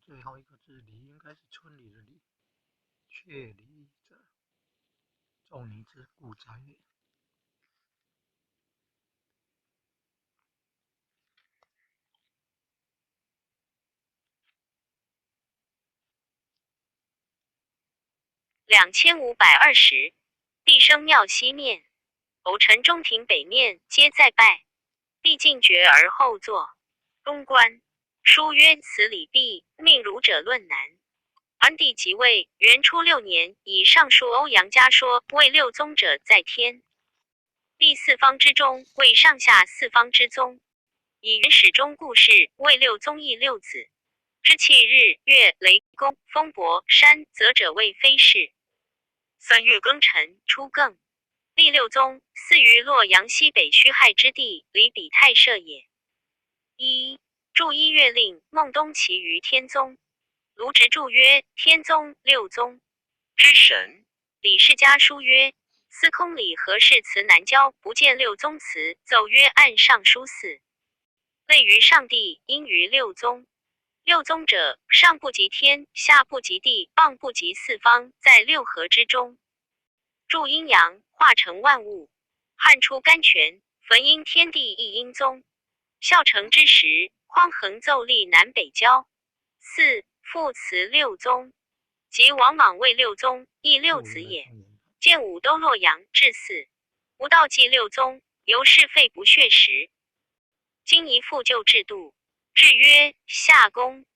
最後一個字里應該是村里的里，闕里者，仲尼之故宅也。2520，帝生庙西面，偶陈中庭北面，皆在拜。帝进爵而后坐。东观书曰：“此礼毕，命儒者论难。”安帝即位，元初六年，以尚书欧阳家说为六宗者在天，地四方之中，为上下四方之宗。以元始终故事为六宗义六子。知气日月雷公风伯山泽者谓非是。3月庚辰初庚，立六宗，祀于洛阳西北戌亥之地，离比太社也。一注一月令孟东其于天宗。卢植注曰：天宗六宗之神。李世家书曰：司空李何氏祠南郊，不见六宗祠，奏曰：按尚书寺，类于上帝，应于六宗。六宗者，上不及天，下不及地，傍不及四方，在六合之中，助阴阳，化成万物。汉出甘泉，焚阴天地一阴宗。孝成之时，匡衡奏立南北郊。四复辞六宗，即王莽为六宗，亦六又子也。来上研建武都洛阳至祀，吴道济六宗，由是废不屑时。今宜复旧制度，制曰夏宫、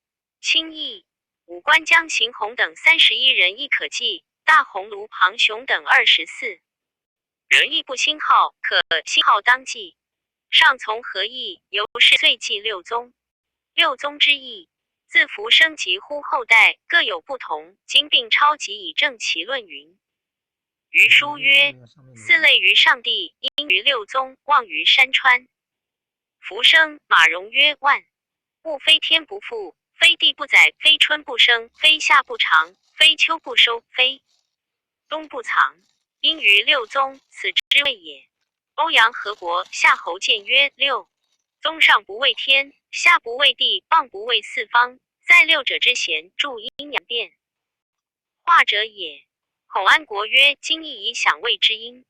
清议、武官江行洪等31人亦可记，大鸿胪庞雄等24人亦不星号，可星号当记。上从何意？由是遂记六宗。六宗之意，自浮生及乎后代各有不同。今并抄集以证其论云。余嗯，书曰：这个上面四没类于上帝，因于六宗，望于山川。浮生马融曰：万物非天不覆，非地不载，非春不生，非夏不长，非秋不收，非冬不藏。因于六宗，此之谓也。欧阳和国夏侯建曰：六宗上不畏天，下不畏地，傍不畏四方，在六者之贤，助阴阳变化者也。孔安国曰：今亦以享谓之阴，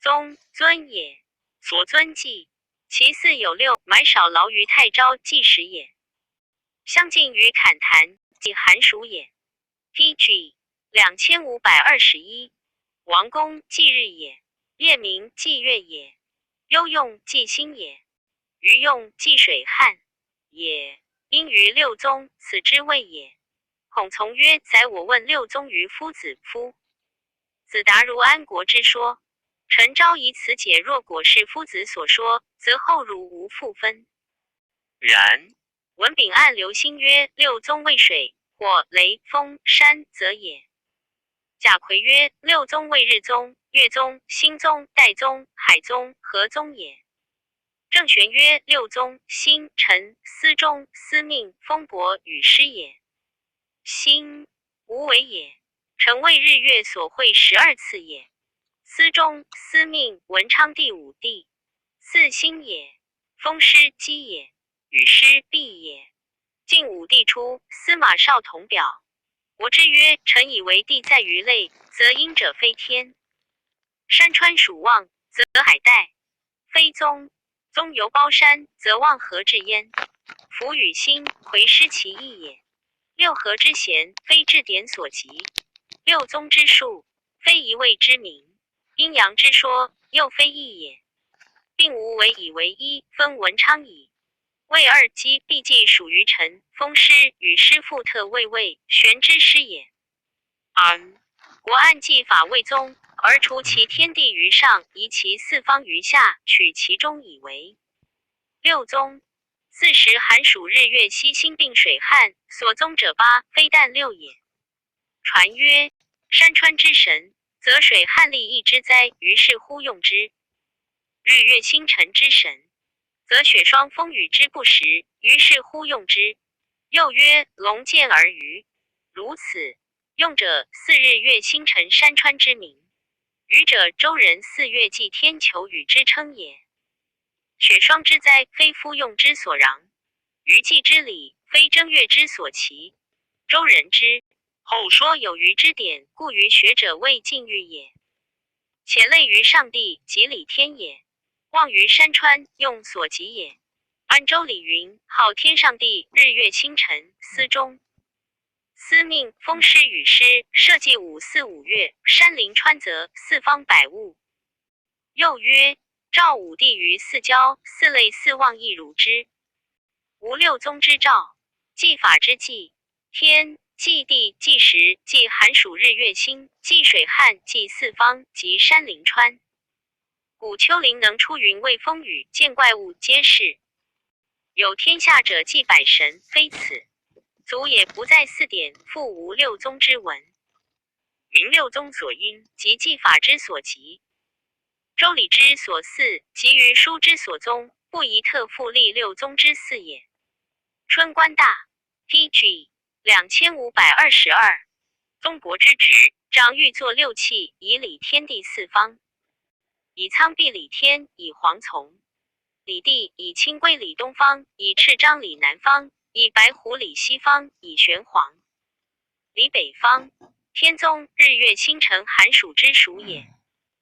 宗尊也，所尊祭。其四有六，买少劳于太昭，计时也。相近于侃谈，即寒暑也。P.G. 2521，王公祭日也，夜明祭月也，幽用祭星也，鱼用祭水旱也。因于六宗，此之谓也。孔从曰：宰我问六宗于夫子，夫子答如安国之说。臣昭以此解，若果是夫子所说，则后儒无复分。然文炳按刘歆曰：六宗谓水、火、雷、风、山，则也。贾逵曰：六宗谓日宗、月宗、星宗、代宗、海宗、河宗也。郑玄曰：六宗，星、辰、司中、司命、风伯、雨师也。星无为也，诚为日月所会12次也。司中、司命、文昌帝武帝，四星也。风师姬也，雨师毕也。晋武帝初，司马绍同表。国之曰：臣以为地在于类，则阴者非天；山川属望，则海岱非宗。宗由包山，则望何至焉？夫与星，魁失其意也。六合之弦，非至典所及；六宗之术，非一位之名。阴阳之说，又非异也，并无为以为一，分文昌矣。魏二姬毕既属于臣，封师与师父特魏魏玄之师也。安国按纪法魏宗，而除其天地于上，移其四方于下，取其中以为六宗。四时寒暑日月西星并水旱，所宗者八，非但六也。传曰：山川之神，则水旱利益之灾，于是乎用之；日月星辰之神，则雪霜风雨之不时，于是乎用之。又曰：龙见而鱼，如此用者，四日月星辰山川之名；雨者，周人四月祭天求雨之称也。雪霜之灾，非夫用之所攘；鱼祭之礼，非正月之所齐。周人之后说有余之典，故于学者谓禁欲也。且类于上帝，即礼天也；望于山川，用所及也。按周礼云：号天上帝，日月星辰，司钟。司命，风师雨师，社稷五祀五岳，山林川泽，四方百物。又曰：赵武帝于四郊，四类四望亦如之。无六宗之兆，纪法之纪，天纪地纪时纪寒暑日月星，纪水旱，纪四方及山林川。古丘陵能出云畏风雨，见怪物皆是。有天下者，祭百神，非此。祖也不在四典，复无六宗之文。明六宗所因，及纪法之所及，周礼之所祀，及于书之所宗，不宜特复立六宗之祀也。春官大，P.G. 2522。宗国之职，长欲作六器，以礼天地四方。以苍璧礼天，以黄琮礼地，以青龟礼东方，以赤章礼南方，以白虎礼西方，以玄黄礼北方。天宗，日月星辰寒暑之属也；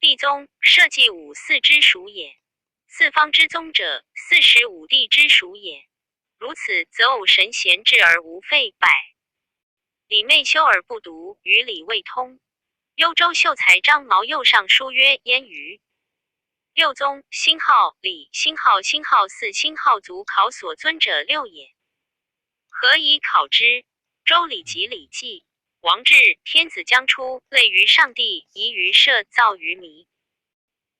地宗，社稷五祀之属也。四方之宗者，45地之属也。如此，则偶神闲置而无废百。礼昧修而不独，与礼未通。幽州秀才张毛右上书曰：焉于六宗星号礼星号星号四星号祖考所尊者六也。何以考之？周礼及礼记。王制，天子将出，类于上帝，移于社，造于弥。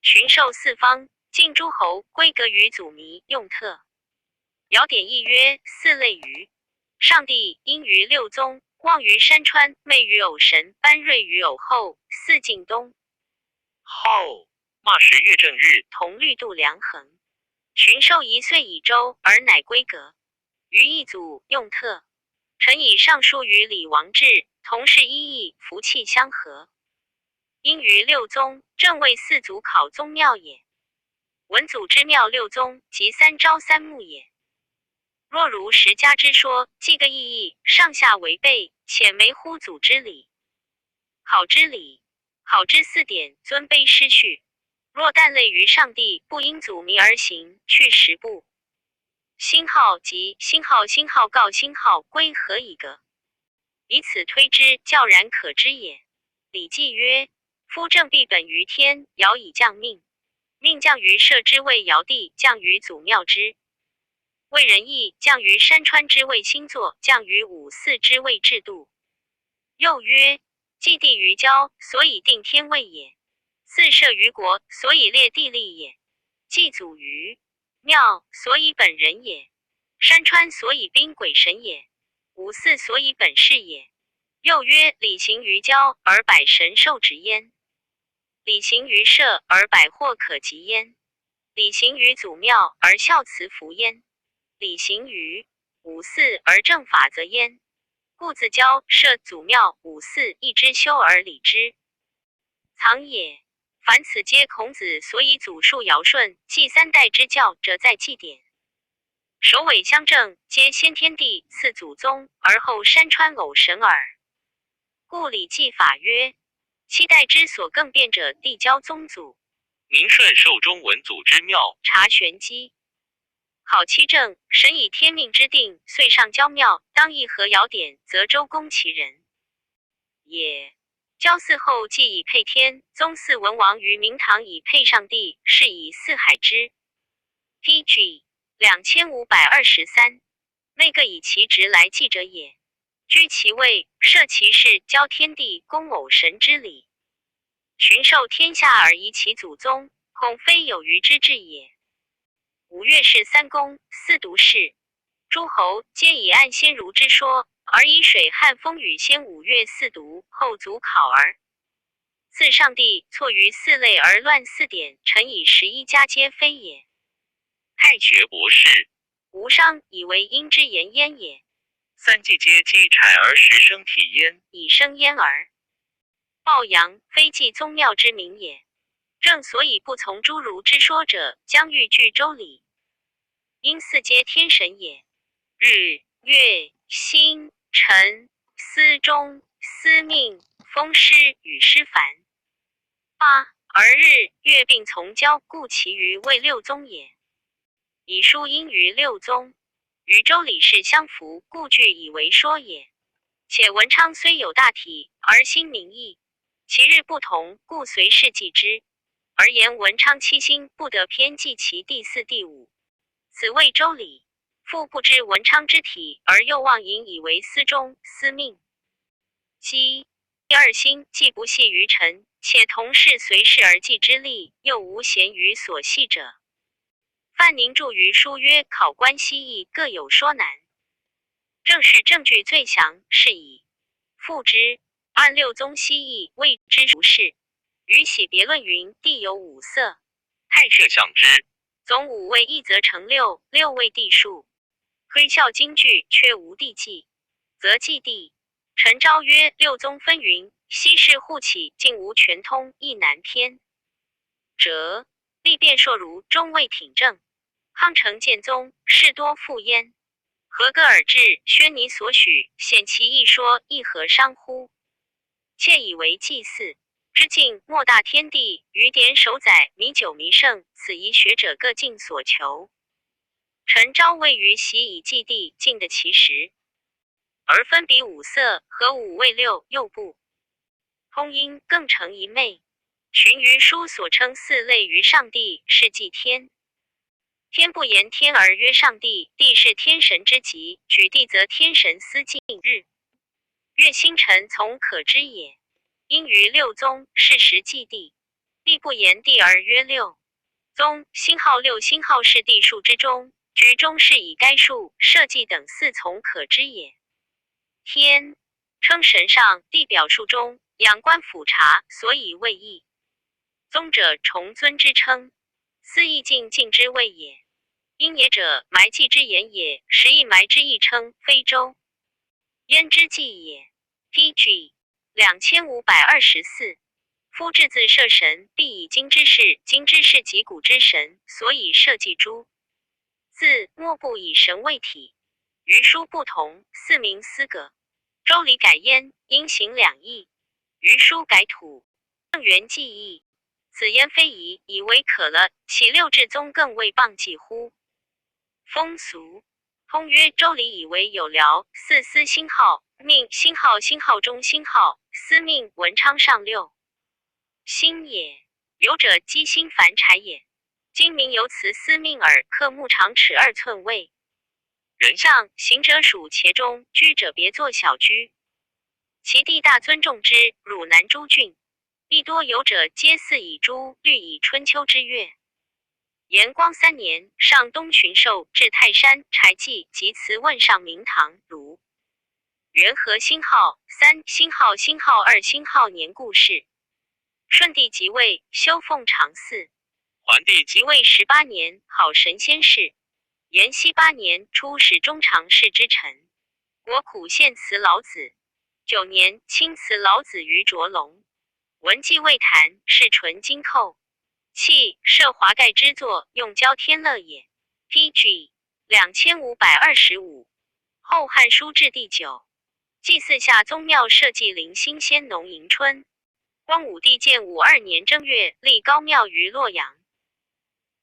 群兽四方，尽诸侯，规格于祖弥，用特。尧典亦曰：四类于上帝，因于六宗，望于山川，昧于偶神，班瑞于偶后，四进东。后骂时月正日，同律度量衡。群兽一岁以周，而乃规格。于一祖用特。臣以上书于礼王制，同是一义，福气相合。因于六宗，正为四祖考宗庙也。文祖之庙六宗，即三朝三暮也。若如十家之说，既个意义，上下违背，且没乎祖之礼。考之礼，考之四典，尊卑失序。若但类于上帝，不因祖迷而行，去十步。星号及星号星号告星号归何以格？以此推之，较然可知也。礼记曰：夫正必本于天，尧以降命，命降于社之谓尧帝，降于祖庙之谓仁义，降于山川之谓星座，降于五祀之谓制度。又曰：既地于郊，所以定天位也；四社于国，所以列地利也；祭祖于庙，所以本人也；山川所以宾鬼神也；五祀所以本事也。又曰：礼行于郊，而百神受职焉；礼行于社，而百货可及焉；礼行于祖庙，而孝慈服焉；礼行于五祀，而正法则焉。故自郊社祖庙五祀一之修而礼之，藏也。凡此皆孔子所以祖述尧舜，继三代之教者在祭典。首尾相正，皆先天地赐祖宗，而后山川偶神耳。故礼记法曰：七代之所更变者，地交宗祖。宁顺寿中文祖之庙。查玄机。考七政，神以天命之定，遂上交庙，当议和尧典，则周公其人也。交祀后既以配天，宗祀文王于明堂以配上帝，是以四海之。P.G. 2523，内各以其职来记者也。居其位，设其事，交天地，公偶神之礼，群受天下而遗其祖宗，恐非有余之志也。五岳是三公，四独士，诸侯皆以按先儒之说，而以水旱风雨先五岳四独，后祖考儿。自上帝错于四类而乱四典，臣以11家皆非也。太学博士，无伤以为阴之言焉也。三季皆积产而食生体焉，以生焉而抱阳，非祭宗庙之名也。正所以不从诸儒之说者，将欲据周礼。因四皆天神也。日、月、星、辰、司钟、司命、风师与师凡。八而日月并从交，故其余为六宗也。以书因于六宗，与周礼事相符，故据以为说也。且文昌虽有大体，而心明义，其日不同，故随事记之。而言文昌七星，不得偏记其第四、第五，此谓周礼。复不知文昌之体，而又妄引以为司钟、司命。鸡二星既不系于臣，且同是随事而记之例，又无贤于所系者。范宁著于书曰：“考官析义各有说难，正是证据最详，是以复之。按六宗析义，谓之如是。于喜别论云：地有五色，太设想之，总五位一则成六，六位地数。推孝经句却无地记，则记地。陈昭曰：六宗分云，昔是互起，竟无全通，亦难偏。折历变硕如，终未挺正。康成建宗，事多复焉。何歌尔志，宣尼所许，显其一说，亦何伤乎？窃以为祭祀之境，莫大天地，于典守载，弥久弥盛，此宜学者各尽所求。陈昭谓于习以祭地，尽得其实，而分比五色和五味六，又不通音，更成一昧。荀于书所称四类于上帝，是祭天。天不言天而曰上帝，地是天神之极，举地则天神司敬日月星辰从可知也。因于六宗，是时祭地，地不言地而曰六宗。星号六星号是地数之中，居中是以该数社稷等四从可知也。天称神上，地表数中，仰观俯察，所以谓义。宗者，重尊之称，斯亦敬敬之谓也。应也者，埋祭之言也，实亦埋之一称，非周焉之祭也。P.G. 2524。夫至自设神，必以今之事，今之事即古之神，所以社稷诸字，莫不以神为体。于书不同，四名司格。周礼改焉，应行两义。于书改土，正元记忆。此焉非疑，以为可了。岂六至宗更未傍记乎？风俗通曰：周礼以为有辽四司星号命星号星号中星号司命文昌上六星也。有者积星凡柴也。今名由辞司命耳，刻木长尺2寸位。人上行者属茄中，居者别作小居。其地大尊重之，汝南诸郡，亦多有者，皆祀以诸律以春秋之乐。延光三年，上东巡狩，至泰山，柴祭及辞问上明堂，卢元和星号三星号星号二星号年故事。顺帝即位，修凤常寺。桓帝即位18年，好神仙事。延熙八年，出使中常侍之臣。国苦献辞老子。9年，亲辞老子于卓龙。文记未谈，是纯金扣。器设华盖之作，用交天乐也。P.G. 2525。后汉书至第九。祭祀下宗庙社稷灵新先农迎春。光武帝建武二年正月，立高庙于洛阳。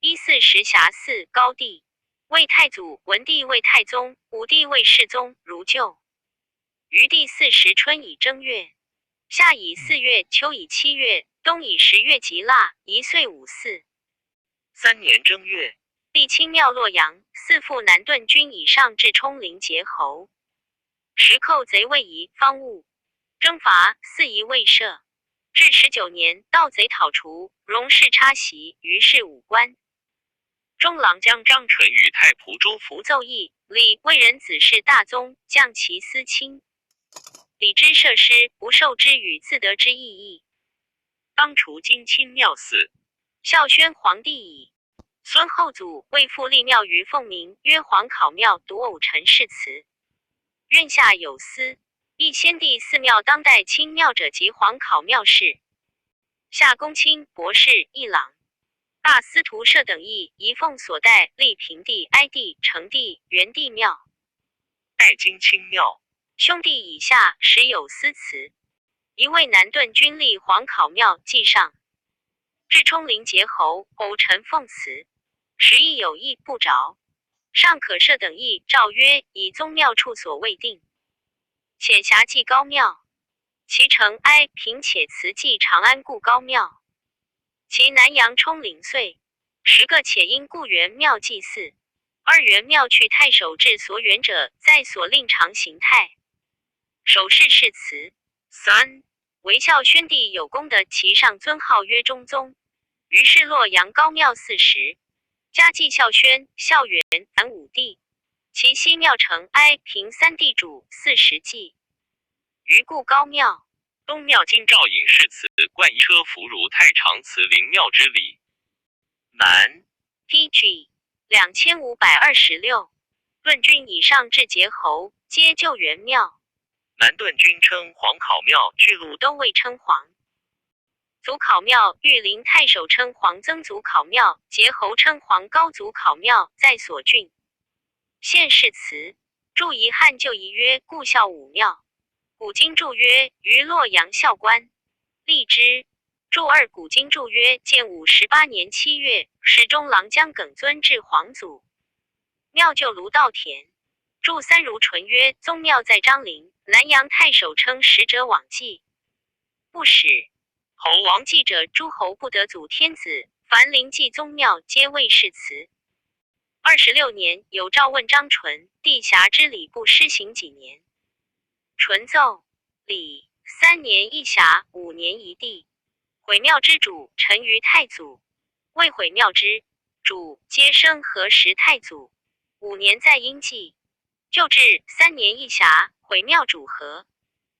一四时辖寺高帝。魏太祖、文帝魏太宗、武帝魏世宗如旧。于第四时春以正月，夏以4月，秋以7月，冬以10月即腊，一岁五祀。三年正月，立清庙洛阳，嗣复南顿军以上至冲陵节侯。时寇贼未移，方物征伐，四夷未赦。至19年，盗贼讨除，荣氏插袭，于是武官。中郎将张纯与太仆朱符奏议，礼魏人子氏大宗，降其司卿。礼之设施，不受之与自得之意义。当除金清庙寺。孝宣皇帝矣。孙后祖为复立庙于凤鸣，曰皇考庙，独偶陈氏祠。院下有司。一先帝寺庙当代清庙者，即皇考庙事。夏公卿、博士、议郎、大司徒舍等役，仪奉所带，立平帝、哀帝、成帝、元帝庙。代金清庙。兄弟以下时有司祠。一位南顿军立皇考庙记上，至冲陵结侯偶陈奉祠，时亦有意不着。尚可设等意诏曰：以宗庙处所未定，遣辖祭高庙。其城哀平且祠祭长安故高庙。其南阳冲陵岁，十个且因故元庙祭祀。二元庙去太守至所远者，在所令常行太守事事祠。三为孝宣帝有功的，其上尊号曰中宗。于是洛阳高庙寺时，嘉纪孝宣、孝元、凡五帝。其西庙城哀平三地主40记。于故高庙。东庙金兆尹氏祠冠车福如太常祠灵庙之礼。南 PG 2526，顿郡以上至节侯，皆旧元庙。南顿军称皇考庙，巨鹿都未称皇。祖考庙，玉林太守称皇曾祖考庙，节侯称皇高祖考庙，在所郡。县市祠，注遗汉旧仪曰故孝武庙。古今注曰于洛阳孝官。荔枝。注二古今注曰：建武18年7月，使中郎将耿尊至皇祖庙旧卢稻田。注三如纯曰：宗庙在张陵，南阳太守称使者往祭，不使。侯王记者诸侯不得祖天子，凡临祭宗庙，皆谓是祠。26年，有诏问张纯，帝辖之礼部施行几年？纯奏礼3年一辖，5年一地。毁庙之主臣于太祖，未毁庙之主皆生何时太祖。五年在阴祭，旧制三年一辖，毁庙主和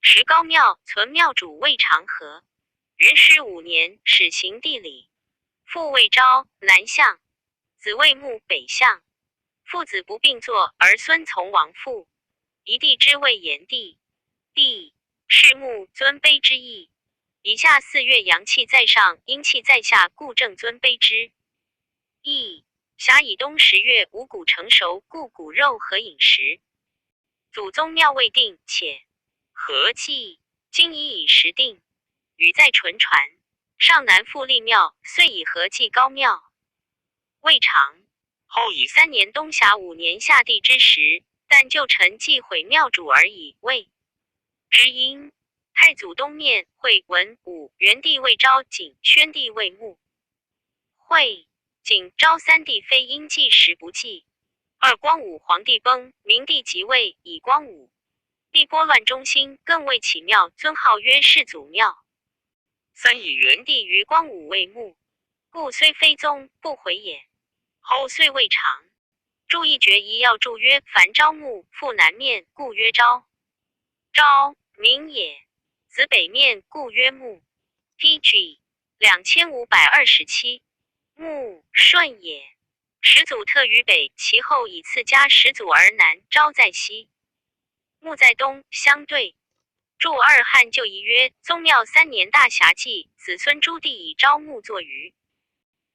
石高庙存庙主魏长和。元始五年，始行地理。父魏昭南向，子魏穆北向。父子不并坐，儿孙从王父。一地之谓炎帝，帝是穆尊卑之意。以下4月阳气在上，阴气在下，故正尊卑之意。甲以冬10月五谷成熟，故骨肉和饮食。祖宗庙未定，且何计？今已以时定。语在纯传。上南复立庙，遂以和祭高庙。未长后以3年冬夏5年夏地之时，但旧臣祭毁庙主而已。未之音。太祖东面惠文武元帝魏昭景宣帝魏穆惠景昭三帝非因祭时不祭。二光武皇帝崩，明帝即位，以光武帝拨乱中兴，更为起庙，尊号曰世祖庙。三以元元帝于光武为穆，故虽非宗，不毁也。后岁未长。注一决一要注曰：凡昭穆复南面，故曰昭。昭明也。子北面，故曰穆。PG 2527，穆顺也。始祖特于北，其后以次加始祖而南，昭在西，穆在东，相对。注二汉旧仪曰：宗庙三年大侠祭，子孙诸弟以昭穆作于。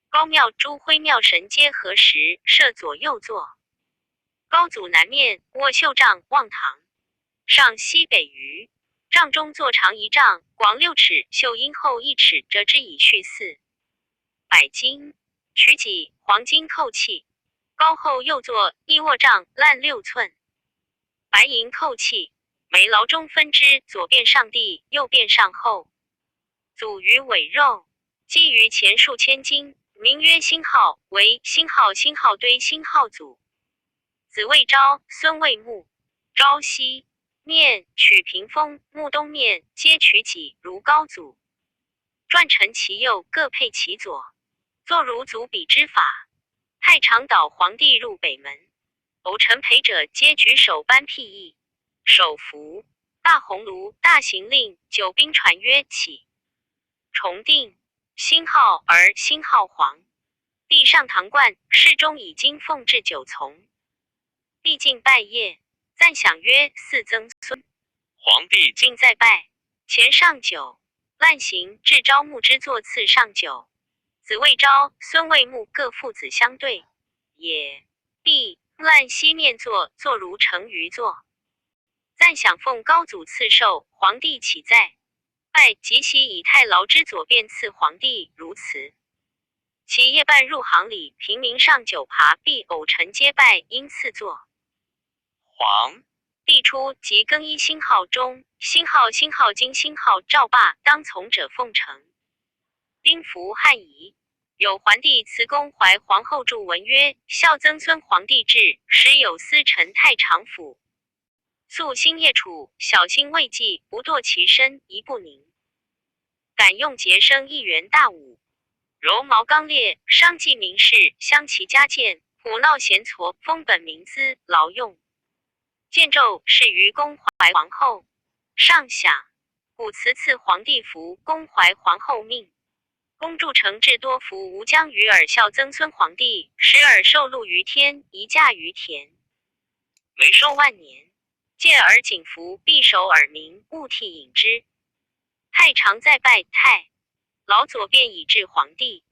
高庙诸徽庙神皆合时，设左右座。高祖南面卧绣帐望堂，上西北隅。帐中坐长一丈，广6尺，绣阴厚1尺，折之以序400斤，取己黄金扣器。高后右座一卧帐，烂6寸，白银扣器。每劳中分之，左边上帝，右边上后。祖于尾肉，积于前数千斤，名曰星号，为星号星号堆星号祖。子魏昭，孙魏穆。昭西面取屏风，木东面皆取己，如高祖。转臣其右，各配其左，作如祖比之法。太常导皇帝入北门，偶臣陪者皆举手颁辟役，手扶大鸿胪、大行令、九兵传曰起。重定星号而星号皇。帝上堂冠，侍中以金奉至九从。帝敬拜谒，赞赏曰：四曾孙。皇帝敬再拜，前上酒。滥行至昭穆之座次上酒。子魏昭、孙魏穆各父子相对也。帝滥西面坐，坐如成鱼坐。赞享奉高祖赐寿，皇帝岂在？拜即喜以太牢之左便赐皇帝，如此。其夜半入行礼，平民上酒爬，必偶臣皆拜，应赐座。皇帝初即更衣星号中星号星号金星号赵霸当从者奉承。丁福汉仪有桓帝慈公怀皇后著文曰：孝曾孙皇帝制，时有司臣太常府。素星夜处，小心未济，不堕其身，一不宁。敢用节生一元大武，柔毛刚烈，商济民事，相其家见，普闹贤矬，封本民资，劳用。建胄是于公怀皇后。上想古祠赐皇帝服，公怀皇后命。公筑城至多福吴江于尔孝曾孙皇帝，时尔受禄于天，移驾于田，没寿万年。见尔景福，必守尔民，勿替引之。太常在拜太老左便以至皇帝。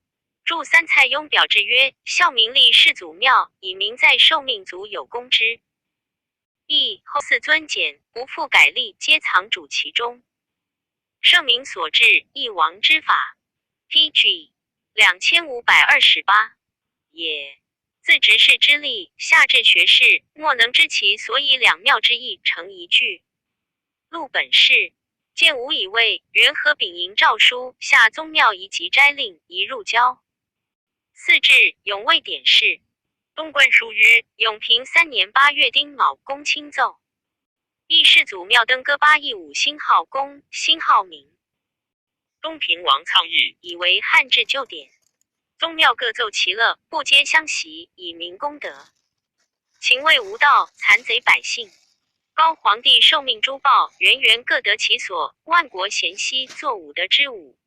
著三蔡邕表志曰：孝明立世祖庙，以明在受命族有功之。义后嗣尊简，不复改立，皆藏主其中。圣明所至，一王之法。P.G. 2528也。自执事之力，下至学士，莫能知其所以两庙之意成一句。陆本氏见无以为，元和丙寅诏书下宗庙遗及斋令，移入郊。四至永卫典事。东观书曰：永平3年8月丁卯，公卿奏。议世祖庙登歌八佾舞星号公星号明。东平王苍义以为汉制旧典。宗庙各奏其乐，不皆相袭，以明功德。秦魏无道，残贼百姓。高皇帝受命诸报，源源各得其所。万国咸熙，作武德之武。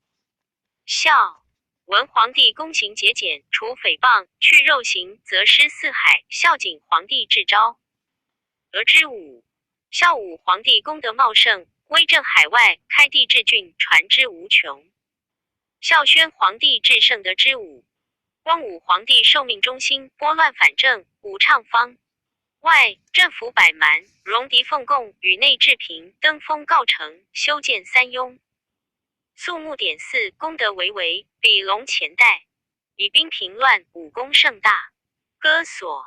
孝文皇帝躬行节俭，除诽谤，去肉刑，则施四海。孝景皇帝至昭，得之武。孝武皇帝功德茂盛，威震海外，开地治郡，传之无穷。孝宣皇帝至圣德之武。光武皇帝受命中兴，拨乱反正，武畅方外镇抚百蛮，戎狄奉贡，与内治平，登封告成，修建三雍。肃穆典祀，功德巍巍，比龙前代。以兵平乱，武功盛大。歌所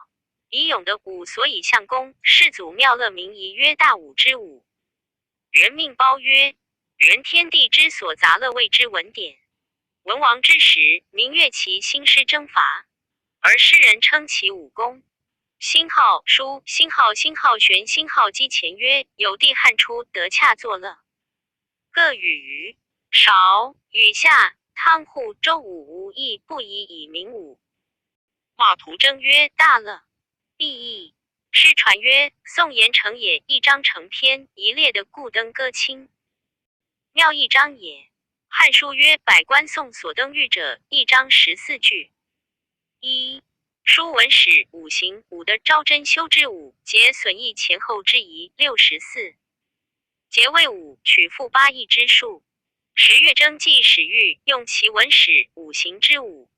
以勇的武，所以相公世祖庙乐名仪曰大武之武。元命包曰：元天地之所杂乐谓之文典。文王之时，明乐其兴师征伐，而诗人称其武功。星号书星号星号玄星号机前曰：有帝汉初得恰作乐，各与于韶禹夏汤户周武无义不以以明武。马屠征曰：大乐。必义。诗传曰：宋言成也，一章成篇，一列的故登歌清。妙一章也。汉书曰：百官颂所登御者，一章14句。一书文史五行五的昭真修之五节损益前后之仪64。节为五取复八义之数。10月征记史欲用其文史五行之五。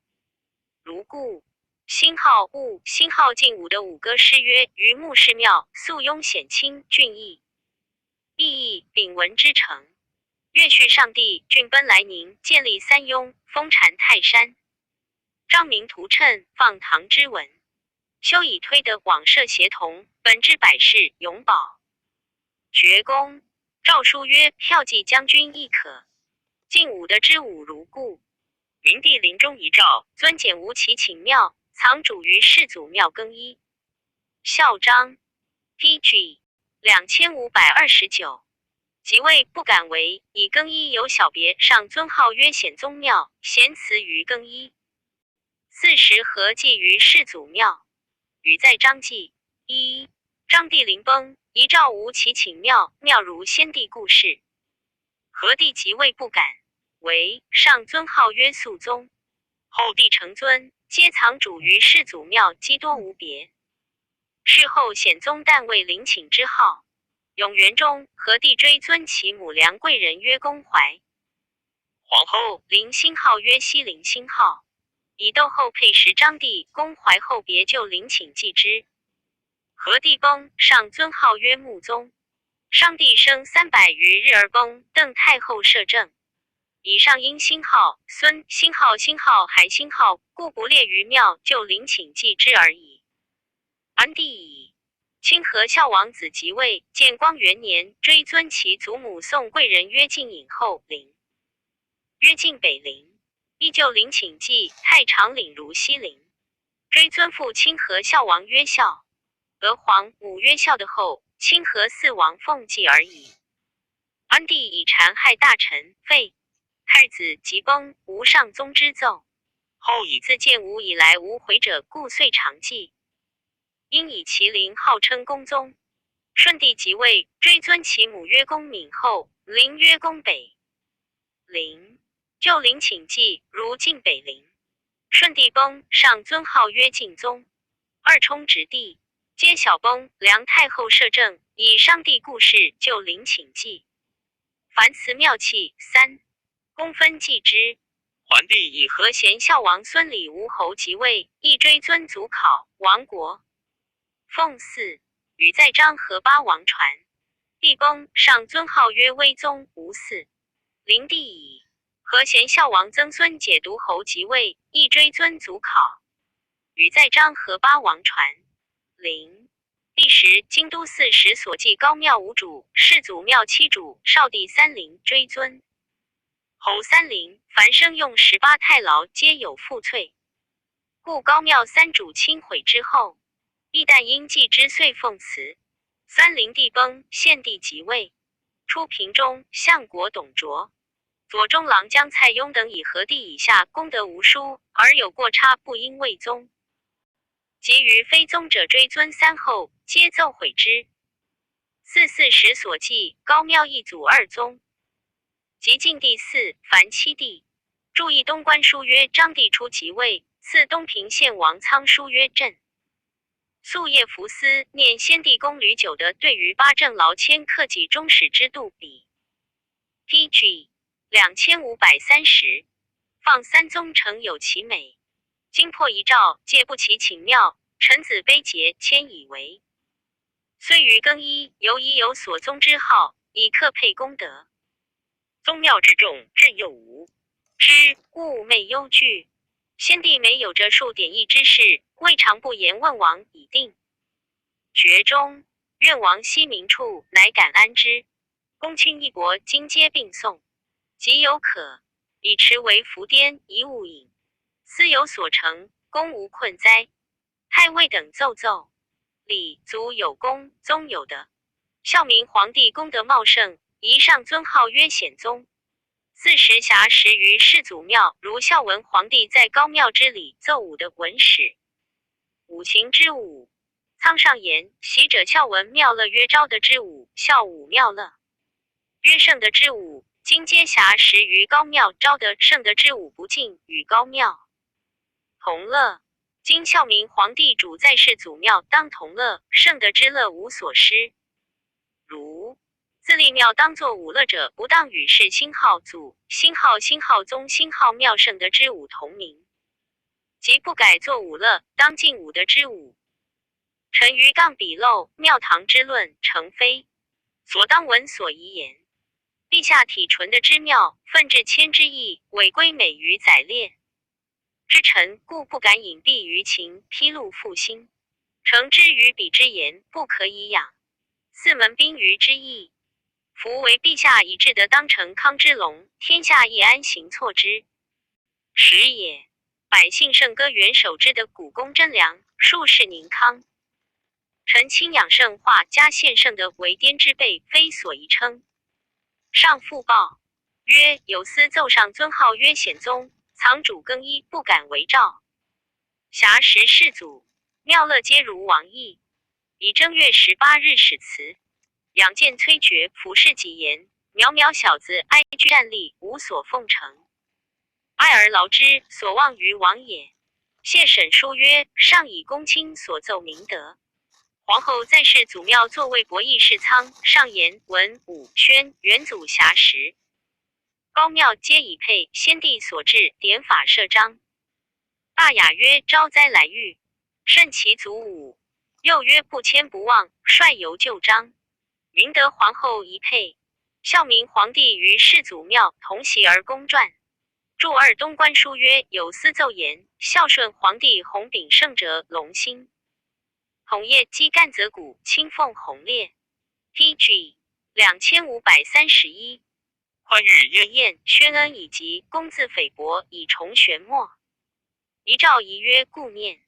如故。星号物星号晋武的五歌诗曰：于穆氏庙，素庸显清俊逸，意义秉文之成。岳续上帝郡奔来宁，建立三雍，封禅泰山。张明图谶，放唐之文，修以推得网社协同，本之百世永保。绝功诏书曰：票骑将军亦可。晋武德之武如故。明帝临终遗诏，尊简吴其寝庙，藏主于世祖庙更衣。孝章 P.G. 2529。即位不敢为，以更衣有小别，上尊号曰显宗庙，咸祠于更衣。四时合祭于世祖庙。语在张继一，章帝临崩，遗诏吴其寝庙，庙如先帝故事。何帝即位不敢为，上尊号曰肃宗。后帝成尊，皆藏主于世祖庙，积多无别。事后显宗但为陵寝之号。永元中，和帝追尊其母梁贵人曰公怀皇后，林星号曰西陵星号。以窦后配食章帝，公怀后别就陵寝祭之。和帝崩，上尊号曰穆宗。商帝生300余日而崩，邓太后摄政。以上因星号孙星号星号还星号，故不列于庙就陵寝记之而已。安帝乙清河孝王子即位，建光元年，追尊其祖母宋贵人曰晋隐后陵，曰晋北陵。依旧陵寝记，太常领如西陵。追尊父清河孝王曰孝娥皇，母曰孝的后，清河四王奉继而已。安帝以谗害大臣，废。太子即崩，无上宗之奏。后以自建武以来无悔者，故遂长记。因以麒麟号称公宗。顺帝即位，追尊其母曰公敏后，陵曰宫北陵。旧陵寝记如晋北陵。顺帝崩，上尊号曰敬宗。二冲直帝皆小崩，梁太后摄政，以商帝故事旧陵寝记。凡祠庙器三。公分记之。桓帝以和贤孝王孙李吴侯即位，亦追尊祖考王国。奉祀与在张和八王传。帝崩，上尊号曰威宗，吴嗣。灵帝乙和贤孝王曾孙解毒侯即位，亦追尊祖考与在张和八王传。灵第十京都四时所记高庙五主，世祖庙七主，少帝三陵追尊。侯三陵，凡生用18太牢，皆有复翠。故高庙三主倾毁之后，亦但因祭之遂奉祠。三陵帝崩，献帝即位，出平中相国董卓、左中郎将蔡邕等以和帝以下功德无殊，而有过差，不应位宗。及于非宗者追尊三后，皆奏毁之。四四时所记高庙一祖二宗。及晋帝四，凡七帝。注意东官书曰：张帝初即位，赐东平县王仓书曰镇。夙夜伏思念先帝宫吕九的对于八正劳迁克己终始之度比。P.G. 2530，放三宗诚有其美。今破一诏，借不其请庙，臣子悲节，迁以为。虽于更衣，犹以有所宗之号，以克配功德。宗庙之众，朕又无知，物昧忧惧。先帝每有着数典义之事，未尝不言问王以定。决中，愿王西明处，乃敢安之。公卿一国，今皆并送。即有可以持为福颠，以物引。私有所成，公无困哉？太尉等奏奏，礼祖有功，宗有德。孝明皇帝功德茂盛，宜上尊号曰显宗。四时辖时于世祖庙，如孝文皇帝在高庙之礼奏武的文史。五行之舞，仓上言：喜者孝文庙乐曰昭德之舞，孝武庙乐曰圣德之舞。今皆辖时于高庙，昭德圣德之舞不尽，与高庙同乐。今孝明皇帝主在世祖庙，当同乐，圣德之乐无所失。如自立庙当作舞乐者，不当与世星号祖星号星号宗星号庙圣德之舞同名，即不改作舞乐，当尽武德之舞。臣于杠笔漏庙堂之论，诚非所当闻所宜言。陛下体纯的之妙，奋至谦之意，违归美于载列之臣，故不敢隐蔽于情，披露复兴。诚之于彼之言，不可以养。四门兵于之意，夫为陛下以至德当成康之隆，天下亦安行错之时也。百姓圣歌元首之的古公贞良，术士宁康。臣亲养圣化加献圣德为颠之辈，非所宜称。上复报曰：有司奏上尊号曰显宗，藏主更衣，不敢违诏。暇时世祖庙乐皆如王意。以正月18日始辞。养见崔珏俯视己言：渺渺小子哀惧战栗，无所奉承。哀而劳之，所望于王也。谢沈书曰：上以公卿所奏明德。皇后在世祖庙作为博弈事仓，上言文武宣元祖辖时，高庙皆以配先帝所制典法设章。大雅曰：招灾来遇，甚其祖武。又曰：不谦不忘，率由旧章。明德皇后宜配。孝明皇帝于世祖庙同席而公传。注二东官书曰：有司奏言，孝顺皇帝弘秉圣哲龙兴，统业积干泽谷，青凤红烈。P.G. 2531。宽裕焉燕宣恩以及公自斐伯以重玄墨。遗诏遗曰：顾念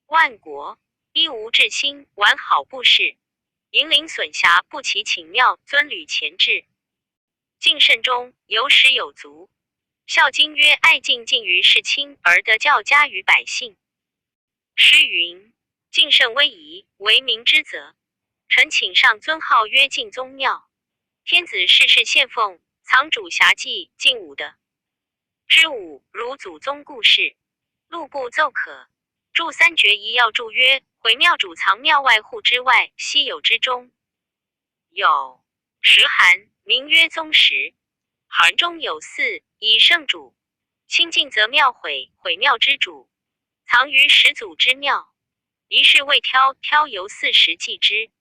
万国，一无至心，完好不事。银陵损瑕不其请庙尊吕前制。敬慎中有始有足。孝经曰：爱敬敬于世卿，而得教加于百姓。诗云：敬慎威仪，为民之责。臣请上尊号曰敬宗庙。天子世世献奉，藏主辖祭敬武的。知武如祖宗故事。录部奏可。注三绝一要注曰：毁庙主藏庙外户之外，稀有之中。有石函，名曰宗石。韩中有寺，以圣主。清净则庙毁，毁庙之主藏于始祖之庙。一是未挑，挑由四时祭之；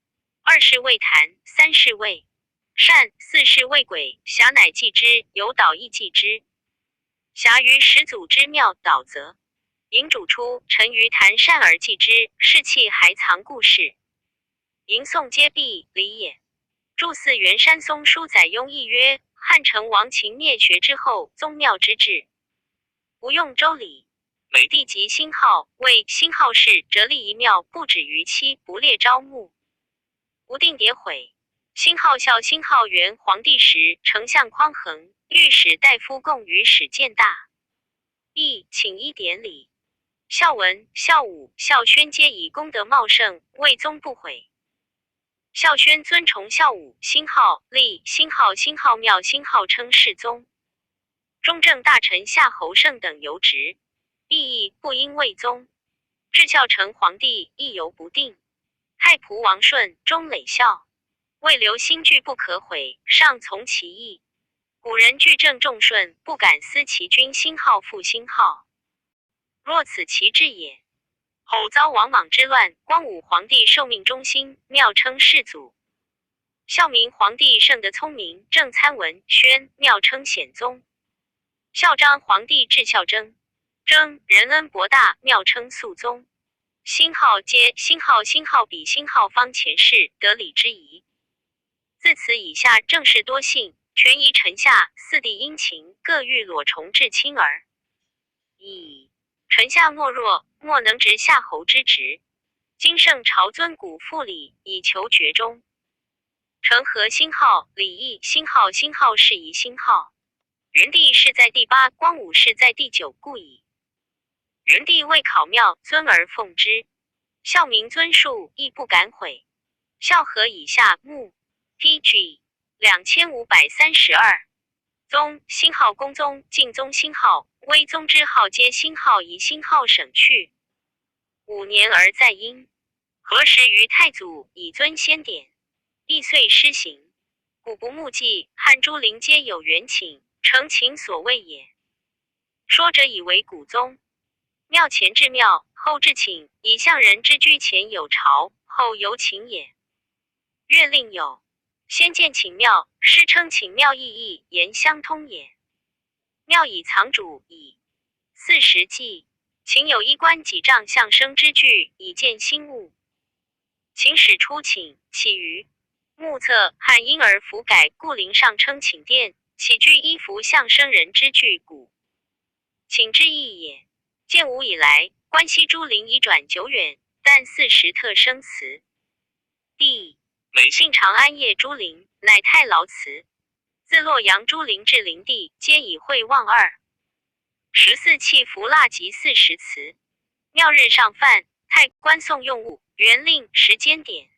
二是未坛，三是未善，四是未鬼。侠乃祭之，有导亦祭之。侠于始祖之庙，导则迎主出，臣于坛善而祭之，士气还藏故事。迎宋皆毕，礼也。注寺元山松书载雍亦曰：汉成王秦灭学之后，宗庙之制，不用周礼。每地及星号，为星号氏折立一庙，不止于期，不列招募，不定迭毁。星号孝星号元皇帝时，丞相匡衡、御史大夫共于史建大，议请依典礼。孝文、孝武、孝宣皆以功德茂盛，位宗不毁。孝宣尊崇孝武，星号立星号星号庙星号称世宗。中正大臣夏侯胜等游职，意义不应位宗。至孝成皇帝亦犹不定。太仆王顺忠累孝，未留心惧不可毁，上从其意。古人惧郑重顺，不敢思其君星号复星号。若此其志也。后遭王莽之乱，光武皇帝受命中兴，庙称世祖。孝明皇帝圣德聪明，正参文宣，庙称显宗。孝章皇帝至孝征，征仁恩博大，庙称肃宗。星号皆星号星号比星号方前世得礼之仪。自此以下正室多姓，权宜臣下四弟殷勤，各欲裸重至亲儿。以臣下莫若，莫能执夏侯之职。今圣朝尊古复礼，以求厥中。成和星号礼义星号星号是宜星号。元帝是在第八，光武是在第九，故矣。元帝为考庙，尊而奉之。孝明尊数，亦不敢毁。孝和以下目 P.G. 2532。宗星号公宗敬宗星号威宗之号皆星号宜星号省去。5年而在阴。何时于太祖以尊先典，亦遂施行。古不目记汉诸陵皆有元请，诚请所谓也。说者以为古宗。庙前置庙，后置寝，以向人之居前有朝，后有寝也。月令有先建寝庙，师称寝庙意义言相通也。庙以藏主以四时祭，秦有衣冠几丈相生之具，以见新物。秦始出寝，起于目测汉婴儿服改，故陵上称寝殿，起居衣服象生人之具古。寝之意也。建武以来，关西诸陵已转久远，但四时特生祠。帝每信长安业诸陵，乃太牢祠。自洛阳诸陵至陵地，皆以会望二。14器服蜡及40祠。庙日上饭，太官送用物，原令时间点。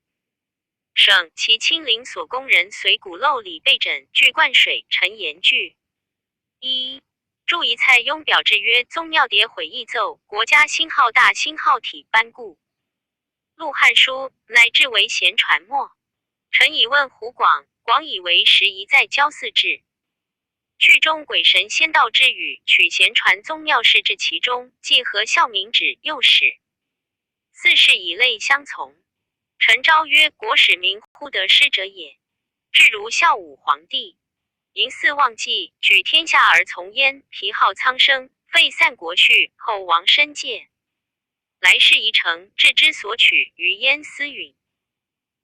省其亲邻所工人随古陋礼备枕具灌水，陈言具。一注一蔡邕表志曰：宗庙迭毁议奏，国家星号大星号体班固。录汉书乃至为闲传末。臣以问胡广，广以为时宜在郊祀志。去中鬼神仙道之语，取闲传宗庙事至其中，既合孝明旨，又使四事以类相从。陈昭曰：国使民乎得失者也。至如孝武皇帝，营祀望祭，举天下而从焉。皮号苍生，废散国序，后王申戒。来世宜成，置之所取，于焉思允。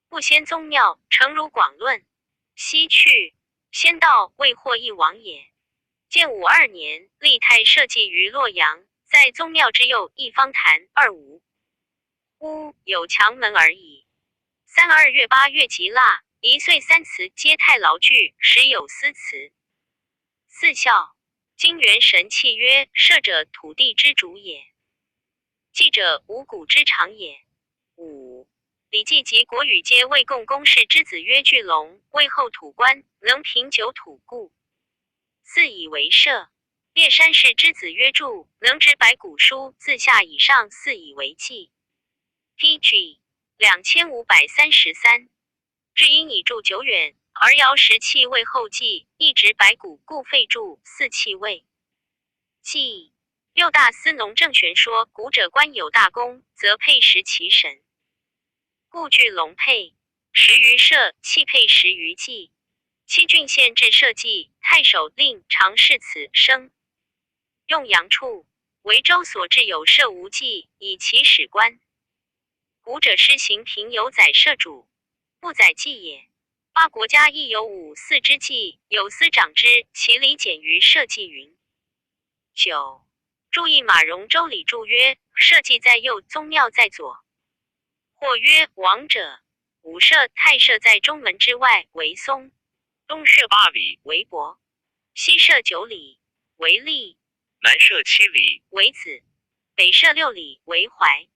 不先宗庙，诚如广论。西去，先道未获一王也。建武二年，立太社稷于洛阳，在宗庙之右一方坛二吴。屋有墙门而已。三二月八月吉腊，一岁三祠皆太牢具，时有司祠。四孝，金元神契曰：社者，土地之主也；祭者，五谷之长也。五礼记及国语皆谓共工氏之子曰巨龙，谓后土官，能平九土故。四以为社。列山氏之子曰柱，能执百谷书，自下以上四以为祭。P.G. 2533。至阴以柱久远，而尧时气位后继，一直百谷，故废柱四气位。祭六大司农郑玄说：古者官有大功，则配食其神，故具龙配食于社，气配食于祭。七郡县治社稷，太守令常侍此生用阳处为州所置有社无祭，以其史官。古者施行平有载社主，不载祭也。八国家亦有五祀之祭，有司长之，其礼简于社稷云。九，注意马融周礼注曰：社稷在右，宗庙在左。或曰：王者，五社太社在中门之外，为松。东社8里为伯，西社9里为利，南社7里为子，北社6里为怀。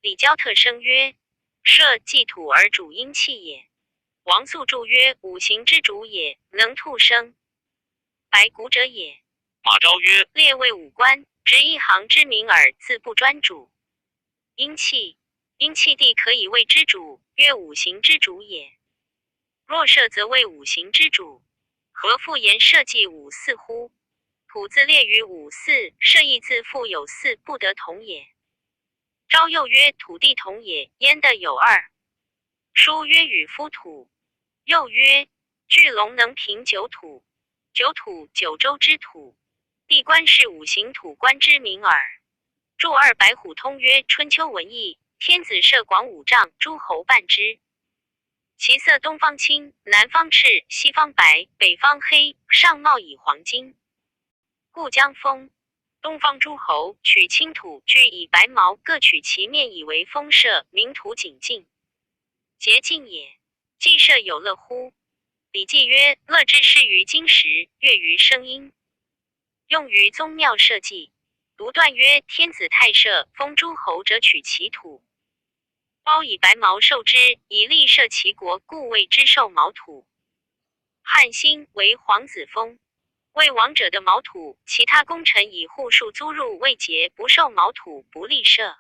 李交特生曰：社祭土而主阴气也。王肃注曰：五行之主也，能吐生白骨者也。马昭曰：列位五官，执一行之名耳，自不专主。阴气，阴气地可以谓之主，曰五行之主也。若社则为五行之主，何复言社稷五祀乎？土自列于五祀，社亦自复有四，不得同也。昭又曰：土地同也，焉得有二？书曰：与夫土。又曰：巨龙能平九土，九土九州之土，地官是五行土官之名耳。注二白虎通曰：春秋文义，天子设广5丈，诸侯伴之。其色东方青，南方赤，西方白，北方黑，上帽以黄金。故将封东方诸侯取青土，俱以白毛，各取其面以为封社，名土景净，洁净也。祭社有乐乎？礼记曰：乐之始于金石，乐于声音，用于宗庙社稷。独断曰：天子太社，封诸侯者取其土。包以白毛受之，以利社其国，故谓之受毛土。汉兴为皇子封，为王者的毛土，其他功臣以户数租入未结，不受毛土，不立社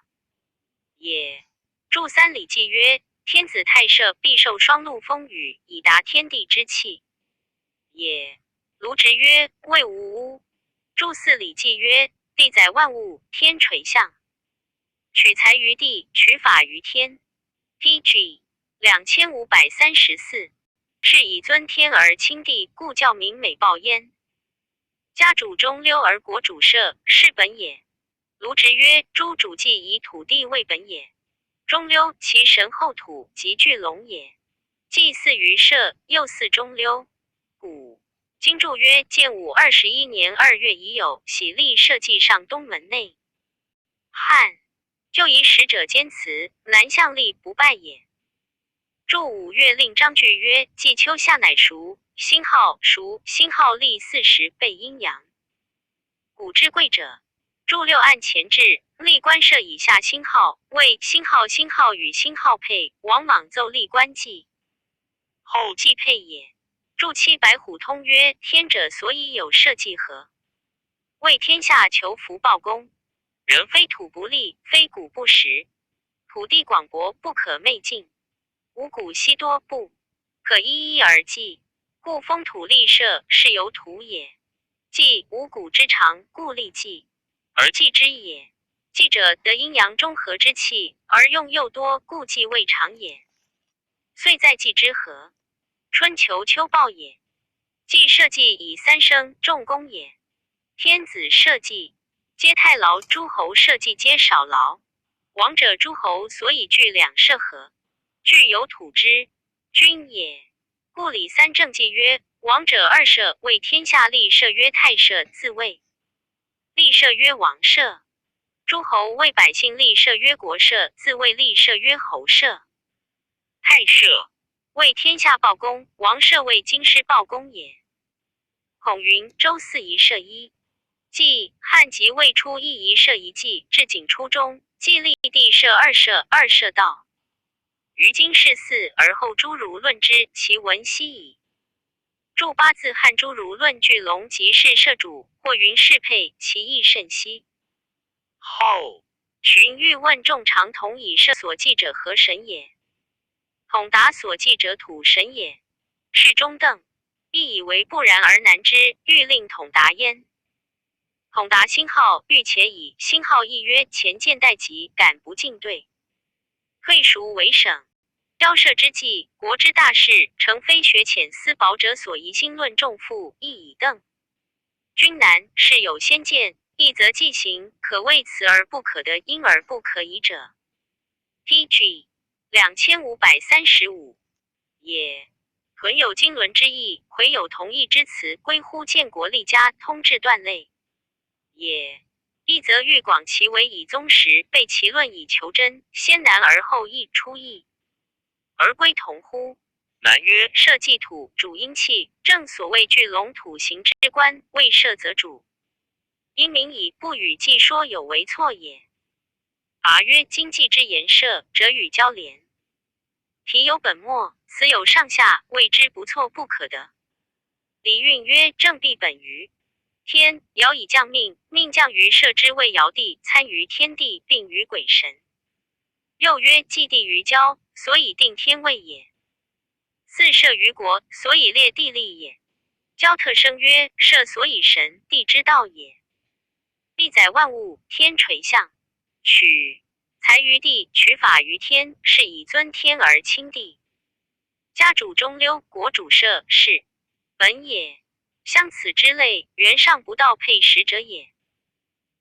也。注三礼记曰：天子太社，必受霜露风雨，以达天地之气也。卢植曰：魏无污。注四礼记曰：地载万物，天垂象。取材于地，取法于天。P.G. 2534，是以尊天而亲地，故教民美报焉。家主中溜而国主社，是本也。卢植曰：诸主祭以土地为本也。中溜其神后土，即巨龙也。祭祀于社，又祀中溜。古经注曰：建武21年2月已有喜立社稷上东门内。汉就以使者兼辞，南向立不败也。注五月令张据曰：季秋夏乃熟，星号熟，星号历40备阴阳。古之贵者，注六案前置，立官设以下星号，为星号星号与星号配，王莽奏立官记后记配也。注七白虎通曰：天者所以有社稷何？为天下求福报功。人非土不立，非谷不食。土地广博，不可昧尽；五谷悉多，不可一一而计。故风土立社，是由土也。既五谷之长，故立祭而祭之也。祭者得阴阳中和之气，而用又多，故祭未长也。遂在祭之和。春求秋报也。既社稷以三牲，重功也。天子社稷，皆太劳；诸侯社稷，皆少劳。王者诸侯所以具两社何？具有土之君也。故礼三政记曰：王者二社，为天下立社曰太社，自谓；立社曰王社。诸侯为百姓立社曰国社，自谓立社曰侯社。太社为天下报功，王社为京师报功也。孔云：周四夷社一，即汉即魏初一夷社一祭，至景初中，既立地社二社，二社道。于今是四，而后诸儒论之，其文希矣。注八字汉诸儒论巨龙即是社主，或云是配，其义甚稀。后荀欲问众长同以社所记者何神也？统答所记者土神也。是中邓亦以为不然而难之，欲令统答焉。统答星号欲且以星号亦曰前见待及，敢不进对。退属为省。交涉之际，国之大事，诚非学浅思薄者所宜兴论重负，亦以邓。君难是有先见，一则既行，可谓辞而不可得，因而不可以者。P.G. 2535也。屯有经纶之意，魁有同义之词，归乎建国立家，通志断类也。一则欲广其为以宗实，备其论以求真，先难而后易，出易而归同乎？南曰：社稷土，主阴气，正所谓巨龙土行之官，未社则主。因名以不与计说有为错也。答曰：经济之言社，者与交连。体有本末，此有上下，谓之不错不可得。礼运曰：正必本于天，尧以降命，命降于社之谓尧帝，参于天地，并于鬼神。又曰：祭地于郊，所以定天位也；四社于国，所以列地利也。焦特生曰：社所以神，地之道也。地载万物，天垂象，取财于地，取法于天，是以尊天而亲地。家主中溜，国主社是本也。相此之类，原上不道配食者也。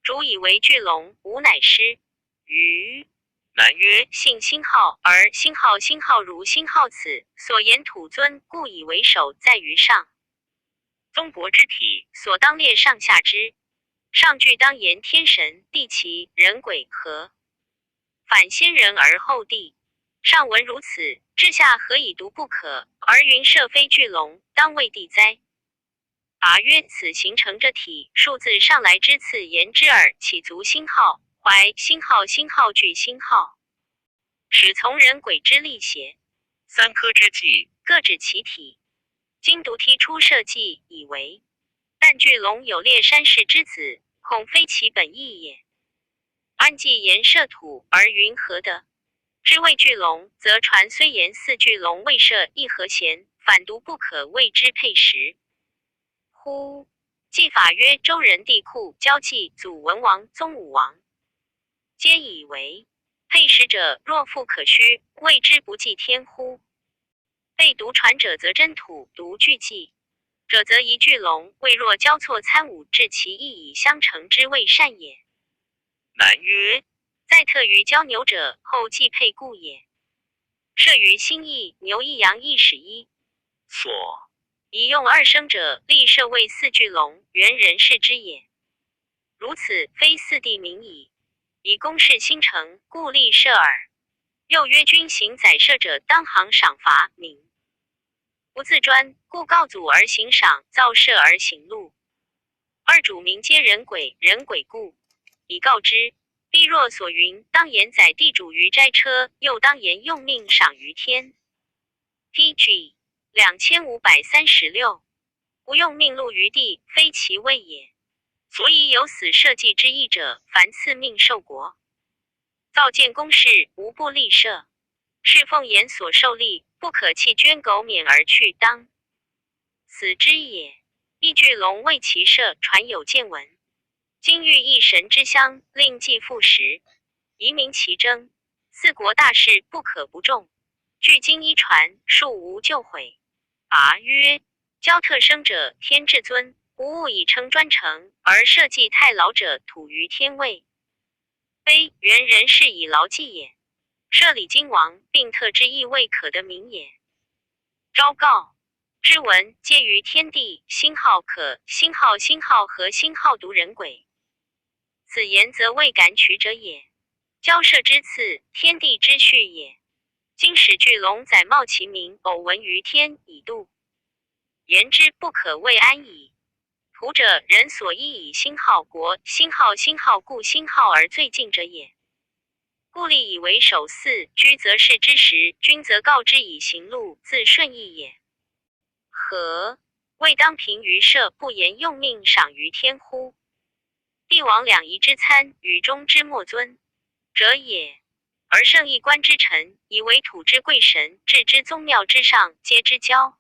主以为巨龙，吾乃师于。南曰：信星号而星号星号如星号此所言土尊，故以为首在于上。宗国之体，所当列上下之。上句当言天神、地奇、人鬼和，反先人而后地。上文如此，至下何以独不可？而云社非巨龙，当为地哉？答曰：此形成者体，数字上来之次言之耳，岂足星号怀星号星号巨星号，始从人鬼之力邪？三科之计，各指其体。今独提出社稷，以为。但巨龙有列山氏之子，恐非其本意也。安既言社土而云何得？之谓巨龙，则传虽言似巨龙未设，亦何嫌？反独不可谓之配食乎？记法曰：周人帝喾、交际、祖文王、宗武王，皆以为配食者，若复可虚，谓之不祭天乎？被独传者，则真土独具祭者，则一巨龙，未若交错参伍，至其意以相承之谓善也。南曰：在特于交牛者，后继配故也。设于心意，牛一羊一始一所以用二生者，立社为四巨龙，原人事之也。如此，非四地名矣。以公事兴成，故立社耳。又曰：君行载社者，当行赏罚名不自专，故告祖而行赏，造社而行禄。二主名皆人鬼，人鬼故，以告之。必若所云，当言载地主于斋车，又当言用命赏于天。P.G. 2536，不用命禄于地，非其位也。所以有死社稷之意者，凡赐命受国，造建宫室，无不立社。是奉言所受利，不可弃捐苟免而去，当死之也。亦巨龙为其社，传有见闻。今欲一神之乡，令祭复食，移民其争。四国大事，不可不重。据经一传，庶无旧毁。跋曰：骄特生者，天至尊，无物以称专诚；而社稷太牢者，土于天位。非原人事以劳绩也。设礼今王，并特之意未可得名也。昭告之文，皆于天地。星号可，星号星号和星号独人鬼。此言则未敢取者也。交涉之次，天地之序也。今始巨龙载冒其名，偶闻于天，以度言之，不可谓安矣。土者，人所依以星号国，星号星号故星号而最近者也。故立以为守祀，居则事之时，君则告之以行路，自顺义也。何未当平于社，不言用命赏于天乎？帝王两仪之参，与中之莫尊者也。而圣一官之臣，以为土之贵神，置之宗庙之上，皆之交。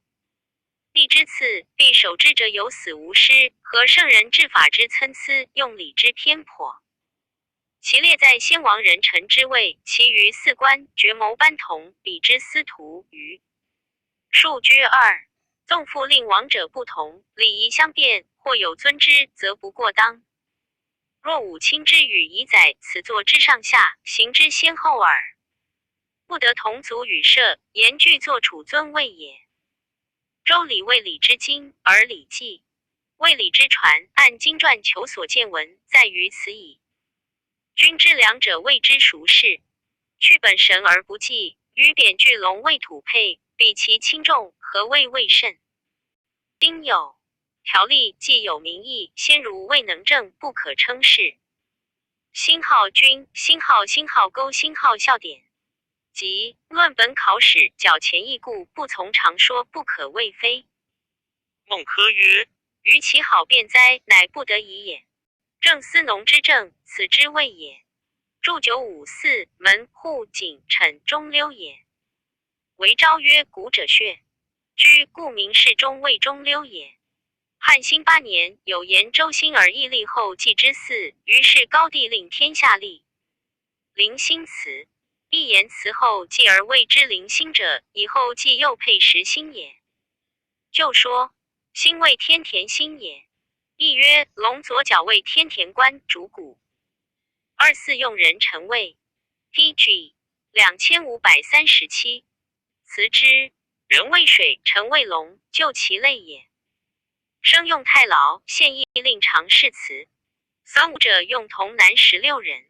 地之次，必守之者有死无尸，和圣人治法之参差，用礼之偏颇。其列在先王人臣之位，其余四官绝谋班同，比之司徒于数居二。纵复令王者不同，礼仪相变，或有尊之，则不过当。若武卿之语以载此作之上下，行之先后耳。不得同族与社，言具作处尊位也。周礼为礼之经，而礼记为礼之传。按经传求所见闻，在于此矣。君之两者谓之孰是？去本神而不济，与贬巨龙为土配，比其轻重，何谓未甚？丁酉，条例既有名义，先儒未能证，不可称是。星号君，星号星号勾星号笑点。即论本考史，矫前义故，不从常说，不可谓非。孟轲曰：于其好辩哉，乃不得已也。正司农之政，此之谓也。注954，门户井谶中溜也。为昭曰：古者穴居，故名是中谓中溜也。汉兴八年，有言周兴而义立后继之嗣，于是高帝令天下立灵星祠。一言辞后继而谓之灵星者，以后继又配时星也。就说星为天田星也。亦曰龙左角为天田官主骨。24用人臣位。P.G. 2537。辞之人为水，臣为龙，就其类也。生用太牢，现役令常侍祠。三五者用童男16人。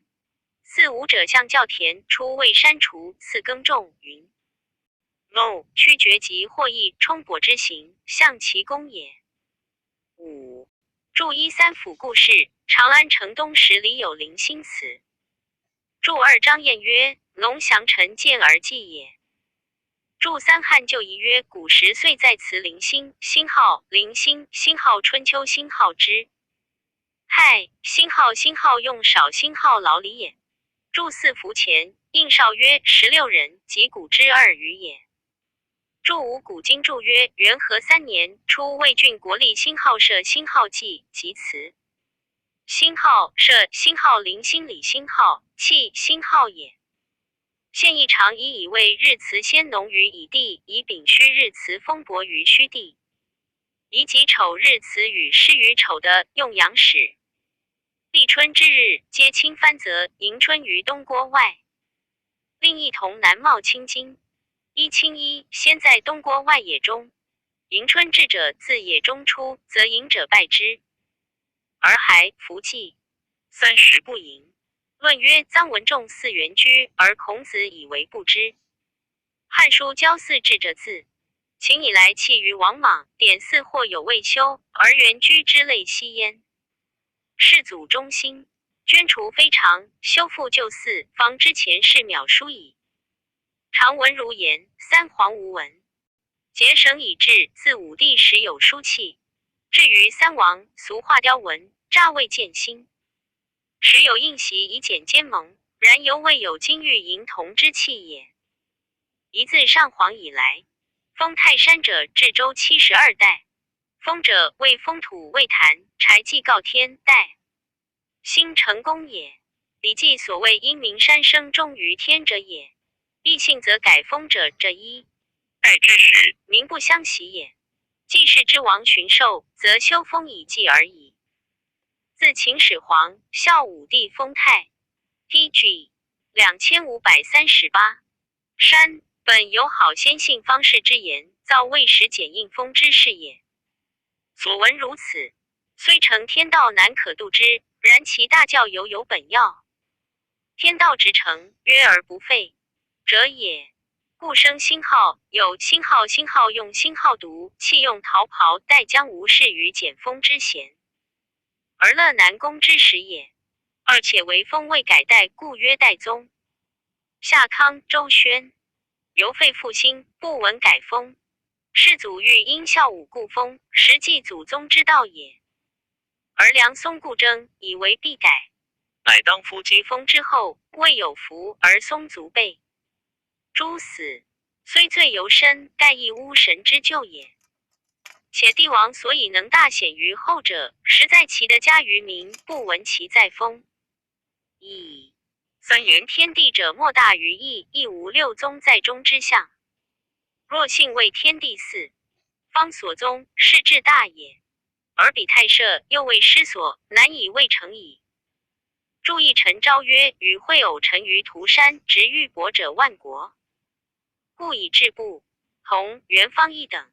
四五者相教田，出未删除，赐耕种。云 No 屈绝及获益冲跛之行，象其功也。五注一三府故事，长安城东10里有灵星祠。注二张晏曰：龙降臣见而祭也。注三汉旧仪曰：古时岁在祠灵星，星号灵星，星号春秋星号之。太星号星号用少星号劳礼也。注四服前应少曰：16人，及古之二余也。注五古今注曰：元和3年初，魏郡国立星号社星号祭及祠。星号社星号零星里星号气星号也。现义常以为日辞先农于乙地，以丙戌日辞封伯于戌地，以己丑日辞与师于丑的用阳始。立春之日，皆清藩泽，迎春于东郭外。另一同南茂青金，一青衣先在东郭外野中。迎春至者自野中出，则迎者拜之。而还弗祭 30 不迎。论曰：臧文仲嗣元居，而孔子以为不知。汉书交四至者字，秦以来弃于王莽，典祀或有未修，而元居之类稀焉。世祖中兴，捐除非常，修复旧寺，方知前世渺书矣。常闻如言，三皇无闻。节省以至，自武帝时有书契。至于三王，俗画雕文，诈未见兴。时有印玺以简兼盟，然犹未有金玉银铜之器也。一自上皇以来，封泰山者至周72代。封者为封土未坛，柴祭告天代，兴成功也。礼记所谓因名山生终于天者也。异姓则改封者这一。代之始，民不相习也。既世之王巡狩，则修封以祭而已。自秦始皇、孝武帝封泰，P.G. 2538。山本有好先信方士之言，造魏时简应封之事也。所闻如此，虽成天道难可度之，然其大教犹有本要。天道直成，约而不废者也。故生星号，有星号星号用星号读，弃用桃袍，待将无事于简封之嫌，而乐南宫之时也。而且为封未改代，故曰代宗。夏康、周宣犹废复兴，不闻改封。世祖欲因孝武故封，实继祖宗之道也。而梁松故争，以为必改。乃当夫击封之后，未有福而松族辈。诸死，虽罪犹深，盖亦巫神之咎也。且帝王所以能大显于后者，实在其德加于民，不闻其在封。以三言天地者，莫大于义，亦无六宗在中之象。若信为天地四方所宗，是至大也。而彼太社又为失所，难以未成矣。注一臣昭曰：“与会偶成于涂山，直欲博者万国，故以治部同元方一等。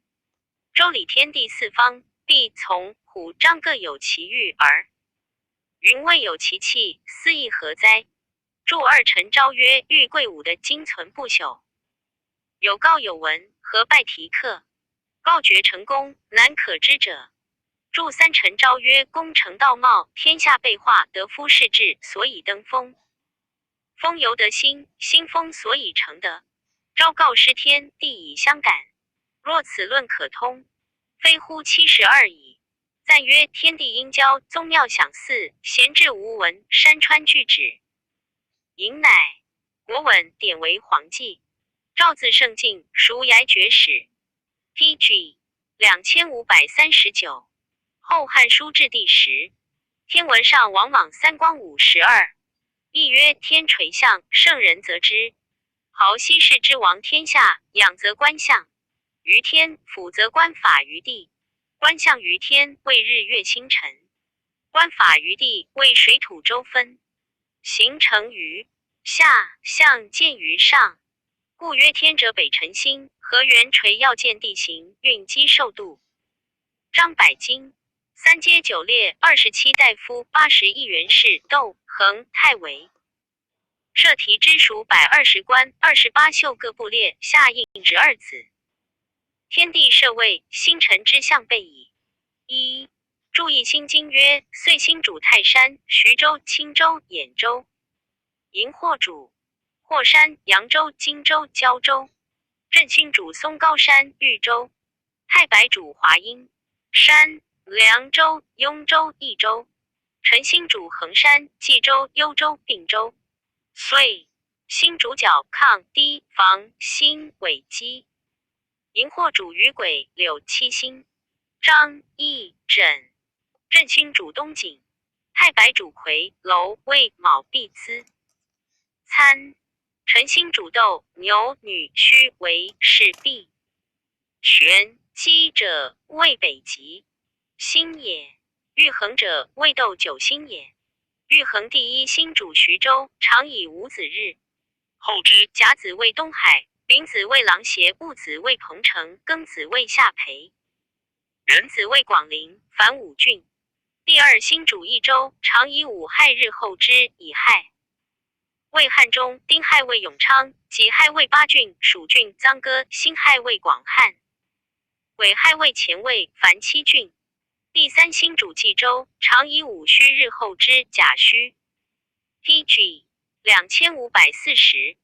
周礼天地四方，必从虎张各有其欲而云未有其气，斯亦何哉？”注二臣昭曰：“欲贵武的精存不朽，有告有闻，何拜题刻？告绝成功，难可知者。”注三臣昭曰：“功成道茂，天下备化，得夫士志，所以登峰。风由得心，心风所以成德。昭告失天地以相感。若此论可通，非乎72矣。”赞曰：“天地应交，宗庙享祀，贤志无闻，山川俱止。寅乃国稳，典为皇纪。赵字圣敬，孰崖绝史。P.G. 2539。后汉书至第十，天文上王莽三光五十二，亦曰天垂象，圣人则之。豪西氏之王天下，仰则观象于天，俯则观法于地。观象于天，谓日月星辰；观法于地，谓水土周分。形成于下，象见于上，故曰天者北辰星。河源垂要见地形，运机受度。张百金。三阶九列，27大夫，81员士，窦、恒、太尉。设提之属120官，28宿各部列，下应十二子。天地设位，星辰之象备矣。一注意心经曰：岁星主泰山、徐州、青州、兖州；荧惑主霍山、扬州、荆州、胶州；镇星主嵩高山、豫州；太白主华阴山、凉州、雍州、益州；辰星主衡山、冀州、幽州、并州。岁星主角、亢、低、房、辛、尾、鸡。荧惑主于鬼、柳、七星。张、翼、枕。镇星主东景。太白主魁、楼、未、卯、毕、资。参。辰星主斗、牛、女、戌、为、是、毕。玄机者，谓北极星也。玉衡者，谓斗九星也。玉衡第一星主徐州，常以五子日。后之甲子为东海，丙子为琅邪，戊子为彭城，庚子为下邳，壬子为广陵，凡五郡。第二星主益州，常以五亥日后之，乙亥为汉中，丁亥为永昌，己亥为八郡、蜀郡、臧戈，辛亥为广汉，癸亥为前魏，凡七郡。第三星主冀州，常以午戌日后之，甲戌。P.G. 2540。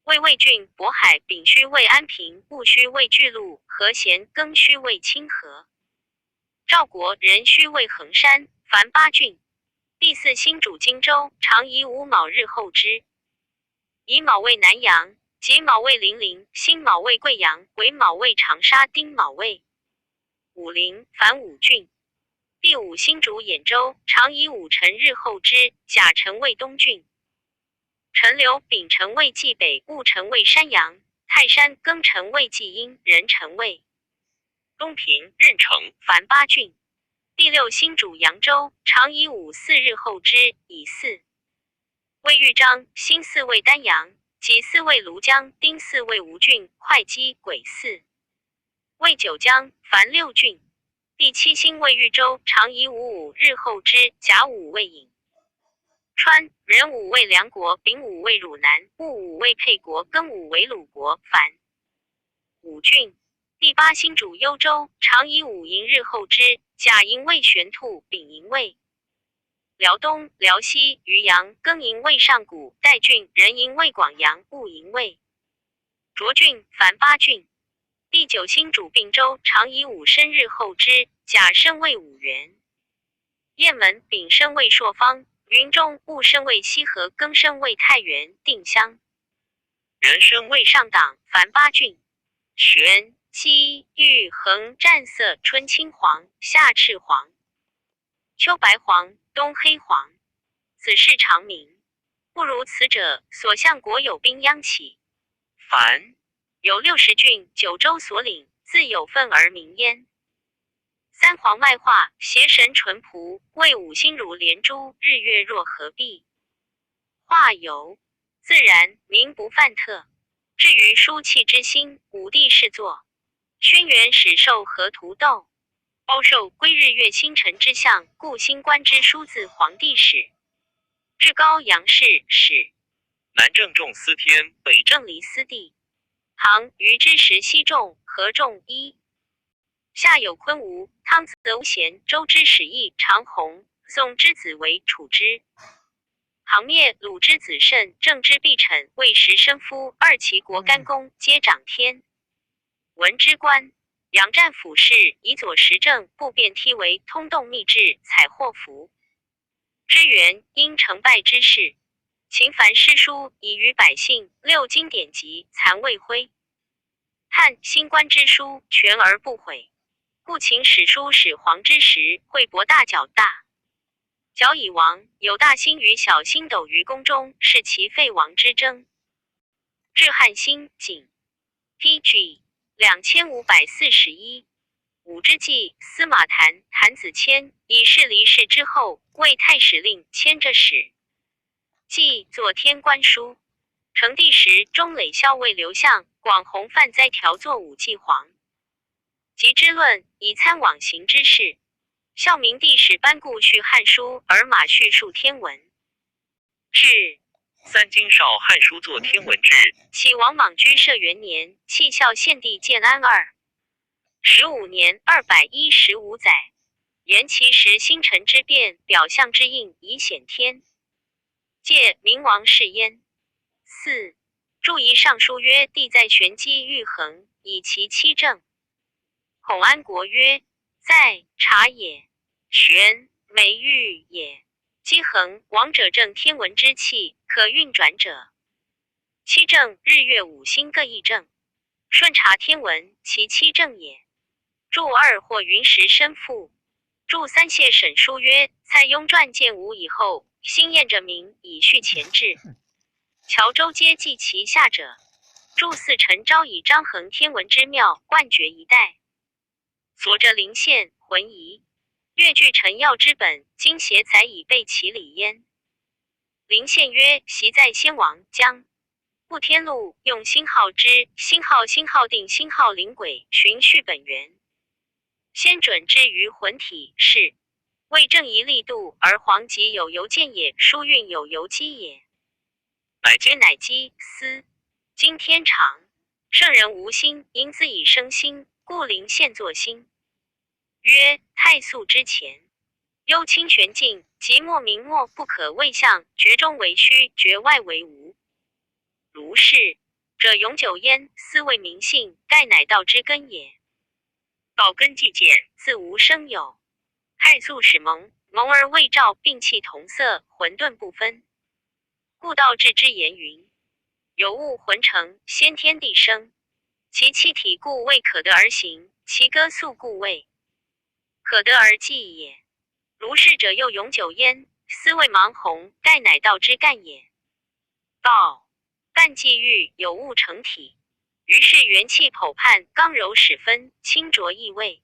魏魏郡、渤海、丙戌为安平，戊戌为巨鹿、和贤，庚戌为清河。赵国壬戌为衡山，凡八郡。第四星主荆州，常以午卯日后之。乙卯为南阳，己卯为零陵，辛卯为贵阳，癸卯为长沙，丁卯为武陵，凡五郡。第五星主兖州，常以午辰日后之，甲辰为东郡。陈留、丙辰为冀北，戊辰为山阳，泰山庚辰未济阴，壬辰未东平、任城。凡八郡。第六星主扬州，常以午巳日后之，乙巳。魏豫章，辛巳为丹阳，己巳为庐江，丁巳为吴郡，会稽癸巳为九江，凡六郡。第七星为豫州，常以午午日后之，甲午为颍川，壬午为梁国，丙午为汝南，戊午为沛国，庚午为鲁国，凡五郡。第八星主幽州，常以午寅日后之，甲寅为玄菟，丙寅为辽东、辽西、渔阳，庚寅为上谷、代郡，壬寅为广阳，戊寅为涿郡，凡八郡。第九星主并州，常以午申日后之，甲申为五原。雁门，丙申为朔方，云中，戊申为西河，庚申为太原、定襄，壬申为上党，凡八郡。玄、机、玉衡、战色，春青黄，夏赤黄，秋白黄，冬黑黄。此事常明。不如此者，所向国有兵殃起。凡有60郡九州所领，自有份而民焉。三皇外化，邪神淳朴，谓五星如连珠，日月若合璧。化有自然，民不犯特。至于书气之心，武帝是作。轩辕始授河图斗，包受归日月星辰之象，故星官之书自黄帝始。至高阳氏始。南郑仲司天，北郑离司地。唐虞之时，西仲、合仲一。下有昆吾、汤泽吴贤、周之始义、长虹、宋之子为楚之。唐灭鲁之子慎、郑之毕臣、魏时生夫、二齐国干公，皆掌天文之官。杨战府事，以左时政，不便梯为通洞密制，采获符。之源因成败之事。秦凡诗书以于百姓，六经典籍残未灰。汉新官之书全而不毁，故秦史书始皇之时，惠博大角大。角已亡，有大星与小星斗于宫中，是其废亡之争。至汉兴景 P.G. 2541。武之纪，司马谈、谭子骞以是离世之后，为太史令，牵着使。记作天官书。成帝时，中累校尉刘向、广弘范灾条作武纪皇及之论，以参往行之事。孝明帝使班固叙汉书，而马叙述天文。至三金少汉书作天文志。齐王莽居社元年，弃孝献帝建安25年215载，言其时星辰之变，表象之应，以显天。借明王室焉。四注仪尚书曰：帝在玄机玉衡，以其七政。孔安国曰：在察也，玄美玉也。姬衡王者正天文之气，可运转者。七政日月五星各一正，顺察天文，其七政也。注二或云时生父。注三谢沈书曰：蔡邕传建武以后，新验者名以续前志。乔州皆记其下者。注四陈昭以张衡天文之妙，冠绝一代。所着灵县浑仪，越据陈药之本，今邪载以备其理焉。灵县曰：习在先王将不天禄，用星号之星号星号定星号灵轨，循序本源。先准之于魂体是为正仪力度，而黄极有由见也，书运有由机也。乃皆乃机思今天长，圣人无心，因自以生心，故灵现作心。曰太素之前，幽清玄静，即莫明莫不可谓相，觉中为虚，觉外为无。如是者永久焉，斯谓明性，盖乃道之根也。道根既见，自无生有。太素始蒙，蒙而未照，并气同色，混沌不分。故道智之言云：有物浑成，先天地生。其气体故未可得而行，其歌速故未可得而记也。如是者又永久焉，斯谓茫弘，盖乃道之干也。道干既欲有物成体，于是元气剖判，刚柔始分，清浊异位。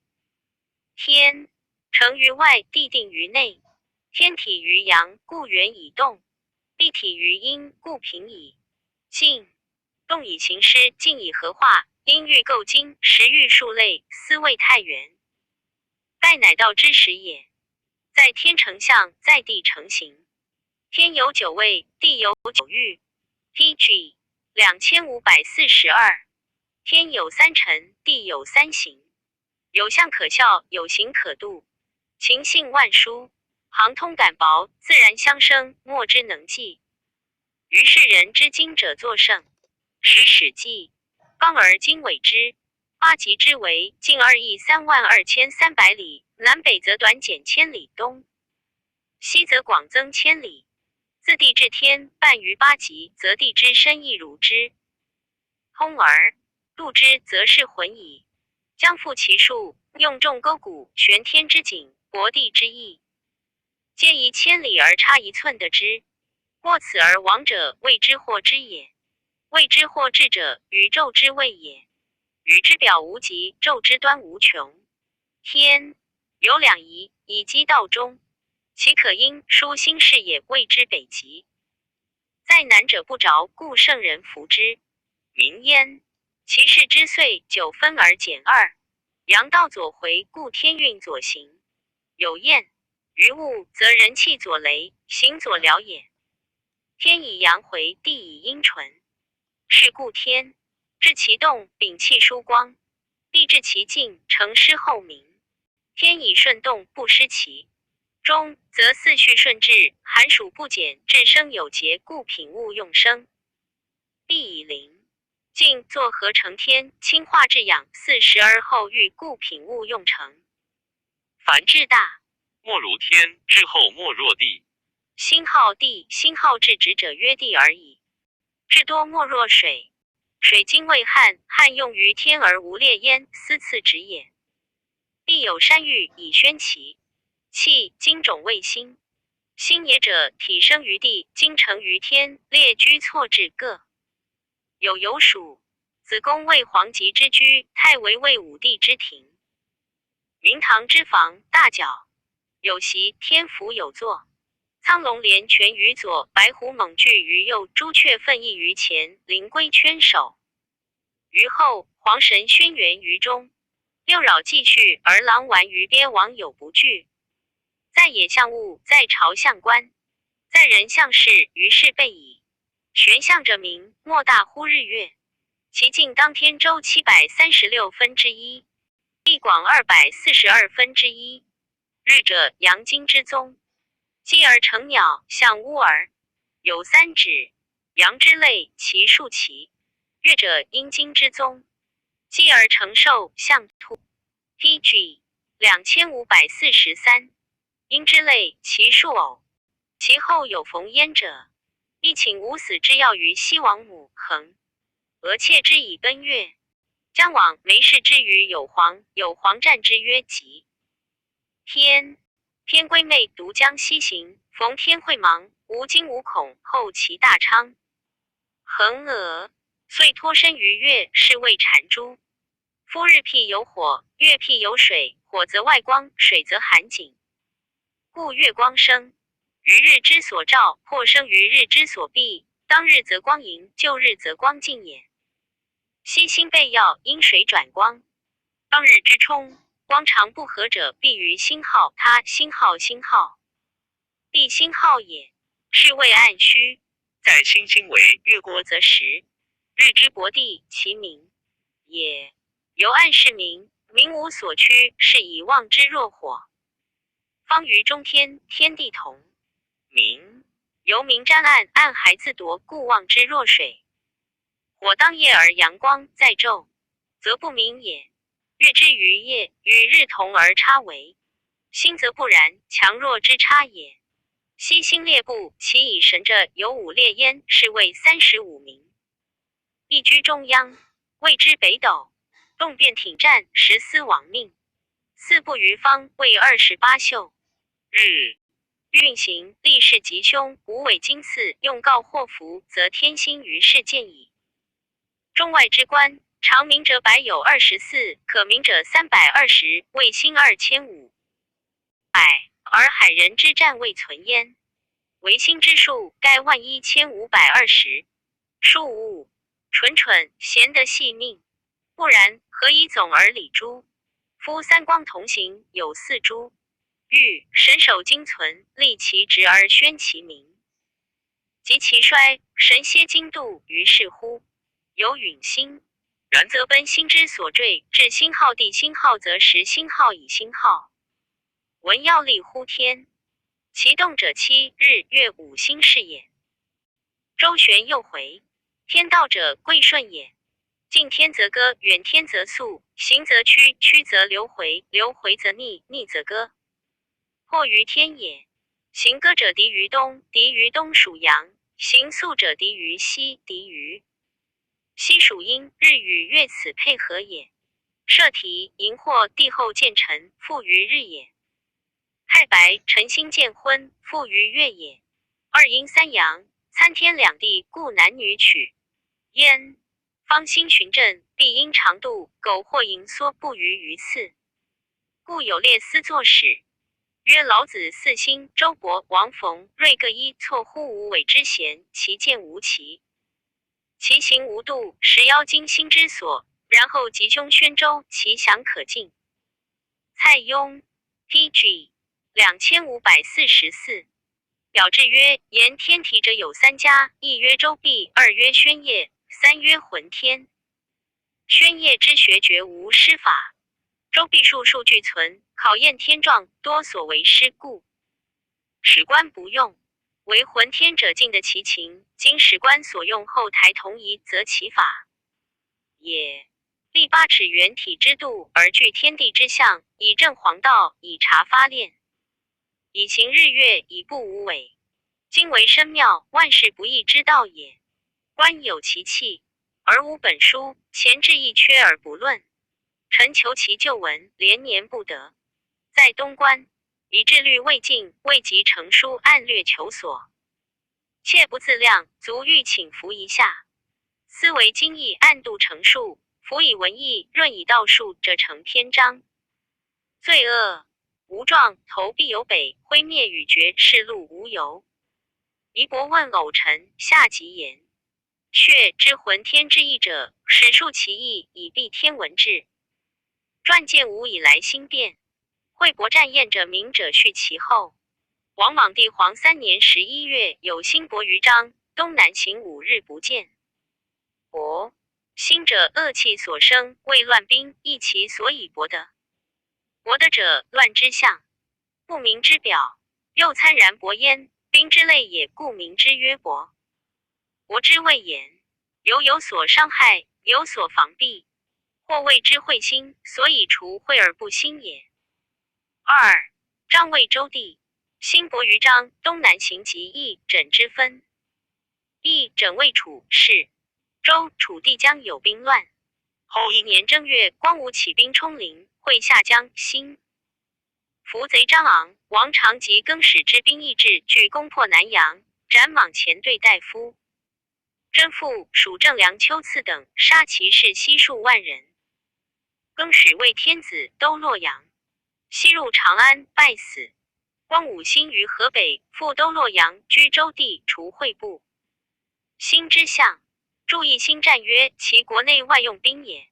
天成于外，地定于内。天体于阳，故元以动；地体于阴，故平以静。动以形施，静以和化。音欲构精，时欲数类，斯谓太元。盖乃道之始也。在天成象，在地成形。天有九位，地有九域。P.G. 2542。天有三辰，地有三行。有象可效，有形可度。情性万殊，行通感薄，自然相生，莫之能济。于是人之精者作圣。始史记，方而经纬之，八极之围，径2亿3万2300里，南北则短减千里，东西则广增千里。自地至天，半于八极，则地之深亦如之。通而度之，则是浑矣。将复其数，用重勾股，玄天之景，博地之义，皆以千里而差一寸的之。过此而亡者，谓之惑之也。谓之惑智者，宇宙之谓也。宇之表无极，宙之端无穷。天有两仪，以积道中，其可因舒心事也，谓之北极。在南者不着，故圣人服之。明焉。其事之岁，九分而减二。阳道左回，故天运左行。有验于物，则人气左雷，行左辽也。天以阳回，地以阴纯。是故天至其动，屏气疏光；地至其静，成湿后明。天以顺动，不失其中，则四序顺至，寒暑不减，至生有节，故品物用生。地以灵静作合成天，清化至养，四时而后育，故品物用成。凡至大莫如天，至后莫若地。星号地，星号至直者曰地而已。至多莫若水，水经未旱，旱用于天而无烈焉，斯次直也。地有山玉以宣其气，精种谓星。星也者，体生于地，精成于天，列居错置各。有有属，子宫为皇极之居，太为魏武帝之庭。明堂之房，大角有席，天府有座。苍龙连泉于左，白虎猛踞于右，朱雀奋翼于前，灵龟圈首于后，黄神轩辕于中。六扰继续，而狼顽于鳖王有不惧。在野象物，在朝象官，在人象事，于是备矣。玄象者明，莫大乎日月。其径当天周1/736，地广1/242。日者，阳经之宗。继而成鸟，象乌儿，有三趾。阳之类，其数奇。月者，阴经之宗。继而成兽，象兔。P.G. 2543。阴之类，其数偶。其后有逢焉者。亦请无死之药于西王母，恒。俄窃之以奔月。将往梅氏之于有黄，有黄战之曰吉。天天归魅独将西行，逢天会芒，无惊无恐，后其大昌。恒娥遂脱身于月，是谓缠珠。夫日辟有火，月辟有水，火则外光，水则寒井，故月光生于日之所照，或生于日之所蔽。当日则光盈，旧日则光尽也。西星备要，因水转光。当日之冲，光常不合者，必于星号他星号星号，地星号也，是谓暗虚。在星星为月国则时，日之薄地，其明也。由暗是明，明无所趋，是以望之若火。方于中天，天地同明。由明沾暗，暗还自夺，故望之若水。火当夜而阳光在昼，则不明也。月之于夜，与日同而差为。星则不然，强弱之差也。西星列布，其以神者有五列焉，是谓35名。一居中央，谓之北斗。动变挺战，十司亡命。四不于方，谓28宿。日运行，立事吉凶，无违经赐，用告祸福，则天心于是见矣。中外之官，常明者百有24，可明者320，卫星2500，而海人之战未存焉。为星之数，盖11520。庶五蠢蠢，贤得系命。不然，何以总而理诸？夫三光同行，有四诸。欲神守精存，立其职而宣其名。及其衰，神歇精度，于是乎有允星。然则奔星之所坠，至星号地星号，则时星号以星号。闻要立乎天，其动者七日月五星是也。周旋又回，天道者贵顺也。近天则歌，远天则速，行则趋，趋则流回，流回则逆，逆则歌。迫于天也。行歌者敌于东，敌于东属阳；行速者敌于西，敌于西属阴。日与月此配合也。社题荧惑帝后见辰，复于日也。太白辰星见昏，复于月也。二阴三阳，参天两地，故男女取焉。方星巡阵，必因长度，苟或盈缩不逾于次，故有列司作史。曰老子四星，周勃、王冯、芮各一错乎无伪之贤，其见无奇，其行无度，实妖精心之所。然后吉凶宣周，其详可尽。蔡邕，P.G. 2544。表志曰：言天体者有三家，一曰周髀，二曰宣夜，三曰浑天。宣夜之学绝无师法，周髀数数俱存，考验天状，多所为师故。史官不用，为浑天者尽得其情，今史官所用后台同仪，则其法也。立8尺圆体之度，而具天地之象，以正黄道，以察发炼，以行日月，以布无伪。今为深妙，万事不易之道也。官有其器，而无本书，前志亦缺而不论。臣求其旧文，连年不得。在东关，以致虑未尽，未及成书，按略求索。切不自量，足欲请服一下。思为经义，暗度成数；辅以文艺，润以道术，者成篇章。罪恶无状，投必有北，灰灭与绝，赤路无由。夷伯问偶臣，下吉言。血之浑天之意者，始述其意，以避天文志。传建武以来兴变，惠伯战燕者明者续其后。王莽帝皇3年11月，有兴伯于章，东南行5日不见。伯兴者，恶气所生，为乱兵，亦其所以博得。博得者，乱之象，不明之表。又参然伯焉，兵之类也，故名之曰伯。伯之谓言，犹有所伤害，有所防避，或谓之彗星，所以除晦而不兴也。二张谓周帝，兴伯于章，东南行及邑枕之分。邑枕为楚是周楚地将有兵乱。后一年正月，光武起兵冲陵，会下江兴。伏贼张昂、王常及更始之兵亦至，俱攻破南阳，斩莽前队大夫。甄父、蜀正梁丘赐等杀其士悉数万人。更始为天子，都洛阳，西入长安，败死。光武兴于河北，复都洛阳，居周地，除惠部。兴之相，注意兴战曰：其国内外用兵也。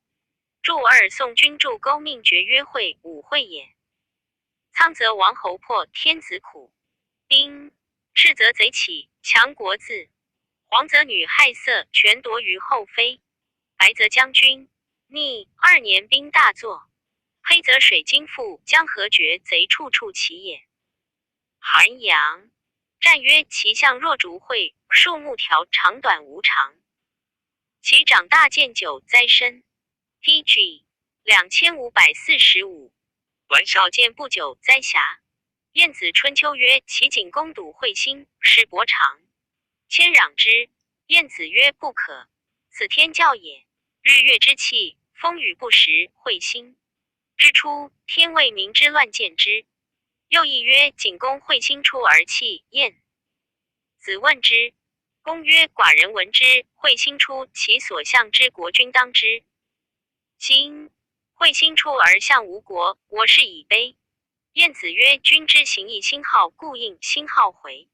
注二宋君注勾命爵曰惠，武惠也。仓则王侯破，天子苦。兵赤则贼起，强国自。黄则女害色，权夺于后妃。白则将军逆二年兵大作。黑则水经覆，江河决，贼处处起也。韩阳战曰：其象若竹会，树木条长短无常。其长大见久灾身。P.G. 2545。短小见不久灾暇。晏子春秋曰：齐景公睹彗星，使伯长，谦攘之。晏子曰：不可，此天教也。日月之气，风雨不时，彗星之出，天未明之乱见之。又一曰：景公彗星出而泣。晏子问之，公曰：寡人闻之，彗星出，其所向之国君当之。今彗星出而向吾国，我是以悲。晏子曰：君之行义星号故应星号回，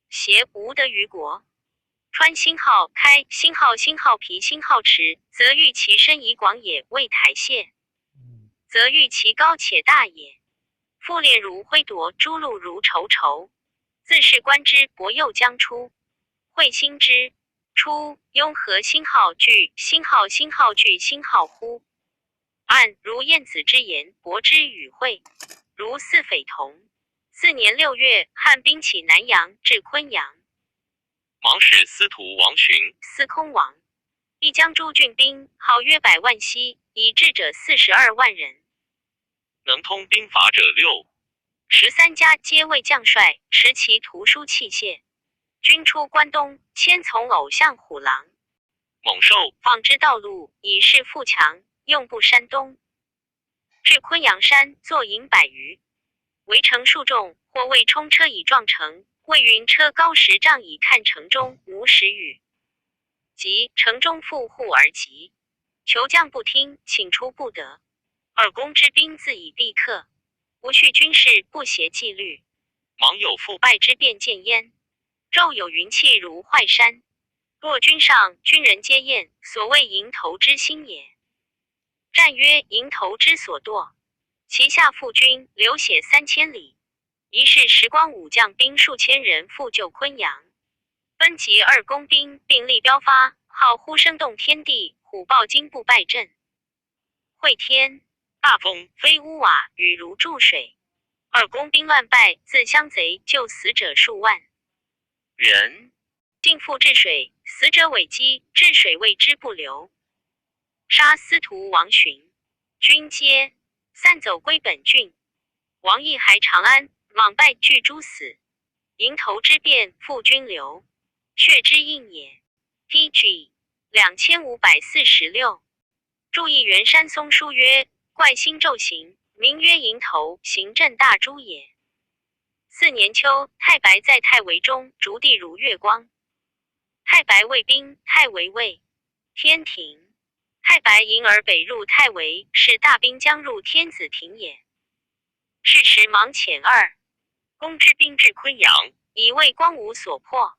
邪无得于国。川星号开星号星号皮星号池，则欲其深以广也，谓台榭；则欲其高且大也。复炼如灰夺，诸路如稠稠。自是观之，伯右将出。彗星之出，雍和星号聚星号星号聚星号乎？按如晏子之言，伯之与会，如似匪同。4年6月，汉兵起南阳，至昆阳。莽使司徒王寻、司空王，一将诸郡兵，号约百万西，以智者42万人。能通兵法者六。13家皆为将帅，持其图书器械。军出关东，千从偶像虎狼。猛兽放之道路，以示富强。用布山东，至昆阳山，坐营百余，围城数众，或谓冲车以撞城，谓云车高10丈以看城中，无时雨。及城中富户而集，求将不听，请出不得。二公之兵自以必克，不恤军事，不协纪律。莽有复败之变见焉。昼有云气如坏山，若君上，军人皆厌，所谓营头之星也。战曰：营头之所堕，其下复军流血3000里。一是时光武将兵数千人复救昆阳，奔集二公兵，并力彪发，号呼声动天地，虎豹惊不败阵。会天大风，飞屋瓦，雨如注水。二公兵乱败，自相贼，救死者数万人。晋复治水，死者为积，治水谓之不流。杀司徒王寻，军皆散走归本郡。王毅还长安，莽败拒诸死。营头之变，复军流，血之应也。P.G. 2546。注意元山松书曰：怪星骤行，名曰营头，行震大诸也。四年秋，太白在太尉中，逐地如月光。太白卫兵，太尉卫天庭。太白迎而北入太尉，是大兵将入天子庭也。是时忙遣二公之兵至昆阳，以为光武所破。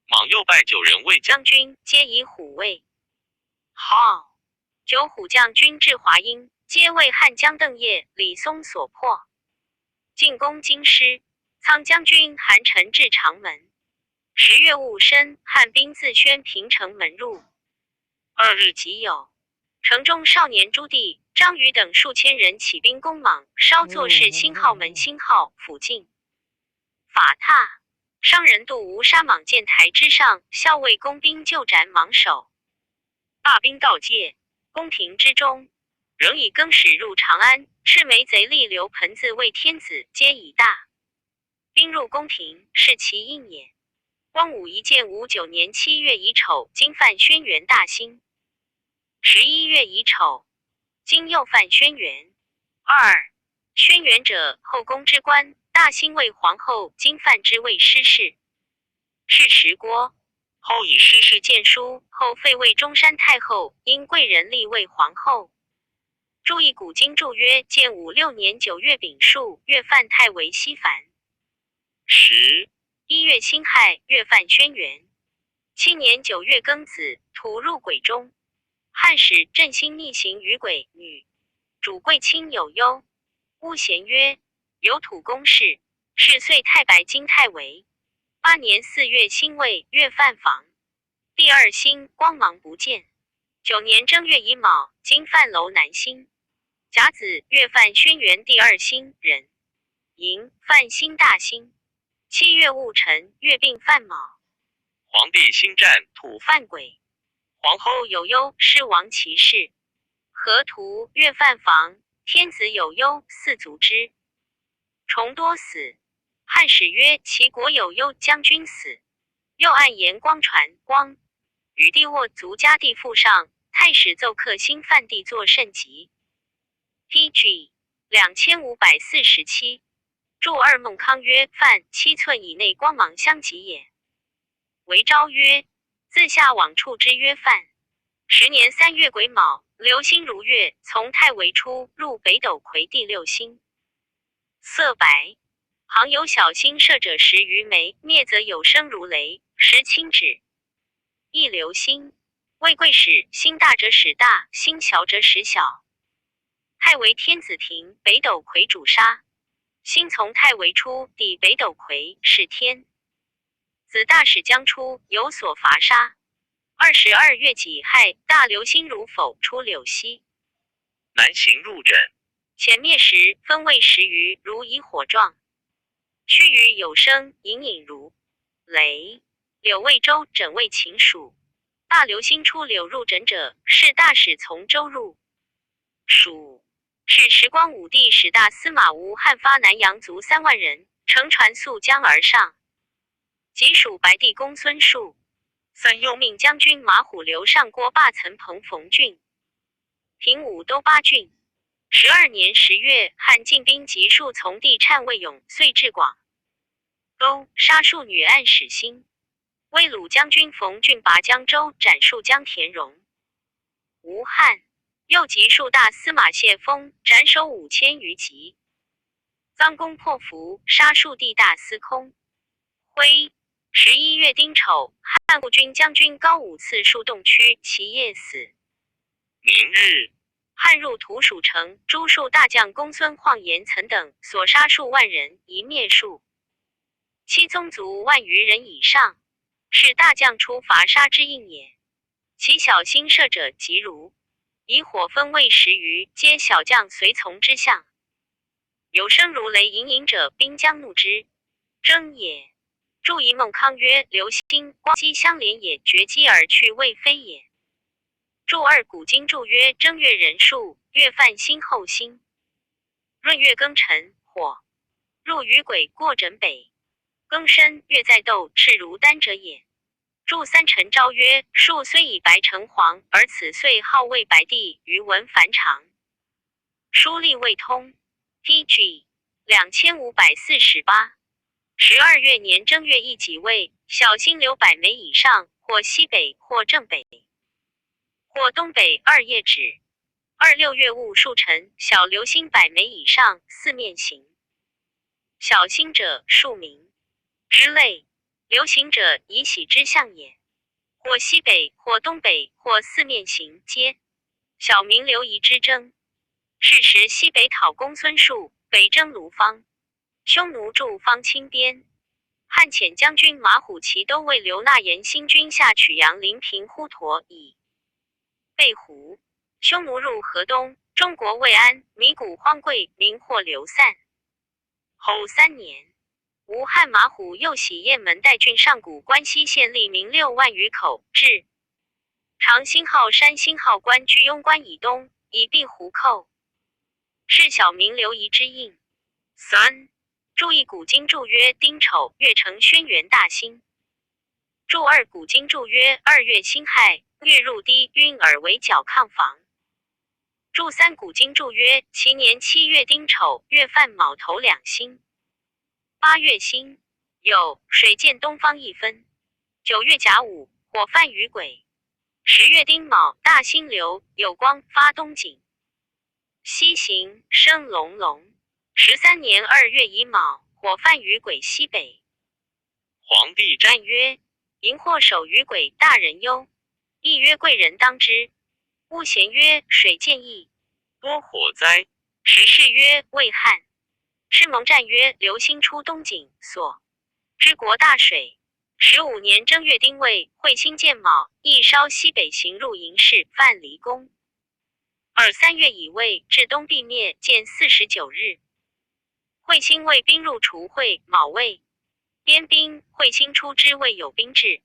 莽又败九人卫将军，皆以虎卫。号九虎将军至华阴，皆为汉将邓业、李松所破。进攻京师，苍将军韩臣至长门。10月戊申，汉兵自宣平城门入。2日即有。城中少年朱棣、张宇等数千人起兵攻莽，烧作是星号门星号附近。法榻商人杜吴杀莽建台之上，校尉工兵就斩莽首。大兵到界宫廷之中，仍以更始入长安，赤眉贼吏刘盆子为天子，皆以大兵入宫廷，是其应也。光武一建武9年7月乙丑，金犯轩辕大兴。11月乙丑，今又犯轩辕。二轩辕者，后宫之官。大兴为皇后，金范之位失事。是时郭后以失事见书，后废为中山太后，因贵人立为皇后。注意古今注曰：建武6年9月丙戍，月犯太为西凡。11月辛亥，月犯轩辕。7年9月庚子，土入癸中。汉使振兴逆行于癸女，主贵卿有忧。巫咸曰：有土公事。是岁太白金太尉。8年4月辛未，月犯房。第二星光芒不见。9年正月乙卯，金范楼南星。甲子，月犯轩辕第二星人。寅，犯星大星。7月戊辰，月病犯卯。皇帝星战，土犯癸。皇后有忧，是王其事。河图月犯房，天子有忧，四族之。重多死。汉史曰：齐国有忧将军死。又按言光传光，与帝卧足家地腹上，太史奏克新范帝作甚急。P.G. 2547。注二孟康曰：范7寸以内光芒相及也。韦昭曰：自下往处之曰范。10年3月癸卯，流星如月，從太微出，入北斗魁第六星，色白。旁有小星射者十餘枚，滅則有聲如雷，時輕止。一流星，謂貴使，星大者使大，星小者使小。太微天子庭，北斗魁主殺。星從太微出，抵北斗魁，是天子大使將出，有所伐殺。22月己亥，大流星如否出柳溪。南行入枕。前滅時，分位十餘，如以火狀。須臾有聲，隱隱如雷。柳為周，枕為秦屬。大流星出柳入枕者，是大使從周入蜀。是時光武帝使大司馬吳漢發南陽卒3萬人，乘船溯江而上。及蜀白帝公孫述。三又命將軍馬虎留上郭罷岑彭馮郡，平武都八郡。12年10月，漢進兵擊數從弟單魏勇，遂至廣溝，殺庶女按使興。威魯將軍馮俊拔江州，斬庶將田榮。吳漢又擊數大司馬謝封，斬首5000餘級。臧公破服，殺庶弟大司空輝。11月丁丑，漢護軍將軍高武刺數洞區，其夜死。明日，漢入屠蜀城，誅數大將公孫晃、嚴曾等，所殺數萬人，一滅數。其宗族萬餘人以上，是大將出伐殺之應也。其小星射者即如以火分位十餘，皆小將隨從之象。有聲如雷隱隱者，兵將怒之，爭也。注一孟康曰：流星光機相連也，絕機而去未非也。注二古今注曰：正月人數，月犯星後星。閏月庚辰，火入於癸過枕北。庚申，月在斗，赤如丹者也。注三辰昭曰：樹雖以白成黃，而此歲號謂白帝，余文繁長。書例未通。P.G. 2548。12月年正月乙己未，小星流百枚以上，或西北，或正北，或東北。二夜止。26月戊戌辰，小流星百枚以上，四面行。小星者，庶民之類。流行者，以喜之象也。或西北，或東北，或四面行，皆小民流移之徵。是時西北討公孫述，北征盧芳。匈奴駐方清邊，漢遣將軍馬虎騎都尉劉納言新軍下曲陽臨平滹沱以備胡。匈奴入河東，中國未安，糜谷荒貴，民或流散。後3年，吳漢馬虎又徙雁門代郡上谷關西縣吏民6萬餘口，至長星號山星號關居庸關以東，以避胡寇。是小民流移之應。三。注一古今注曰：丁丑，月成軒轅大星。注二古今注曰：2月辛亥，月入低晕而為角亢房。注三古今注曰：其年7月丁丑，月犯卯頭兩星。8月辛酉，水見東方一分。9月甲午，火犯於癸。10月丁卯，大星流有光發東井。西行聲隆隆。13年2月乙卯，火犯於癸西北。皇帝戰曰：荧惑守於癸，大人憂。亦曰：貴人當之。巫咸曰：水見異，多火災。時事曰：魏漢。赤蒙戰曰：流星出東井，所之國大水。15年正月丁未，彗星見卯，亦稍西北行入營室，犯離宮。二三月乙未，至東必滅，見49日。彗星未兵入除會，卯未，邊兵，彗星出之未有兵至。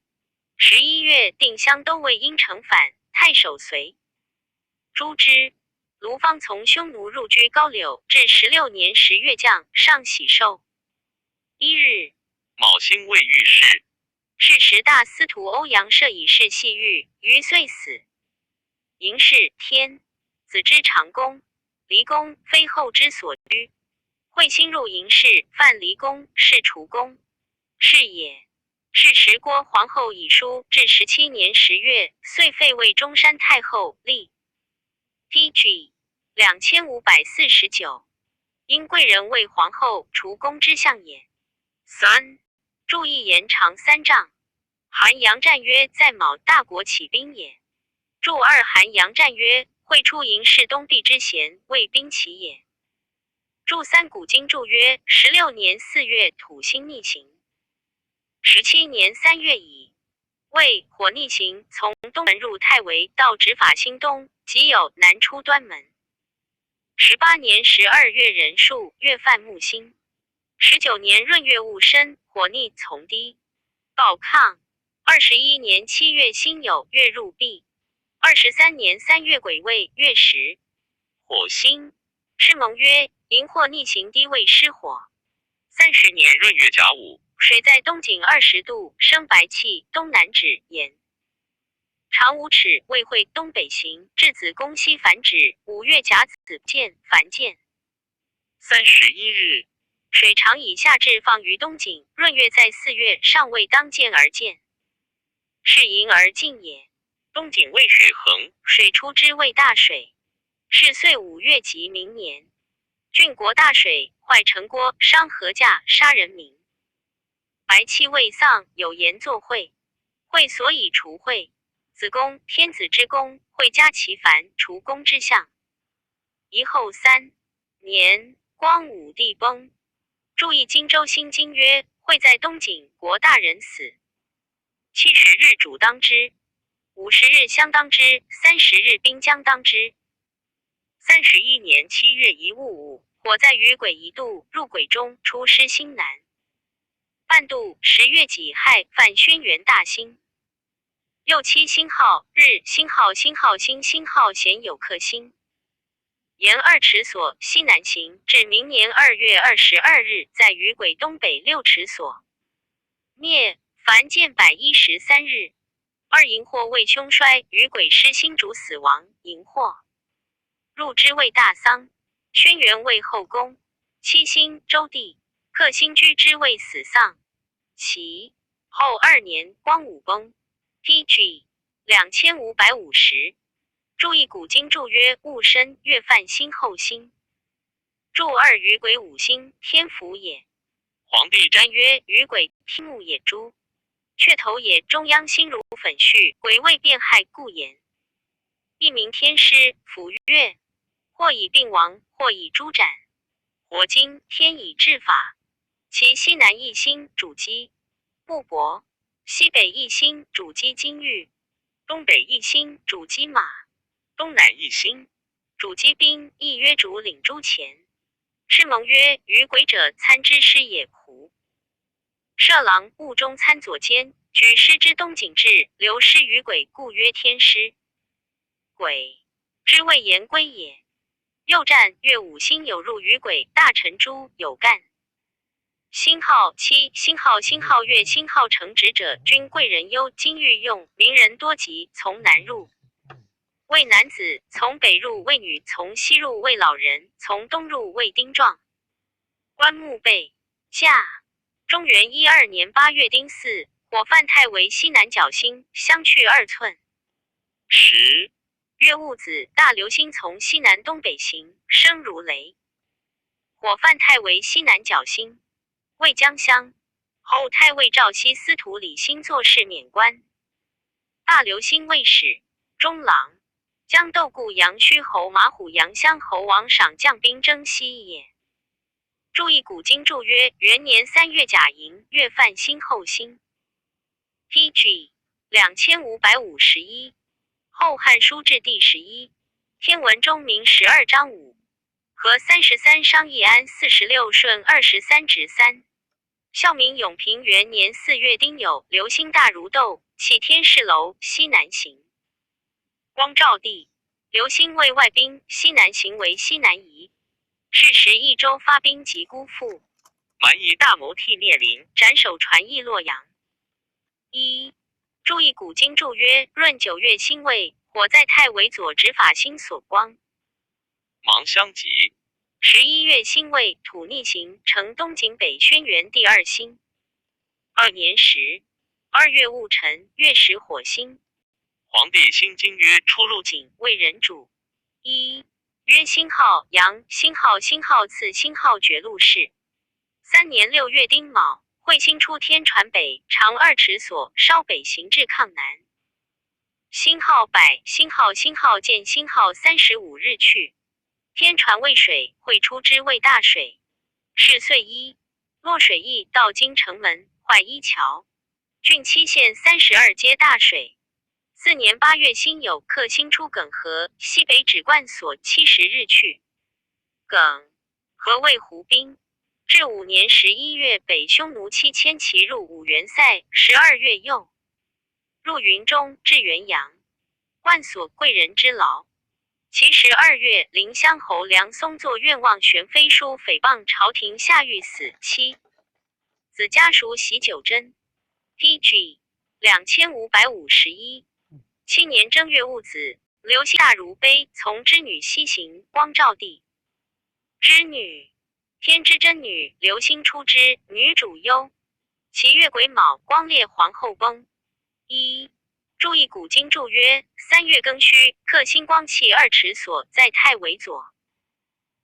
11月，定襄都尉殷承反，太守随诛之。盧芳從匈奴入居高柳，至16年10月降，上喜壽。1日，卯星未遇事。是時大司徒歐陽射以事系獄，於歲死。嬴氏天子之長公，離宮非後之所居。彗星入營室，犯離宮，是除宮，是也。是時郭皇后以書，至17年10月，遂廢位中山太后，立 PG 2549，因贵人为皇后除宫之相也。三，注意延长3丈。韩杨战曰：在卯，大国起兵也。注二韩杨战曰：会出营事东壁之贤，为兵起也。注三古今注曰：16年4月土星逆行，17年3月乙未火逆行，从东门入太尉，到执法星东，即有南出端门。18年12月壬戍，月犯木星。19年闰月戊申，火逆从低。保康21年7月辛酉，月入弼。23年3月癸未，月食。火星。赤蒙曰：荧惑逆行低位失火。30年闰月甲午，水在东井20度，生白气，东南指炎。长5尺，未会东北行，至子宫西反指。5月甲子，见凡见。31日，水长以下至放于东井，闰月在4月，尚未当见而见，是盈而进也。东井未水横，水出之谓大水。是岁5月即明年，郡国大水，坏城郭，伤禾稼，杀人民。白气未丧，有言作会，会所以除秽。子宫，天子之宫，会加其繁，除宫之相。宜后3年，光武帝崩。注意荆州新经曰：会在东景，国大人死。70日主当之，50日相当之，30日兵将当之。31年7月乙戊午，火在于癸1度，入癸中，出师星南。半度，10月己亥，犯轩辕大星。又七星号日星号星号星星号显有克星。沿2尺所西南行，至明年2月22日，在于癸东北6尺所灭。凡见113日。二荧惑为凶衰，于癸失星主死亡。荧惑入之谓大丧。轩辕为后宫。七星周地克星居之谓死丧。其后2年，光武崩。P.G. 2550。注意古今注曰：戊申，月犯辛后星。注二于癸五星，天府也。皇帝占曰：于癸天木也。诸雀头也。中央星如粉絮，癸未变害，故言。一名天师，辅月，或以病亡，或以诛斩。火经天以治法，其西南一星主机布帛，西北一星主机金玉，东北一星主机马，东南一星主机兵，亦曰主领诸钱。赤蒙曰：于鬼者，参之师也。胡舍郎雾中参左监，举师之东景至，留师于鬼，故曰天师。鬼之谓言归也。右战月五星有入于鬼，大臣诸有干。星号七星号星号月星号成职者，君贵人优，金玉用，名人多吉，从南入。为男子从北入，为女从西入，为老人从东入，为丁壮。棺木备下。中元12年8月丁巳，火犯太为西南角星，相去2寸。十月戊子，大流星从西南东北行，声如雷。火犯太为西南角星，为江乡。后太尉赵熙司徒李兴做事免官。大流星卫使中郎。将窦固阳虚侯马虎阳乡侯王赏将兵征西也。注意古今注曰：元年3月甲寅，月犯辛后星。P.G. 2551，后汉书志第11，天文钟明12章5和33商义安46顺23直3。孝明永平元年4月丁酉，流星大如豆，起天士楼西南行。光照帝，流星为外兵，西南行为西南夷。是时益州发兵及孤父，蛮夷大谋替灭灵，斩首传邑洛阳。一注意古今注曰：闰9月辛未，火在太尉左执法星所光。芒相及。11月辛未，土逆行，城东景北轩辕第二星。2年10、2月戊辰，月食火星。皇帝心经曰：出入景为人主。一曰星號陽星號星號次星號絕錄事。3年6月丁卯，彗星出天船北，長2尺所，稍北行至亢南。星號百星號星號見星號35日去。天船為水，彗出之為大水。是歲一，洛水溢到京城門，壞一橋。郡七縣32皆大水。4年8月辛酉，克星出耿河西北止灌所70日去。耿河為湖滨。至5年11月，北匈奴7000騎入五原塞。12月又入雲中，至元陽。萬所貴人之勞。其十二月，臨湘侯梁松作願望玄飛書誹謗朝廷，下獄死。七子家屬喜九真。P.G. 2551。7年正月戊子，劉熙大如碑，從之女西行，光照帝之女，天之真女，流星出之，女主憂。其月癸卯，光烈皇后崩。一注意古今注曰：3月庚戌，克星光气2尺所在太尉左，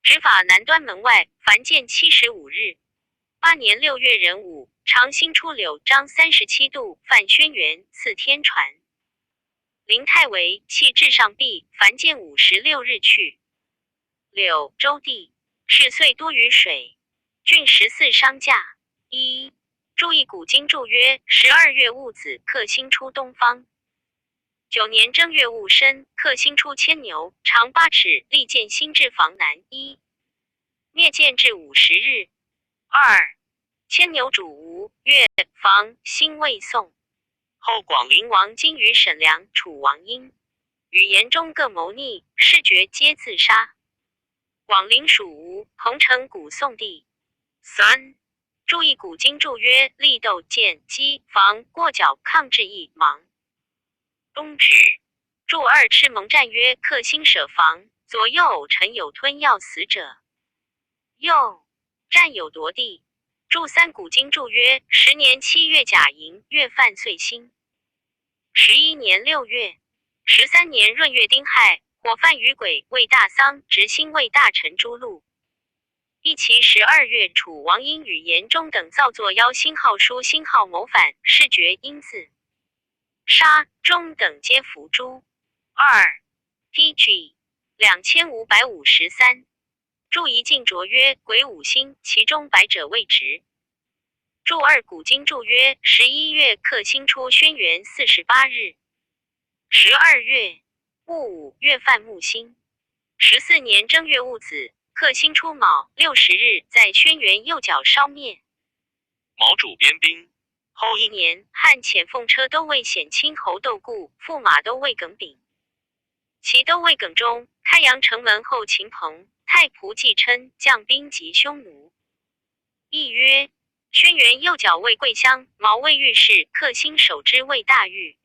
执法南端门外，凡见75日。8年6月壬午，长星出柳张37度，犯轩辕，赐天传。灵太尉弃至上壁，凡见56日去。柳州地，是岁多雨水。郡14商驾。一注意古今注曰：12月戊子，克星出东方。9年正月戊申，克星出牵牛，长8尺，立见星至房南。一灭见至50日。二牵牛主吴越房星未送。后广陵王金与沈良、楚王英与严中各谋逆，事决皆自杀。广陵属吴，彭城古宋地。三注意古今注曰：立斗见机防过角抗志义忙。东至注二赤蒙战曰：克星舍房，左右偶臣有吞要死者。右战有夺地。注三古今注曰：10年7月甲寅，月犯岁星。11年6月，13年闰月丁亥，火犯于癸，为大丧，执星为大臣诸禄。一其12月，楚王英与严中等造作妖星号书星号谋反，事决应自杀，中等皆伏诛。二 P.G. 2553。注一晋卓曰：癸五星，其中百者未直。注二古今注曰：11月克星出轩辕48日。12月戊午，月犯木星。14年正月戊子，克星出卯60日，在轩辕右角烧灭。毛主边兵。后一年，汉遣奉车都尉显亲侯窦固、驸马都尉耿炳。其都尉耿忠，开阳城门后秦鹏、太仆季琛将兵及匈奴。亦曰：轩辕右角为贵乡，毛卫御史，克星守之为大狱。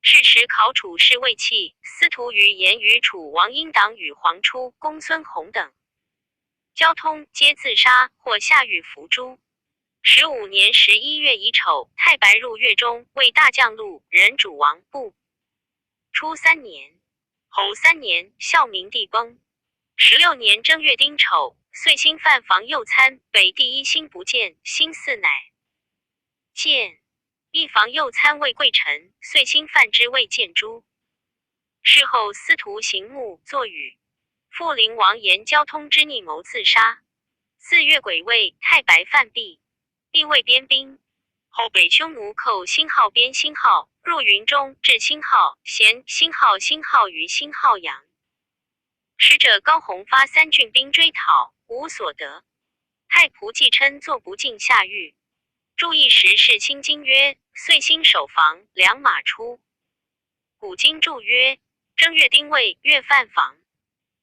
是时考楚氏魏弃，司徒于言与楚王英党与黄初、公孙弘等交通，皆自杀或下狱伏诛。15年11月乙丑，太白入越中，为大将禄，任主王部。初三年，侯三年，孝明帝崩。16年正月丁丑，岁星犯房右参，北第一星不见，星四乃见。一房右参为贵臣，岁星犯之未见诛。事后司徒行目作语，复灵王言交通之逆谋自杀。4月癸未，太白犯毕，并未边兵。后北匈奴寇星号边星号入云中，至星号咸星号星号于星号阳。使者高弘发三郡兵追讨，无所得。太仆季琛坐不进下狱。注意时事新经曰：岁星守房，两马出。古今注曰：正月丁未，月犯房。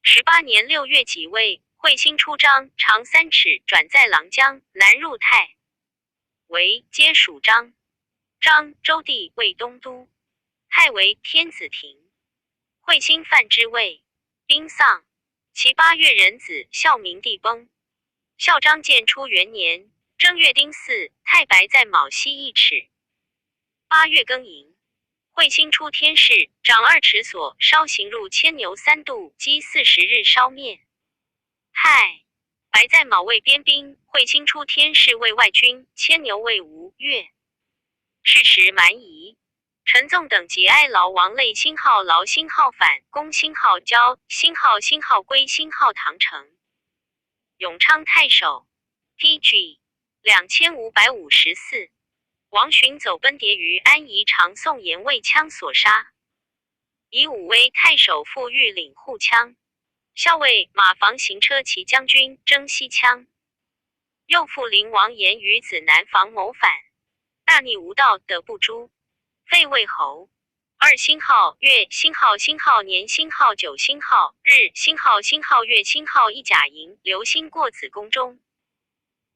18年6月己未，彗星出张，长3尺，转在郎江，南入太为皆属张。张周地为东都，太为天子庭。彗星犯之位，兵丧。其8月壬子，孝明帝崩。孝章建初元年正月丁巳，太白在卯西1尺。8月庚寅，彗星出天市，長二尺所，燒行入牽牛三度，積40日燒滅。太白在卯未邊兵，彗星出天市為外軍，牽牛為吳越。是時蠻夷。陳縱等及哀牢王類星號勞星號反攻星號交星號星號歸星號唐城。永昌太守。P.G. 2554。王洵走奔迭於安宜長宋延魏羌所殺，以武威太守傅玉領護羌。校尉馬房行車騎將軍征西羌。右副靈王言於子南房謀反，大逆無道，得不誅。廢魏侯。二星號月星號星號年星號九星號日星號星號月星號一甲寅，流星過子宮中，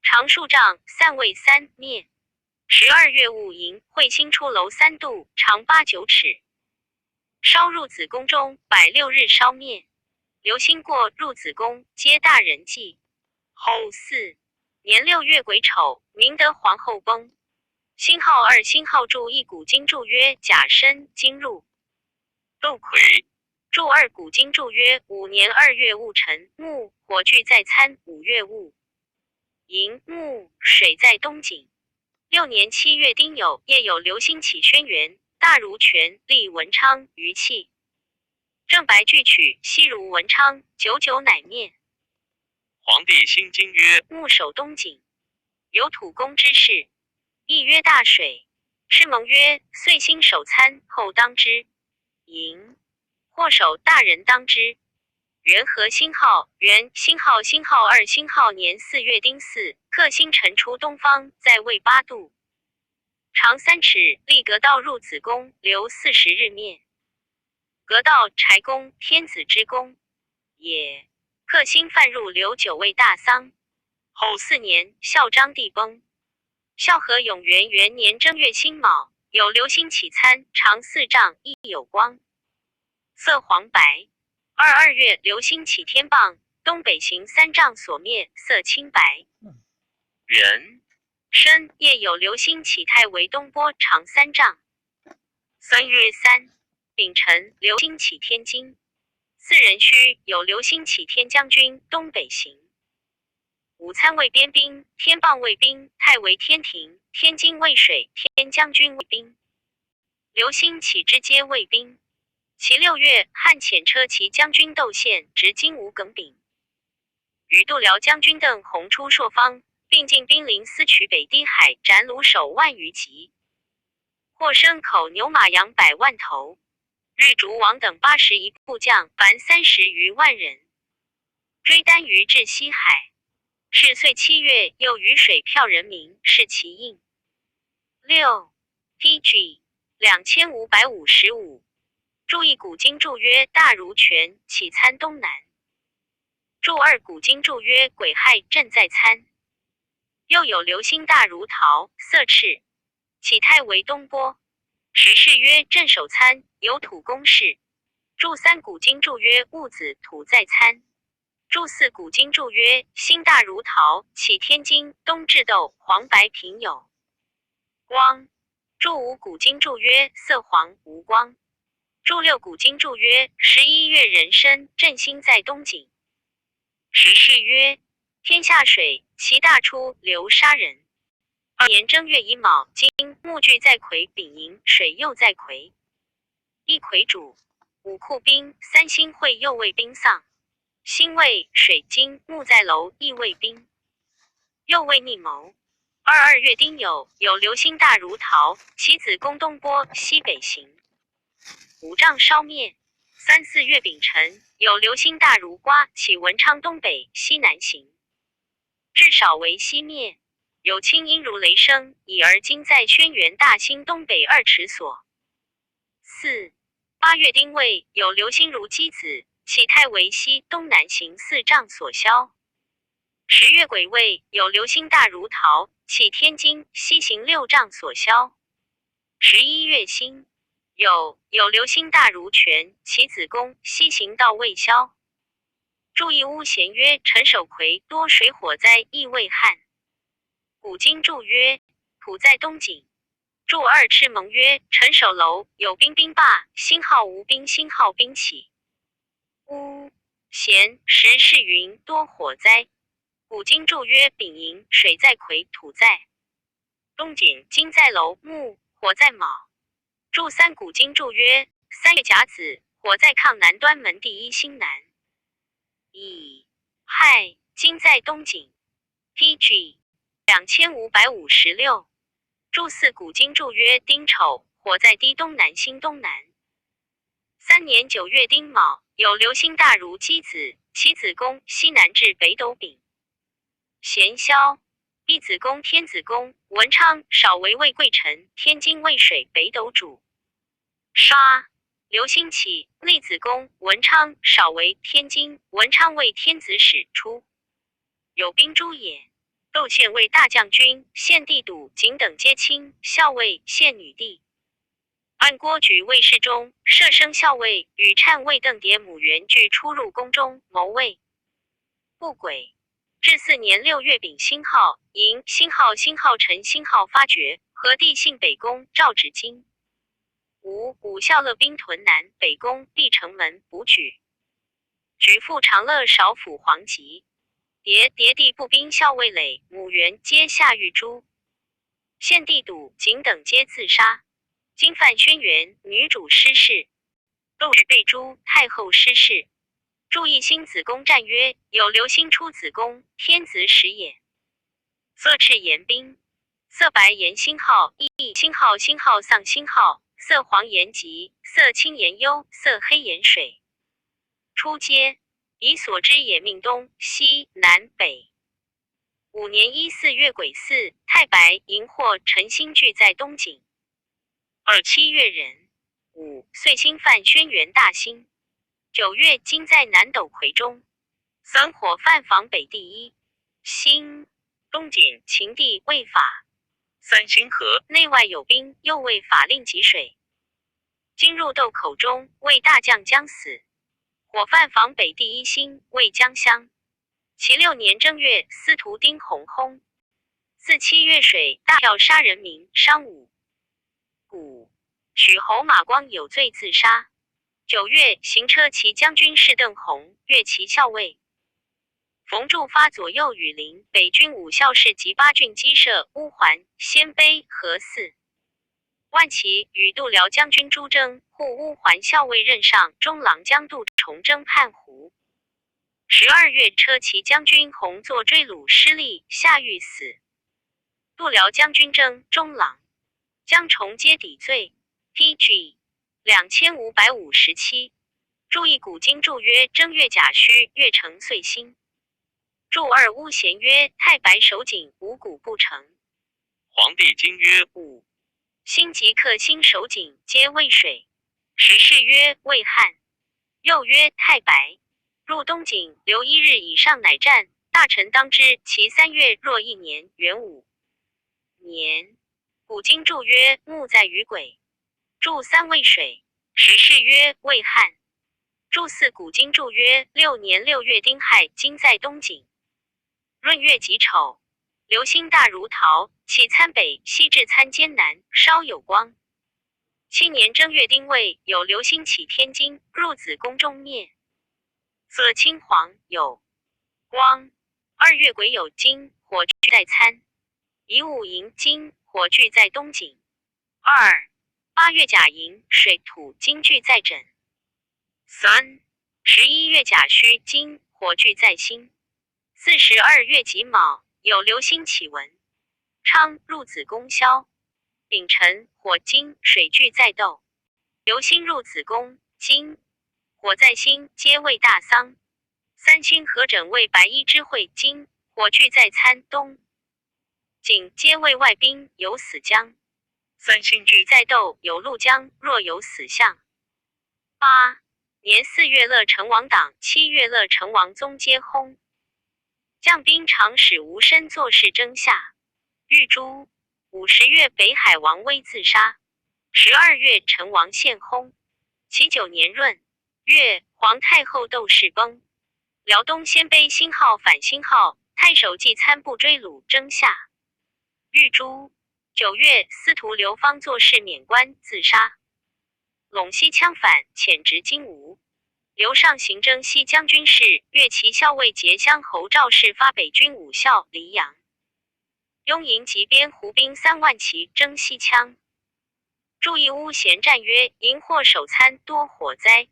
長數丈，散位三滅。12月戊寅，彗星出樓三度，長八九尺，燒入子宮中，百六日燒滅。流星過入子宮，皆大人祭。後4年6月癸丑，明德皇后崩。星號二星號注一古今注曰：甲申，金入。窦魁。注二古今注曰：5年2月戊辰，木火俱在參；5月戊寅，木水在東井。6年7月丁酉，夜有流星起軒轅，大如拳，立文昌，餘氣。正白俱取，悉如文昌，久久乃滅。黃帝心經曰：木守東井，有土宮之事。亦曰大水。赤蒙曰：歲星守參，後當之。寅，或守大人當之。元和星號元星號星號二星號年4月丁巳，克星辰出東方，在位八度，長三尺，立閣道入子宮，留40日滅。閣道柴宮，天子之宮也。克星犯入留九位大喪。後四年，孝章帝崩。孝和永元元年正月辛卯，有流星起參，長4丈，亦有光，色黃白。二二月，流星起天棒，東北行3丈所滅，色青白。壬申，夜有流星起太為東波，長3丈。3月3，丙辰，流星起天津。四壬戌，有流星起天將軍，東北行。五參為邊兵，天棒為兵，太為天庭，天津為水，天將軍為兵。流星起之皆為兵。其6月，漢遣車騎將軍竇憲執金吾耿炳，與度遼將軍鄧弘出朔方，並進兵臨司取北低海，斬虜首萬餘級，獲牲口牛馬羊百萬頭。日逐王等81部將，凡30餘萬人，追單於至西海。是歲7月，又雨水票人民，是其應。六 P.G. 2555。注一古今注曰：大如拳，起參東南。注二古今注曰：癸亥，震在參。又有流星大如桃，色赤，起太為東波。時是曰鎮守參，有土宮事。注三古今注曰：戊子，土在參。注四古今注曰：星大如桃，起天津，東至斗，黃白平有光。注五古今注曰：色黃無光。注六古今注曰：11月壬申，震星在東井。時是曰：天下水，其大出流殺人。2年正月乙卯，金木俱在癸，丙寅，水又在癸。一癸主，五庫兵，三星會右衛兵喪。辛未，水金木在樓，亦未兵。又未逆謀。二二月丁酉，有流星大如桃，其子宮東波，西北行，5丈燒滅。三四月丙辰，有流星大如瓜，起文昌東北西南行，至少為西滅。有清音如雷聲，已而今在軒轅大興東北2尺所。四8月丁未，有流星如雞子，起太為西東南行4丈所消。10月癸未，有流星大如桃，起天津西行6丈所消。11月辛酉，有流星大如拳，起子宮西行道未消。注意巫咸曰：陈守奎多水火灾，亦未旱。古今注曰：土在東井。注二赤蒙曰：陈守楼有兵兵罢，星号无兵星号兵起。乌咸时世云多火灾。古今注曰：丙寅，水在癸，土在东井，金在楼，木火在卯。注三古今注曰：三月甲子，火在亢南端门第一星南。乙亥，金在东井。P.G. 2556。注四古今注曰：丁丑，火在低东南星东南。3年9月丁卯，有流星大如鸡子，其子宫西南至北斗柄。咸霄，一子宫天子宫，文昌少为魏贵臣，天津渭水北斗主。杀，流星起，立子宫，文昌少为天津，文昌为天子使出，有兵诸也。窦宪为大将军，献帝笃、景等皆卿，校尉、献女帝。按郭举卫侍中，摄生校尉与禅位邓蝶母元俱出入宫中，谋位。不轨。至4年6月丙星号寅星号星号辰星号发觉，和帝幸北宫，诏执金。五武孝乐兵屯南北宫，闭城门，补举。举复长乐少府黄吉。迭迭地步兵校尉垒、母元皆下狱诛。献帝笃、景等皆自杀。金范轩辕女主失势，窦氏被诛，太后失势。注一星子宫战曰：有流星出子宫，天子使也。色赤言兵，色白言星号，一星号星号丧星号，色黄言吉，色青言忧，色黑言水。出阶，以所知也命东西南北。5年一四月癸巳，太白、荧惑、辰星俱在东井。二七月壬午，岁星犯轩辕大星。9月，金在南斗魁中。三火犯房北第一星。东景秦帝未法。三星合内外有兵，又为法令给水。今入斗口中，为大将将死。火犯房北第一星，为将相。其6年正月，司徒丁弘薨。四七月水，大票杀人民，伤五。谷许侯马光有罪自杀。9月，行车骑将军士邓弘，越骑校尉。冯柱发左右羽林、北军五校士及八郡鸡舍、乌桓、鲜卑和四万骑与度辽将军朱征、护乌桓校尉任上、中郎将杜重征叛胡。12月，车骑将军洪作追虏失利，下狱死。度辽将军征、中郎将重皆抵罪。P.G. 2557。注意古今注曰：正月甲戌，月成岁星。注二巫咸曰：太白守景，五谷不成。黄帝经曰：五星及克星守景，皆未水。时事曰：未旱。又曰：太白入东景，留一日以上，乃战。大臣当知，其三月若一年，元5年。古今注曰：木在于鬼。注三未水。时事曰：未旱。注四古今注曰：6年6月丁亥，金在东景。闰月己丑，流星大如桃，起参北，西至参间南，稍有光。7年正月丁未，有流星起天津，入子宫中灭，色青黄，有光。2月癸酉，金火俱在参，乙午寅，金火俱在东井。二8月甲寅，水土金俱在枕。三11月甲戌，金火俱在心。四十二月己卯，有流星起文昌入子宫消。丙辰，火金水俱在斗。流星入子宫，金火在心，皆为大丧。三星合枕为白衣之会，金火俱在参东井，皆为外兵，有死将。三星俱在斗，有禄将，若有死相。8年4月，乐成王党，7月，乐成王宗皆薨。将兵长史吴申做事征下，御诛。50月，北海王威自杀。12月，陈王献薨。其9年闰月，皇太后窦氏崩。辽东鲜卑星号反星号，太守纪参部追虏征下，御诛。9月，司徒刘芳作事免官，自杀。陇西羌反，遣直荆吴。刘尚行征西将军事，越骑校尉结乡侯赵氏发北军武校黎阳。雍营集编胡兵3万骑征西羌。注意乌贤战曰：荧惑守参多火灾。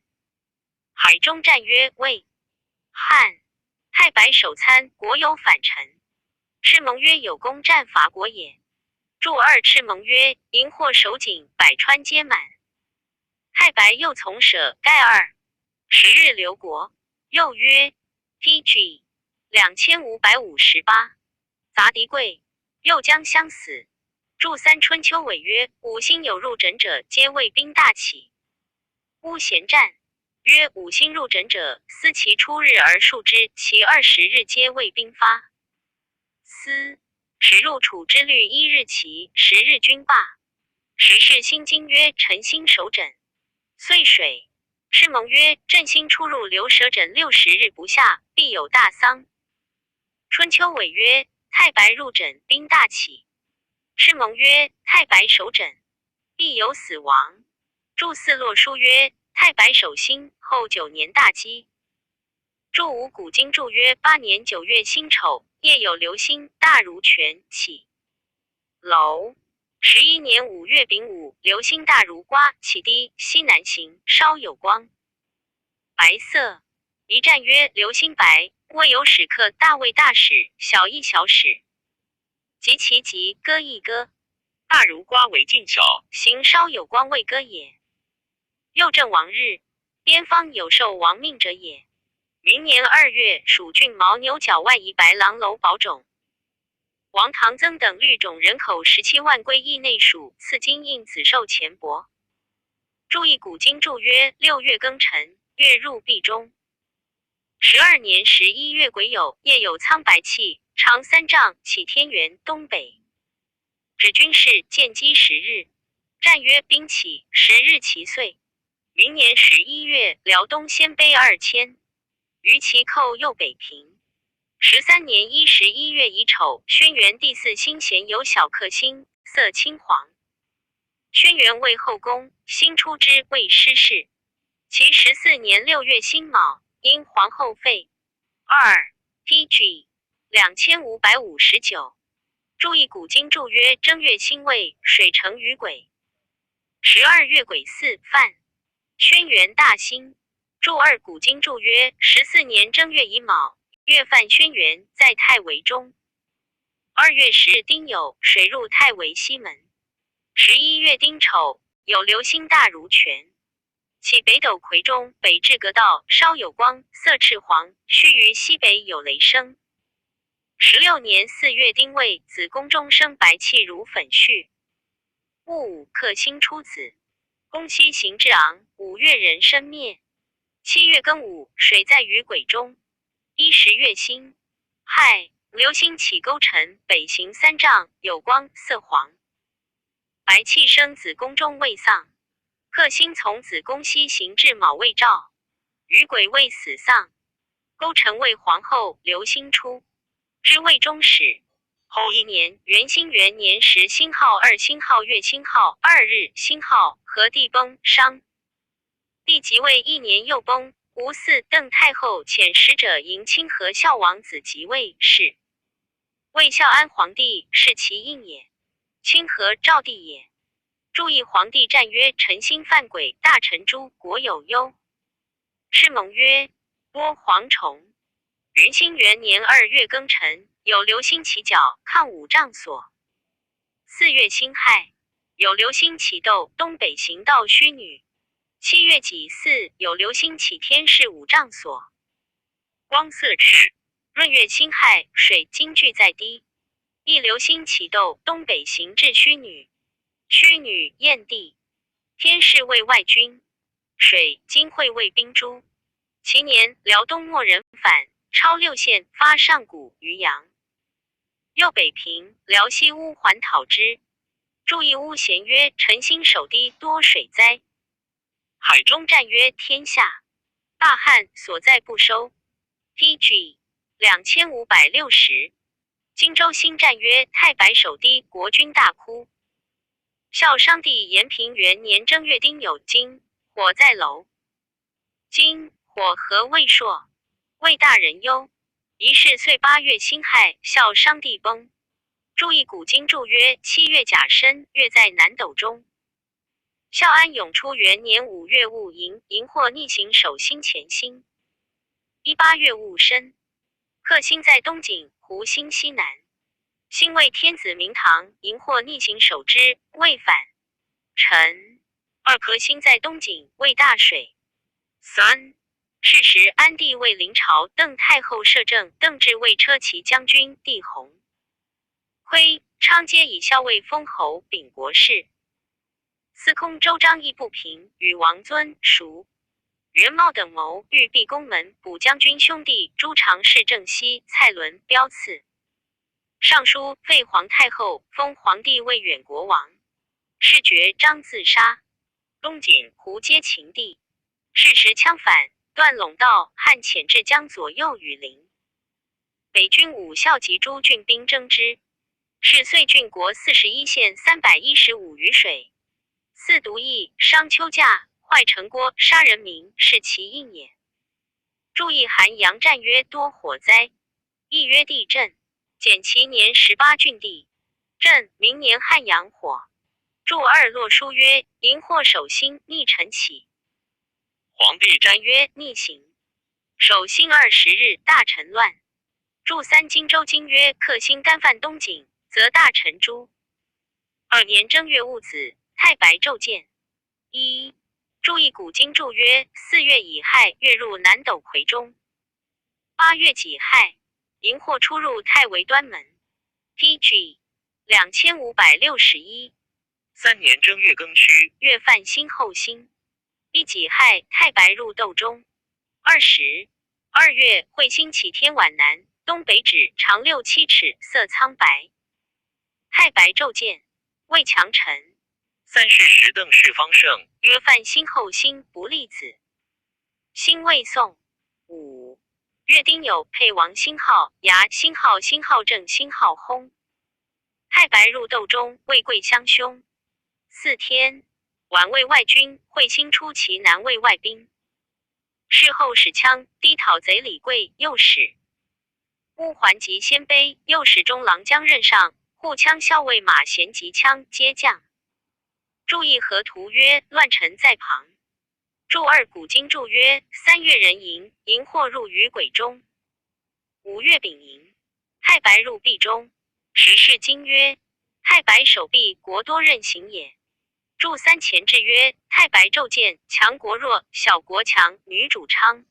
海中战曰：魏汉太白守参，国有反臣。赤盟曰：有功战伐国也。注二赤盟曰：荧惑守景，百川皆满。太白又从舍盖20日留国。又曰：P.G. 2558杂敌贵，又将相死。注三春秋尾曰：五星有入诊者，皆谓兵大起。巫咸战曰：五星入诊者，思其初日而数之，其20日皆谓兵发。思始入楚之律一日齐，十日军罢。时事心经曰：臣心守枕。岁水。赤盟曰：朕心出入流舍枕60日不下，必有大丧。春秋尾曰：太白入枕，兵大起。赤盟曰：太白守枕，必有死亡。注四洛书曰：太白守星，后9年大饥。注五古今注曰：8年9月辛丑，夜有流星，大如拳，起楼。11年5月丙午，流星大如瓜，起低，西南行，稍有光，白色。一战曰：流星白，未有使客大卫大使，小一小使。及其及歌一歌，大如瓜为尽小，行稍有光未歌也。又正王日，边方有受王命者也。明年2月，蜀郡牦牛角外夷白狼楼保种。王唐曾等律种人口17万归邑内属，赐金印子寿钱帛。注意古今注曰：6月庚辰，月入壁中。12年11月癸酉，夜有苍白气，长3丈，起天元东北。指军事见机十日，战曰兵起，十日其岁。明年11月，辽东鲜卑2000，于其寇右北平。13年11月乙丑，轩辕第四星贤有小克星，色青黄。轩辕为后宫，新出之为师事。其14年6月辛卯，因皇后废。二 P.G. 2559。注意古今注曰：正月辛未，水成于癸。12月癸巳，犯。轩辕大兴。注二古今注曰：十四年正月乙卯，月犯轩辕，在太维中。2月10日丁酉，水入太维西门。11月丁丑，有流星大如拳，起北斗魁中，北至阁道，稍有光，色赤黄，须臾西北有雷声。16年4月丁未，子宫中生白气如粉絮。戊午，克星出子。宫西行至昂，5月壬申灭。7月庚午，水在于癸中。一十月辛亥，流星起勾陈，北行3丈，有光，色黄。白气生子宫中未丧。克星从子宫西行至卯未兆，于癸未死丧。勾陈为皇后，流星出，知魏中使。后一年，元兴元年时星号二星号月星号2日星号和帝崩伤。帝即位一年又崩。吴四邓太后遣使者迎清河孝王子即位，是魏孝安皇帝，是其应也。清河赵帝也。注意皇帝战曰：臣心犯鬼，大臣诸国有忧。赤盟曰：拨蝗虫。元兴元年2月庚辰，有流星起角，抗5丈所。4月辛亥，有流星起斗，东北行道虚女。7月己巳，有流星起天视5丈所。光色赤。闰月辛亥，水金聚在低。一流星起斗，东北行至虚女。虚女燕地，天士为外军，水金会为兵诸。其年，辽东末人反，超六县，发上谷于阳。右北平，辽西乌桓讨之。注意巫咸曰：臣心守低，多水灾。海中战曰：天下大旱，所在不收。P.G. 2560。荆州新战曰：太白守低，国君大哭。孝商帝延平元年正月丁酉，金火在楼。金火合未朔，魏大人忧。一是岁八月辛亥，孝商帝崩。注意古今注曰：七月甲申，月在南斗中。孝安永初元年五月戊寅，荧惑逆行守星前星。一八月戊申，克星在东景，胡星西南。星为天子明堂，荧惑逆行守之，未反。辰，二颗星在东景，为大水。三，是时安帝为临朝，邓太后摄政，邓志为车骑将军，帝弘。徽、昌皆以校尉封侯，秉国事。司空周章义不平，与王尊、叔元茂等谋，欲闭宫门，捕将军兄弟朱常侍、郑熙、蔡伦、标赐。上书废皇太后，封皇帝为远国王。事决张自杀。东景、胡皆秦帝。是时羌反，断陇道，汉遣至江左右羽林。北军武校及诸郡兵征之。是岁郡国41县315余水。四毒疫，伤秋稼，坏城郭，杀人民，是其应也。注意韩阳战曰多火灾，亦曰地震。减其年18郡地。震，明年汉阳火。注二洛书曰：荧惑守星，逆辰起。皇帝战曰逆行。守星20日，大臣乱。注三荆州经曰：克星干犯东景，则大臣诛。二年正月戊子，太白昼见。一注意古今注曰：四月乙亥，月入南斗魁中。八月己亥，荧惑出入太微端门。P.G. 2561。三年正月庚戌，月犯辛后星。一己亥，太白入斗中。20，二月，彗星起天宛南，东北指，长六七尺，色苍白。太白昼见，魏强臣。三是时邓氏方盛，约犯辛后星不立子。辛未宋。五月丁酉，配王星号牙星号星号正星号薨。太白入斗中，为贵相兄。四天，晚魏外军，彗星出其南魏外兵。事后使羌低讨贼李贵，又使乌桓及鲜卑，又使中郎将任上。护羌校尉马贤及羌皆将。注意河图曰：乱臣在旁。注二古今注曰：三月壬寅，荧惑入于鬼中。五月丙寅，太白入壁中。时事经曰：太白守壁，国多任行也。注三前志曰：太白昼见，强国弱，小国强，女主昌。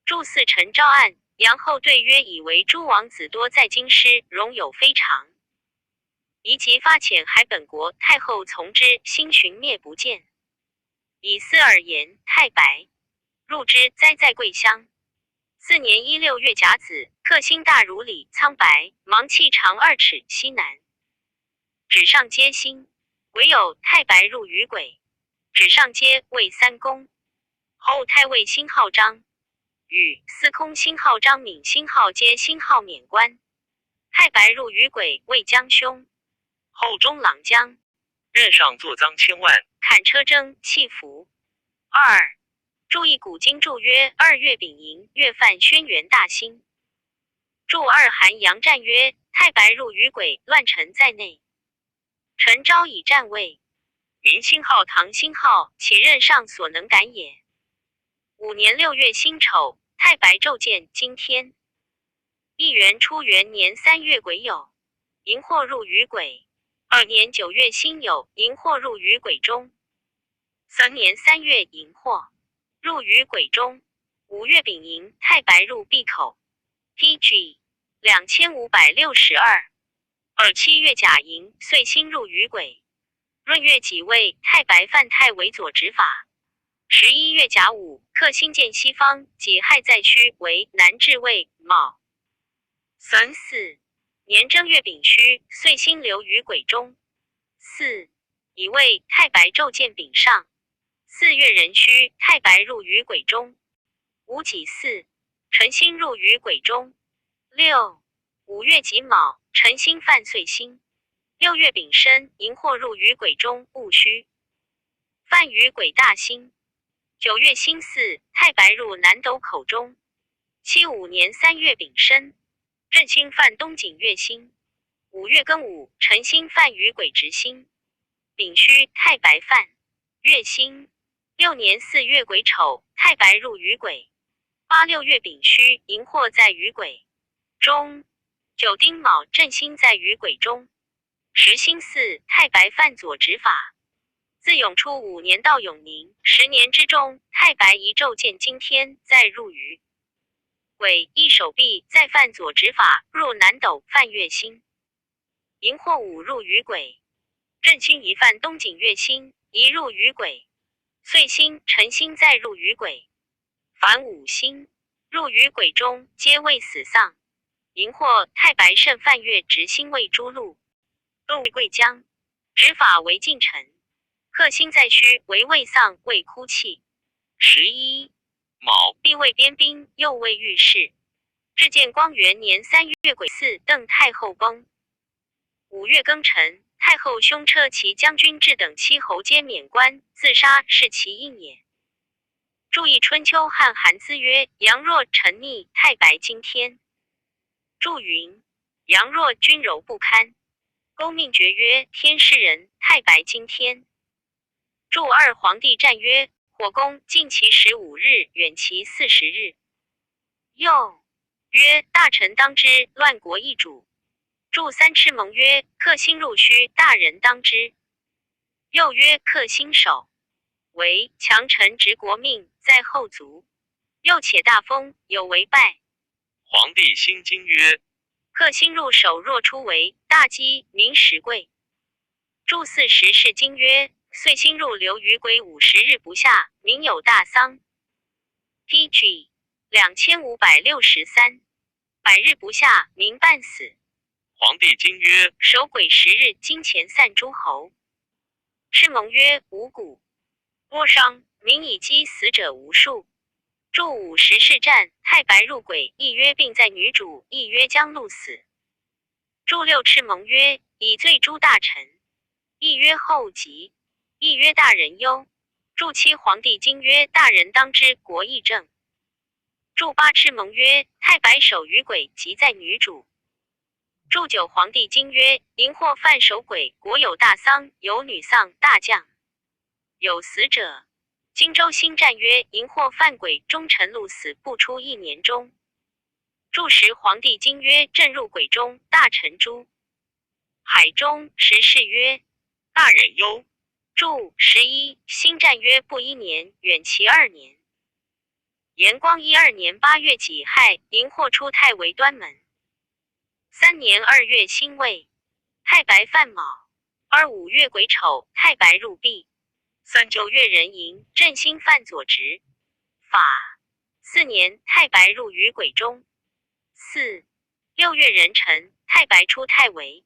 注四陈昭案，杨后对曰：以为诸王子多在京师，荣有非常。宜即发遣还本国，太后从之，星寻灭不见。以思而言，太白入之哉在贵乡。四年一六月甲子，克星大如里，苍白，芒气长2尺，西南。纸上皆星，唯有太白入于鬼。纸上皆为三公。后太尉星号张与司空星号张敏星号皆星号免官。太白入于鬼，为将凶。后中郎将任上坐赃千万，砍车征弃服。二注意古今注曰：二月丙寅，月犯轩辕大星。注二韩阳战曰：太白入于鬼，乱臣在内。陈昭以战位，民星号唐星号，岂任上所能敢也？五年六月辛丑，太白昼见惊天。一元初元年三月癸酉，荧惑入于鬼。二年九月辛酉，荧惑入于鬼中。三年三月荧惑入于鬼中。五月丙寅，太白入闭口。P.G. 2562。二七月甲寅，岁星入于鬼。闰月己未，太白犯太为左执法。11月甲午，克星见西方，己亥在戌，为南至未卯。三四年正月丙戌，岁星流于鬼中。四乙未，太白昼见丙上。四月壬戌，太白入于鬼中。五己巳，辰星入于鬼中。六五月己卯，辰星犯岁星。六月丙申，荧惑入于癸中，戊戌，犯于癸大星。九月辛巳，太白入南斗口中。七五年三月丙申，震星犯东景月星。五月庚午，辰星犯于癸直星。丙戌，太白犯月星。六年四月癸丑，太白入于癸。八六月丙戌，荧惑在于癸中。九丁卯，震星在于癸中。十辛巳，太白犯左执法。自永初五年到永宁十年之中，太白一昼见惊天，再入于癸，一手臂，再犯左执法，入南斗，犯月星。荧惑午入于癸，震星一犯东景月星，一入于癸。岁星、辰星再入于癸，凡五星入于癸中，皆未死丧。荧惑太白甚犯月直星为诸禄，斗贵将，执法为近臣。克星在戌，为未丧，未哭泣。11 卯，必为边兵，又为御史。至建光元年三月癸巳，邓太后崩。五月庚辰，太后兄车骑将军志等七侯皆免官，自杀，是其应也。注意春秋汉韩资曰：杨若沉溺，太白惊天。注云：杨若君柔不堪。勾命爵曰：天师人，太白惊天。注二皇帝战曰：火攻近其15日，远其40日。又曰：大臣当知，乱国易主。注三蚩蒙曰：克星入虚，大人当之。又曰：克星守为强臣执国命，在后族。又且大封，有为败。皇帝心经曰：克星入守若出为大饥，民食贵。注四时是经曰：岁星入流于癸50日不下，民有大丧。P.G. 2563，百日不下，民半死。皇帝经曰：守癸十日，金钱散诸侯。蚩蒙曰：五谷窝伤，民以饥死者无数。注五十世战，太白入癸，一曰病在女主，一曰将禄死。注六蚩蒙曰：以罪诸大臣，一曰后疾，一曰大人忧。注七皇帝经曰：大人当知，国义正。注八蚩蒙曰：太白守于癸，即在女主。注九皇帝经曰：荧惑犯守癸，国有大丧，有女丧，大将有死者。荆州新战曰：荧惑犯癸，忠臣禄死不出一年中。注十皇帝经曰：朕入癸中，大臣诛海中。十事曰：大人忧。注11新战曰：不一年，远其二年。延光一二年八月己亥，荧惑出太为端门。三年二月辛未，太白犯卯。二五月癸丑，太白入壁。三九月壬寅，震星犯左执法。四年，太白入于癸中。四六月壬辰，太白出太微。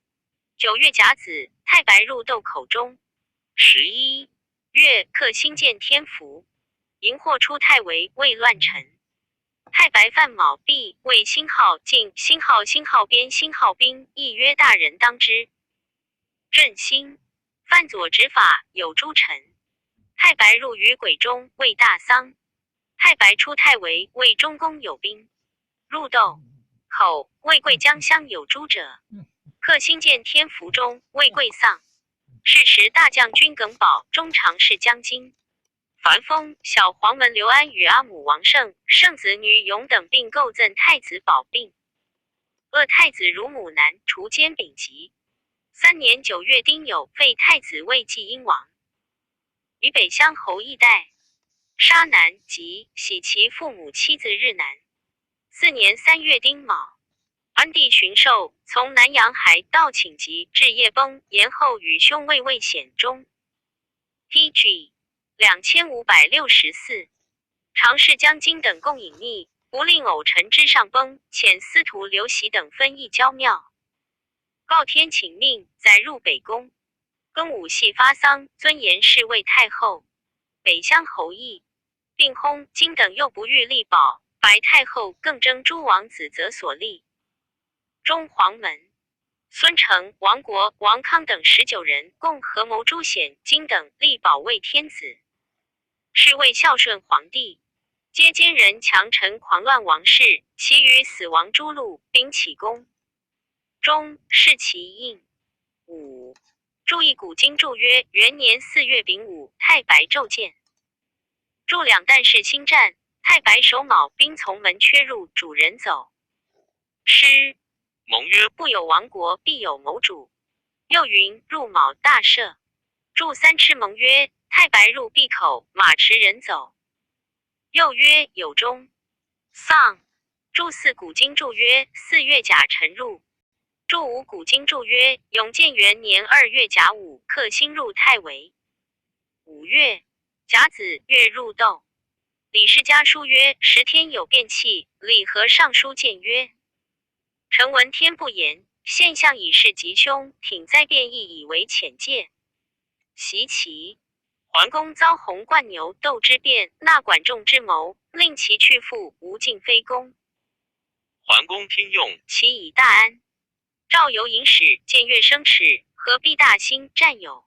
九月甲子，太白入斗口中。11月，克星见天福。荧惑出太微，为乱臣。太白犯卯，毕为星号进星号星号边星号兵，亦曰大人当之。震星犯左执法，有诸臣。太白入于癸中，为大丧。太白出太微，为中宫有兵。入斗口，为贵江乡有诸者。克星见天福中，为贵丧。是时大将军耿宝、中常侍江津。樊丰、小黄门刘安与阿母王胜、圣子女勇等并构赠太子保病。恶太子乳母男，除奸丙吉。三年九月丁酉，废太子为济阴王。与北乡侯义代杀男及喜其父母妻子日男。四年三月丁卯，安帝巡狩，从南阳海道请疾，至夜崩，延后与兄魏魏显终。P.G. 2564，常侍将金等共隐匿，不令偶臣之上崩，遣司徒刘喜等分议交庙。告天请命，载入北宫。庚午系发丧，尊严侍卫太后。北乡侯邑并薨，金等又不欲立宝，白太后更征诸王子则所立。中黄门。孙成、王国、王康等19人共合谋诛显、金等，力保卫天子，是为孝顺皇帝。皆奸人强臣狂乱王室，其余死亡诸路，兵起功。中是其应。五注意古今注曰：元年4月丙午，太白昼见。注两旦氏兴战，太白守卯，兵从门阙入，主人走。师蒙曰：不有亡国，必有谋主。又云：入卯大赦。注三螭蒙曰：太白入闭口，马驰人走。又曰：有终。丧。注四古今注曰：4月甲辰入。注五古今注曰：永建元年2月甲午，克星入太微。5月甲子，月入斗。李氏家书曰：时天有变气。礼和尚书谏曰：臣闻天不言，现象以示吉凶，挺灾变异以为浅介。习其桓公遭红冠牛斗之变，纳管仲之谋，令其去父，无尽非公。桓公听用，其以大安。赵有隐使见月生齿，何必大兴战有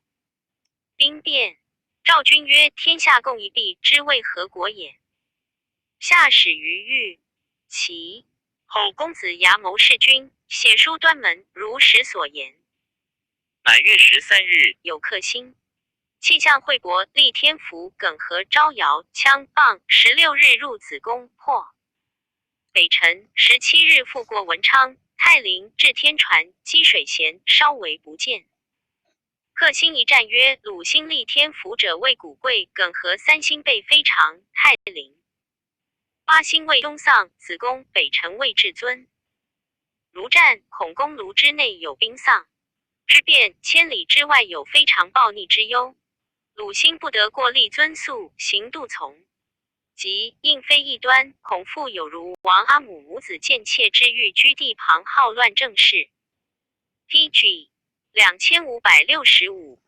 兵变。赵君曰：天下共一币，之谓何国也？下始于豫。齐后公子牙谋弑君，写书端门，如实所言。满月13日，有克星。气象惠国，立天福，耿和招摇枪棒。16日入子宫，破北辰。17日复过文昌、泰陵，至天传、积水贤，稍为不见。克星一战曰：鲁星立天福者为古贵，耿和三星备非常，泰陵八星为东丧，子宫北辰为至尊。如战，孔公庐之内有兵丧之变，千里之外有非常暴逆之忧。鲁星不得过立尊肃，行度从。即应非异端，恐复有如王阿姆母子贱妾之欲居地旁好乱政事。P.G. 2565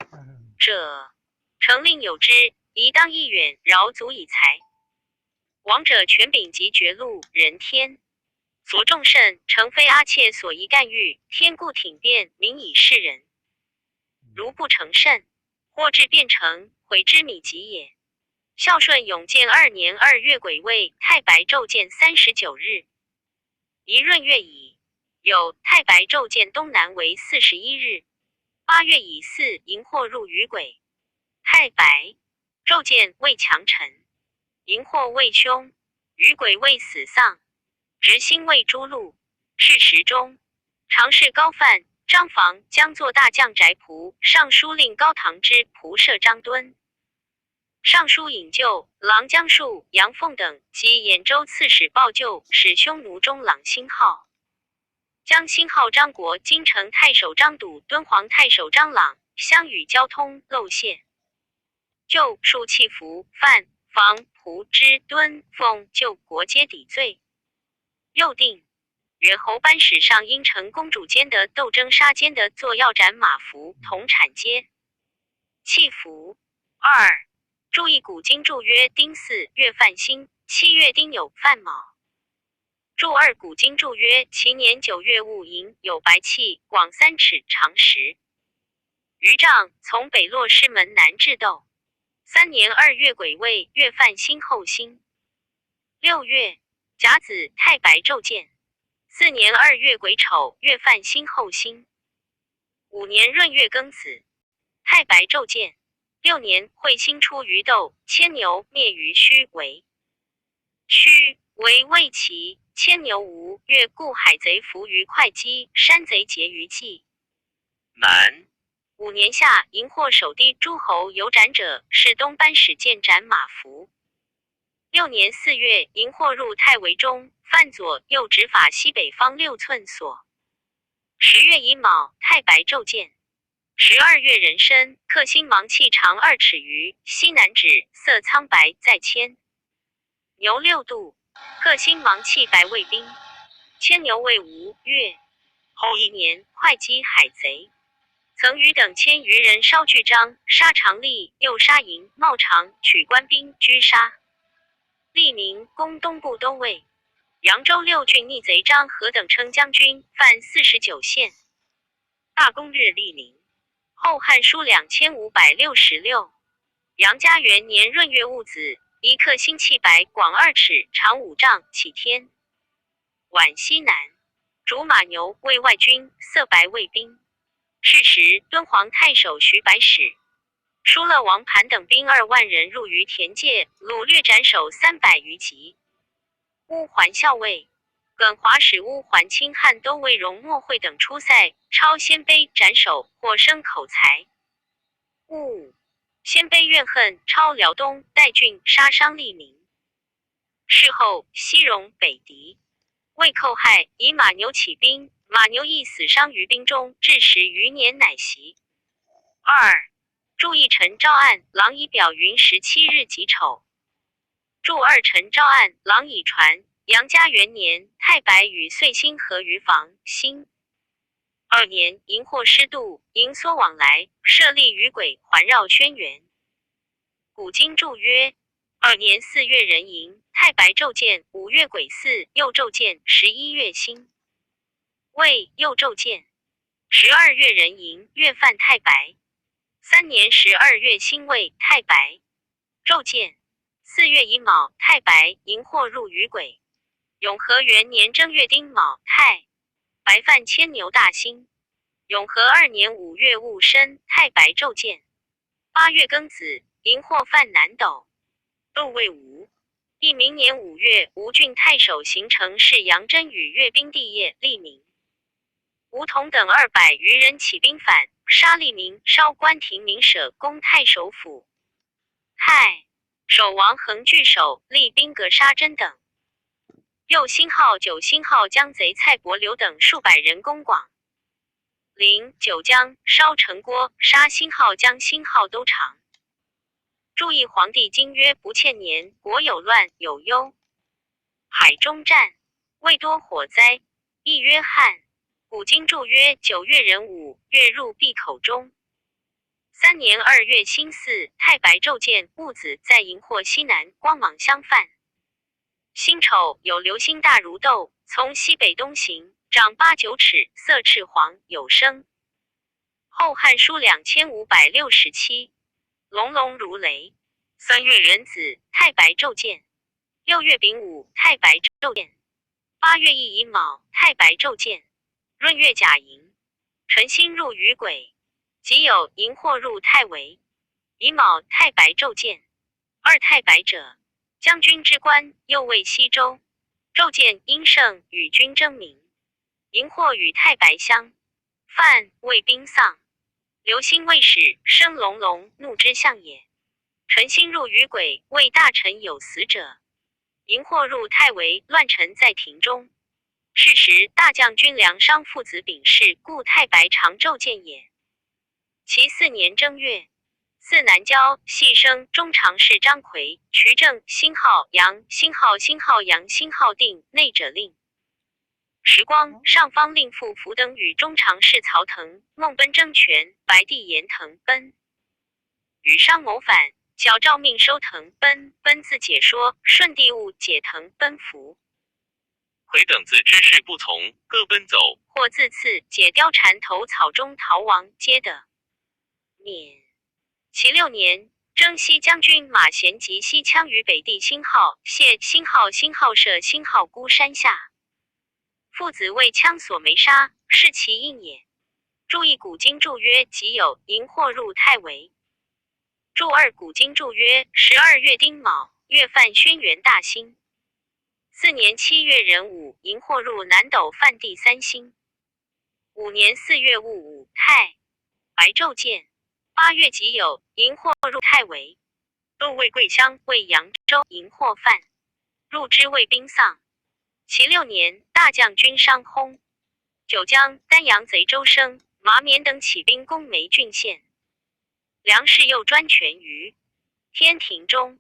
者，诚令有之，宜当义远，饶足以才。王者权柄及绝路，人天所众甚，诚非阿切所宜干预。天故挺变，民以示人。如不成甚，或至变成，悔之米及也。孝顺永建2年2月癸未，太白昼见39日。一闰月乙酉，太白昼见东南为41日。8月乙巳，荧惑入于癸。太白昼见为强臣，荧惑为凶，余癸未死丧。执星为诸路，是时中常侍高范、张房将作大将翟仆，尚书令高唐之仆射张敦，尚书引咎郎将术、杨凤等及兖州刺史鲍就，使匈奴中郎星号。将星号张国、京城太守张笃、敦煌太守张朗相与交通漏泄。就数弃服范房仆之敦奉救国皆抵罪。又定远侯班史上因成公主间的斗争杀奸的作药斩马服同产阶。弃服二注意古今注曰：丁巳月犯辛，7月丁酉犯卯。注二古今注曰：其年9月戊寅，有白气，广3尺，长10余丈，从北洛师门南至斗。3年2月癸未，月犯辛后辛。6月甲子，太白昼见。4年2月癸丑，月犯辛后辛。5年闰月庚子，太白昼见。6年彗星出于斗，牵牛灭于戌为。戌为魏齐，牵牛吴越故海贼伏于会稽，山贼结于济。南5年夏，荧惑守地诸侯有斩者，是东班使见斩马服。6年4月，荧惑入太微中，犯左右执法西北方6寸所。10月乙卯，太白昼见。12月壬申，克星芒气长2尺余，西南指，色苍白，在牵牛6度。克星芒气白卫兵，牵牛为吴越。后一年，会稽海贼曾与等千余人烧巨章，杀长吏，又杀营茂长，取官兵拘杀。立明攻东部都尉。扬州六郡逆贼张和等称将军，犯49县。大公日立明。后汉书2566，杨家元年闰月戊子，一克星气白，广2尺，长5丈，起天。皖西南，主马牛，卫外军，色白卫兵。是时，敦煌太守徐白使疏勒王盘等兵2万人入于田界，掳掠斩首300余级。乌桓校尉耿华使乌桓亲汉都尉荣莫会等出塞，抄鲜卑斩首，获牲口财物。鲜卑怨恨，抄辽东代郡，杀伤利民。事后，西戎北狄，魏寇害，以马牛起兵，马牛亦死伤于兵中，至10余年乃息。二注一臣赵案，郎以表云17日己丑。注二臣赵案，郎以传。杨家元年，太白与岁星合于房星。二年，荧惑失度，荧缩往来，设立于轨，环绕轩辕。古今注曰：二年四月壬寅，太白昼见；五月癸巳，又昼见；11月辛未，又昼见；12月壬寅，月犯太白。三年12月辛未，太白昼见。四月乙卯，太白荧惑入于癸。永和元年正月丁卯，太白犯牵牛大星。永和二年五月戊申，太白昼见。八月庚子，荧惑犯南斗。斗未吴。翌明年五月，吴郡太守行成事杨真与越兵帝业立民。吴同等200余人起兵反，杀利民，烧官亭民舍，攻太守府。太守王恒拒守，立兵戈杀真等。又星号九星号将贼蔡伯刘等数百人攻广陵、九江，烧城郭，杀星号将星号都长。注意皇帝经曰：不欠年，国有乱，有忧。海中战，未多火灾。亦曰汉。古今注曰：九月壬午，月入闭口中。三年二月辛巳，太白昼见戊子在荧惑西南，光芒相犯。辛丑，有流星大如豆，从西北东行，长八九尺，色赤黄，有声。后汉书2567，隆隆如雷。三月壬子，太白昼见。六月丙午，太白昼见。八月乙乙卯，太白昼见。闰月甲寅，辰星入于癸，己酉，荧惑入太微。乙卯，太白昼见。二太白者，将军之官，又谓西州。昼见阴盛，与君争名。荧惑与太白相犯，为兵丧。流星未始，声隆隆，怒之象也。辰星入于癸，谓大臣有死者。荧惑入太微，乱臣在庭中。是时，大将军梁商父子秉事，故太白常昼见也。其四年正月，四南郊系生中常侍张奎、瞿正、星号杨、星号星号杨、星号定内者令。时光上方令傅福等与中常侍曹腾、孟奔争权，白帝严腾奔与商谋反，矫诏命收腾奔，奔自解说，顺帝误解腾奔服。魁等自知事不从，各奔走。或自刺解貂蝉头草中逃亡，皆得免。其六年，征西将军马贤及西羌于北地星号谢星号星号社星号孤山下，父子为羌所没杀，是其应也。注意古今注曰：己酉，荧惑入太微。注二古今注曰：12月丁卯，月犯轩辕大星。四年七月壬午，荧惑入南斗犯第三星。五年四月戊午，太白昼见。八月己酉，荧惑入太微。都尉桂乡为扬州，荧惑犯入之卫兵丧。其六年，大将军商薨。九江、丹阳贼周生、马冕等起兵攻梅郡县。梁氏又专权于天庭中。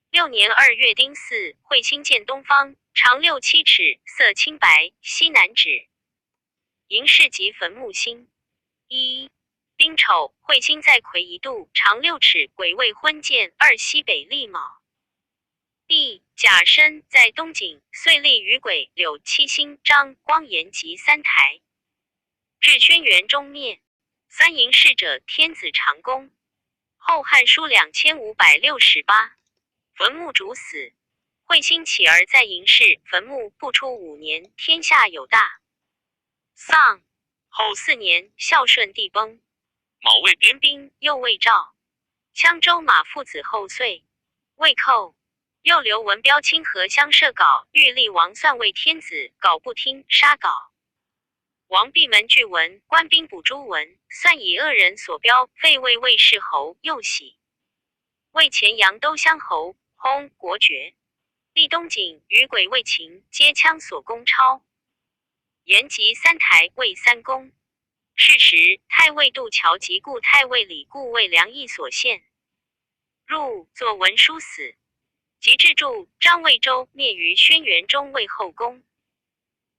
六年二月丁巳，彗星见东方，长六七尺，色青白，西南指。寅是即坟墓星。一丁丑，彗星在癸一度，长6尺，癸未昏见二西北利卯。B 甲申在东景，岁立于癸柳七星张光炎及三台。至轩辕中灭。三嬴氏者，天子长公。后汉书2568。坟墓主死，彗星起而在嬴氏坟墓不出5年，天下有大丧。后4年，孝顺帝崩。卯未元兵，又魏赵。羌州马父子后遂魏寇。又刘文标清河乡射稿，欲立王算为天子，稿不听，杀稿。王闭门拒文，官兵捕诸文，算以恶人所标，废魏魏氏侯，又喜。魏前阳都乡侯，薨，国爵。立东景与鬼魏秦，皆羌所攻抄。延吉三台魏三公。是时，太尉杜桥及故太尉李固为梁邑所献，入作文书死。及至助张魏州灭于轩辕中魏后宫。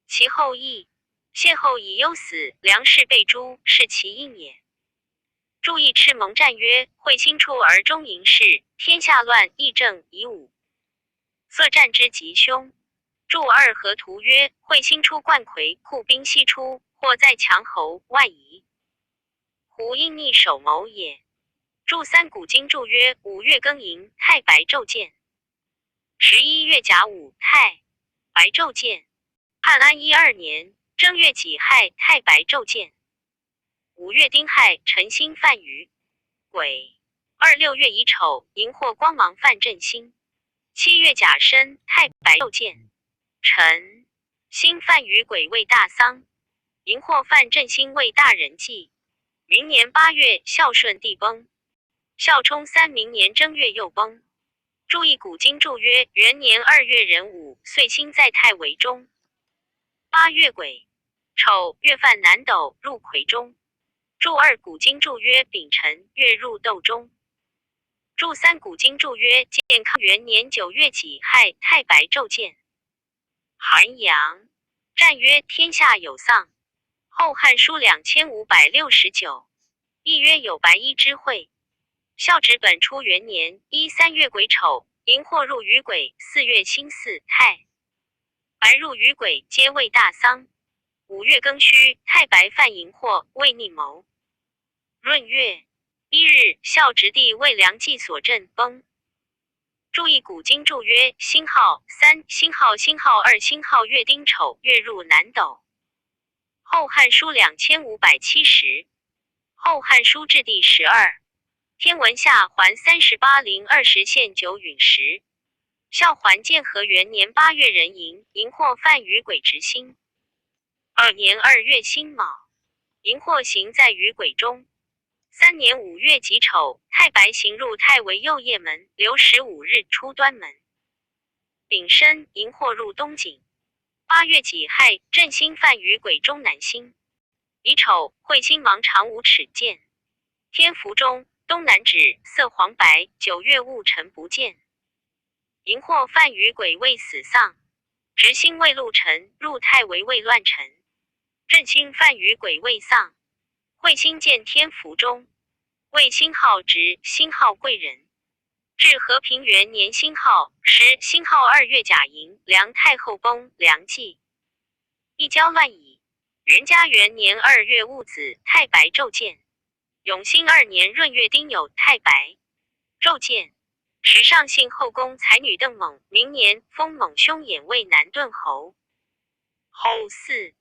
其后裔谢后以忧死，梁氏被诛，是其应也。注意赤蒙战曰：彗星出而中嬴氏，天下乱，议政以武。色战之吉凶。注二河图曰：彗星出冠魁，库兵西出，或在强侯外夷。胡应逆首谋也。注三古今注曰：5月庚寅，太白昼见。11月甲午，太白昼见。汉安一二年正月己亥，太白昼见。5月丁亥，辰星犯于癸。二六月乙丑，荧惑光芒犯震星。7月甲申，太白昼见。辰星犯于癸未大丧。荧惑犯震星为大人忌。明年8月，孝顺帝崩。孝冲三明年正月又崩。注意古今注曰：元年2月壬午，岁星在太维中。8月癸丑，月犯南斗，入癸中。注二古今注曰：丙辰，月入斗中。注三古今注曰：建康元年9月己亥，太白昼见。寒阳战曰：天下有丧。后汉书2569，亦曰有白衣之会。孝直本初元年一三月癸丑，荧惑入于癸。4月辛巳，太白入于癸，皆为大丧。5月庚戌，太白犯荧惑，为逆谋。闰月1日，孝直帝为梁冀所震崩。注意古今注曰：星号三星号星号二星号月丁丑，月入南斗。后汉书2570。后汉书至第十二。天文下环38零20线九陨石。孝桓建和元年8月壬寅，荧惑犯于癸直星。2年2月辛卯，荧惑行在于癸中。3年5月己丑，太白行入太尉右掖门，留15日，出端门。丙申，荧惑入东景。8月己亥，震星犯于癸中南星。乙丑，彗星芒长5尺见。天福中，东南指，色黄白。9月戊辰不见。荧惑犯于癸未死丧。直星未禄辰，入太维未乱辰。震星犯于癸未丧。彗星见天福中，为星号值星号贵人。至和平元年星号十星号2月甲寅，梁太后崩，梁冀一交乱矣。元嘉元年2月戊子，太白昼见。永兴二年闰月丁酉，太白昼见。时上幸后宫才女邓猛，明年封猛兄衍为南顿侯。后4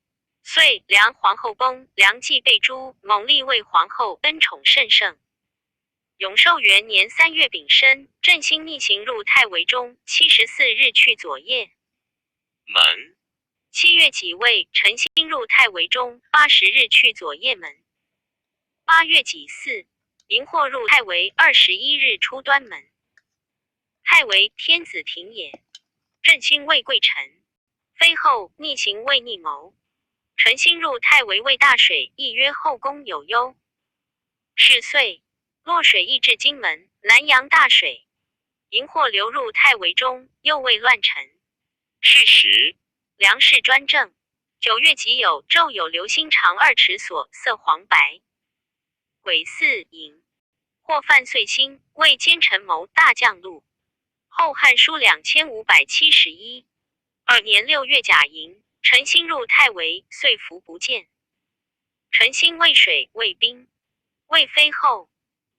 岁，梁皇后崩，梁冀被诛，猛立为皇后，恩宠甚盛。永寿元年3月丙申，震星逆行入太维中，74日去左掖门。7月己未，辰星入太维中，80日去左掖门。8月己巳，荧惑入太维，21日出端门。太维，天子庭也。震星为贵臣，妃后逆行为逆谋。辰星入太维为大水，亦曰后宫有忧。是岁，洛水溢至荆门，南阳大水，荧惑流入太维中，又为乱臣。是时，梁氏专政。9月己酉，昼有流星长2尺所，色黄白。癸巳，寅，或犯岁星，为奸臣谋大将禄。后汉书2571。2年6月甲寅，辰星入太维，岁伏不见。辰星未水未冰，未妃后。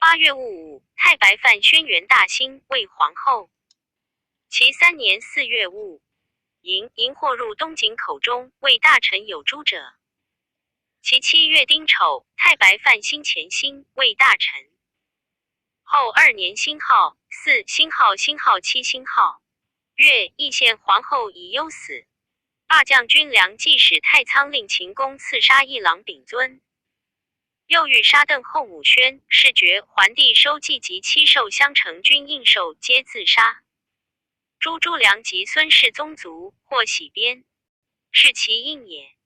八月戊午，太白犯轩辕大星，为皇后。其三年四月戊寅，荧惑入东井口中，为大臣有诛者。其七月丁丑，太白犯星前星，为大臣。后二年星号四星号星号七星号月，义献皇后以忧死。大将军梁冀使太仓令秦公刺杀一郎秉尊。又欲杀邓后母宣，事决桓帝收继及七寿相承君应寿，皆自杀。诸诸梁及孙氏宗族或喜鞭，是其应也。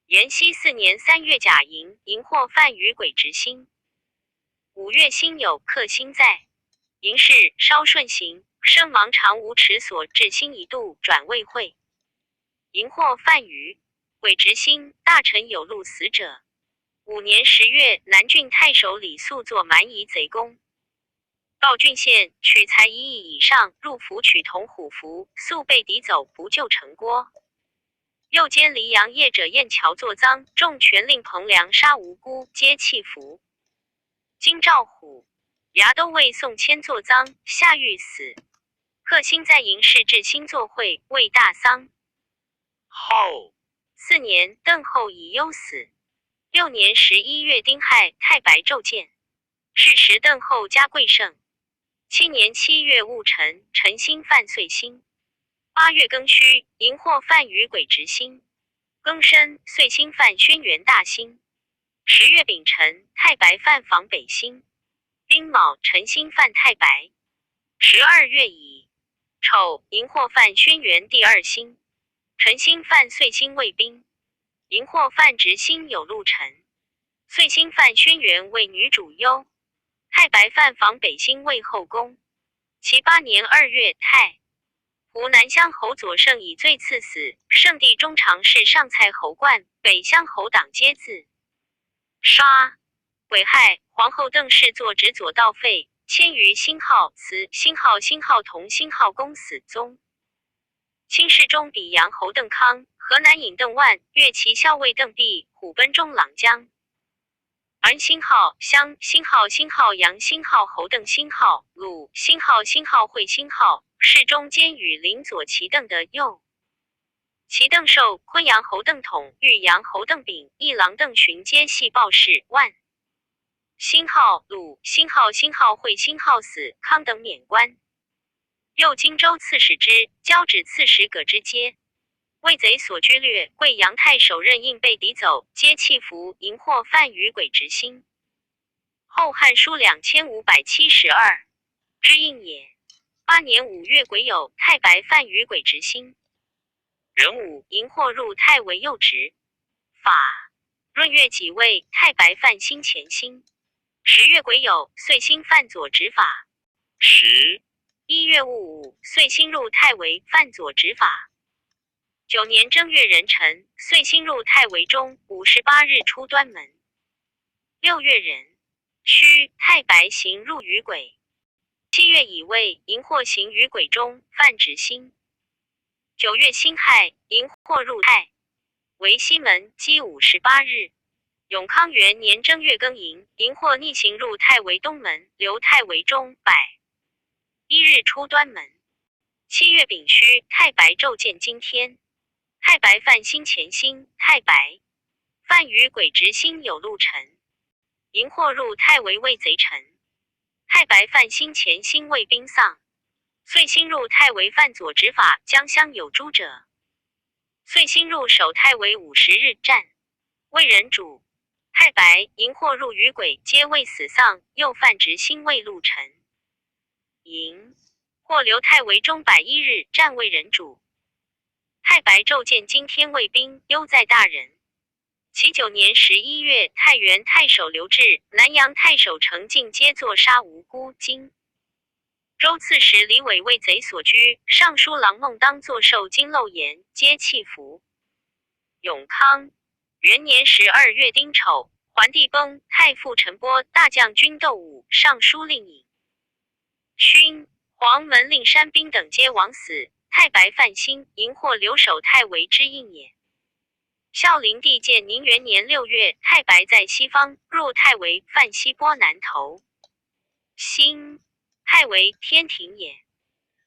延熙四年三月甲寅，荧惑犯于鬼直星。五月辛酉，克星在寅时稍顺行，生芒长无齿所至星一度，转未会。荧惑犯于鬼直星，大臣有禄死者。五年十月，南郡太守李肃作蛮夷贼攻，告郡县，取财一亿以上，入府取铜虎符，肃被敌走，不救城郭。又兼黎阳业者燕桥作赃，众权令彭梁杀无辜，皆弃服。京兆虎牙都尉宋谦作赃，下狱死。克星在营事至星作会，为大丧。后四年，邓后以忧死。六年十一月丁亥，太白骤见。是时邓后加贵盛。七年七月戊辰，辰星犯岁星。八月庚戌，荧惑犯于癸直星。庚申，岁星犯轩辕大星。十月丙辰，太白犯房北星。丁卯，辰星犯太白。十二月乙丑，荧惑犯轩辕第二星。辰星犯岁星未兵。荧惑犯直星有禄辰。岁星犯轩辕为女主忧。太白犯房北星为后宫。其八年二月，太湖南乡侯左胜以罪赐死，圣帝中常侍上蔡侯冠、北乡侯党皆自杀。癸亥，皇后邓氏坐直左道废，迁于星号慈星号星号同星号公死宗。清世宗比阳侯邓康、河南尹邓万、越骑校尉邓弼、虎贲中郎将。而星号乡星号星号阳星号侯邓星号鲁星号星号会星号侍中兼羽林左骑邓的右。齐邓寿、昆阳侯邓统、玉阳侯邓炳、一郎邓寻皆系报事万。星号鲁星号星号会星号死康等免官。右荆州刺史之交趾刺史葛之阶，为贼所拘掠，贵阳太守任应被敌走，皆弃服，荧惑犯于鬼直星。后汉书2572，之应也。八年五月癸酉，太白犯于鬼直星。壬午，荧惑入太尉右职。法闰月己未，太白犯星前星。十月癸酉，岁星犯左执法。十一月戊午，岁星入太尉，犯左执法。九年正月壬辰，岁星入太尉中，58日出端门。六月壬戌，太白行入于癸。七月乙未，荧惑行于癸中，犯直星。九月辛亥，荧惑入太为西门，积58日。永康元年正月庚寅，荧惑逆行入太尉东门，留太尉中101日出端门。七月丙戌，太白昼见惊天。太白犯星前星，太白犯于癸直星有禄辰。荧惑入太尉为贼臣。太白犯星前星为兵丧。岁星入太尉犯左执法，将相有诛者。岁星入守太尉50日战，为人主。太白、荧惑入于鬼，皆未死丧，又犯直星为禄臣。寅或留太尉中101日，战为人主。太白昼见惊天卫兵，忧在大人。其九年十一月，太原太守刘志、南阳太守程进皆作杀无辜。荆州刺史李伟为贼所拘，尚书郎孟当作受金漏言，皆弃服。永康元年十二月丁丑，桓帝崩，太傅陈波、大将军窦武、尚书令尹勋、黄门令山兵等皆枉死。太白范兴，荧惑留守太尉之应也。孝灵帝建宁元年六月，太白在西方，入太微，犯西波南头。星，太微，天庭也。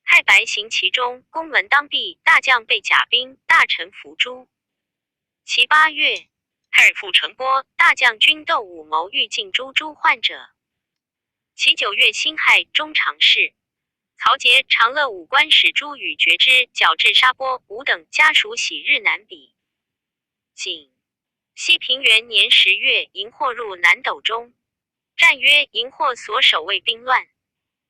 太白行其中，宫门当闭，大将备甲兵，大臣伏诛。其八月，太傅成波大将军窦武谋欲尽诛诸宦者。其九月辛亥，中常侍曹节、长乐武官使朱宇决之，矫治沙钵吾等家属喜日难比。景熹平元年十月，荧惑入南斗中。战曰：荧惑所守卫兵乱，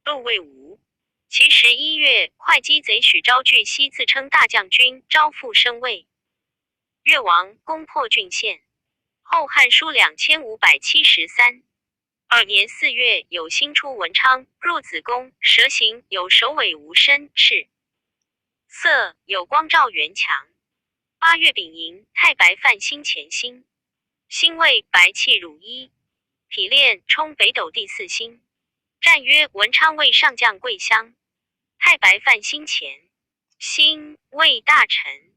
窦魏吴。其十一月，会稽贼许昭据西自称大将军，招复升位。越王攻破郡县。后汉书2573。二年四月，有星出文昌，入子宫，蛇形，有首尾无身，赤色，有光照圆墙。八月丙寅，太白犯星前星，星位白气如一，体炼冲北斗第四星。战曰：文昌位上将桂香。太白犯星前星位大臣。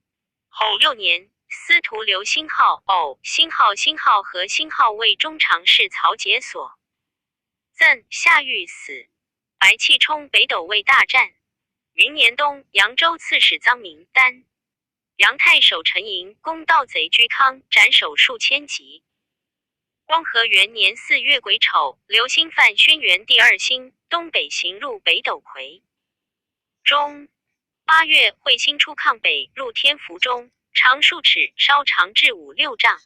后六年，司徒刘星号偶星号星号和星号为中常侍曹节所赠，下狱死。白气冲北斗位大战。明年冬，扬州刺史臧明丹。杨太守陈寅攻盗贼居康，斩首数千级。光和元年四月癸丑，刘兴犯轩辕第二星，东北行入北斗魁。中八月，彗星出亢北，入天福中，长数尺，稍长至五六丈，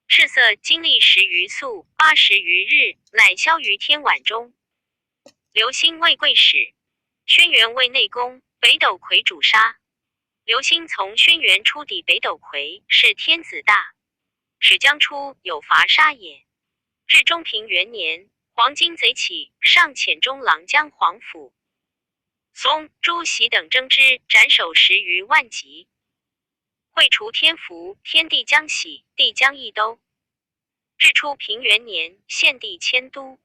赤色，经历十余宿，80余日，乃消于天晚中。刘兴为贵使，轩辕为内宫，北斗魁主杀。刘兴从轩辕出抵北斗魁，是天子大，使将出有伐杀也。至中平元年，黄巾贼起，上遣中郎将皇甫嵩、朱喜等征之，斩首十余万级。会除天福，天地将喜，地将一都。至初平元年，献帝迁都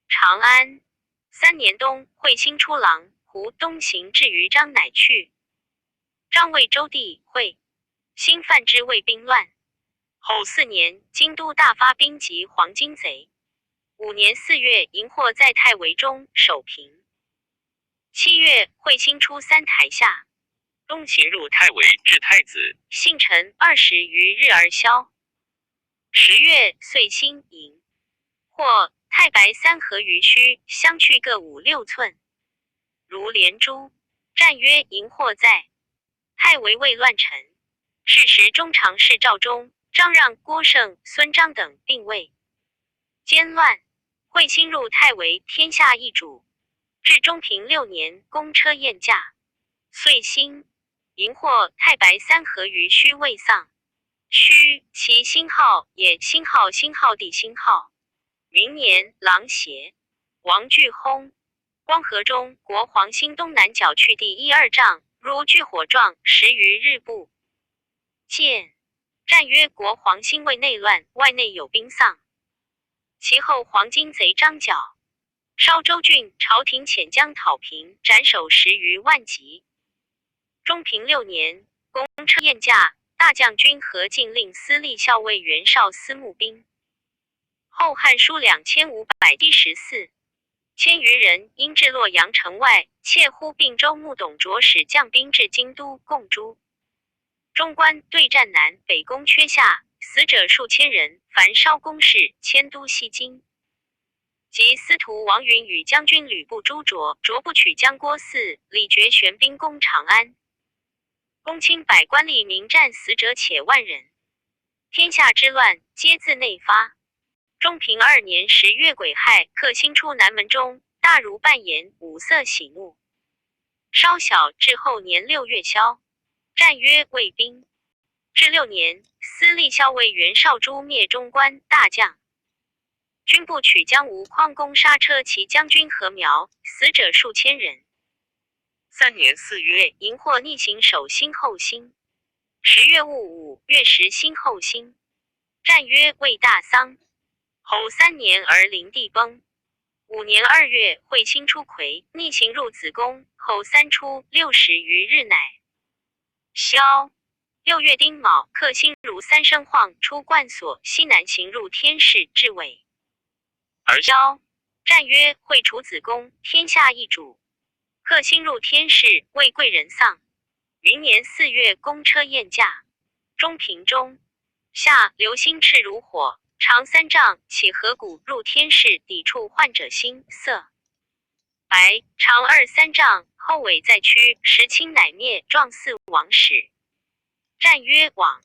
长安。三年冬，彗星出狼湖东行至于张，乃去。张魏周帝会兴犯之魏兵乱。后四年，京都大发兵及黄巾贼。五年四月，荧惑在太微中守平。七月，彗星出三台下，东行入太微，至太子。幸辰20余日而消。十月，岁星荧惑太白三合于虚，相去各五六寸，如连珠。战曰：荧惑在。太微未乱臣。是时中常侍赵忠、张让、郭盛、孙璋等并位奸乱。彗星入太微，天下易主。至中平六年，公车宴驾，岁星荧惑太白三合于虚未丧。虚其星号也，星号星号地星号。明年，狼邪王巨薨。光和中国黄兴东南角去地一二丈，如巨火状，十余日不见。战曰：国黄兴为内乱，外内有兵丧。其后黄巾贼张角烧州郡，朝廷遣将讨平，斩首十余万级。中平六年，公车宴驾，大将军何进令司隶校尉袁绍司募兵。后汉书2514。千余人，因至洛阳城外，窃呼并州牧董卓使将兵至京都，共诛。中官对战南北宫阙下，死者数千人，焚烧宫室，迁都西京。及司徒王允与将军吕布朱卓，卓不取江郭汜，李傕玄兵攻长安。公卿百官吏民战死者且万人。天下之乱，皆自内发。中平二年十月癸亥，克星出南门中，大如半言，五色喜怒。稍小，至后年六月消。战曰魏兵。至六年，司隶校尉袁绍诛灭中官大将。军部曲将吴匡攻杀车骑将军何苗，死者数千人。三年四月，荧惑逆行守星后星。十月戊午，月食星后星。战曰魏大丧。后三年而灵帝崩。五年二月，彗星出魁，逆行入子宫，后三出60余日乃消。六月丁卯，克星如三生晃出冠所西南行入天市，至尾。而昭战曰：会楚子公，天下一主。克星入天市，为贵人丧。云年四月，公车宴驾。中平中下，流星赤如火，长3丈，起河谷，入天市，抵触患者心色白，长二三丈，后尾在屈，时青乃灭，状似王室。战曰：往。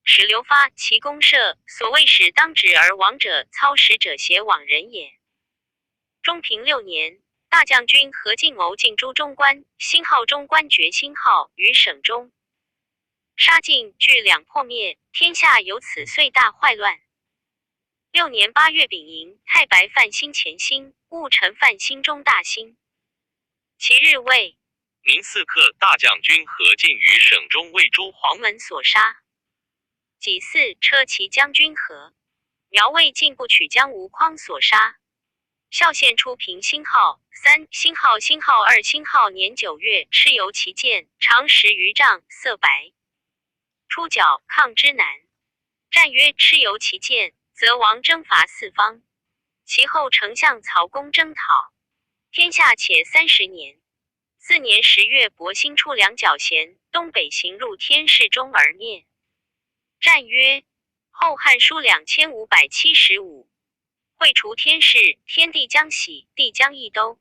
使刘发其公社，所谓使当止而亡者，操使者邪往人也。中平六年，大将军何进谋进诸中官，星号中官爵星号于省中。杀尽，聚两破灭，天下由此遂大坏乱。六年八月丙寅，太白范兴前星，戊辰范兴中大兴。其日未，宁嗣克大将军何进于省中为诸黄门所杀。己巳，车骑将军何苗魏进不取将吴匡所杀。孝献出平星号三星号星号二星号年九月，蚩尤其剑，长10余丈，色白。出角抗之难。战曰：蚩尤其剑，则王征伐四方。其后丞相曹公征讨天下，且30年。四年十月，伯星出两角弦，东北行入天市中而灭。战曰：后汉书2575，会除天市，天地将喜，地将易都。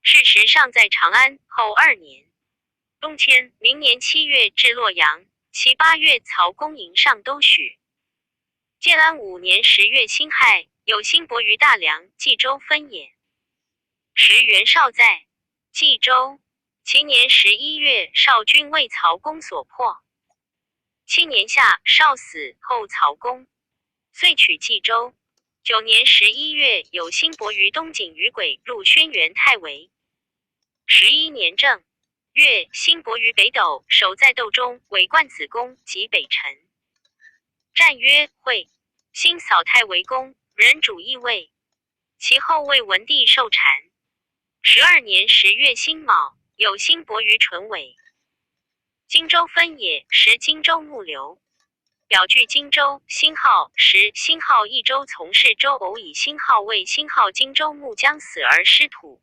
事实上，在长安后二年，东迁。明年七月至洛阳，其八月，曹公迎上都许。建安五年十月辛亥，有辛伯于大梁，冀州分也。时袁绍在冀州。其年11月，少军为曹公所破。七年夏，绍死后，曹公遂取冀州。九年十一月，有辛伯于东景与鬼入轩辕太尉。11年正月，辛伯于北斗，守在斗中，委冠子公及北辰。战曰：会。辛扫太尉公，人主义位。其后魏文帝受禅。12年10月辛卯，有辛伯于淳尾。荆州分野，时荆州牧刘。表据荆州，星号时星号益州从事周偶以星号为星号荆州牧将死而失土。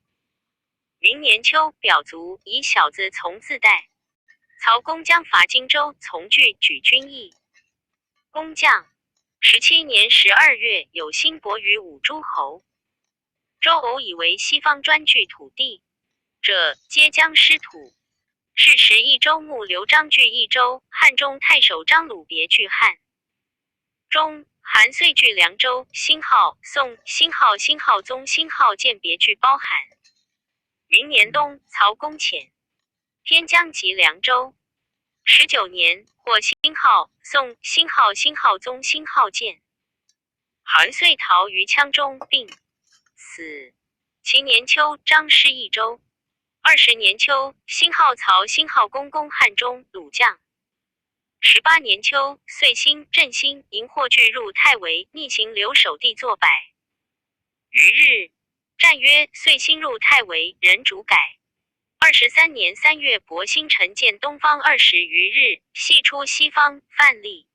明年秋，表卒，以小子从自代。曹公将伐荆州，从拒举军役。公将。17年12月，有辛伯于五诸侯。周偶以为西方专据土地者，皆将失土。是时，益州牧刘璋据益州，汉中太守张鲁别据汉中，韩遂据凉州。星号宋星号星号宗星号建别据包含。明年冬，曹公遣偏将及凉州。19年，获星号宋星号星号宗星号建，韩遂逃于羌中，病死。其年秋，张失益州。20年秋，星号曹星号公公汉中鲁将。18年秋，岁星振兴迎获拒入太尉，逆行留守地作100余日。战曰：岁星入太尉，人主改。23年3月，伯星辰见东方20余日，系出西方，范蠡。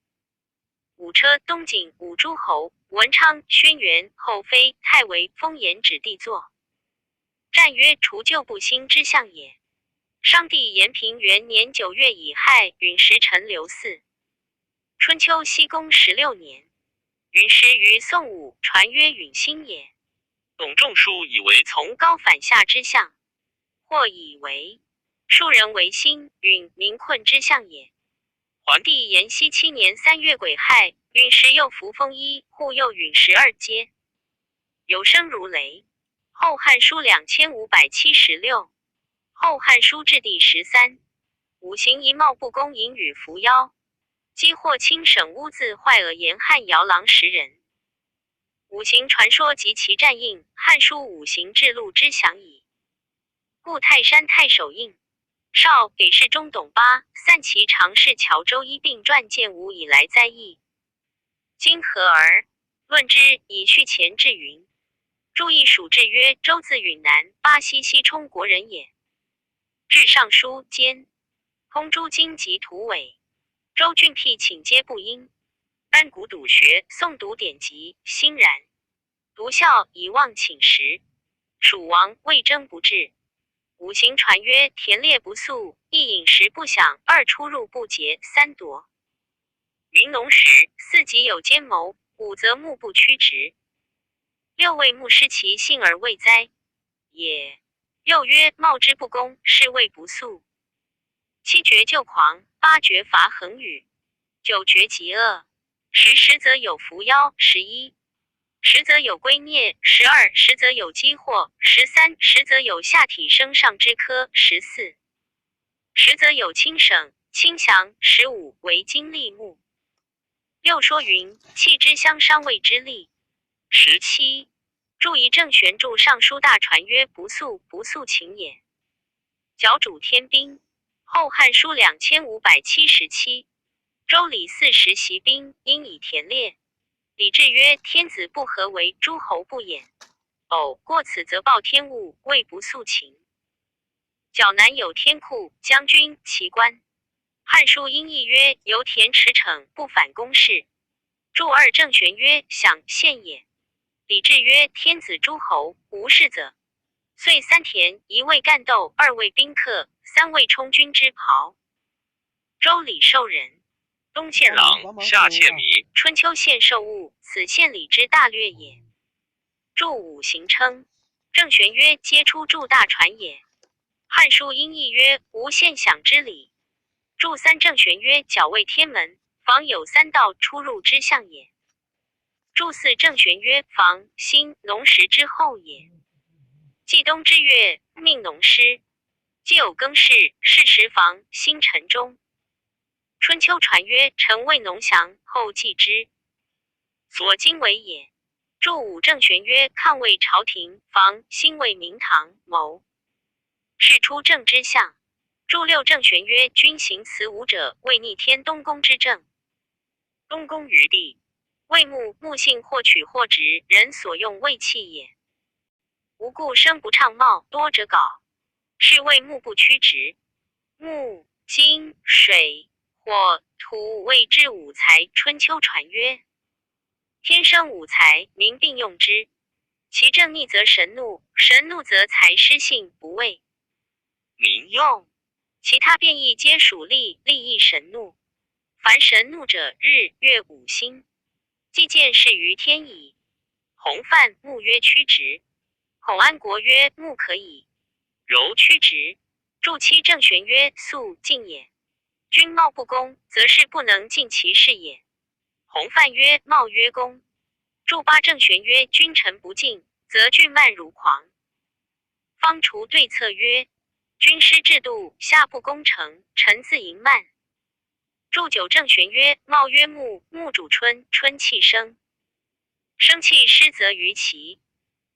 五车东景五诸侯文昌轩辕后妃太尉封延指地座。战曰：除旧不兴之象也。商帝延平元年九月乙亥，陨石陈留嗣。春秋僖公十六年，陨石于宋武，传曰陨星也。董仲舒以为从高反下之象，或以为庶人为星陨民困之象也。桓帝延熙七年三月癸亥，陨石又服风衣，护佑陨石二阶，有声如雷。后汉书2576，后汉书至第十三。五行一茂不公隐与扶妖，击获清省污字坏恶言汉姚郎十人。五行传说及其战印，汉书五行志录之详矣。故泰山太守应少给事中董八散骑常侍乔州医病传见武以来灾异。今何而论之？以续前志云。注意蜀志曰：周自允南，巴西西充国人也。至尚书监，空诸经及图伪。州郡辟请皆不应。安谷笃学，诵读典籍，欣然。独孝以忘寝食。蜀王魏征不至。五行传曰：田猎不宿，一饮食不享，二出入不节，三夺。云农时，四己有奸谋，五则目不屈直。六位牧失其性而未哉也。又曰：茂之不公，是谓不素。七绝救狂，八绝伐恒宇，九绝极恶。十十则有伏妖，11十则有归孽，12十则有积祸，13十则有下体生上之科，14十则有轻省、轻祥，15为金立木。六说云：气之相伤谓之利。17注一正玄注尚书大传曰：不速，不速情也。角主天兵。后汉书2577。周礼40习兵，应以田猎。礼制曰：天子不合为，诸侯不演。偶过此则报天物，谓不速情。角南有天库，将军其官。汉书音义曰：由田驰骋，不反公事。注二正玄曰：享献也。礼制曰：天子诸侯无事者，遂三田：一为干斗，二为宾客，三为充军之袍。周礼受人。冬献郎，夏窃迷。春秋献寿物，此献礼之大略也。注五行称。郑玄曰：皆出注大传也。汉书音义曰：无献享之礼。注三郑玄曰：角位天门，房有三道出入之象也。注四郑玄曰：房兴农时之后也。季冬之月，命农师。既有更事，是时房兴辰中。春秋传曰：臣谓农祥，后继之。所经为也。注五郑玄曰：抗为朝廷，房兴为明堂，谋是出政之象。注六郑玄曰：君行此五者，谓逆天东宫之政。东宫于地，谓木，木性或取或直，人所用谓器也。无故生不畅茂，多者槁，是谓木不屈直。木、金、水、火、土谓之五财。春秋传曰：天生五财，民并用之。其正逆则神怒，神怒则财失信，不畏民用。其他变异皆属利，利益神怒。凡神怒者，日月五星，既见事于天矣。洪范木曰曲直，孔安国曰木可以柔曲直。注七正玄曰：素敬也。君貌不公，则是不能尽其事也。洪范曰：貌曰公。注八正玄曰：君臣不敬，则俊慢如狂。方除对策曰：军师制度，下不攻城，臣自淫慢。注九正玄曰：貌曰木，木主春，春气生，生气失则于其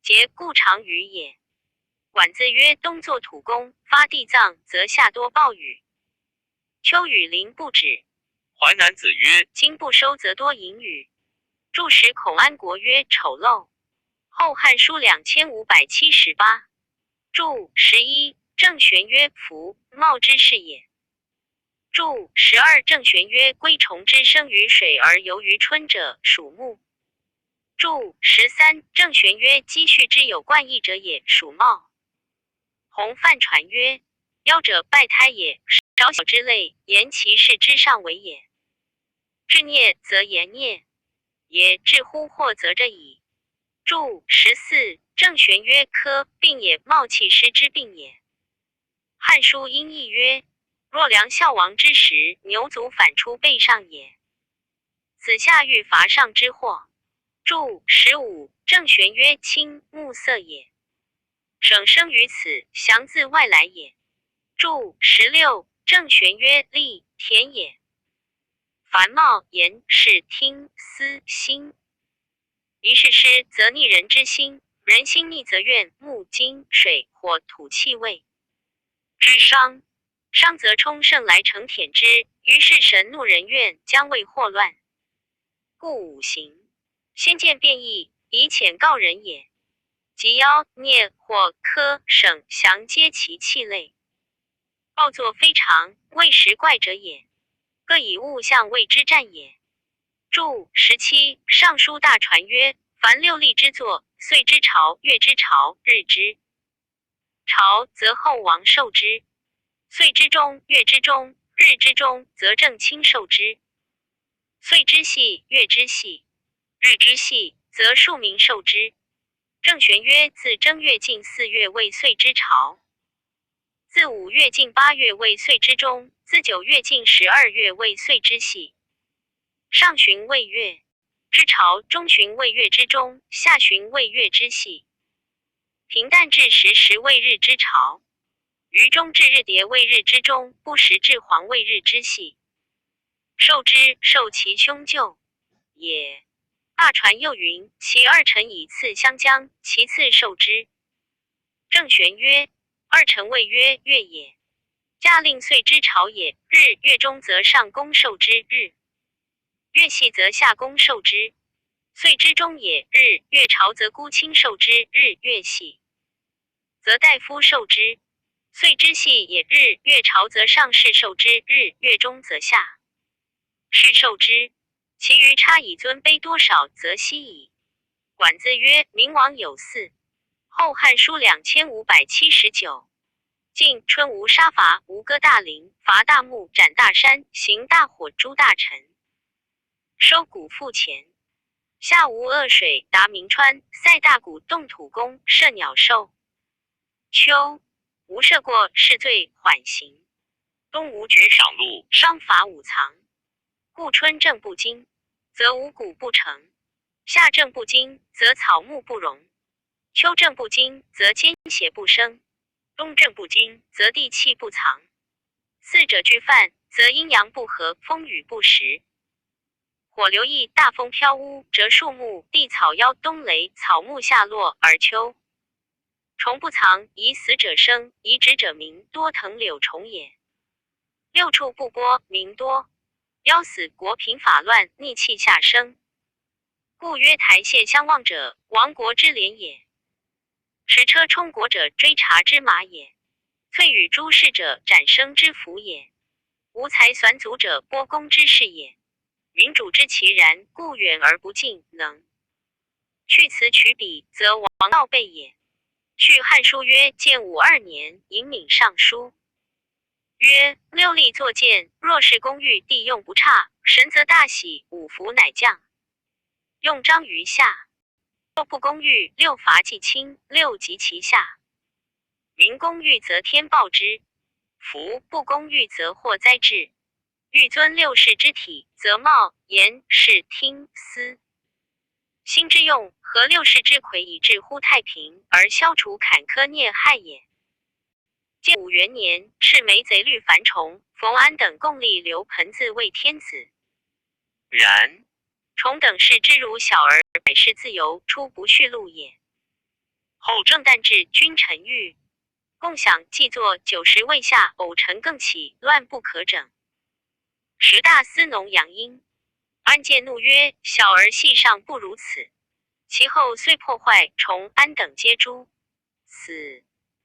节，故常于也。管子曰：冬作土工，发地藏，则夏多暴雨，秋雨淋不止。淮南子曰：金不收则多淫雨。注使孔安国曰：丑陋。后汉书2578。注11郑玄曰：福茂之事也。注12郑玄曰：龟虫之生于水而游于春者，属木。注13郑玄曰：积蓄之有贯义者也，属茂。洪范传曰：夭者败胎也，少小之类，言其事之上为也。至孽则言孽也，至乎祸则者矣。注14郑玄曰：科病也，冒气失之病也。汉书音义曰：若梁孝王之时，牛族反出背上也。子夏欲伐上之祸。注15郑玄曰：青木色也。省生于此，祥自外来也。注16郑玄曰：利田也。凡貌言视听思心，一是失则逆人之心，人心逆则怨木金水火土气味之伤，伤则冲盛来成舔之，于是神怒人怨，将为祸乱。故五行先见变异，以遣告人也。及夭孽火科省祥皆其气类，暴作非常，未时怪者也。各以物象谓之占也。注17，尚书大传曰：凡六历之作，岁之朝，月之朝，日之朝，则后王受之；岁之中，月之中，日之中，则正卿受之；岁之夕，月之夕，日之夕，则庶民受之。郑玄曰：自正月进四月为岁之朝，自5月进8月为岁之中，自9月进12月为岁之夕。上旬为月之朝，中旬为月之中，下旬为月之夕。平旦至时时为日之朝，于中至日叠为日之中，不时至黄为日之夕。受之，受其兄舅也。大传又云：其二臣以次相将，其次受之。郑玄曰：二臣谓曰月也。驾令岁之朝也。日月中则上公受之，日月夕则下公受之。岁之中也。日月朝则孤卿受之，日月夕则大夫受之。岁之夕也。日月朝则上士受之，日月中则下士受之。其余差以尊卑多少，则息矣。管子曰：明王有嗣。后汉书2579。晋春吴杀伐，吴割大陵，伐大木，斩大山，行大火，诛大臣，收谷赋钱。夏吴恶水，达名川，塞大谷，动土工，射鸟兽。秋吴赦过，释罪，缓刑。东吴绝赏禄，商伐五藏。故春正不精，则五谷不成；夏正不精，则草木不荣；秋正不精，则奸邪不生；冬正不精，则地气不藏。四者俱犯，则阴阳不和，风雨不时。火流易，大风飘屋，折树木，地草夭，冬雷，草木下落而秋。虫不藏，以死者生，以止者鸣，多藤柳虫也。六畜不播，民多。夭死，国贫法乱，逆气下生。故曰：台榭相望者，亡国之廉也；驰车冲国者，追查之马也；萃与诸事者，斩生之福也；无才攒足者，拨功之事也。民主知其然，故远而不近，能去此取彼，则王道备也。续汉书曰：建武二年，尹敏上书曰：六历作谏，若是公欲，地用不差，神则大喜，五福乃降。用章于下。若不公欲，六罚既轻，六及其下。民公欲则天报之，福；不公欲则祸灾至。欲尊六事之体，则貌、言、视、听、思。心之用，合六事之魁以致乎太平，而消除坎坷孽害也。建武元年，赤眉贼绿樊崇、冯安等共立刘盆自为天子。然崇等视之如小儿，百事自由，出不恤禄也。后正旦至，君臣欲共享，既作90位下，偶臣更起，乱不可整。时大司农杨殷，安见怒曰：“小儿戏尚不如此。”其后遂破坏，崇、安等皆诛死。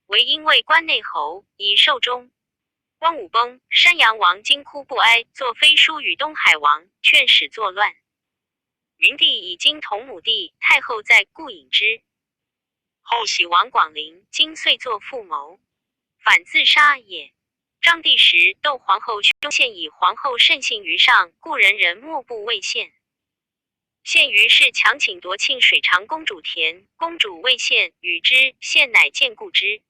为因为关内侯，以寿终。光武崩，山阳王金哭不哀，作飞书与东海王，劝使作乱。明帝以金同母弟，太后在，故隐之。后喜王广陵，今遂作复谋，反自杀也。章帝时，窦皇后兄献以皇后甚信于上，故人人莫不畏献。献于是强请夺沁水长公主田，公主畏献，与之，献乃见故之。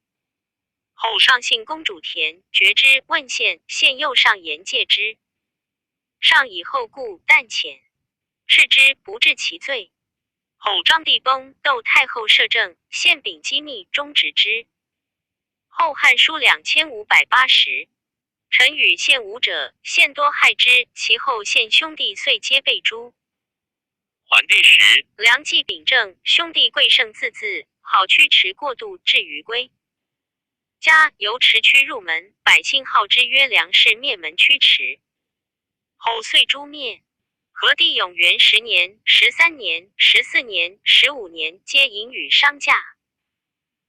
后上信公主田，决之，问献，献又上言戒之。上以后故，但遣斥之，不治其罪。后章帝崩，窦太后摄政，献秉机密，终止之。后汉书2580，臣与献武者，献多害之，其后献兄弟遂皆被诛。桓帝时，梁冀秉政，兄弟贵盛自恣，好驱驰过度，至于归。家由池驱入门，百姓号之曰梁氏灭门驱驰。后遂诛灭。和帝永元10年、13年、14年、15年，皆淫与商驾。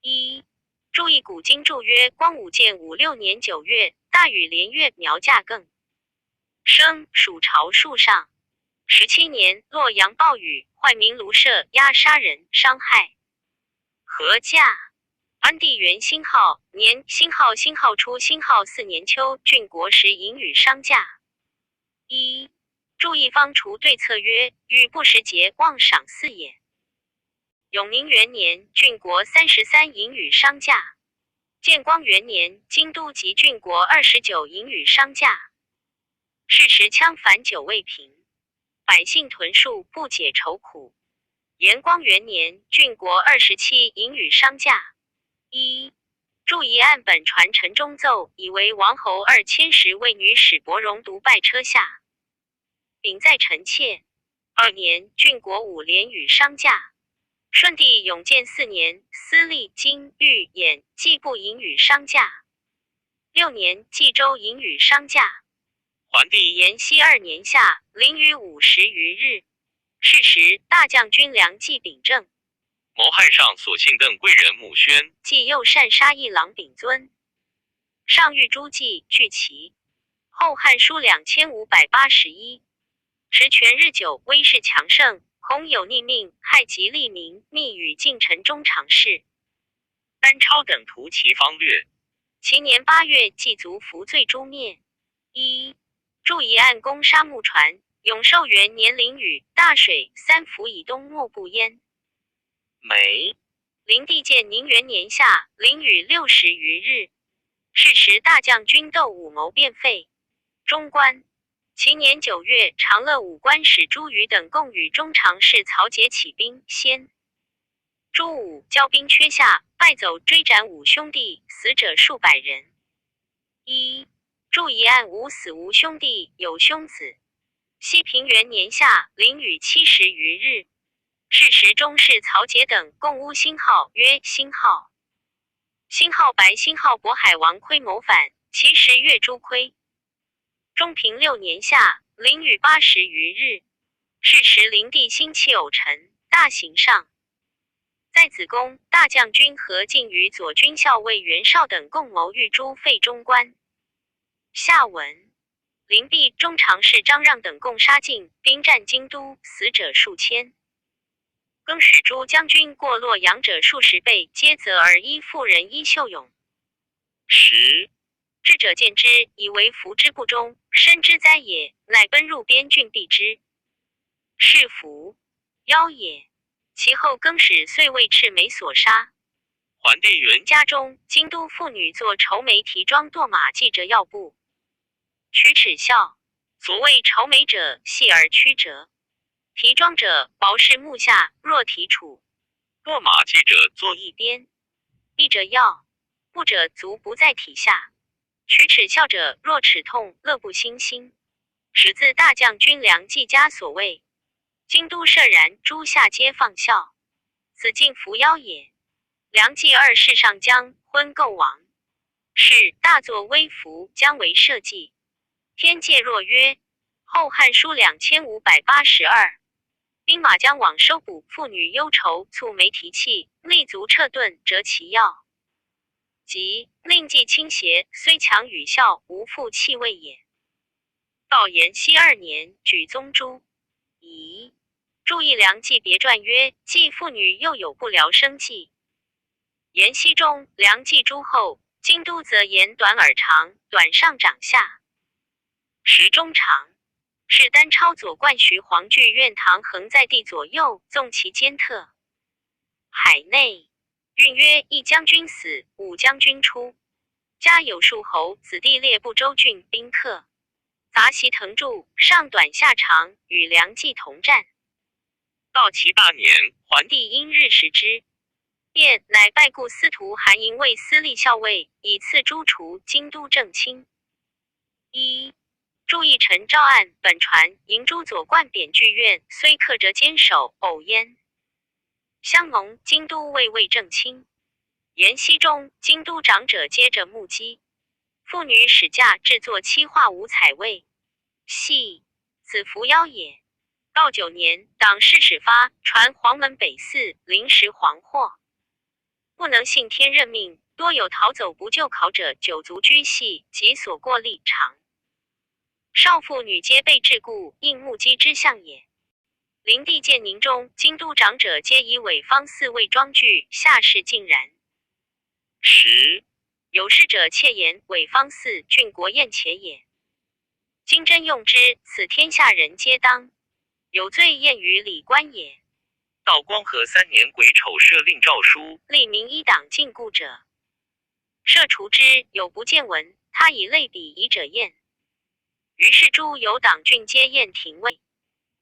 一注意古今注曰：光武建武6年9月，大雨连月，苗稼更。生，属巢树上。17年，洛阳暴雨，坏民庐舍，押杀人，伤害。何价？安帝元星号年星号星号初星号四年秋，郡国时淫雨商驾。一注意方除对策曰：雨不时节，望赏赐也。永宁元年，郡国33淫雨商驾。建光元年，京都及郡国29淫雨商驾。是时羌反久未平，百姓屯戍，不解愁苦。延光元年，郡国27淫雨商驾。一注一案本传陈中奏，以为王侯2010位女史伯荣独拜车下，秉在臣妾。2年，郡国五连与商驾。顺帝永建四年，司隶金玉兖季不淫与商驾。6年，冀州淫与商驾。桓帝延熙二年夏，淋雨50余日。是时，大将军梁冀秉政。谋害上所幸邓贵人穆宣，既又擅杀一郎秉尊。上谕诸暨俱齐。后汉书2581，持权日久，威势强盛，恐有逆命，害及利民，密与近臣中常侍班超等图其方略。其年8月，祭卒服罪诛灭。一注一案攻杀木船。永寿元年淋雨大水，三府以东莫不淹。梅灵帝建宁元年夏，淋雨60余日。是时大将军窦武谋变废。中官。其年9月，长乐武官使朱宇等共与中常侍曹节起兵，先朱武交兵缺下，败走，追斩五兄弟，死者数百人。一注一案无死无兄弟，有兄子。西平元年夏，淋雨70余日。是时中士曹节等共诬星号曰星号星号白星号渤海王窥谋反，其时月朱窥。中平六年夏，淋雨80余日。是时灵帝兴弃偶臣，大行上。在子宫，大将军何进与左军校尉袁绍等共谋欲诛废中官。下文，灵璧中常侍张让等共杀进，兵占京都，死者数千。更使诸将军过洛阳者数十倍，皆择而依妇人衣袖勇。十智者见之，以为服之不忠，身之灾也，乃奔入边郡避之。是服妖也。其后更始遂为赤眉所杀。桓帝云家中，京都妇女作愁眉提妆堕马系着药布，取耻笑。所谓愁眉者，细而曲折；提妆者，薄视目下，若提杵。堕马髻者作一边，一者药，不者足不在体下。取耻笑者，若齿痛，乐不欣欣。始自大将军梁冀家所谓。京都社然，诸下皆放笑。此尽扶妖也。梁冀二世上将昏构亡，是大作威服，将为社稷。天界若曰：后汉书2582。兵马将往收捕，妇女忧愁，蹙眉提气，立足撤顿，折其要。即令计倾斜，虽强与孝，无复气味也。道延熙二年，举宗诛。乙注意梁冀别传曰：季妇女又有不聊生计。延熙中，梁冀诸后，京都则言短而长，短上长下，时中长。是单超左冠徐黄剧院堂横在地左右，纵其肩特。海内运曰：一将军死，五将军出。家有数侯，子弟列不州郡宾客。杂席藤柱，上短下长，与梁冀同战。道齐八年，桓帝因日食之，便乃拜故司徒韩寅为司隶校尉，以赐诸除京都正卿。一注意陈昭案本传银珠左冠贬剧院，虽克折坚守，偶焉。相蒙京都卫尉正卿。延熙中，京都长者接着木屐。妇女使嫁制作漆画五彩位，系子扶妖也。道9年，党事始发，传黄门北寺临时黄祸，不能信天任命，多有逃走不就考者，九族居系及所过立长。少妇女皆被桎梏，应目击之象也。灵帝建宁中，京都长者皆以伪方寺为装具，下士竟然。十有识者窃言伪方寺郡国宴且也。今真用之，此天下人皆当有罪验于礼官也。道光和三年癸丑，设令诏书，立民一党禁锢者，设除之。有不见闻，他以类比疑者验。于是诸有党郡皆验廷尉，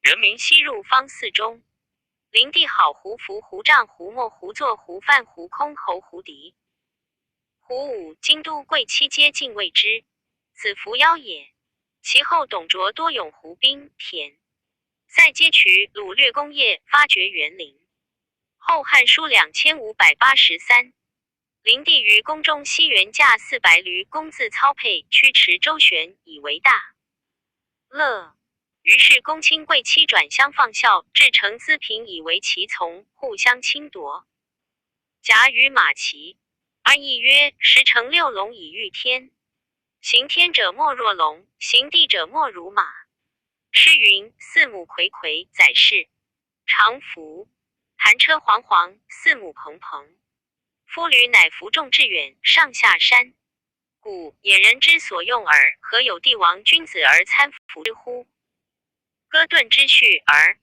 人民悉入方寺中。灵帝好胡服、胡帐、胡墨、胡作、胡范、胡箜篌、胡笛、胡舞，京都贵戚皆敬畏之，此伏妖也。其后董卓多勇胡兵，田塞皆取掳掠功业，发掘园林。后汉书2583，灵帝于宫中西园驾400驴，躬自操辔，驱驰周旋，以为大乐。于是公卿贵戚转相放笑，至成资平以为其从，互相侵夺。甲与马骑，安亦曰：十乘六龙以御天，行天者莫若龙，行地者莫如马。诗云：四母睽睽，载是长服；弹车煌煌，四母蓬蓬。夫驴乃服众致远，上下山。故野人之所用耳，何有帝王君子而参服之乎？戈顿之序而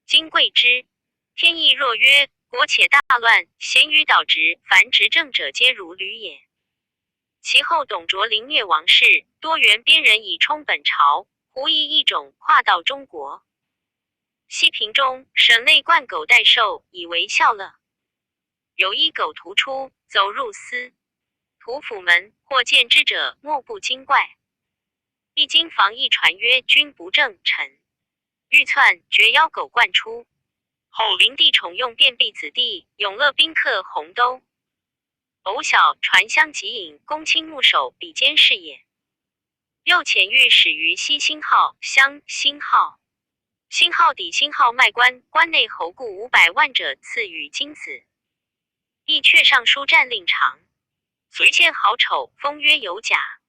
今贵之。天意若曰：国且大乱，咸于导直，凡执政者皆如驴也。其后董卓凌虐王室，多元边人以充本朝，胡夷一种跨到中国。西平中，省内惯狗代兽，以为笑乐。有一狗突出，走入司徒府门，或见之者，莫不惊怪。一经防一传曰：君不正，臣欲窜，绝妖狗贯出。后灵帝宠用便婢子弟，永乐宾客红兜。偶小传香即饮，公卿牧首比肩是也。又遣御史于西星号乡星号，星号底星号卖官，关内侯雇500万者，赐予金子。亦阙尚书战令长，随见好丑，封曰有甲。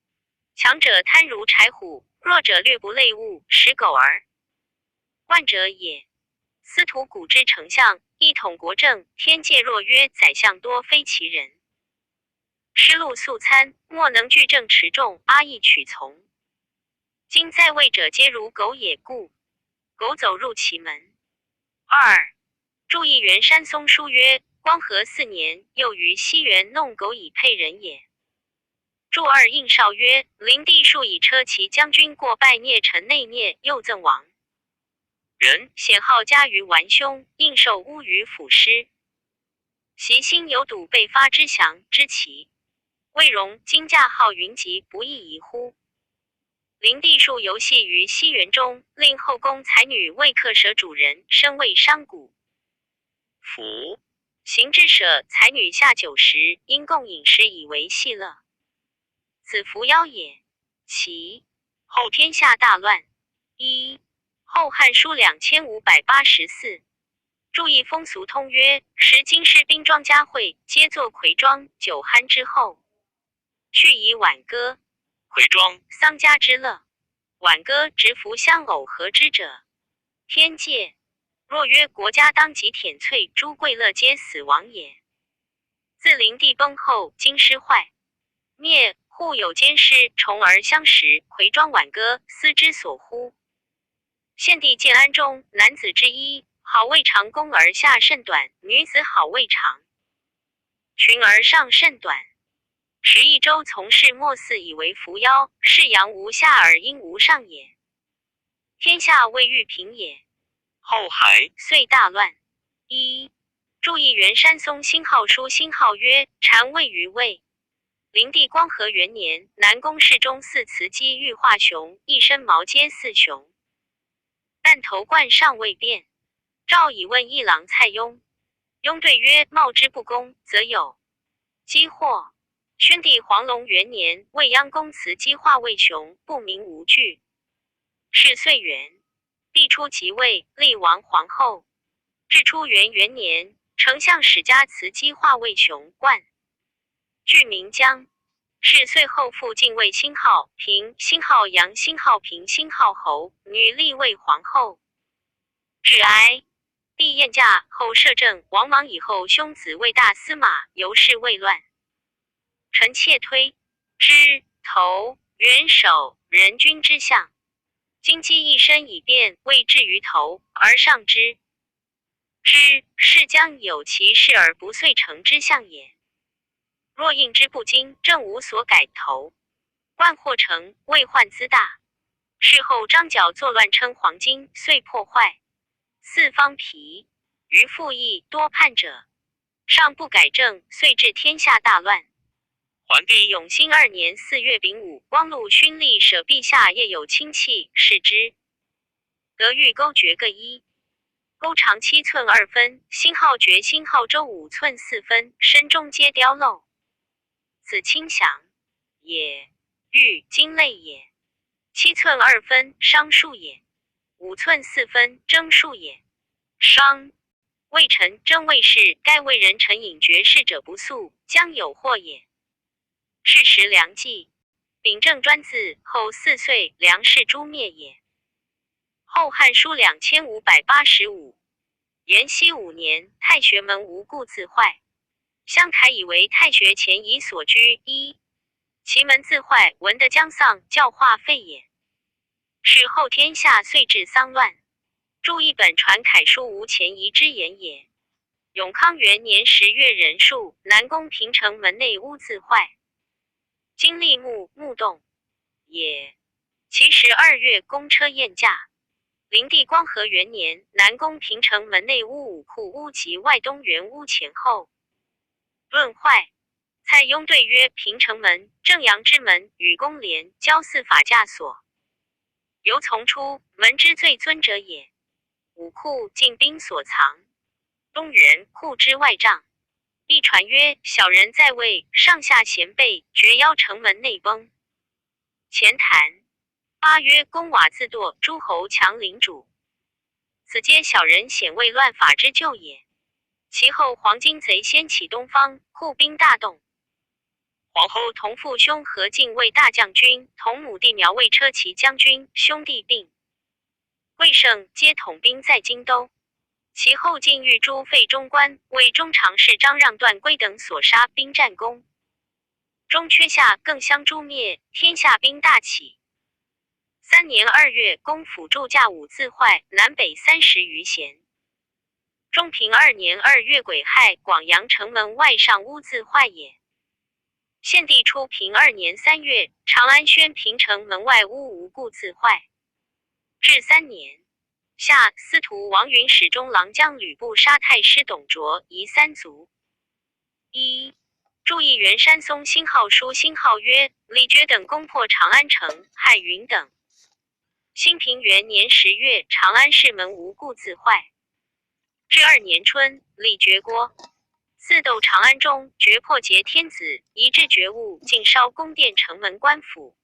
强者贪如豺虎，弱者略不类物，食狗儿。惯者也。司徒古之丞相，一统国政。天界若曰宰相多非其人，失禄素餐，莫能具政持重，阿亦取从。今在位者皆如狗也，故狗走入其门。二注意元山松书曰：光和四年，又于西园弄狗以配人也。注二应少曰：灵帝数以车骑将军过拜臬臣内臬，又赠王。人显号加于完兄，应受乌于府师。习心有睹被发之祥之奇，魏荣今驾号云集，不亦宜乎？灵帝数游戏于西园中，令后宫才女为客舍主人，生为商贾。服行至舍，才女下酒食，因共饮食以为戏乐。此伏妖也。其后天下大乱。一后汉书2584，注意风俗通曰：时京师兵装家会，皆作魁装，酒酣之后，去以挽歌。魁装丧家之乐，挽歌直服相偶合之者。天界若曰国家当即舔粹，诸贵乐皆死亡也。自灵帝崩后，京师坏灭，户有奸尸，重而相食，魁装挽歌，思之所乎？献帝建安中，男子之衣，好谓长弓而下甚短；女子好谓长裙而上甚短。时益州从事莫嗣以为扶腰，是阳无下而阴无上也。天下未欲平也。后还遂大乱。一注意元山松星号书星号曰：禅位于位。灵帝光和元年，南宫侍中寺慈姬欲化熊，一身毛皆似熊，但头冠尚未变。赵以问一郎蔡邕，邕对曰：貌之不公，则有积祸。宣帝黄龙元年，未央宫慈姬化为熊，不明无据。是岁元，帝初即位，立王皇后。至初元元年，丞相史家慈姬化为熊冠，据名江。是岁后复进位星号平星号阳星号平星号侯，女立为皇后。至哀帝宴驾后摄政，王莽以后兄子为大司马，由是未乱。臣妾推之头元首人君之相，今积一身以变，未至于头而上之。之是将有其事而不遂成之相也。若应之不精，正无所改头。万祸成，未患兹大。事后张角作乱，称黄金，遂破坏四方皮。于赋役多叛者，上不改正，遂致天下大乱。桓帝永兴二年四月丙午，光禄勋吏舍陛下夜有亲戚，视之，得玉钩诀各一，钩长7寸2分，星号诀星号周5寸4分，身中皆雕镂。子清祥也，玉金类也。7寸2分，商数也；5寸4分，征数也。商魏臣征魏氏，盖为人臣隐绝世者不素，将有祸也。是时梁冀秉政专自后4岁，梁氏诛灭也。后汉书2585，延熙五年，太学门无故自坏。相凯以为太学前以所居一，其门自坏，闻得将丧，教化废也。是后天下遂至丧乱。注一本传楷书无前遗之言也。永康元年10月壬戍，南宫平城门内屋自坏。金立木木洞也。其时2月，公车宴驾。灵帝光和元年，南宫平城门内屋武库屋及外东园屋前后论坏。蔡邕对曰：平城门，正阳之门，与公连，交祀法驾所。由从出，门之最尊者也。武库进兵所藏，东园库之外帐。一传曰：小人在位，上下咸备，绝腰城门内崩。前谈八曰：公瓦自堕，诸侯强领主，此皆小人显位乱法之旧也。其后黄巾贼先起东方，库兵大动。皇后同父兄何进为大将军，同母弟苗卫车骑将军，兄弟并贵胜皆统兵在京都。其后晋欲诛废中官，为中常侍张让、段珪等所杀，兵战功。中缺下更相诛灭，天下兵大起。3年2月，公辅助驾武自坏，南北30余贤。中平二年二月癸亥，广阳城门外上屋自坏也。献帝初平二年3月，长安宣平城门外屋无故自坏。至三年夏，司徒王允使中郎将吕布杀太师董卓，夷三族。一注意元山松星号书星号曰：李傕等攻破长安城，害云等。兴平元年10月，长安市门无故自坏。至二年春，李傕郭四斗长安中，决破劫天子，以致觉悟，尽烧宫殿城门官府。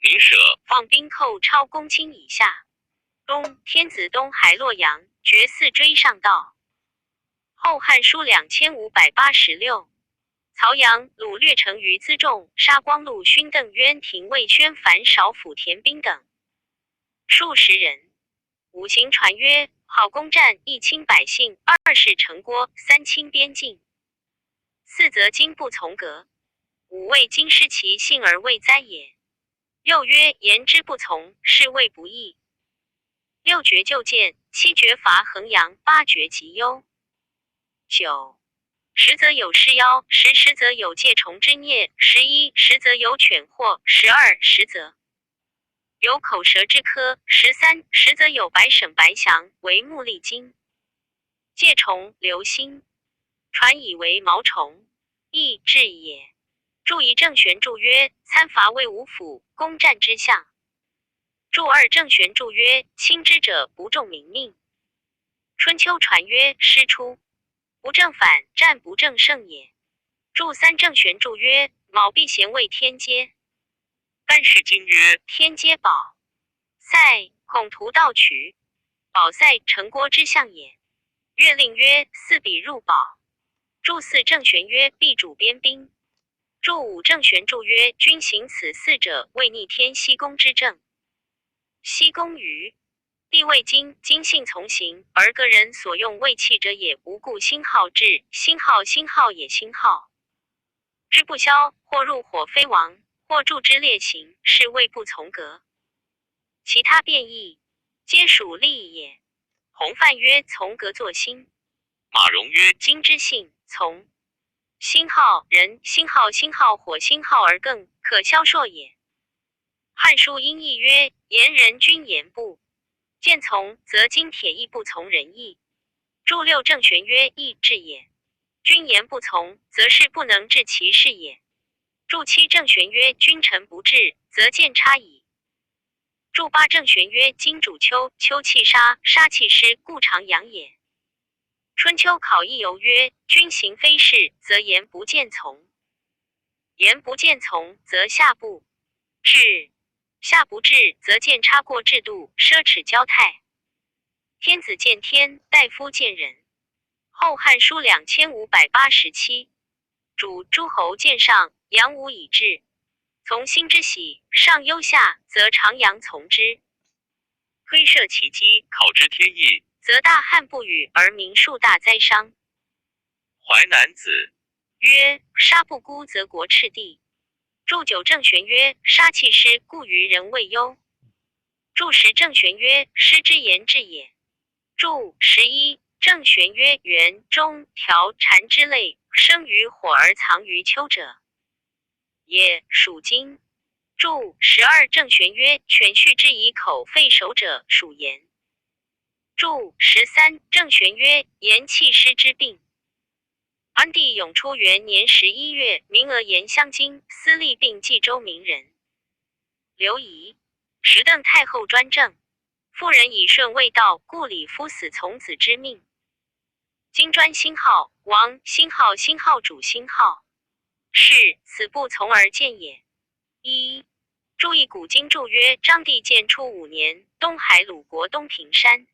宁舍放兵寇超公卿以下。东天子东还洛阳，绝四追上道。后汉书2586。曹阳掳掠成于辎重，杀光禄勋邓渊、廷尉宣樊少府田兵等数十人。五行传曰：好攻战，一亲百姓；二是城郭，三清边境，四则金不从革，五为今失其信而未哉也。又曰：言之不从，是谓不义。六绝就见，七绝伐衡阳，八绝及幽。九十则有尸妖，十十则有介虫之孽，11十则有犬祸，12十则有口舌之科，13十则有白省白祥为目利金。介虫流星，传以为毛虫，亦至也。注一正玄注曰：参伐魏吴府，攻战之象。注二正玄注曰：亲之者不重民命。春秋传曰：师出不正反，战不正胜也。注三正玄注曰：卯必贤为天阶。但是经曰：天阶宝塞，孔图盗取，宝塞城郭之象也。月令曰：四比入宝。注四正玄曰：必主边兵。注五正玄注曰：君行此四者，谓逆天奚公之政。奚公于帝谓金，金性从行，而个人所用为器者也。无故星号至，星号星号也，星号之不消，或入火非亡，或助之烈行，是谓不从格。其他变异，皆属利也。洪范曰：从格作星。马融曰：金之性从。星号人星号星号火星号而更可消朔也。汉书音义曰：言人君言不见从，则金铁亦不从人意。注六正玄曰：义志也。君言不从，则事不能治其事也。注七正玄曰：君臣不治，则见差矣。注八正玄曰：金主秋，秋气杀，杀气湿，故常阳也。春秋考异游曰：君行非事，则言不见从；言不见从，则下不治；下不治，则见差过制度，奢侈骄态。天子见天，大夫见人。后汉书2587，主诸侯见上，阳无以治。从心之喜，上忧下，则常阳从之。推设其机，考之天意，则大旱不雨，而民数大灾伤。淮南子曰：杀不孤，则国赤地。注九正玄曰：杀气湿，故于人未忧。注十正玄曰：失之言志也。注11正玄曰：圆、中、条、蝉之类，生于火而藏于秋者也，属金。注12正玄曰：犬畜之以口肺手者，属炎。注13正玄曰：言气湿之病。安帝永初元年11月，名额言襄京，司隶并冀州名人。刘仪，时邓太后专政，妇人以顺未到，故李夫死从子之命。金专星号王星号星号主星号，是此不从而见也。一注意古今注曰：章帝建初五年，东海鲁国东平山。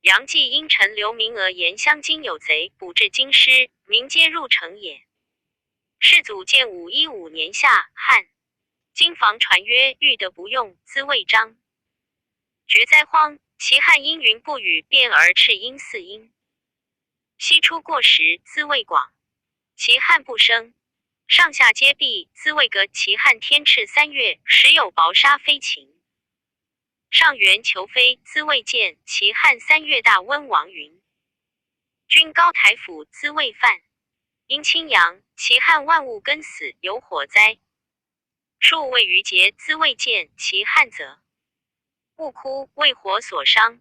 杨继因陈留名额言襄京有贼，捕至京师，民皆入城也。世祖建武15年夏，汉。金房传曰：欲得不用，兹未章。绝灾荒，其汉阴云不雨，变而赤阴四阴。西出过时，兹未广。其汉不生，上下皆闭，兹未革。其汉天赤3月，时有薄沙飞禽。上元求飞，兹未见。其汉3月大瘟王云。君高台府，兹未犯。阴青阳，其汉万物根死，有火灾。数位于节，兹未见。其汉则物枯，为火所伤。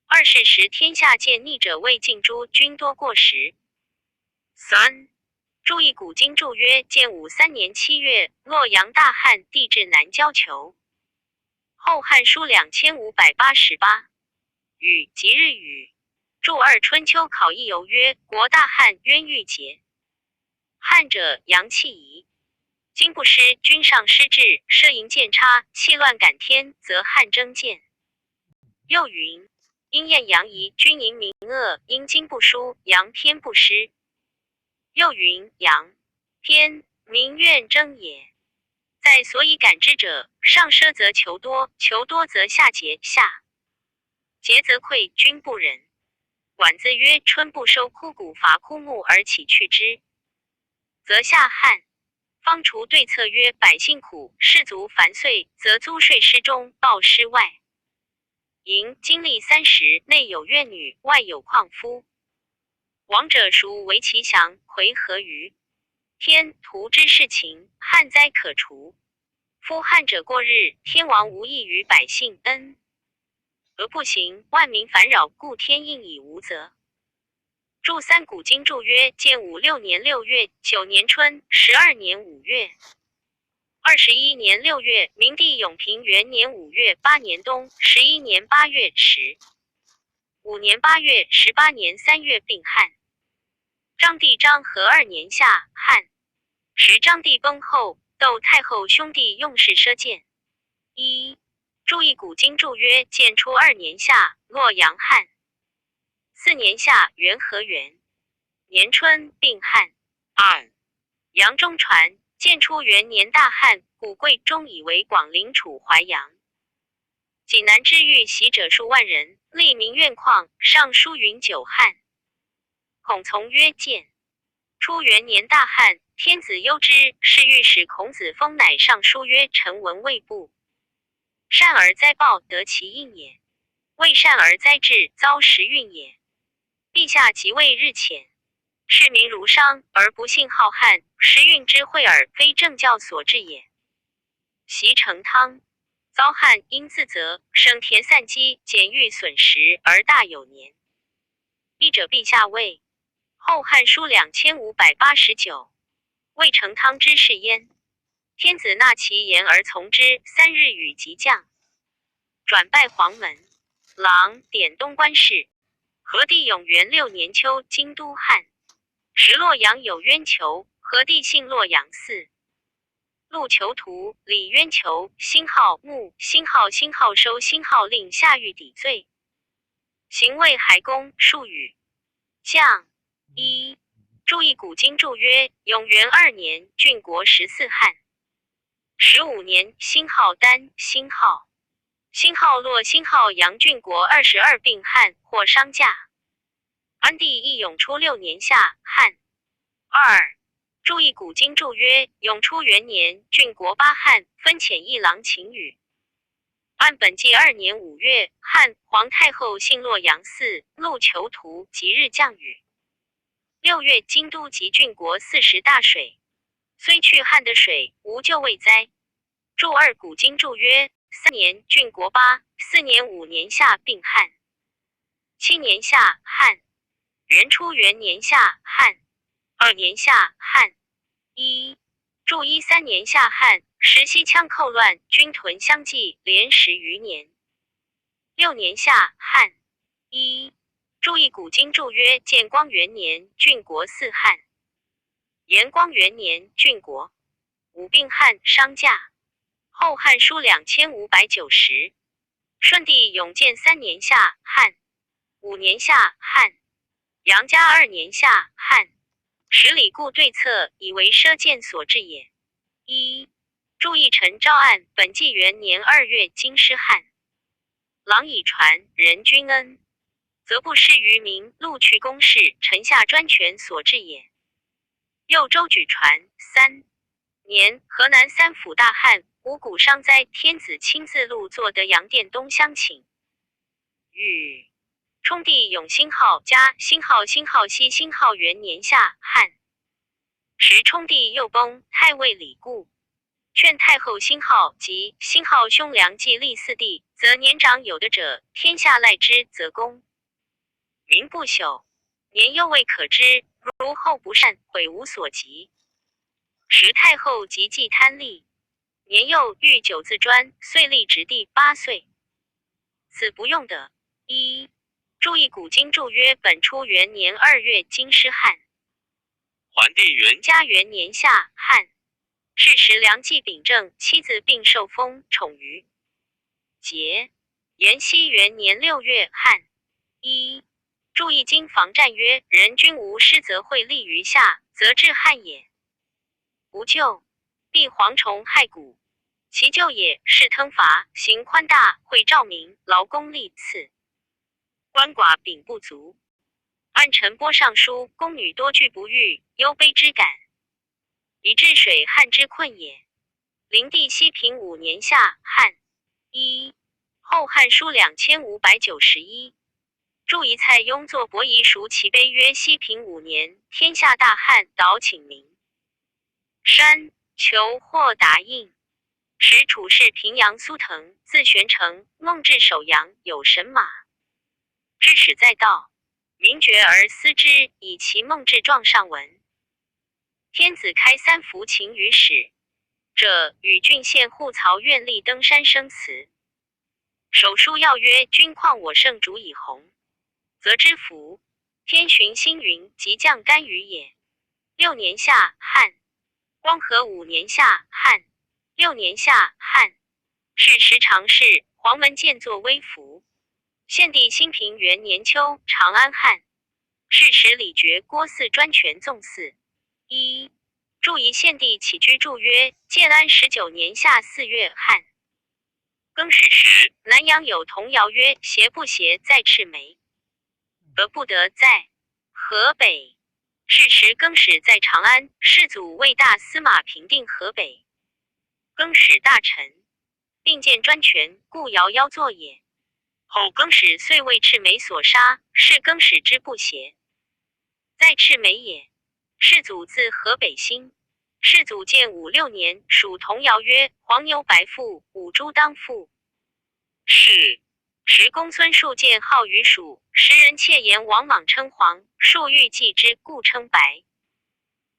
二是时天下见逆者未尽诛，君多过时。三注意古今注曰：建武3年7月，洛阳大旱，地至南郊求。后汉书2588，雨即日雨。注二春秋考异游曰：国大旱，渊欲竭。旱者，阳气移。今不失，君上失志，设营见差，气乱感天，则旱争见。又云：阴厌阳移，君淫民恶，阴经不舒，阳偏不失。又云：阳偏，民怨争也。在所以感之者，上奢则求多，求多则下竭，下竭则溃，君不仁。管子曰：春不收枯谷，伐枯木而起去之，则下旱。方除对策曰：百姓苦，士卒繁岁，则租税失中，报失外。寅，经历30，内有怨女，外有旷夫。亡者孰为其降？魁何于？天图之事情，旱灾可除。夫旱者过日，天王无益于百姓恩，而不行，万民烦扰，故天应以无责。注三古今注曰：建武6年6月，9年春，12年5月，21年6月，明帝永平元年5月，8年冬，11年8月，15年8月，18年3月病旱。章帝章和2年夏，汉。时章帝崩后，窦太后兄弟用事奢俭。一注意古今注曰：建初2年夏，洛阳旱。4年夏，元和元年春，病旱。二杨中传建初元年大旱，古贵终以为广陵处淮阳。济南之遇袭者数万人，立民怨旷，上书云久旱。孔从曰：见。初元年大旱，天子忧之，是欲使孔子封乃上书曰：臣闻未不善而灾报，得其应也；未善而灾至，遭时运也。陛下即位日浅，视民如伤，而不信浩瀚，时运之惠耳，非政教所致也。习成汤遭旱，应自责，省田散积，减欲损失，而大有年。一者陛下谓。后汉书2589，魏成汤之事焉。天子纳其言而从之，三日雨即降。转拜黄门郎，典东官事。和帝永元六年秋，京都旱。时洛阳有冤囚，和帝幸洛阳寺。录囚徒李冤囚，星号木星号星号收星号令下狱抵罪。行卫海公术语将。一注意古今注曰：永元二年，郡国十四旱。15年，星号丹星号星号洛星号阳郡国22病旱或伤驾。安帝义永初六年夏旱。二注意古今注曰：永初元年，郡国八旱，分遣一郎请雨。按本纪二年五月，汉皇太后幸洛阳寺，录囚徒，即日降雨。6月，京都及郡国四时大水，虽去旱的水，无救未灾。注二古今注曰：三年，郡国八；四年、五年夏病旱；7年夏旱；元初元年夏旱；二年夏旱。一注一三年夏旱，时西羌寇乱，军屯相继，连十余年。六年夏旱。一注意古今注曰：建光元年，郡国四旱；延光元年，郡国五病旱，伤驾。后汉书2590。顺帝永建三年夏旱，五年夏旱，杨家二年夏旱。时李固对策，以为奢俭所致也。一注意陈昭案，本纪元年2月，京师旱。郎以传人君恩。则不失于民，禄去公事，臣下专权所致也。右周举传三年，河南三府大旱，五谷伤灾，天子亲自录坐德阳殿东乡请雨。冲帝永星号加星号星号西星号元年夏旱，时冲帝又崩，太尉李固劝太后星号及星号兄良继立四弟，则年长有的者，天下赖之，则公。民不朽，年幼未可知。如后不善，悔无所及。时太后及继贪利，年幼欲久自专，遂立侄弟8岁。此不用的。一注意古今注曰：本初元年2月，京师旱。桓帝元嘉元年夏旱。是时梁冀秉政，妻子病受封，宠于节。延熙元年6月旱。一注意经防战曰：人君无失，则会立于下，则致旱也。无咎，必蝗虫害谷，其咎也。是腾伐，行宽大，会照明，劳功利次，鳏寡秉不足。按陈波上书，宫女多惧不遇，忧悲之感，以治水旱之困也。灵帝熹平五年夏旱。一后汉书2591。注一蔡邕作伯夷叔齐碑曰：熹平五年，天下大旱，导请名山求获答应。时处士平阳苏腾，字玄成，孟至首阳，有神马，知使在道，民觉而思之，以其孟志状上文。天子开三伏请于使者，与郡县护曹愿立登山生祠。手书要曰：君况我圣主以宏，则之福。天巡星云，即降甘雨也。六年夏旱，光和五年夏旱，六年夏旱。是时常侍黄门建作微服。献帝兴平元年秋，长安旱。是时李傕郭汜专权纵肆。一注宜献帝起居注曰：建安19年夏4月，旱。更始时，南阳有童谣曰：邪不邪，在赤眉；得不得，在河北。是时更始在长安，世祖为大司马平定河北。更始大臣，并见专权，故遥邀作也。后更始遂为赤眉所杀，是更始之不邪，在赤眉也。世祖自河北兴。世祖建武6年，属童谣曰：黄牛白腹，五猪当腹。是时公孙述见好于蜀，时人窃言王莽称黄，述欲继之，故称白。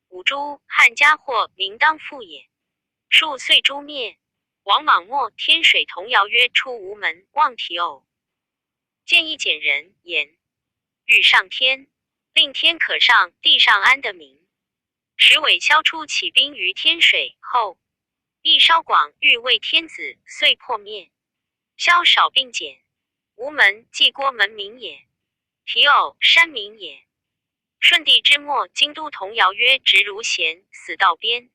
五猪，汉家货，名当复也。述遂诛灭。王莽末，天水童谣曰：出吴门，望提偶。见一简人，言欲上天，令天可上，地上安得名。时韦萧出起兵于天水，后亦稍广，欲为天子，遂破灭。萧少并简。吴门，即郭门名也。提偶，山名也。顺帝之末，京都童谣曰：直如弦，死道边；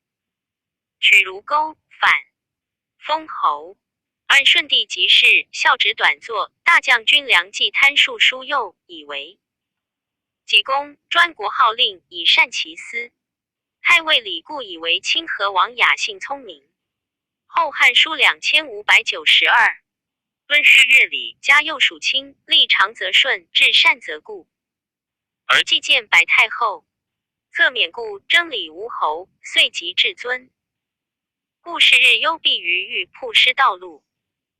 曲如钩，反封侯。按顺帝即事，孝直短作，大将军梁冀贪数书右，以为济公，专国号令，以善其私。太尉李固以为清河王雅兴聪明。后汉书2592。敦师乐礼，家右属卿，立长则顺，至善则固。而既见白太后，策免故征礼吴侯，遂即至尊。故是日幽闭于玉铺师道路。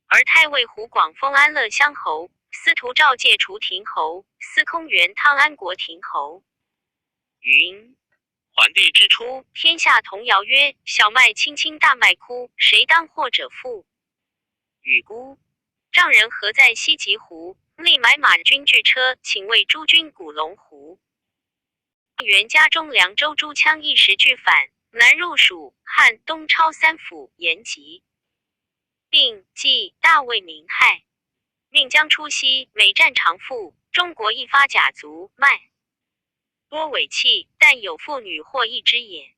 而太尉胡广封安乐乡侯，司徒赵介除亭侯，司空元汤安国亭侯。云。桓帝之初，天下童谣曰：小麦青青，大麦枯，谁当获者富？与孤丈人何在西极湖？立买马军具车，请为诸军古龙湖。元嘉中凉州诸羌一时俱反，南入蜀汉，东超三府，延吉，并济大为民害。命将出西，每战常负。中国一发甲卒卖。多伪器，但有妇女或一之也。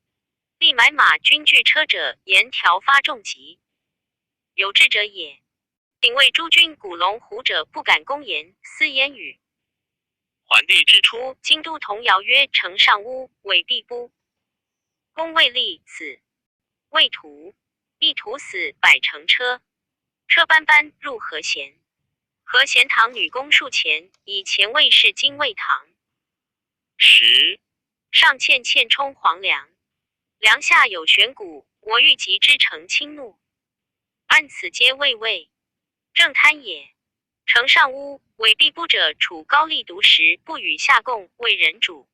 立买马军具车者，言条发重疾，有志者也。鼎为诸军古龙虎者，不敢公言，私言语。桓帝之初，京都童谣曰：城上屋，尾必不。公未立，子未屠，一屠死百乘车，车班班入和贤。和贤堂女工数钱，以前卫士金卫堂。十上欠欠充黄粱，梁下有悬谷，我欲及之成轻怒。按此皆谓魏正贪也。城上屋伪必不者，处高丽独食，不与下贡，为人主，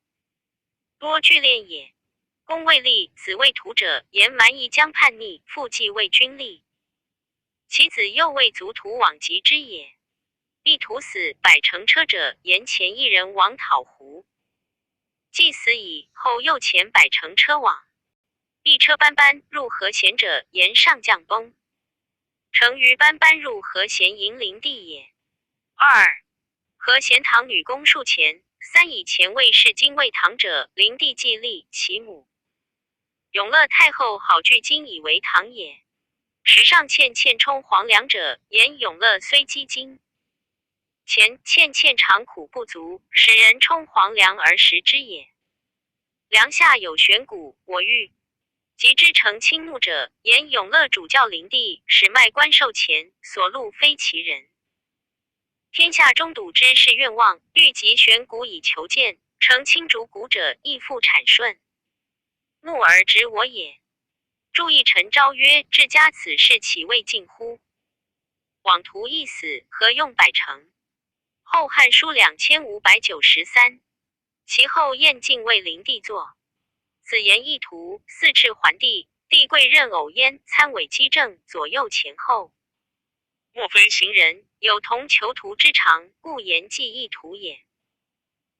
多聚敛也。公未立，子未屠者，言蛮夷将叛逆，复继为君立。其子又为族屠往及之也。一屠死百乘车者，言前一人往讨胡。既死矣，后又遣百乘车往，一车班班入和贤者，言上将崩，成于班班入和贤营陵地也。二和贤堂女工数钱，三以前卫士金卫堂者，灵帝既立其母永乐太后好聚金以为堂也。时上欠欠充黄粱者，言永乐虽积金。前欠欠常苦不足，使人充黄粱而食之也。梁下有悬谷，我欲及之成倾慕者，言永乐主教灵帝，使卖官受钱，所录非其人。天下中笃之是愿望，欲及悬谷以求见，成青竹谷者，亦复产顺。怒而执我也。注意陈昭曰：治家此事岂未尽乎？妄图一死，何用百成？后汉书2593，其后燕晋为灵帝作，子言意图四赤桓帝，帝贵任偶焉，参委机政，左右前后。莫非行人有同囚徒之长，故言记意图也。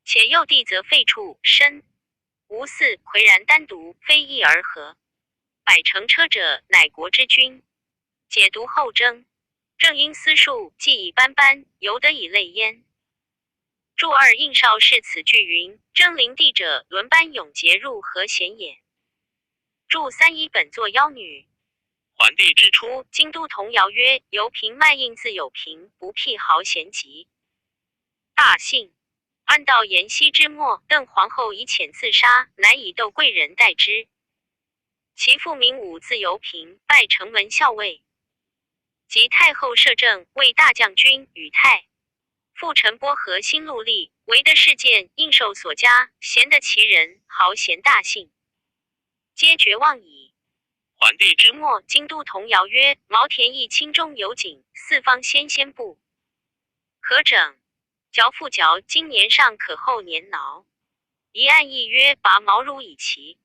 且右帝则废处身无嗣，岿然单独，非义而和。百乘车者，乃国之君。解读后征。正因私术，既以斑斑，犹得以类焉。注二应少是此句云：征灵帝者，轮班永结入何贤也。注三一本作妖女。桓帝之初，初，京都童谣曰：“由平卖印自有平，不辟豪贤集。”大幸。按到延熙之末，邓皇后以遣自杀，乃以窦贵人代之。其父名武，字由平，拜城门校尉。及太后摄政，为大将军、宇太。父陈波和新陆立，为的事件应受所加，贤得其人，豪贤大幸，皆绝望矣。桓帝之末，京都童谣曰：“毛田义清中有景，四方先先不可整。嚼复嚼，今年尚可，后年挠。”一案亦曰：“拔毛如以其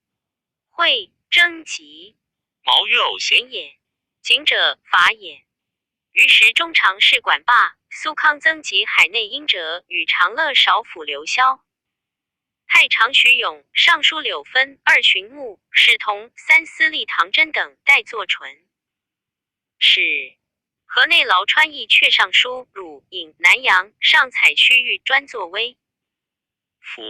会征集毛曰偶贤贤也，景者法也。”于时中常侍管霸苏康曾及海内英者与长乐少府刘萧。太常徐勇、尚书柳芬、二巡目史同、三司隶唐真等代作纯。使河内劳川邑阙尚书汝尹南阳上采区域专作威。服。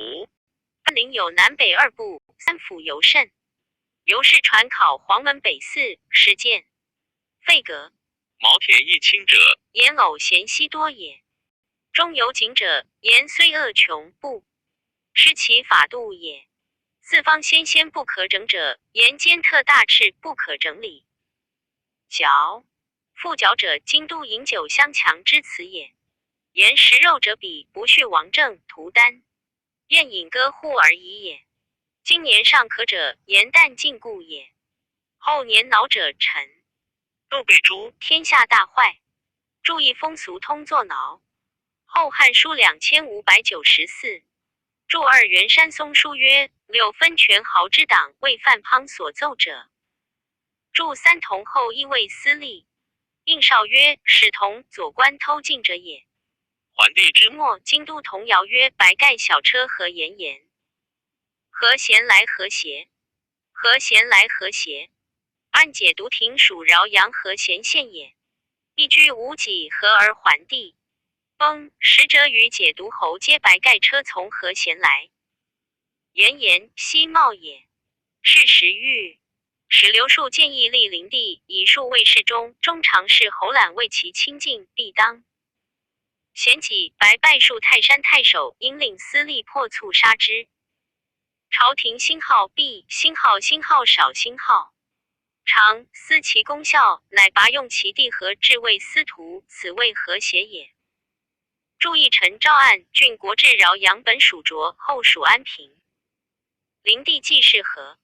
领有南北二部，三府尤甚。由是传考黄门北寺，始建。废阁。毛田义清者，言偶贤兮多也。中有景者，言虽恶穷不失其法度也。四方先先不可整者，言兼特大赤不可整理。嚼复嚼者，京都饮酒相强之词也。言食肉者，彼不恤王政，徒丹宴饮歌呼而已也。今年尚可者，言旦禁故也。后年恼者，臣窦被诛，天下大坏。注意风俗通作挠。后汉书2594。注二元山松书曰：柳分权豪之党，为范滂所奏者。注三同后亦为私利。应少曰：史同左官偷进者也。桓帝之末，京都童谣曰：白盖小车何炎炎，何闲来何邪？何闲来何邪？按解读廷属饶阳和贤县也。一居无几何而还地崩，使者与解读侯皆白盖车从何贤来。炎炎西茂也。是时欲使刘树建议立灵帝，以数卫侍中、中常侍侯览为其亲近，必当。贤己白拜数泰山太守，因令司隶破促杀之。朝廷星号 B 星号星号少星号长思其功效，乃拔用其弟和至为司徒，此谓和谐也。注意陈赵案郡国治饶阳本属卓，后属安平。灵帝既是和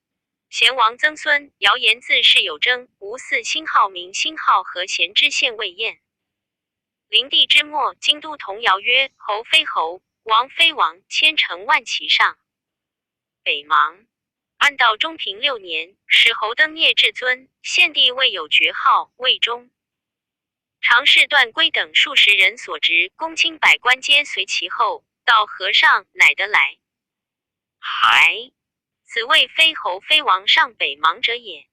贤王曾孙，谣言自是有争，吴四星号名星号和贤知县魏燕。灵帝之末，京都童谣曰：“侯非侯，王非王，千乘万其上。”北邙。按到中平六年，始侯登聂至尊，献帝未有爵号，魏忠。常侍段归等数十人所执，公卿百官皆随其后，到河上，乃得来。还，此谓非侯非王上北邙者也。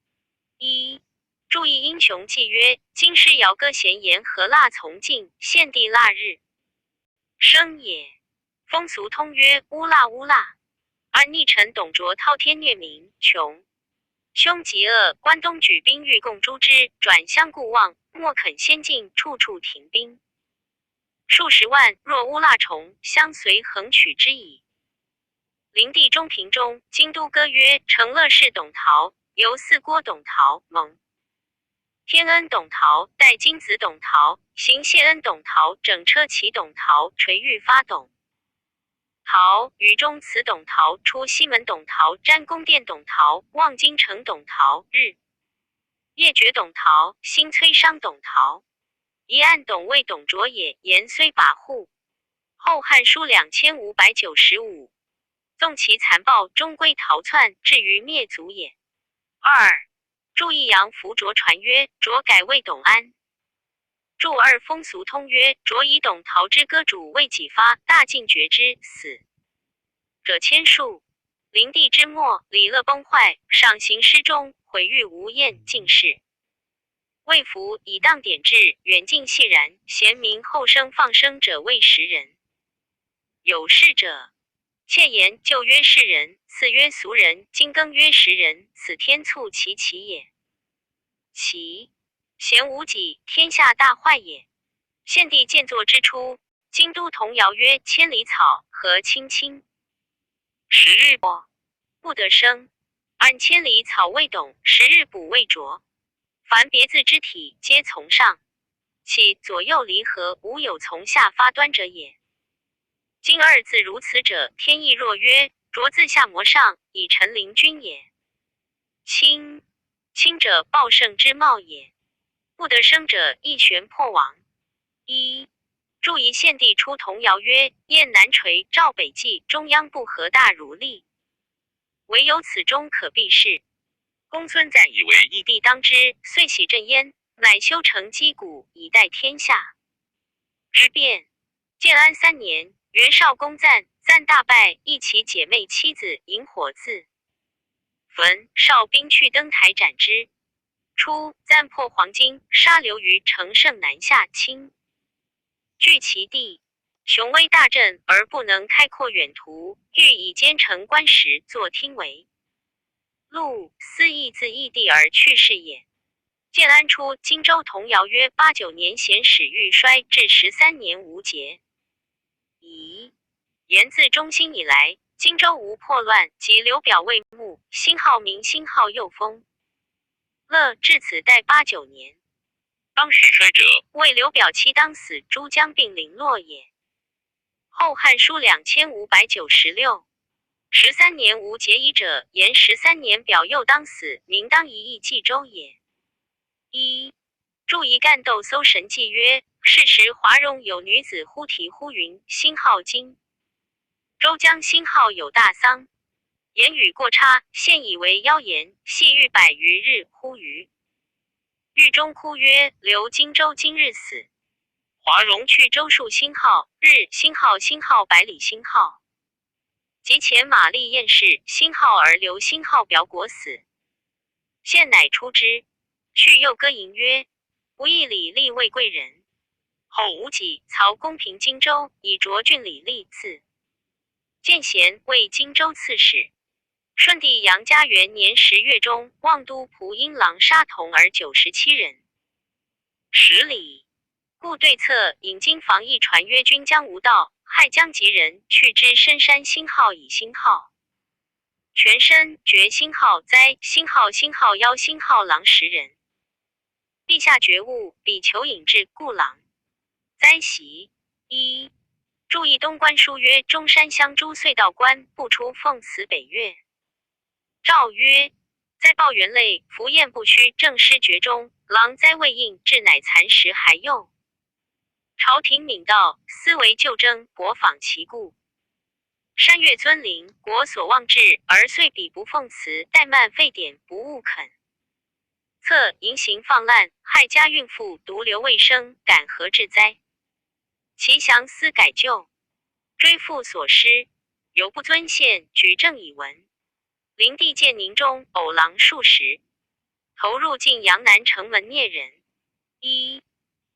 一注意英雄记曰：京师谣歌闲言何腊从进，献帝腊日生也。风俗通曰：乌腊乌腊。按逆臣董卓滔天虐民，穷凶极恶，关东举兵欲共诛之，转相顾望，莫肯先进，处处停兵。数十万，若乌蜡虫，相随横取之矣。灵帝中平中，京都歌曰：成乐氏董陶，由四郭董陶，蒙天恩董陶，戴金子董陶，行谢恩董陶，整车骑董陶，垂玉发董陶，雨中祠董陶，出西门董陶，瞻宫殿董陶，望京城董陶，日夜绝董陶，心摧伤董陶。一案董为董卓也，言虽跋扈。后汉书2595，纵其残暴，终归逃窜，至于灭族也。二注意杨福卓传曰：卓改为董安。注二风俗通曰：卓以董陶之歌主为己发，大进绝之，死者千数。灵帝之末，礼乐崩坏，赏刑失中，毁誉无厌，尽是。魏服以当典制，远近系然，贤明后生放生者为时人。有事者，窃言旧曰世人，巳曰俗人，今庚曰时人，此天促其其也。其贤无己，天下大坏也。献帝建祚之初，京都童谣曰：“千里草，何青青。十日不得生。按千里草未懂，十日卜未着。凡别字之体，皆从上起，左右离合，无有从下发端者也。今二字如此者，天意若曰：浊自下摩上，以成灵君也。清清者，暴盛之貌也。不得生者，亦玄破亡。一注一献帝出童谣曰：燕南垂，赵北济，中央不合大如例。唯有此中可避世。公孙瓒以为以帝当之，遂喜振焉，乃修成击鼓以待天下之变。建安三年，袁绍攻赞，赞大败，一其姐妹妻子引火自焚，绍兵去登台斩之。初，赞破黄巾，杀刘虞，乘胜南下，清据其地，雄威大振而不能开阔远图，欲以坚城关石作听为路，思亦自异地而去世也。建安初，荆州童谣曰：89年显始欲衰，至13年无节。乙言自中兴以来，荆州无破乱，及刘表未墓，星号明星号又封。乐至此待89年。当世衰者，为刘表妻当死，诸将并零落也。后汉书2596，十三年无节矣者，言十三年表又当死，明当一役冀州也。一注一干斗搜神记曰：是时华容有女子呼啼呼云，星号荆州江星号有大丧，言语过差，现以为妖言，系欲百余日，忽于狱中哭曰：“刘荆州今日死。”华容去周数星号日星号星号百里星号，及前马立验氏星号而刘星号表果死，献乃出之。去又歌吟曰：“不义李立为贵人。”后无己，曹公平荆州，以卓郡李立字建贤为荆州刺史。顺帝杨家元年10月中，望都蒲阴狼杀童儿97人。十里，故对策引经防疫传曰：君将无道，害将及人，去之深山星号以星号。全身绝星号哉星号星号妖星号狼10人。陛下觉悟，彼求引至故狼哉袭。一注意东官书曰：中山乡诸隧道官不出奉祠北岳。诏曰：灾报元类，福宴不虚，正师绝中，狼灾未应，至乃蚕食还幼。朝廷敏道，思为旧争，博仿其故。山岳尊灵，国所望至，而遂彼不奉祠，怠慢废典，不务肯。策淫行放滥，害家孕妇，独留未生，敢何至哉？其详思改旧，追复所失，犹不尊献，举证以闻。灵帝建宁中，偶狼数十，投入晋阳南城门孽人。一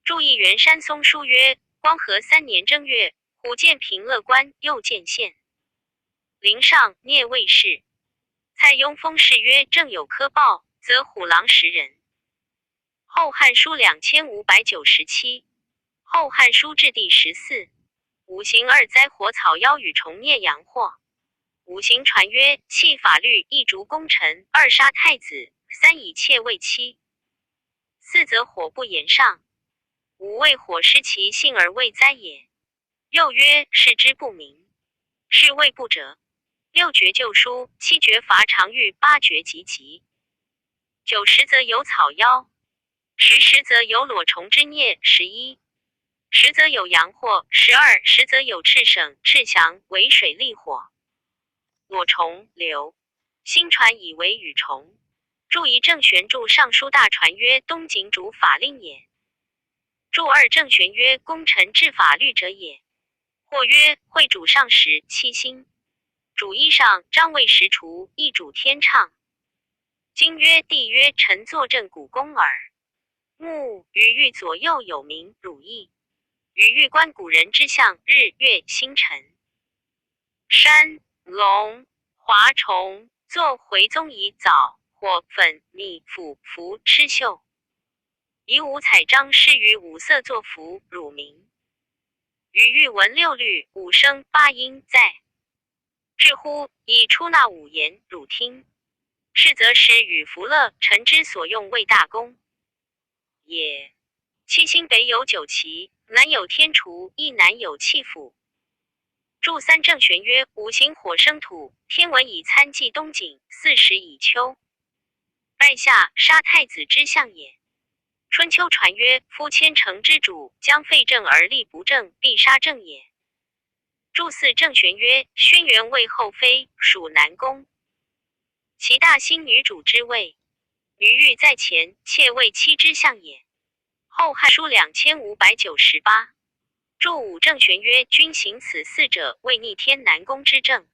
注意元山松书曰：光和三年正月，虎见平乐关，又见县。林上聂卫士。蔡邕封谥曰：正有科报，则虎狼10人。后汉书2597，后汉书至第14。五行二灾火草妖雨虫孽阳祸。五行传曰：弃法律，一逐功臣；二杀太子；三以妾为妻；四则火不言上；五为火失其性而未灾也。又曰：视之不明，是谓不者。六绝旧书，七绝伐常狱，八绝吉吉。九十则有草妖，十十则有裸虫之孽，11十则有阳祸，12十则有赤省、赤祥、为水利火。裸虫流，新传以为羽虫。注一正玄注尚书大传曰：东景主法令也。注二正玄曰：功臣治法律者也。或曰：会主上时七星，主衣上张卫时除，一主天唱。经曰：帝曰：臣坐镇古宫耳。目于欲左右有名汝意，于欲观古人之象，日月星辰，山龙。华虫作回宗以枣火粉米腐符螭绣，以五彩章施于五色作符，乳名。于欲闻六律五声八音在。至乎以出纳五言，汝听。是则使与福乐臣之所用为大功也。七星北有九旗，南有天厨，亦南有气府。注三正玄曰：五行火生土，天文以参纪冬景，四时以秋。拜下杀太子之相也。春秋传曰：夫千乘之主，将废政而立不正，必杀正也。注四正玄曰：轩辕位后妃，属南宫。其大兴女主之位，女欲在前，妾为妻之相也。后汉书2598。注五正玄曰：君行此四者，谓逆天南宫之政。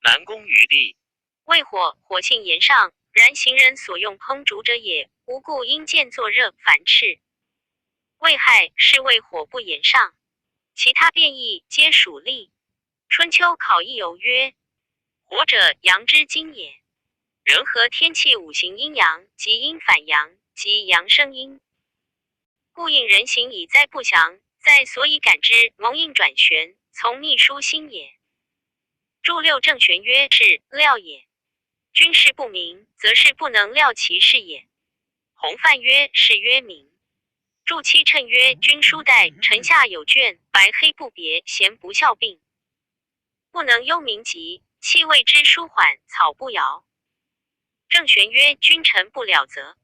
南宫于地，谓火，火性炎上，然行人所用烹煮者也。无故因见作热，烦炽。谓亥，是谓火不炎上。其他变异皆属利。春秋考异有曰：火者，阳之精也。人和天气五行阴阳，即阴反阳，即阳生阴。故应人行以灾不祥，在所以感之，蒙应转玄，从秘书心也。注六正玄曰：是料也。君事不明，则是不能料其事也。洪范曰：是曰明。注七称曰：君书代，臣下有卷，白黑不别，贤不孝病，不能忧民疾，气谓之舒缓，草不摇。正玄曰：君臣不了则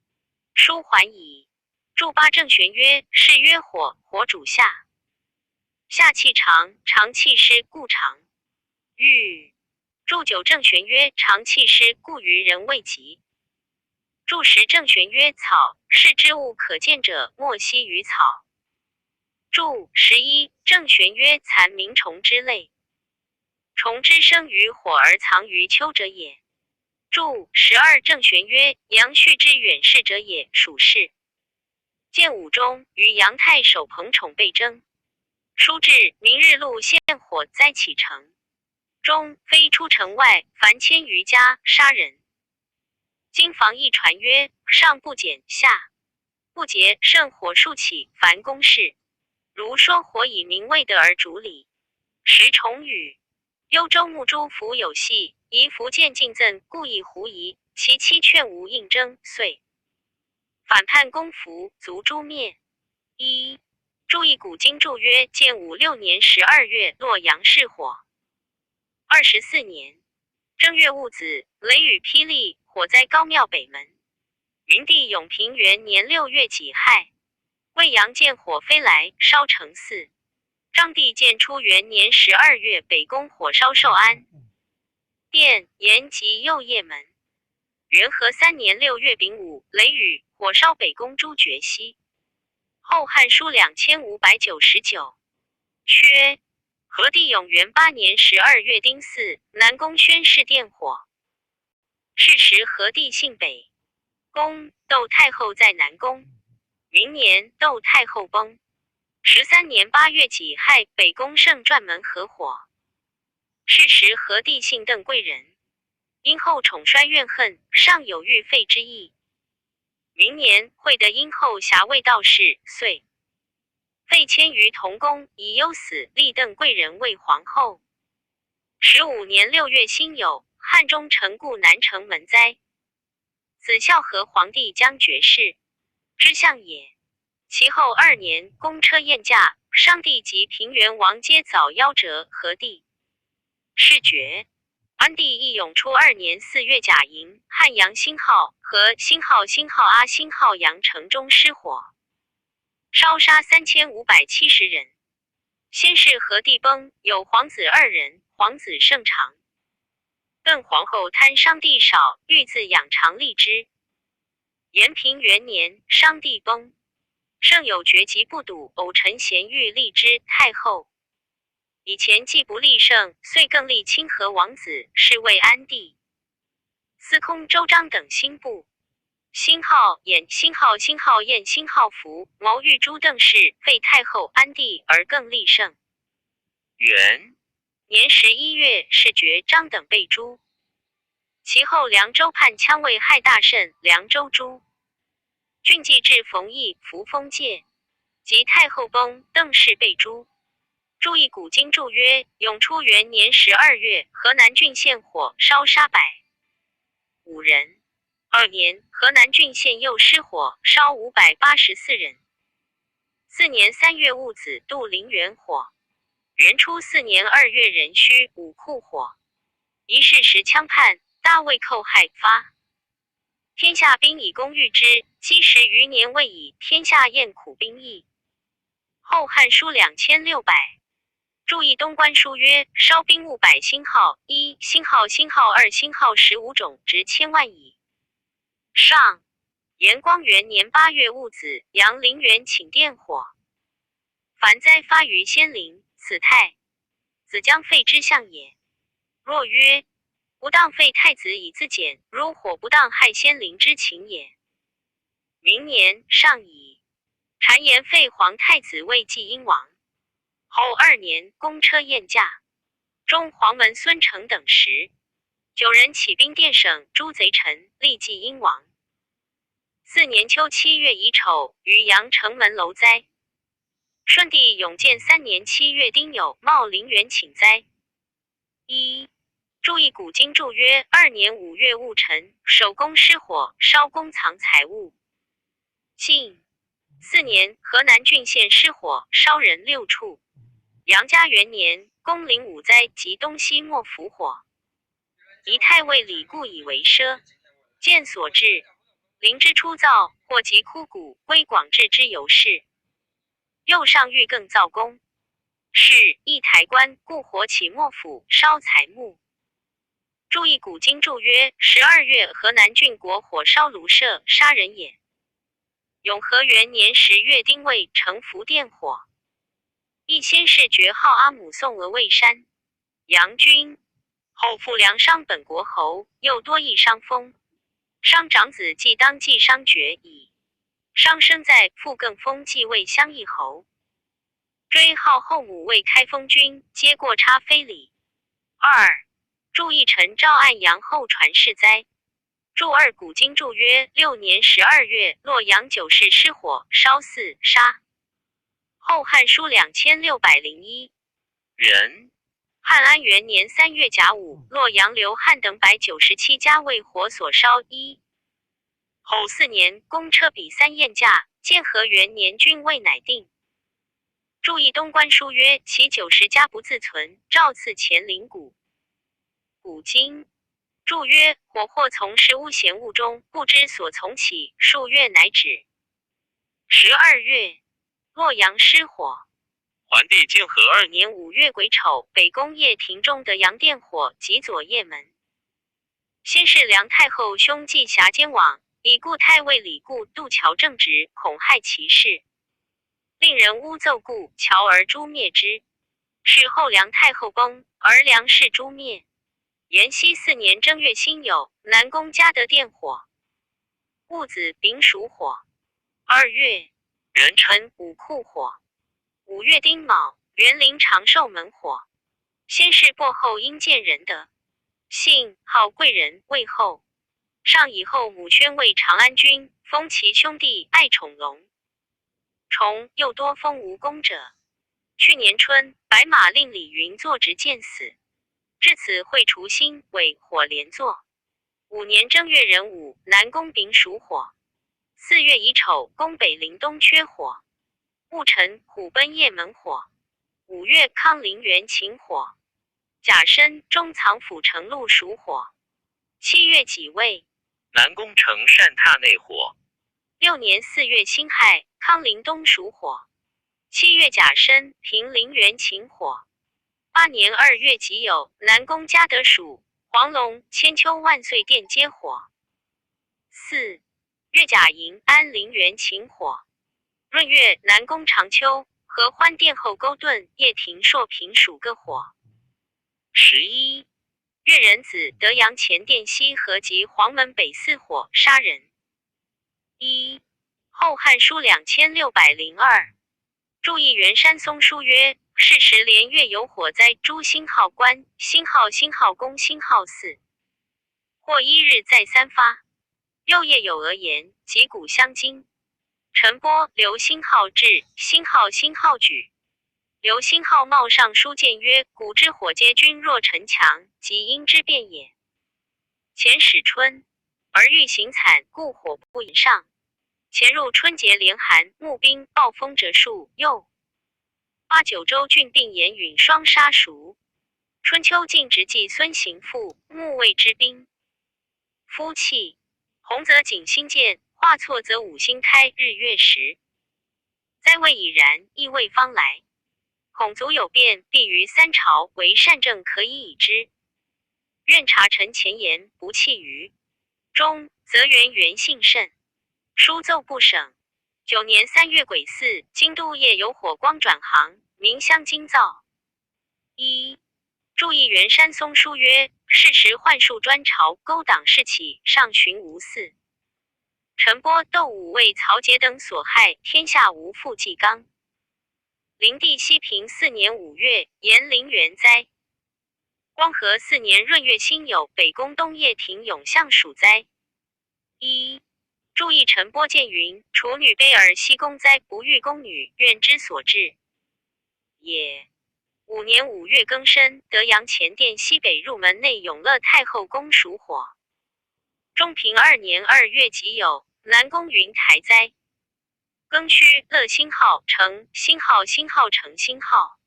舒缓矣。注八正玄曰：是曰火，火主夏，夏气长，长气湿，故长。欲注九正玄曰：长气湿，故于人未及。注十正玄曰：草，是之物可见者，莫惜于草。注11正玄曰：蚕鸣虫之类，虫之生于火而藏于秋者也。注12正玄曰：阳旭之远视者也，属是。建武中于杨太守彭宠被征，书至明日路现火灾起城中，飞出城外，凡千余家，杀人。今防疫传曰：上不减，下不竭，胜火数起，凡公事。如说火以明未得而主礼。时重语，幽州牧诸府有隙，疑福建进赠，故意狐疑，其妻劝无应征，遂反叛公服，族诛灭。一注意古今注曰：建武6年12月，洛阳失火。24年正月戊子，雷雨霹雳，火灾高庙北门。明帝永平元年6月己亥，魏阳见火飞来，烧成寺。章帝建初元年12月，北宫火烧寿安殿，延及右掖门。元和3年6月丙午，雷雨，火烧北宫朱觉溪。后汉书2599。缺。和帝永元8年12月丁巳，南宫宣室殿火。是时和帝幸北宫，窦太后在南宫。明年，窦太后崩。13年8月己亥，北宫圣传门合火。是时和帝幸邓贵人，因后宠衰怨恨，尚有欲废之意。明年，会得殷后辖卫道士，遂废迁于同宫，以忧死，立邓贵人为皇后。15年6月辛酉，汉中城固南城门灾。子孝和皇帝将绝世之相也。其后2年，公车宴驾，商帝及平原王皆早夭折，和帝世爵。安帝义永初2年4月甲寅，汉阳星号和星号星号阿星号阳城中失火，烧杀3570人。先是和帝崩，有皇子二人，皇子胜长。邓皇后贪商帝少，欲自养长立之。延平元年，商帝崩，圣有绝吉不睹，偶臣贤欲立之太后。以前既不立圣，遂更立清河王子，是谓安帝。司空周章等新部，星号演星号星号燕星号福谋欲诛邓氏，废太后安帝而更立圣。元年11月，是爵张等被诛。其后凉州叛羌为害大甚，凉州诸郡既至冯翊、扶风界，及太后崩，邓氏被诛。注意古今注曰：永初元年12月，河南郡县火烧杀105人。二年，河南郡县又失火，烧584人。四年3月戊子，杜陵源火。元初四年2月壬戌，武库火。一是时羌叛，大魏寇害发。天下兵以功御之，积十余年未已。天下厌苦兵役。后汉书2600。注意东官书曰：烧兵物百星号一星号星号二星号15种，值千万矣。上延光元年8月戊子，阳陵园寝殿火。凡灾发于先灵，此太子将废之象也。若曰：不当废太子以自检，如火不当害先灵之情也。明年上矣。谗言废皇太子为济阴王。后二年，公车宴驾，中黄门孙成等19人起兵殿省诸贼臣，立济阴王。四年秋7月乙丑，于阳城门楼灾。顺帝永建三年7月丁酉，茂陵园请灾。一注意古今注曰：二年5月戊辰，守宫失火，烧宫藏财物。晋四年，河南郡县失火，烧人六处。杨家元年，宫陵五灾及东西莫府火。仪太尉李固以为奢，见所至，灵之初造，或及枯骨，归广志之由是。右上欲更造宫，是一台官，故火起莫府，烧财木。注意古今注曰：12月，河南郡国火烧庐舍，杀人也。永和元年10月丁未，城福殿火。一先是爵号阿姆宋额魏山阳君，后复梁商本国侯，又多邑商封。商长子季当继商爵矣。商生在，复更封继位襄邑侯。追号后母为开封君，皆过差非礼。二注一臣赵按阳后传世哉。注二古今注曰：六年12月，洛阳九市失火，烧寺杀。后汉书2601人。汉安元年3月甲午，洛阳刘汉等197家为火所烧。一后四年，公车比三宴驾，建和元年君位乃定。注意东官书曰：其90家不自存，诏赐钱灵谷。古今注曰：火或从事巫咸物中，不知所从起，数月乃止。12月，洛阳失火。桓帝建和二年5月癸丑，北宫掖庭中德阳殿火，及左掖门。先是梁太后兄季辖监往，以故太尉李固渡桥正直，恐害其事，令人诬奏故桥而诛灭之。事后梁太后崩，而梁氏诛灭。延熙四年正月辛酉，南宫嘉德殿火。戊子，丙属火。2月，壬辰，武库火。5月丁卯，园林长寿门火。先是薄后因见仁德，姓号贵人，魏后。上以后母宣为长安君，封其兄弟爱宠龙。崇又多封无功者。去年春，白马令李云坐执剑死。至此会除辛未火连坐。五年正月壬午，南宫丙属火。4月乙丑，宫北陵东缺火。戊辰，虎贲掖门火。5月，康陵园寝火。甲申，中藏府城路属火。7月己未，南宫成善榻内火。六年4月辛亥，康陵东属火。7月甲申，平陵园寝火。8年2月己酉，南宫嘉德属黄龙千秋万岁殿皆火。4月甲寅，安陵园寝火。闰月，南宫长秋合欢殿后沟顿掖庭朔平属各火。11月壬子，德阳前殿西河及黄门北寺火，杀人。一后汉书2602。注意元山松书曰：是时连月有火灾，诸星号官星号星号宫星号寺。或一日再三发。又夜有讹言，击鼓相惊。陈波、刘星号至，星号星号举。刘星号冒上书谏曰：“古之火皆君若城墙，即因之变也。前始春，而欲行惨，故火不言上。前入春节连寒，募兵暴风者数。又八九州郡并严允双杀熟。春秋晋直季孙行父，穆魏之兵。夫气红则景星见，画错则五星开。日月食，灾未已然，亦未方来。恐卒有变，必于三朝为善政可以已之。愿察臣前言，不弃于中，则源源幸甚。书奏不省。9年3月癸巳，京都夜有火光转行，民相惊噪。一注意元山松书曰：是时幻术专朝，勾党事起，上寻无嗣。陈波、窦武为曹节等所害，天下无复纪纲。灵帝熹平4年5月，延陵园灾。光和四年闰月辛酉，北宫东掖庭永相属灾。一注意陈波见云：处女卑而西宫灾，不遇宫女，愿之所至也。5年5月庚申，德阳前殿西北入门内永乐太后宫属火。中平2年2月己酉，南宫云台灾。庚戌，乐星号成星号星号成星号。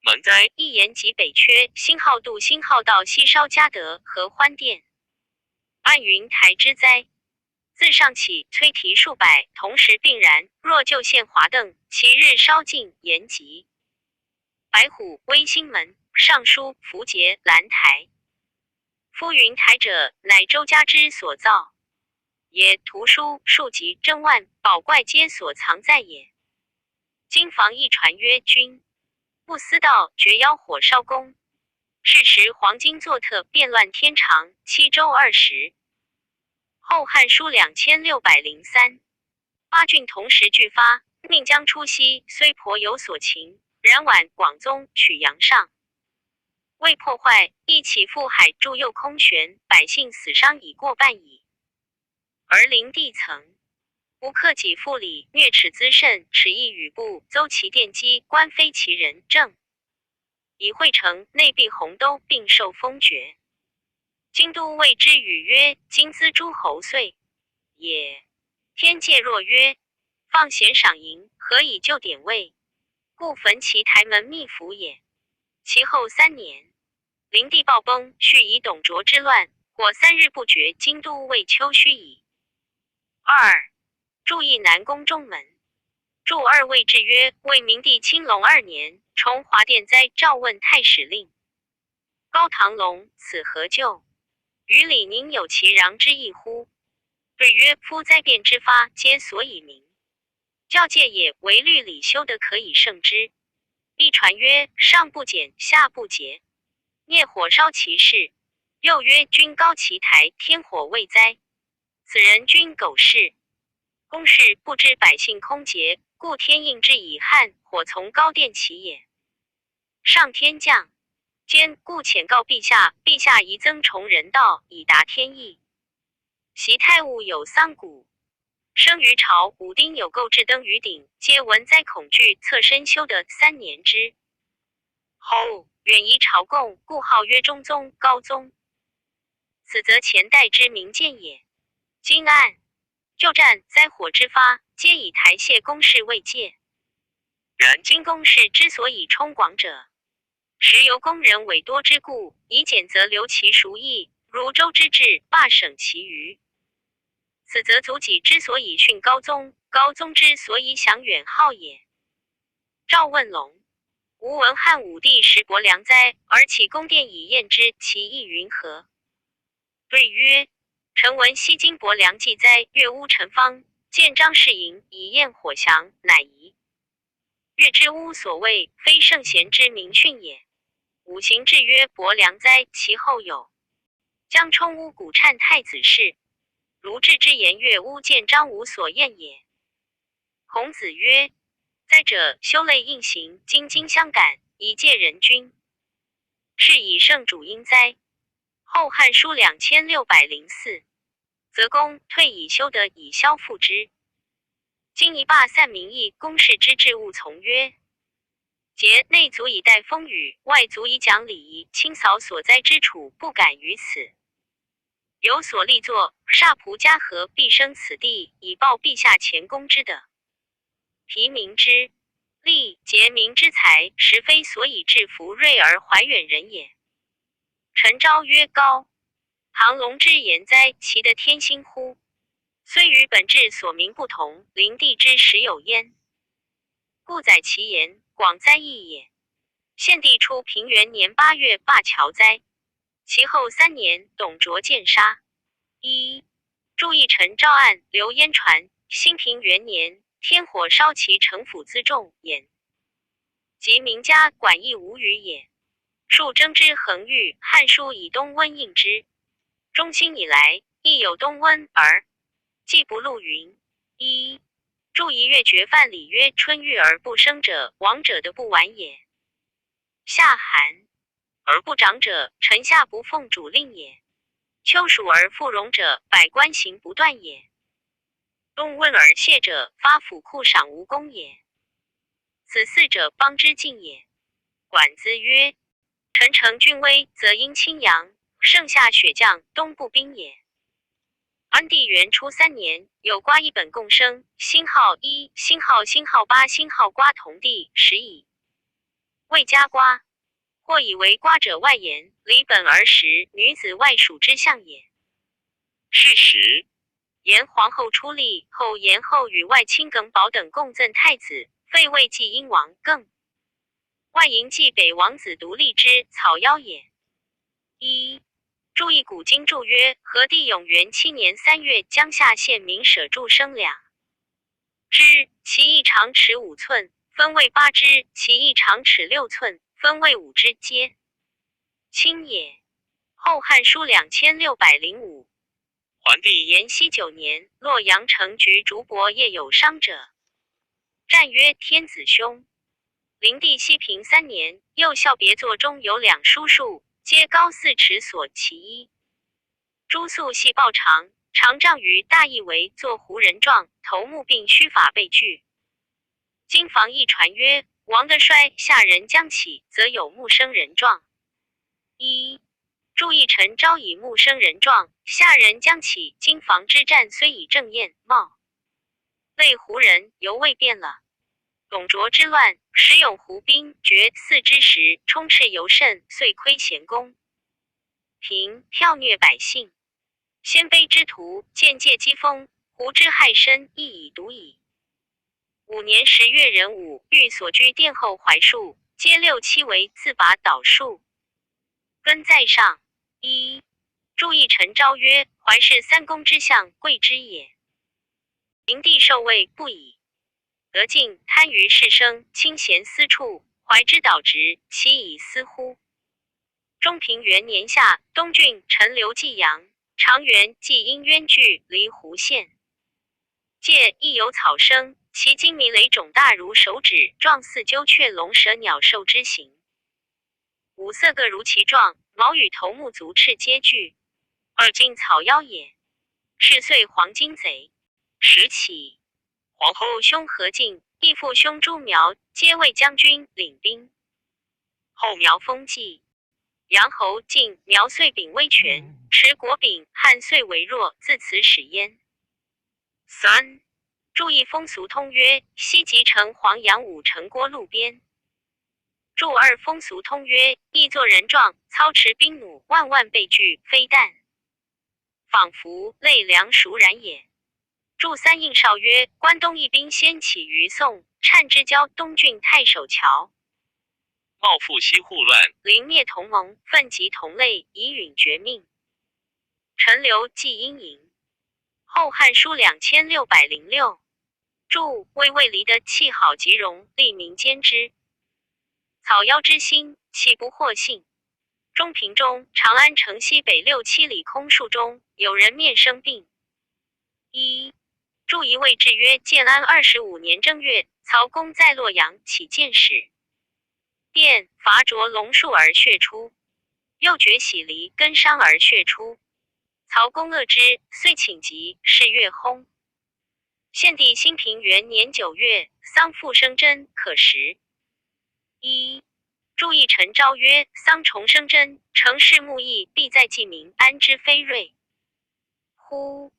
门灾。一言及北阙星号度星号到西烧嘉德合欢殿。按云台之灾，自上起催提数百，同时并然。若就献华灯，其日烧尽，言及白虎威星门尚书符节兰台。夫云台者，乃周家之所造也。图书数集珍玩宝怪皆所藏在也。今房一传曰：君不思道，绝妖火烧宫。是时黄金作特，变乱天长，七周20。后汉书2603，八郡同时俱发，命将出西，虽颇有所擒，然晚广宗取阳上，未破坏，一起赴海筑右空悬，百姓死伤已过半矣。而灵帝曾不克己复礼，虐耻滋甚，耻亦与部，邹其奠基，官非其人，正以会成内壁红兜，并受封爵。京都谓之语曰：“今兹诸侯岁也。”天介若曰：“放贤赏银，何以就典位？故焚其台门密府也。”其后3年，灵帝暴崩，续以董卓之乱，火3日不绝。京都为丘墟矣。二注意南宫中门。注二位制曰：魏明帝青龙二年，重华殿灾，诏问太史令。高唐龙，此何咎？与李宁有其壤之意乎？对曰：夫灾变之发，皆所以明教戒也，唯律礼修得可以胜之。一传曰：上不减，下不节，灭火烧其事。又曰：君高其台，天火未灾。此人君苟氏，公事不知百姓空竭，故天应之以旱，火从高殿起也。上天降兼，故遣告陛下，陛下宜增崇人道，以达天意。习太物有桑谷，生于朝，武丁有购置灯于顶，皆闻灾恐惧，侧身修得3年之。后远移朝贡，故号曰中宗、高宗。此则前代之明鉴也。今按旧战灾火之发，皆以台榭宫室为界。然今宫室之所以充广者，实由工人委多之故，以简则留其熟意，如周之治，罢省其余。此则祖己之所以训高宗，高宗之所以享远号也。赵问龙，吾闻汉武帝时薄凉灾，而起宫殿以验之，其意云何？对曰：臣闻西京薄凉祭灾，越巫陈方见张士盈以验火祥，乃疑。越之巫所谓，非圣贤之明训也。五行制曰薄凉灾，其后有江充巫古忏太子氏，如志之言，越巫见张无所验也。孔子曰：灾者，修类应行，斤斤相感，以戒人君。是以圣主应灾。后汉书2604，泽公退以修德以消复之。今一罢散民意，公事之治务从曰：节内足以待风雨，外足以讲礼仪，清扫所在之处，不敢于此。有所立作，煞仆家和必生此地，以报陛下前功之德。皮民之利，节民之财，实非所以致福瑞而怀远人也。陈昭曰：高唐龙之言哉，其得天心乎？虽与本志所明不同，灵帝之实有焉。故载其言，广哉义也。献帝初平元年8月罢桥灾，其后3年，董卓见杀。一注意陈昭案，刘焉传。兴平元年，天火烧其城府辎重，焉及名家馆亦无余也。数征之恒欲，汉书以东温应之。中兴以来，亦有东温而既不录云。一注一月绝范礼曰：春欲而不生者，亡者的不晚也。夏寒而不长者，臣下不奉主令也。秋暑而复荣者，百官行不断也。冬温而谢者，发府库赏无功也。此四者，邦之进也。管子曰：臣承君威，则阴清阳；盛夏雪降，冬不冰也。安帝元初3年，有瓜一本共生，星号一，星号星号八，星号瓜同地，时矣。未加瓜，或以为瓜者外言，离本而食，女子外属之象也。是时，言皇后出立后，延后与外卿耿宝等共赠太子，废魏济阴王更。外迎继北王子独立之草妖也。一注意古今注曰：和帝永元7年3月，江夏县民舍柱生两只，其一长尺5寸，分为八只；其一长尺6寸，分为五只，皆亲也。后汉书2605。桓帝延熙9年，洛阳城局竹帛业有伤者，战曰：天子兄。灵帝熹平三年，右孝别座中有两书树，皆高4尺所其一。诸素细抱长，长丈余，大意为作胡人状，头目并须发被具。今房一传曰：王的衰，下人将起，则有木生人状。一注意臣昭以木生人状，下人将起。今房之战虽已正验貌，类胡人犹未变了。董卓之乱，时永胡兵绝四之时，充斥尤甚，遂亏贤功，平剽虐百姓。鲜卑之徒，见借机锋，胡之害深，亦已独矣。5年10月壬午，寓所居殿后槐树，皆六七为自拔倒树，根在上。一注意陈昭曰：怀是三公之相，贵之也。灵帝受位不已。得进贪于士生，清闲私处，怀之导直，其以私乎？中平元年夏，东郡陈留济阳，长元既因冤惧，离胡县。界亦有草生，其茎弥累肿大如手指，状似鸠雀龙蛇鸟兽之形。五色各如其状，毛与头目足翅皆具。二茎草妖也。是岁黄金贼，时起。皇后兄何进、义父兄朱苗皆为将军，领兵。后苗封继，杨侯进苗遂秉威权，持国柄，汉遂为弱，自此始焉。三注意风俗通曰：西极城黄杨武城郭路边。注二风俗通曰：亦作人状，操持兵弩，万万备具，非但仿佛类梁熟然也。注三应少曰：关东一兵先起于宋，澶之交东郡太守乔。冒复西护乱，临灭同盟，奋及同类，以允绝命。陈留记阴营。后汉书2606。注魏魏离的气好极荣，利民兼之。草妖之心，岂不惑信？中平中，长安城西北六七里空树中，有人面生病。一注一位制曰：建安25年正月，曹公在洛阳起见使，殿伐啄龙树而血出。又掘洗犁根伤而血出。曹公恶之，遂请疾，是月薨。献帝兴平元年9月，桑复生真，可食。一注意陈昭曰：桑重生真，成事木易，必在记名，安知非瑞乎？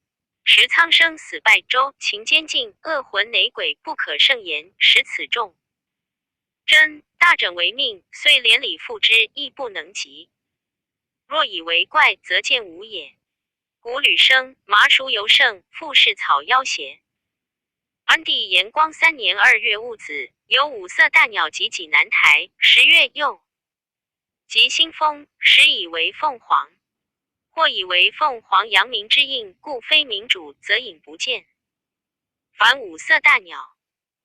时苍生死败周，秦监禁，恶魂馁鬼不可胜言，使此众真大整为命，虽连理复之，亦不能及。若以为怪，则见无也。古吕生麻薯尤盛，复是草妖邪。安帝延光3年2月戊子，有五色大鸟及济南台。10月又及新风，时以为凤凰，或以为凤凰阳明之应，故非明主，则隐不见。凡五色大鸟，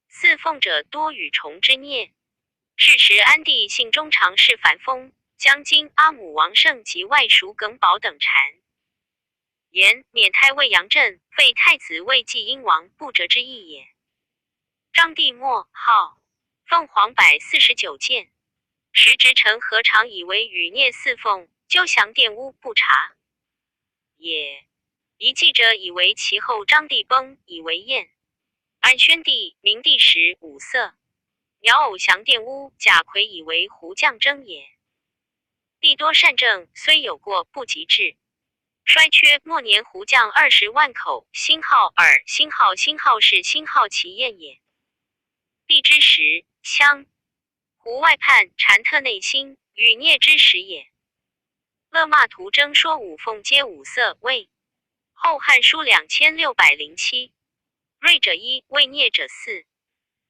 似凤者多与虫之孽。是时安帝信中常侍樊丰、将金阿姆王胜及外属耿宝等谗言，免太尉杨震，废太子位继英王，不折之意也。章帝末号凤凰百四十九件。时直臣何尝以为与孽似凤，究降玷污不察也。一记者以为其后章帝崩，以为燕。安宣帝、明帝时五色鸟偶降玷污，贾逵以为胡将争也。帝多善政，虽有过，不及治。衰缺末年，胡将20万口，星号尔星号星号是星号其燕也。帝之时，羌胡外叛，禅特内心，与孽之时也。勒马图争说五凤皆五色，谓《后汉书》2607。锐者一，未孽者四。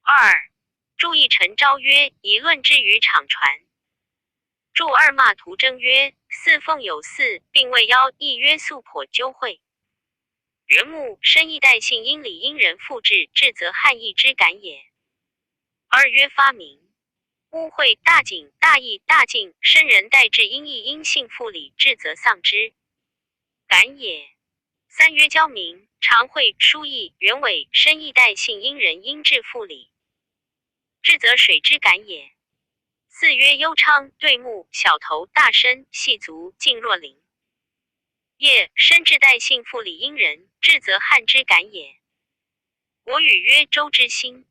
二注意陈昭曰：以论之于场传。注二骂图争曰：四凤有四，并未夭，亦曰素颇纠会。元穆深义代姓因礼因人复制，至则汉义之感也。二曰发明。污秽大景大义大敬，生人代至因义因姓复礼，至则丧之感也。三曰交明常会书义元伟深义代姓因人因至复礼，至则水之感也。四曰幽昌对目小头大身细足静若灵。夜深至代姓复礼因人，至则汉之感也。国语曰周之兴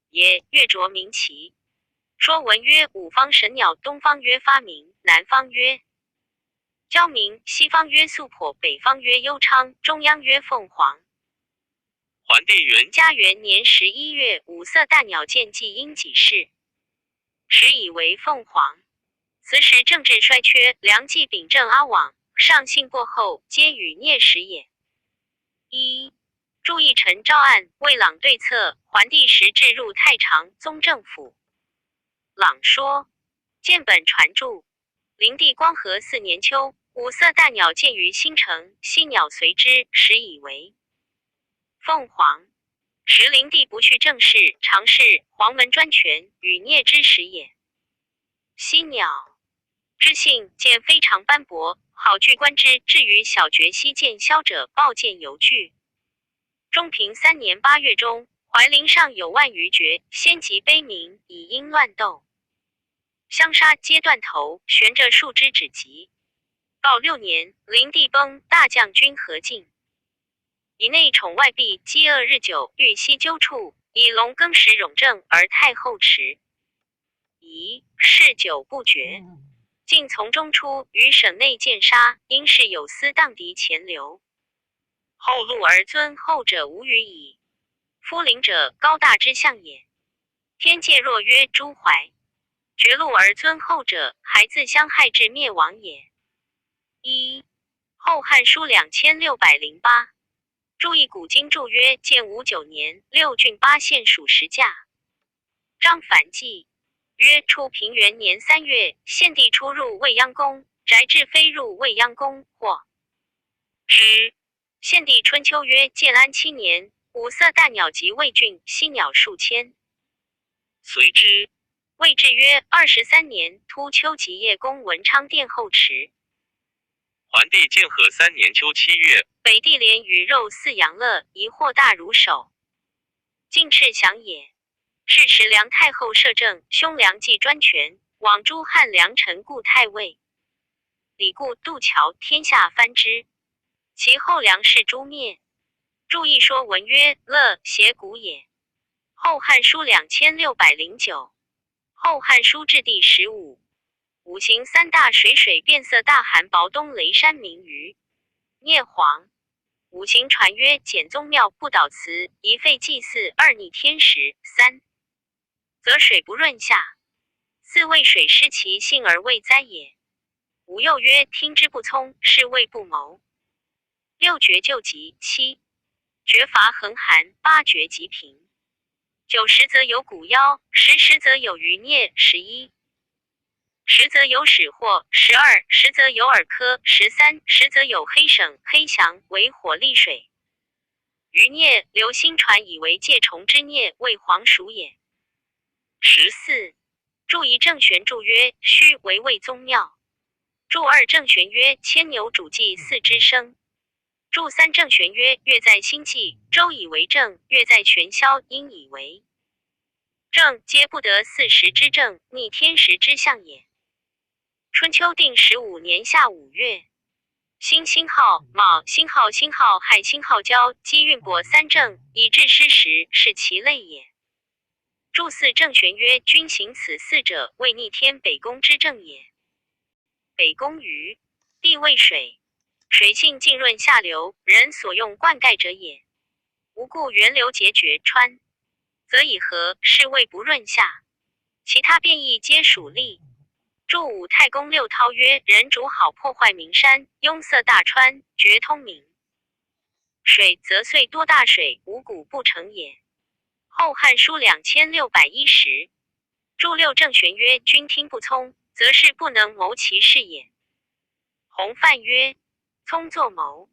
也，月卓明其。说文曰：五方神鸟，东方曰发明，南方曰交明，西方曰素朴，北方曰幽昌，中央曰凤凰。桓帝元嘉元年11月，五色大鸟见祭阴己事，时以为凤凰。此时政治衰缺，梁冀秉政阿往，上信过后，皆与孽时也。一注意陈昭案，魏朗对策，桓帝时置入太常宗正府。朗说见本传注。灵帝光和4年秋，五色大鸟见于新城，犀鸟随之，时以为凤凰。时灵帝不去政事，常侍黄门专权，与孽之时也。犀鸟之性见非常斑驳，好具观之。至于小觉溪见枭者，报见犹惧。中平3年8月中，怀陵上有万余绝，先即悲鸣，以因乱斗，相杀皆断头，悬着树枝止疾。报6年，灵帝崩，大将军何进以内宠外婢，饥饿日久，欲西鸠处，以龙更时荣正，而太后迟疑，事久不决。竟从中出，于省内见杀，因是有司荡涤前流。后禄而尊后者无与矣。夫灵者，高大之象也。天界若曰诸怀，绝禄而尊后者，还自相害至灭亡也。一《后汉书》2608。注意古今注曰：建武9年，六郡八县属石架。张凡记曰：初平元年3月，献帝出入未央宫，翟志飞入未央宫，或之。献帝春秋曰：建安7年，五色大鸟及魏郡，犀鸟数千，随之。魏志曰：23年，突丘及叶公文昌殿后池。桓帝建和3年秋7月，北地连与肉似羊乐，疑惑大如手，尽赤祥也。是时梁太后摄政，兄梁冀专权，往诸汉良臣故太尉。李固渡桥，天下蕃之。其后梁氏诛灭。注一说文曰：乐邪古也。后汉书2609，后汉书至第15。五行三大水，水变色大寒薄东雷山名鱼。聂黄。五行传曰：简宗庙不倒祠，一废祭祀，二逆天时，三则水不润下，四为水失其性而为灾也。五又曰：听之不聪，是谓不谋。六绝救急，七绝伐横寒，八绝极平。九十则有蛊妖，十十则有余孽，11十则有始祸，12十则有耳科，13十则有黑省、黑翔，为火力水。余孽，刘歆传以为介虫之孽，为黄鼠也。14注一正玄注曰：虚为魏宗庙。注二正玄曰：牵牛主祭祀之生。注三正玄曰：月在星际，周以为正；月在玄霄，阴以为正，皆不得四时之正，逆天时之象也。春秋定15年夏5月，星星号卯星号星号亥星号交机运帛三正，以致失时，是其类也。注四正玄曰：君行此四者，谓逆天北宫之正也。北宫于地为水，水性浸润下流，人所用灌溉者也。无故源流结绝川，则以河，是谓不润下。其他变异皆属利。注五太公六韬曰：人主好破坏名山，壅塞大川，绝通明水，则岁多大水，五谷不成也。后汉书2610。注六正玄曰：君听不聪，则是不能谋其事也。洪范曰：聪作谋。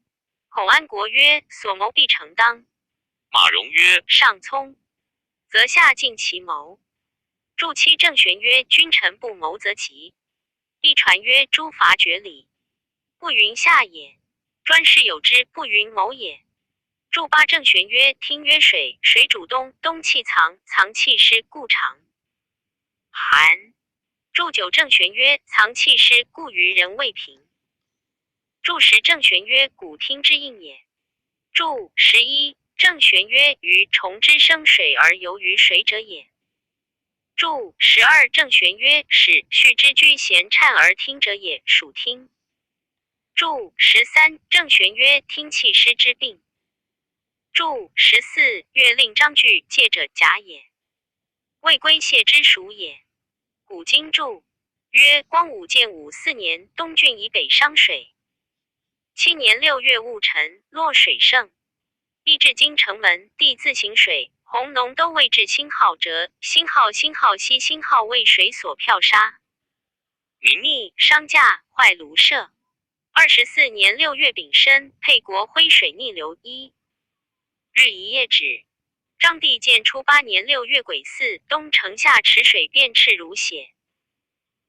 孔安国曰：所谋必成当。马融曰：上聪，则下尽其谋。注七正玄曰：君臣不谋则吉。一传曰：诸伐绝礼，不云下也；专事有之，不云谋也。注八正玄曰：听曰水，水主东，东气藏，藏气湿，故长寒。注九正玄曰：藏气湿，故于人未平。注十正玄曰：古听之应也。注11正玄曰：鱼虫之生水而游于水者也。注12正玄曰：始序之居闲颤而听者也，属听。注13正玄曰：听气湿之病。注14月令张据借者假也，未归谢之属也。古今注曰：光武建武4年，东郡以北商水。7年6月戊辰，洛水盛，必至京城门，地自行水。弘农都尉至星号折，星号星号西星号为水所漂沙。明逆商驾坏庐舍。24年6月丙申，沛国挥水逆流1日一夜止。章帝建初8年6月癸巳，东城下池水变赤如血。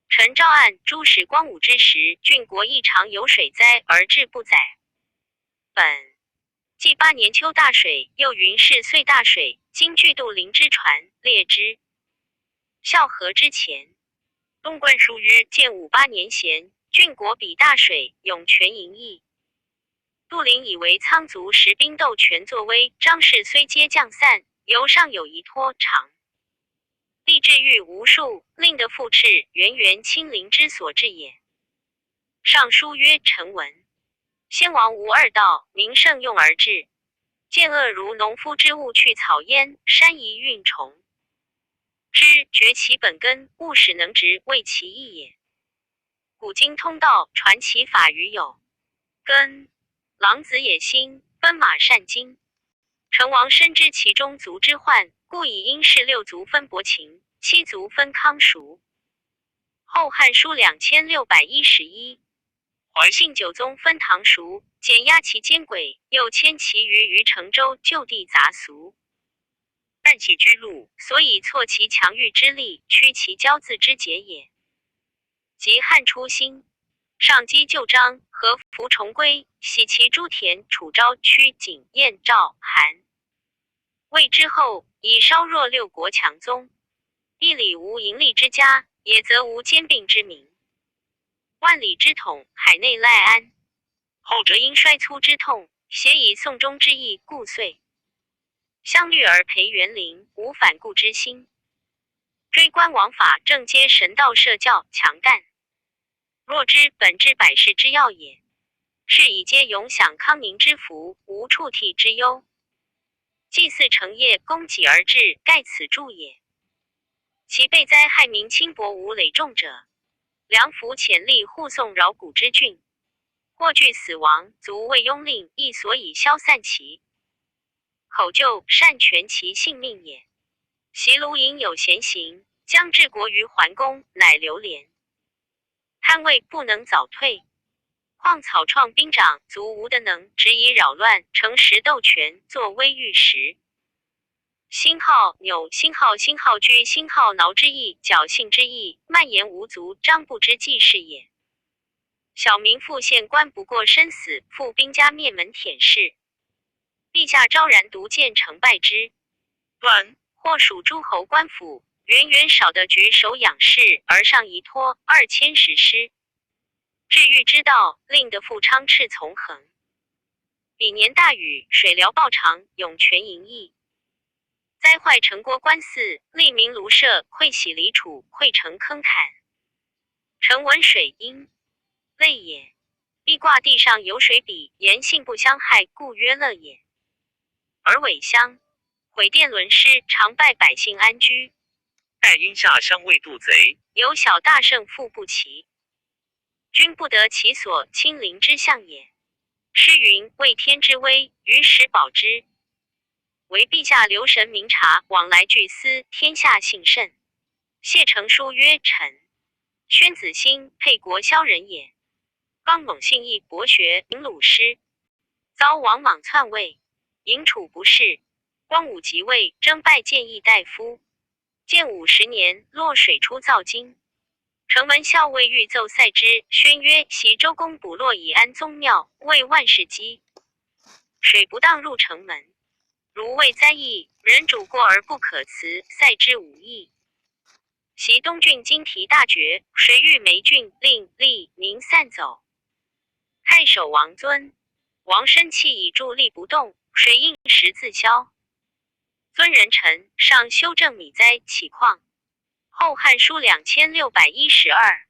陈昭案诸史光武之时，郡国异常有水灾而志不载。本纪8年秋大水，又云是岁大水，今据杜陵之传列之。孝和之前，东观书曰：建武8年咸，郡国比大水，涌泉盈溢。杜陵以为仓卒时兵斗权作威，张氏虽皆将散，犹尚有一托长。立志欲无数，令的复赤，源源亲临之所至也。尚书曰：臣闻先王无二道，名胜用而治，见恶如农夫之物去草焉，山夷运虫之，绝其本根，勿使能直，为其义也。古今通道，传其法于有根。狼子野心，奔马善惊。成王深知其中族之患，故以殷氏六族分伯禽，七族分康叔。后汉书2611。怀信九宗分唐叔，减压其奸诡，又迁其余于成州，就地杂俗。但喜居禄，所以挫其强欲之力，驱其骄恣之节也。及汉初兴，上积旧章，和服重归，徙其诸田、楚昭、曲、景、燕、赵、韩。魏之后，以稍弱六国强宗。义理无盈利之家，也则无兼并之民。萬里之統，海內賴安。後則因衰粗之痛，偕以送終之意，故遂。相慮而培元靈，無反顧之心。追觀王法，正皆神道設教，強幹。若知本治百世之要也，是以皆永享康寧之福，無觸替之憂。祭祀成業，供給而治，蓋此助也。其備災害民輕薄無累重者，良服遣吏護送饒谷之郡，或懼死亡，卒未庸令，亦所以消散其口咎，善全其性命也。昔盧隱有賢行，將治國於桓公，乃流連。貪位不能早退，況草創兵長，卒無德能，只以擾亂，誠實鬥權，作威御時。星號紐星號星號居星號撓之意，僥倖之意，蔓延無足，張不知濟是也。小民負縣官不過身死，負兵家滅門舔事。陛下昭然獨見成敗之端，或屬諸侯官府，遠遠少得舉手仰視，而上一托2000石師。治欲之道，令得富昌赤從橫。彼年大禹，水療報長，湧泉盈溢。災壞城郭官寺，利民廬舍，饋喜禮楚，潰城坑坎。城聞水音，樂也。壁掛地上有水筆，言性不相害，故曰樂也。而尾鄉毀殿輪師，常敗百姓安居。蓋因下鄉未渡賊，有小大勝復不齊，君不得其所，親臨之象也。詩云：畏天之威，於時保之。惟陛下留神明察，往來具思，天下幸甚。謝成書曰：臣宣子興，沛國蕭人也。剛猛信義，博學，明魯詩。遭王莽篡位，嬴楚不仕。光武即位，征拜諫議大夫。建武10年，洛水出造經。城門校尉欲奏塞之，宣曰：昔周公補洛以安宗廟，為萬世基。水不當入城門。如為災疫，人主過而不可辭，塞之無益。昔東郡荊堤大決，水遇梅郡，令吏民散走。太守王尊，王身氣以助力不動，水應時自消。尊人臣上修正米災，豈況？後漢書2612。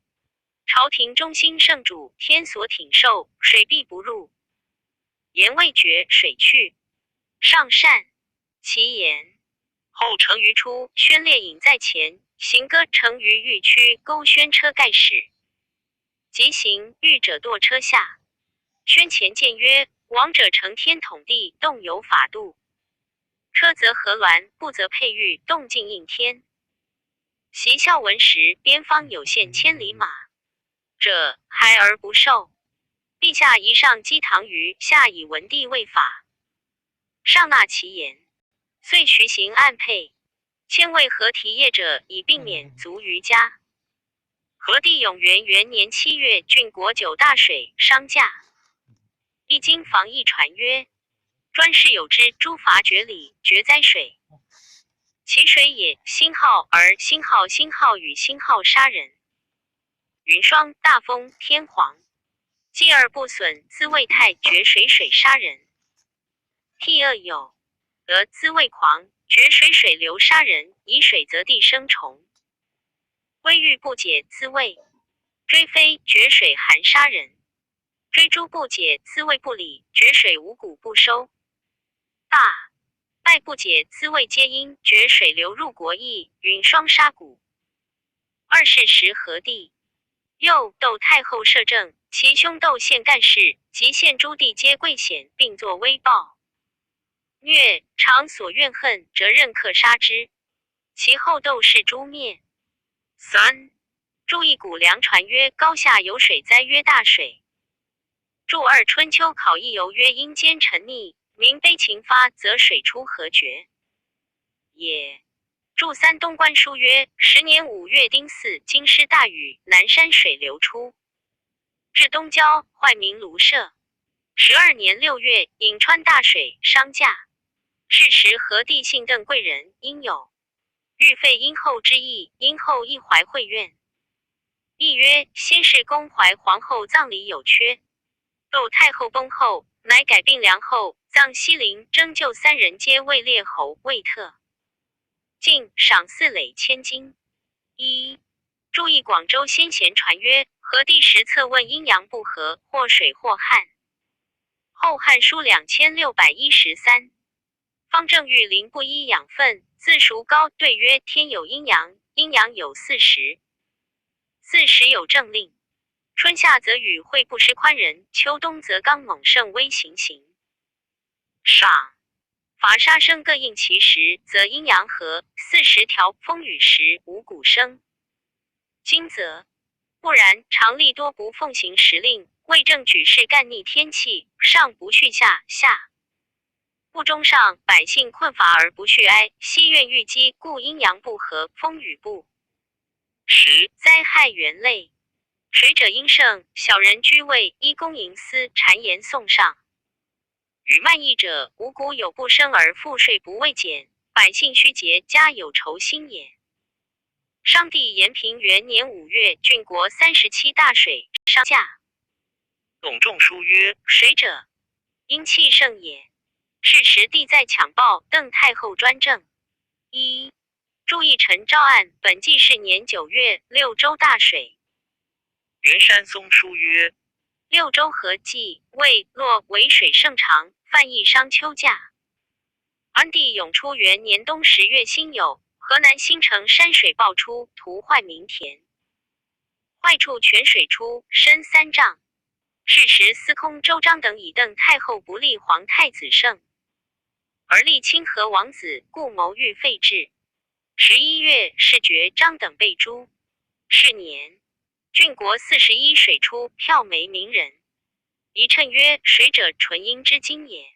朝廷中興聖主，天所挺受，水必不入。言未絕，水去。上善其言。後成於初，宣列引在前，行歌成於欲驅，勾宣車蓋使。即行，欲者墮車下。宣前諫曰：王者承天統地，動有法度。車則合欒，不則佩玉，動靜應天。昔孝文時，邊方有獻千里馬者，孩而不受。陛下宜上積唐虞，下以文帝為法。上納其言，遂徐行按配。遷為河堤業者，以並免卒於家。和帝永元元年7月，郡國九大水，傷駕。一經防疫傳曰：專事有之，諸伐絕禮，絕災水。其水也，星號而星號星號與星號殺人。雲霜大風天皇，繼而不損，滋味太絕水水殺人。替惡有，得滋味狂，絕水水流殺人，以水澤地生蟲。微欲不解滋味，追飛絕水寒殺人。追諸不解滋味不理，絕水五谷不收。大敗不解滋味皆因絕水流入國邑，雲霜殺谷。二世時何帝又竇太后攝政，其兄竇憲幹事，及獻諸弟皆貴顯，並作威報。虐常所怨恨，則任克殺之。其後竇氏誅滅。三注一谷糧傳曰：高下有水災曰大水。注二春秋考異游曰：陰間沉溺，民悲情發，則水出河決也。注三東官書曰：10年5月丁巳，京師大雨，南山水流出，至東郊，壞民廬舍。12年6月，颍川大水，傷駕。是時和帝幸鄧貴人，應有欲廢殷后之意，殷后亦懷諱怨。亦曰：先世公怀皇后葬礼有缺。窦太后崩后，乃改并梁后，葬西陵，征就三人皆位列侯，位特。进赏赐累千金。一注意广州先贤传曰：和帝实测问阴阳不和，或水或旱。后汉书2613。方正玉林不依养分，自孰高？对曰：天有阴阳，阴阳有四时，四时有政令。春夏则雨会不失宽仁，秋冬则刚猛盛威行行。赏罚杀生各应其时，则阴阳和。四时调风雨时，五谷生。今则不然，常例多不奉行时令，为政举事干逆天气，上不恤下，下不忠上，百姓困乏而不恤哀，惜怨愈积，故阴阳不和，风雨不时，灾害原类。水者阴盛，小人居位，依公营私，谗言颂上。与慢役者，五谷有不生而赋税不未减，百姓虚节，家有愁心也。商帝延平元年5月，郡国37大水，商驾。董仲舒曰：水者，阴气盛也。是时帝在抢报，邓太后专政。一注意陈昭案，本纪是年9月，六州大水。袁山松书曰：六州合计魏洛为水盛长，泛邑商丘价。安帝永初元年冬10月辛酉，河南新城山水爆出，涂坏民田，坏处泉水出，深3丈。是时司空周章等以邓太后不立皇太子胜，而立清河王子，故谋欲废置。11月，是决张等被诛。是年，郡国41水出，票没名人。一谶曰：水者，纯阴之精也。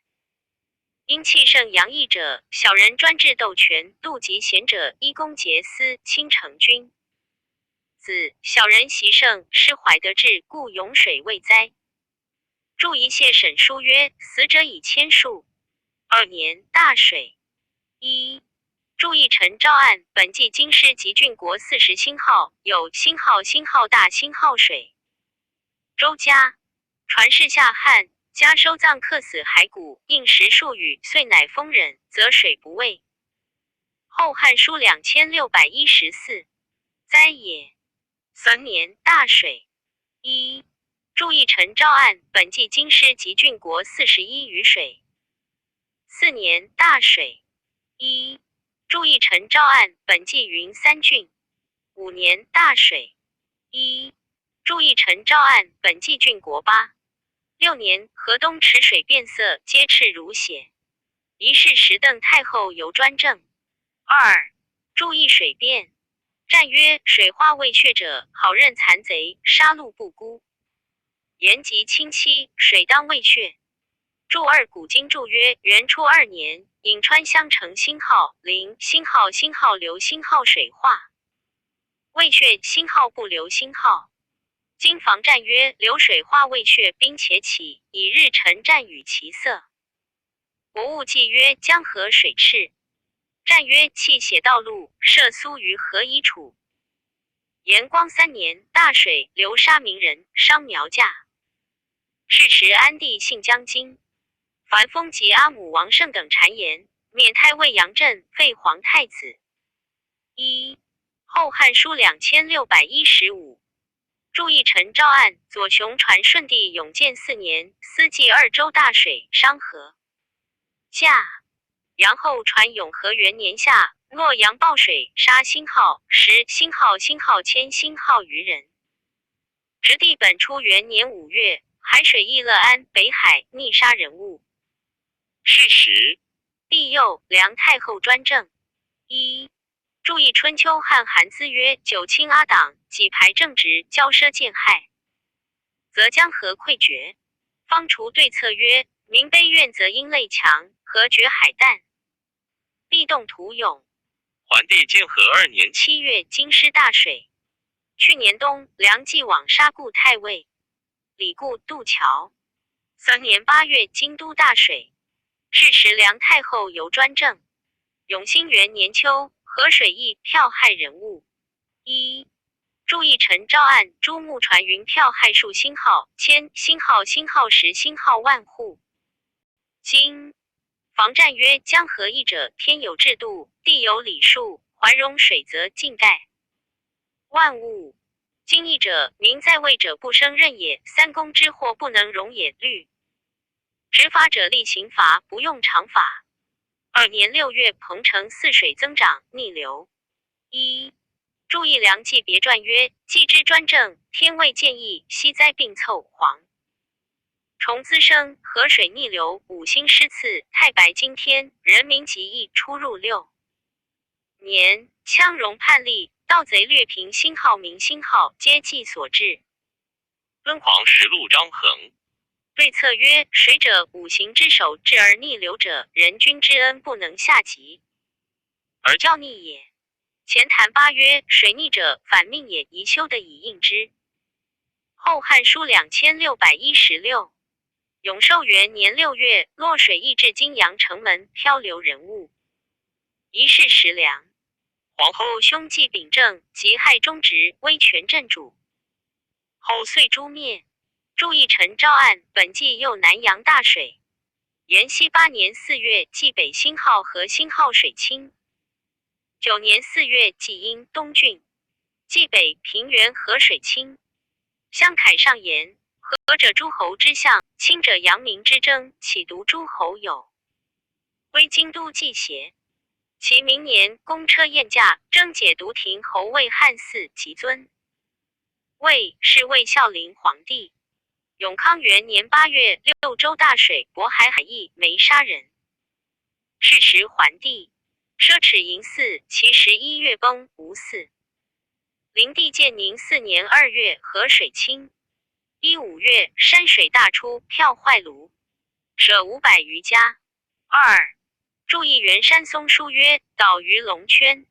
阴气盛阳溢者，小人专制斗权，妒嫉贤者，依公节私，亲成君子。小人习盛，失怀德志，故涌水未灾。注一谢沈书曰：死者以千数。二年，大水。一注意陈昭案，本纪京师及郡国40星号有星号星号大星号水。周家传世下汉家收葬客死骸骨，应时数雨，岁乃丰忍，则水不畏。后汉书2614，灾也。三年，大水。一注意陈昭案，本纪京师及郡国41雨水。四年，大水。一注意陈昭案，本纪云三郡。五年，大水。一注意陈昭案，本纪郡国八。六年，河东池水变色，皆赤如血。一是时邓太后由专政。二注意水变。战曰：水化未血者，好认残贼，杀戮不孤。言及亲戚，水当未血。注二古今注曰：元初二年，颍川乡城星号零星号星号流星号水化，未血星号不流星号。今防战曰：流水化未血，兵且起，以日辰战与其色。博物记曰：江河水赤。战曰：弃血道路，涉苏于何以处？延光三年，大水，流沙名人，伤苗稼。是时安帝幸江津。樊丰及阿母王胜等谗言，免太尉杨震，废皇太子。一后汉书2615。注意陈昭案，左雄传顺帝永建四年，司纪二州大水，伤河。夏，杨后传永和元年夏，洛阳暴水，杀星号十星号星号千星号余人。直帝本初元年5月，海水溢乐安北海，溺杀人物。事实，帝佑梁太后专政。一注意春秋汉韩资曰：九卿阿党，己排正直，骄奢见害，则江河溃决。方除对策曰：民悲怨则阴类强，何绝海旦，必动土涌。桓帝建和二年7月，京师大水。去年冬，梁冀往杀故太尉李固、渡桥。三年8月，京都大水。是时梁太后由专政。永兴元年秋，河水溢，票害人物。一注意陈昭案朱木传云票害数星号千星号星号十星号万户。经房战曰：江河一者，天有制度，地有礼数，环融水则尽盖万物。今义者，民在位者不生任也，三公之祸不能容也。律执法者立刑罚，不用常法。2年6月，彭城泗水增长，逆流。一注意梁纪别传曰：既之专政，天未见义，息灾并凑黄。虫滋生，河水逆流，五星失赐，太白金天，人民极易出入6年，羌戎叛立，盗贼掠平星号明星号，皆计所致。敦煌实录张衡。对策曰：水者，五行之首，至而逆流者，人君之恩不能下极，而教逆也。前谈八曰：水逆者，反命也，宜修的以应之。后汉书2616，永寿元年六月，洛水溢至泾阳城门，漂流人物，一是食粮。皇后兄继秉政，及害忠直，威权镇主。后遂诛灭。注意陈昭案，本纪又南阳大水。延熙8年4月，冀北星号和星号水清。9年4月，冀阴东郡，冀北平原河水清。襄凯上言：河者诸侯之相，清者阳明之争，岂独诸侯有？归京都祭邪？其明年，公车宴驾，征解独亭侯魏汉嗣及尊。魏是魏孝灵皇帝。永康元年8月，六州大水，渤海海邑没杀人。是时桓帝奢侈淫祀，其11月崩，无嗣。灵帝建宁4年2月，河水清。一五月，山水大出，票坏庐，舍500余家。二注意袁山松书曰：岛于龙圈。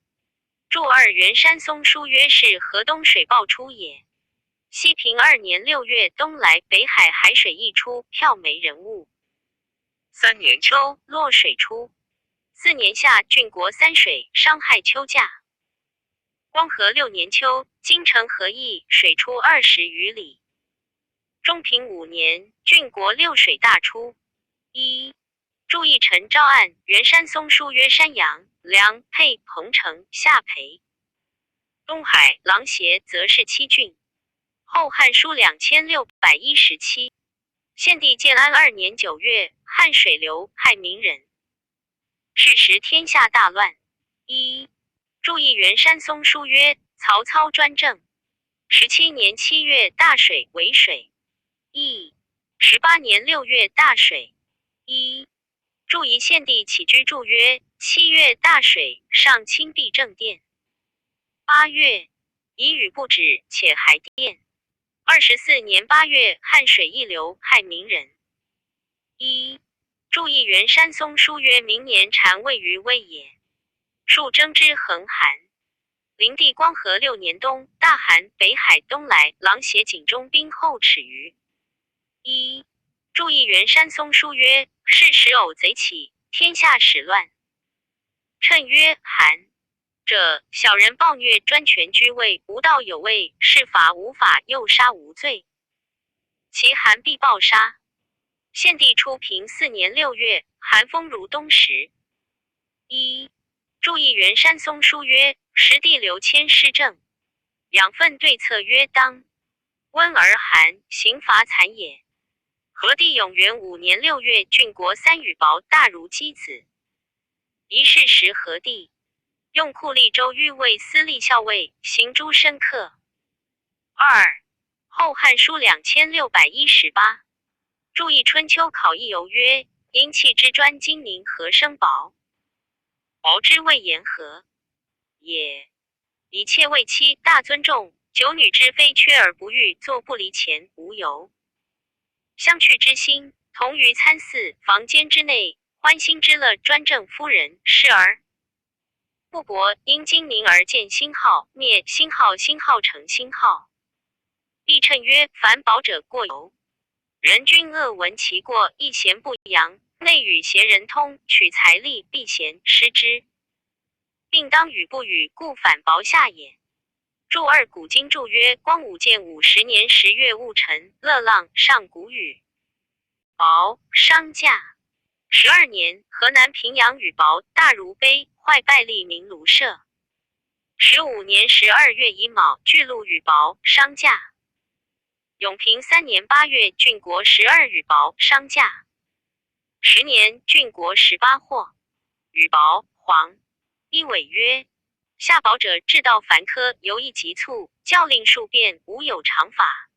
注二袁山松书曰：是河东水爆出也。西平2年6月，东来北海海水溢出，票没人物。3年秋，洛水出。4年夏，郡国三水，伤害秋稼。光和6年秋，京城河溢，水出20余里。中平五年，郡国六水大出。一注意陈昭案，袁山松书曰：山阳、梁、沛、彭城、下邳、东海、琅邪，则是七郡。后汉书2617，献帝建安2年9月，汉水流，害民人。是时天下大乱。一注意袁山松书曰：曹操专政。17年7月，大水为水。一18年6月，大水。一注意献帝起居注曰：7月大水，上清毕正殿。8月，以雨不止，且还殿。24年8月，汉水溢流，害民人。一注意袁山松书曰：明年禅位于魏也。数征之恒寒。灵帝光和6年冬，大寒，北海东来，琅邪井中冰厚尺余。一注意袁山松书曰：是时偶贼起，天下始乱。谶曰：寒者，小人暴虐，专权居位，无道有位，事法无法，诱杀无罪，其寒必暴杀。献帝初平4年6月，寒风如冬时。一注意袁山松书曰：时帝刘谦施政，养分对策曰：当温而寒，刑罚残也。和帝永元5年6月，郡国三雨雹，大如鸡子。一是时和帝用库利州御卫司隶校尉，行诸身客。二后汉书2618。注意春秋考异游曰：阴气之专精明何生薄？薄之谓言何也？以妾为妻，大尊重。九女之妃缺而不欲，坐不离前，无由。相去之心，同于参祀房间之内，欢心之乐，专政夫人，是而不薄，因精明而见星号灭星号星号成星号。亦谶曰：凡薄者过犹。人君恶闻其过，亦贤不扬，内与邪人通，取财力，避嫌失之，并当与不与，故反薄下也。注二古今注曰：光武建武10年10月戊辰，乐浪上谷雨，雹，商驾。12年，河南平阳雨雹，大如杯，坏败吏民庐舍。15年12月乙卯，巨鹿雨雹，商驾。永平3年8月，郡国十二雨雹，商驾。十年，郡国18获，雨雹，黄。一尾曰：下雹者，至道繁苛，犹易急促，教令数变，无有常法。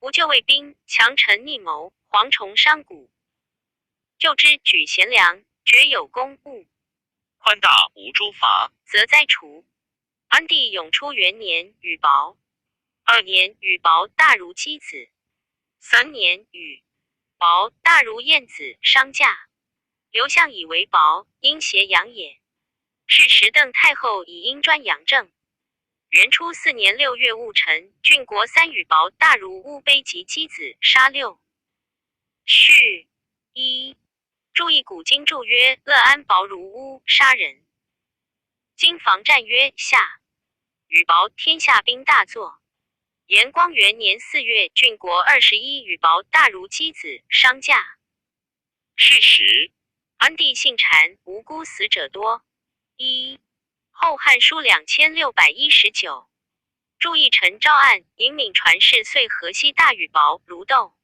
不就卫兵，强臣逆谋，蝗虫伤谷。就之举贤良，绝有功物，宽大无诸罚，则灾除。安帝永初元年，雨雹。二年，雨雹大如鸡子。三年，雨雹大如燕子，商驾。刘向以为雹，应邪阳也。是时邓太后以阴专阳政。元初4年6月戊辰，郡国三雨雹大如乌杯及鸡子，杀六。序一，注意古今注曰：乐安雹如乌，杀人。今防战曰：夏雨雹，天下兵大作。延光元年4月，郡国21雨雹大如鸡子，伤驾。是时，安帝姓单，无辜死者多。一后汉书2619，注意陈昭案，尹敏传世遂河西大雨雹如豆。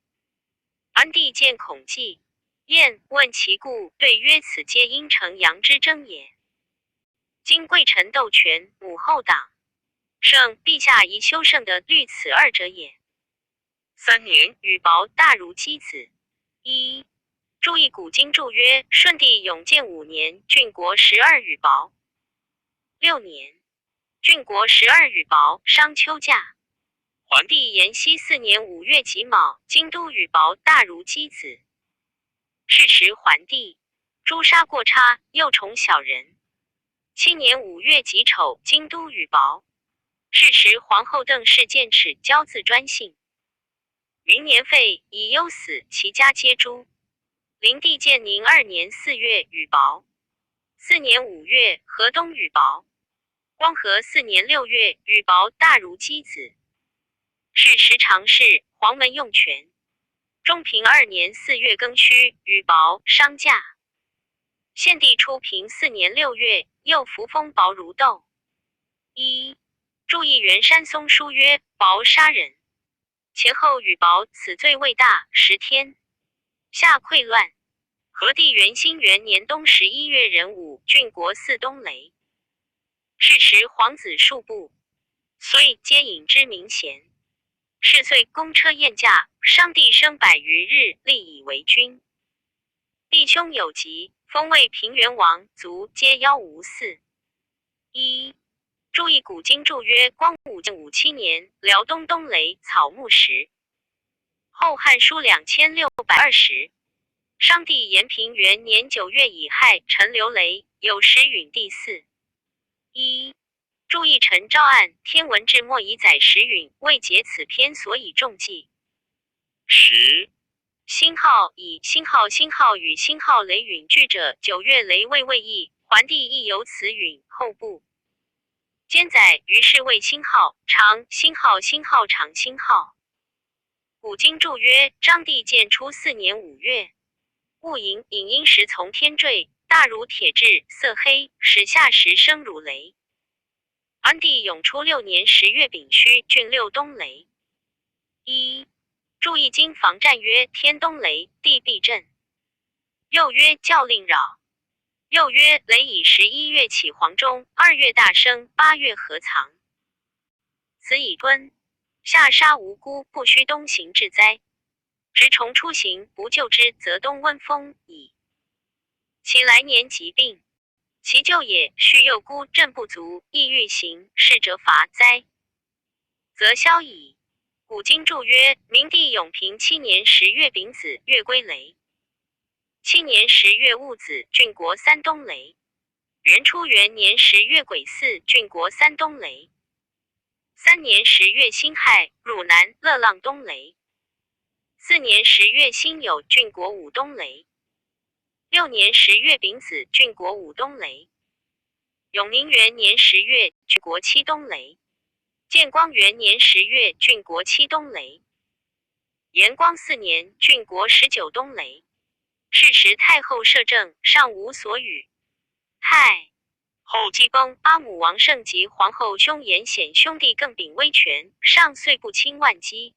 安帝见孔季，晏问其故，对曰：此皆因城阳之争也。今贵臣斗权，母后党，圣陛下宜修圣的虑此二者也。三年，雨雹大如鸡子。一注意古今注曰：顺帝永建五年，郡国十二雨雹。六年，郡国十二雨雹，商秋假。桓帝延熙4年5月己卯，京都雨雹大如鸡子。是时桓帝诛杀过差，又宠小人。7年5月己丑，京都雨雹。是时皇后邓氏见耻，骄自专信。明年废，以忧死，其家皆诛。灵帝建宁2年4月雨雹。四年五月，河东雨雹。光和4年6月，雨雹大如鸡子。是时常侍黄门用权。中平2年4月庚戌，雨雹，商驾。献帝初平4年6月，又扶风雹如豆。一注意元山松书曰：雹杀人，前后雨雹，此罪未大。10天，夏溃乱。和帝元兴元年冬11月壬午，郡国四冬雷。是时皇子数部，遂皆引之明贤。是岁公车宴驾，商帝生百余日，立以为君。弟兄有疾，封为平原王，卒皆夭无嗣。一注意古今注曰：光武建武7年，辽东东雷，草木时。后汉书2620。商帝延平元年9月乙亥，陈留雷，有时允第四。一注意陈昭案，天文志末已载时允，未解此篇所以重记。十星号以星号星号与星号雷允句者，9月雷未未易，桓帝亦有此允后部。兼载于是为星号长星号星号长星号。古今注曰：章帝建初4年5月，戊寅，寅阴时从天坠，大如铁质，色黑，始下时声如雷。安帝永初6年10月丙戌，郡六冬雷。一注意经防战曰：天冬雷，地必震。又曰：教令扰。又曰：雷以11月起黄钟，2月大生，8月合藏。此以敦。下杀无辜，不须东行致灾。直虫出行，不救之，则冬温风矣。其来年疾病，其救也，须幼孤振不足，亦欲行，是者罚灾，则消矣。古今注曰：明帝永平7年10月丙子，月归雷。七年十月戊子，郡国三冬雷。元初元年十月癸巳，郡国三冬雷。三年十月辛亥，汝南乐浪冬雷。四年十月辛酉，郡国五冬雷。六年十月丙子，郡国五冬雷。永宁元年十月，郡国七冬雷。建光元年10月，郡国七冬雷。延光四年，郡国19冬雷。是时太后摄政，尚无所与。太后姬崩，阿母王胜及皇后兄严显兄弟更秉威权，上遂不亲万机。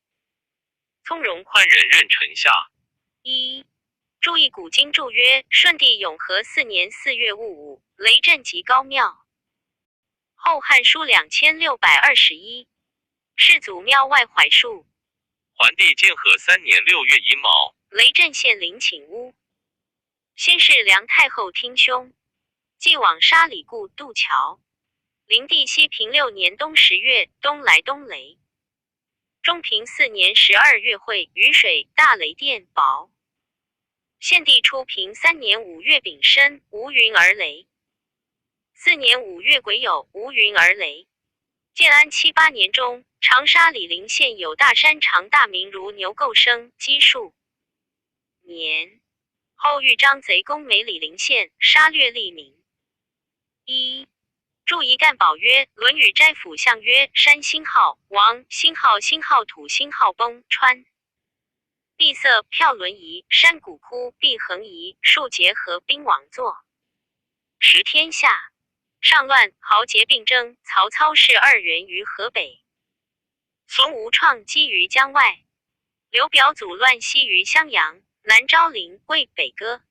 从容宽仁任臣下。一注意古今注曰：顺帝永和四年4月戊午，雷震极高庙。后汉书2621，世祖庙外槐树。桓帝建和三年6月乙卯，雷震县陵寝屋。先是梁太后听兄，既往杀李固、渡桥。灵帝熹平六年冬10月，东来东雷。中平四年12月会雨水大雷电雹。献帝初平三年5月丙申，无云而雷。四年5月癸酉，无云而雷。建安七八年中，长沙醴陵县有大山长大名如牛构生基数年。后豫章贼攻梅醴陵县，杀掠利民。一注一干宝曰：《论语斋府相曰：山星号王星号星号土星号崩川，闭塞票轮移山谷枯必横移数结合兵王座。时天下上乱，豪杰并争。曹操势二袁于河北，孙吴创基于江外，刘表阻乱西于襄阳，南昭陵魏北戈。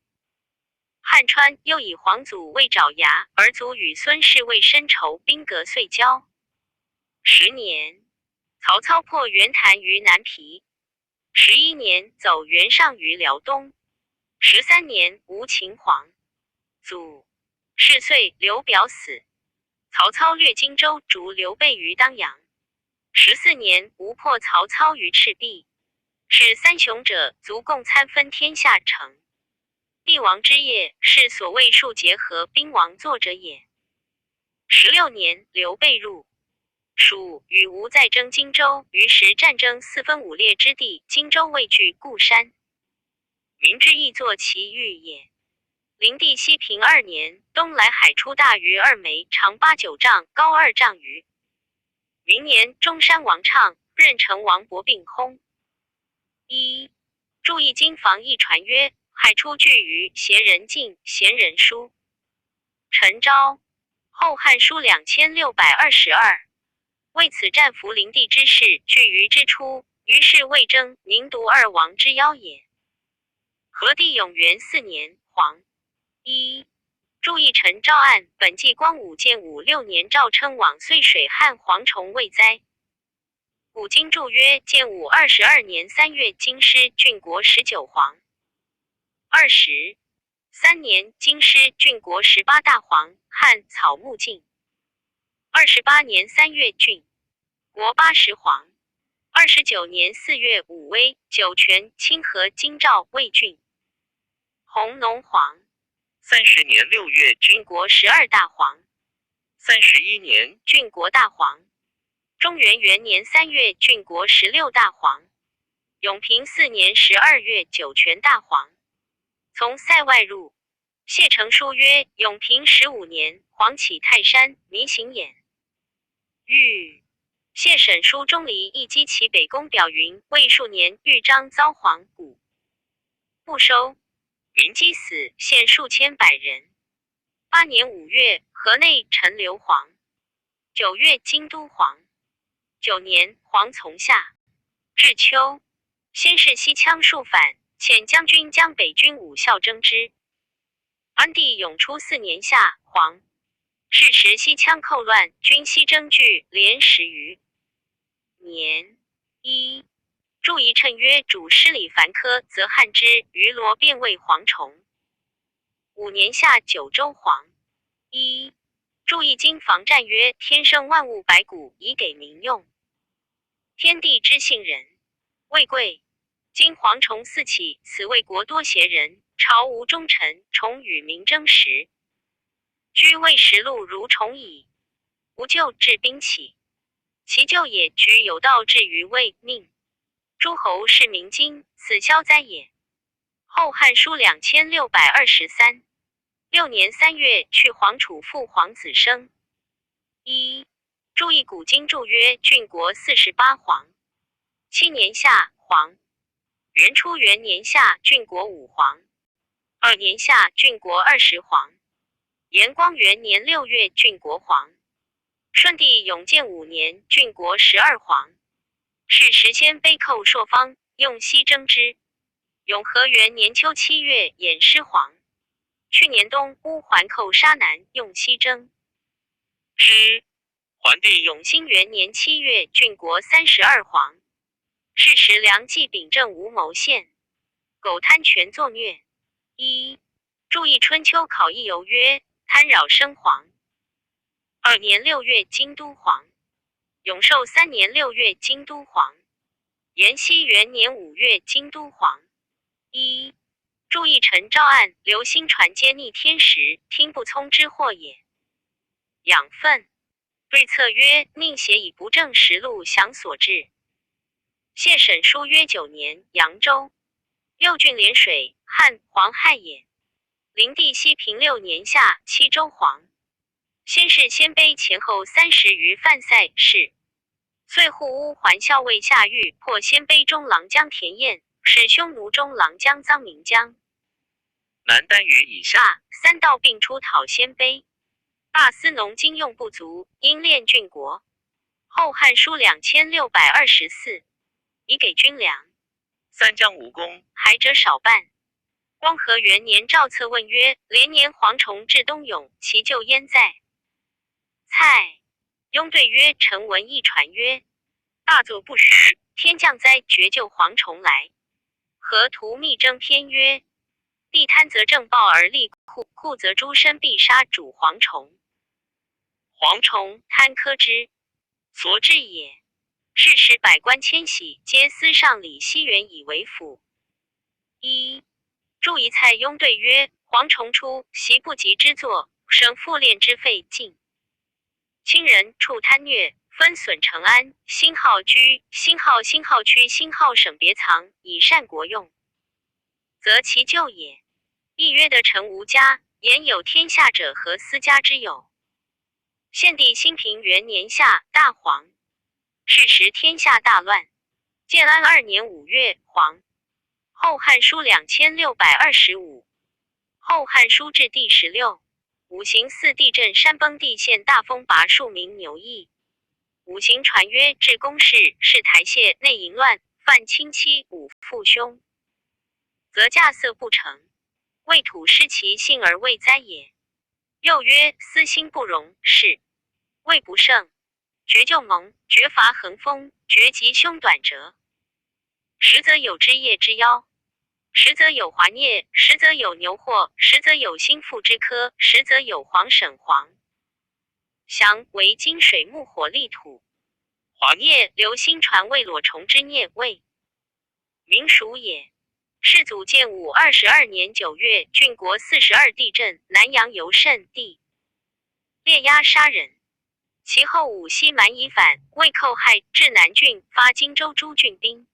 汉川又以皇祖为爪牙，而祖与孙氏为深仇，兵革遂交。10年，曹操破袁谭于南皮。11年，走袁尚于辽东。13年，吴秦皇祖是岁，刘表死。曹操掠荆州，逐刘备于当阳。14年，吴破曹操于赤壁。是三雄者，足共参分天下成。帝王之业，是所谓数结合兵王作者也。16年，刘备入蜀，与吴在争荆州，于是战争四分五裂之地，荆州未据固山，民之亦作其欲也。灵帝熹平二年，东来海出大鱼二枚，长八九丈，高2丈余。明年，中山王畅、任城王伯病薨。一注意经防一传曰：海出巨鱼，贤人进，贤人书。陈昭，后汉书2622。为此战俘灵帝之事，据于之初，于是魏征、宁独二王之邀也。和帝永元四年，黄。一注意陈昭案，本纪光武建武六年，赵称往岁水旱蝗虫未灾。古今注曰：建武22年3月，京师郡国19黄。23年，京师郡国18大黄，汉草木尽。28年3月，郡国80黄。29年4月，武威、酒泉、清河、京兆、魏郡弘农黄。30年6月，郡国12大黄。31年，郡国大黄。中元元年3月，郡国16大黄。永平四年12月，酒泉大黄。从塞外入。谢成书曰：永平15年，黄起泰山，弥行焉。欲谢沈书钟离亦击其北宫表云：未数年，豫章遭黄谷不收，民击死，献数千百人。8年5月，河内陈留黄。9月，京都黄。9年，黄从下。至秋，先是西羌数反，遣将军江北军武孝征之。安帝永初四年夏，黄。是时西羌寇乱，军西征拒，连十余年。一注一谶曰：主师李凡科，则汉之于罗变为蝗虫。五年夏，九州黄。一注意经防战曰：天生万物百谷，以给民用。天地之信人，未贵。今蝗虫四起，此为国多邪人，朝无忠臣，虫与民争食。居未食禄如虫蚁，无救治兵起。其救也，举有道至于未命。诸侯是民经，此消灾也。后汉书2623。6年3月，去皇储父皇子生。一注意古今注曰：郡国48黄。七年夏，黄。元初元年夏，郡国5黄。二年夏，郡国20黄。延光元年6月，郡国黄。顺帝永建5年，郡国12黄。是时鲜卑寇朔方，用西征之。永和元年秋7月，偃师黄。去年冬，乌桓寇沙南，用西征之。桓帝永兴元年7月，郡国32黄。是时梁冀秉政无谋县，苟贪权作虐。一注意春秋考异游曰：贪扰生黄。二年6月，京都黄。永寿3年6月，京都黄。延熙元年5月，京都黄。一注意陈兆案，刘兴传皆逆天时，听不聪之祸也。养分对策曰：宁邪以不正实录降所致。谢沈书曰：9年，扬州六郡连水，汉黄害也。灵帝熹平6年夏，七州黄。先是鲜卑前后30余犯塞事，遂护乌桓校尉下狱，破鲜卑中郎将田彦，使匈奴中郎将臧明将。南单于以下三道并出讨鲜卑。大司农经用不足，应练郡国。后汉书2624，以给军粮。三江无功，还者少半。光和元年，赵策问曰：连年蝗虫至东涌，其咎焉在？蔡雍对曰：臣闻一传曰：大作不实，天降灾，绝救蝗虫来。河图密征篇曰：地贪则正报而立库，库则诸身必杀主蝗虫。蝗虫贪苛之，所至也。是时百官迁徙，皆私上李西元以为辅。一注一蔡邕对曰：蝗虫出，习不及之作，省复练之费尽。亲人处贪虐，分损成安。星号居，星号星号区，星号省别藏，以善国用，则其咎也。亦曰：得臣无家，言有天下者，何私家之有？献帝兴平元年夏，大黄。是时天下大乱。建安2年5月，黄。后汉书2625。后汉书至第16。五行四地震，山崩地陷，大风拔树，名牛疫。五行传曰：至公事，是台榭内淫乱，犯亲戚五父兄，则稼穑不成，为土失其性而为灾也。又曰：私心不容，是谓不胜。绝旧盟，绝伐横风，绝吉凶短折。实则有枝叶之夭，实则有华孽，实则有牛祸，实则有心腹之科，实则有黄沈黄。祥为金水木火利土。华孽刘兴传为裸虫之孽，谓民属也。世祖建武22年9月，郡国42地震，南阳尤甚地，猎鸭杀人。其后五西蛮以反，魏寇害，至南郡，发荆州诸郡兵。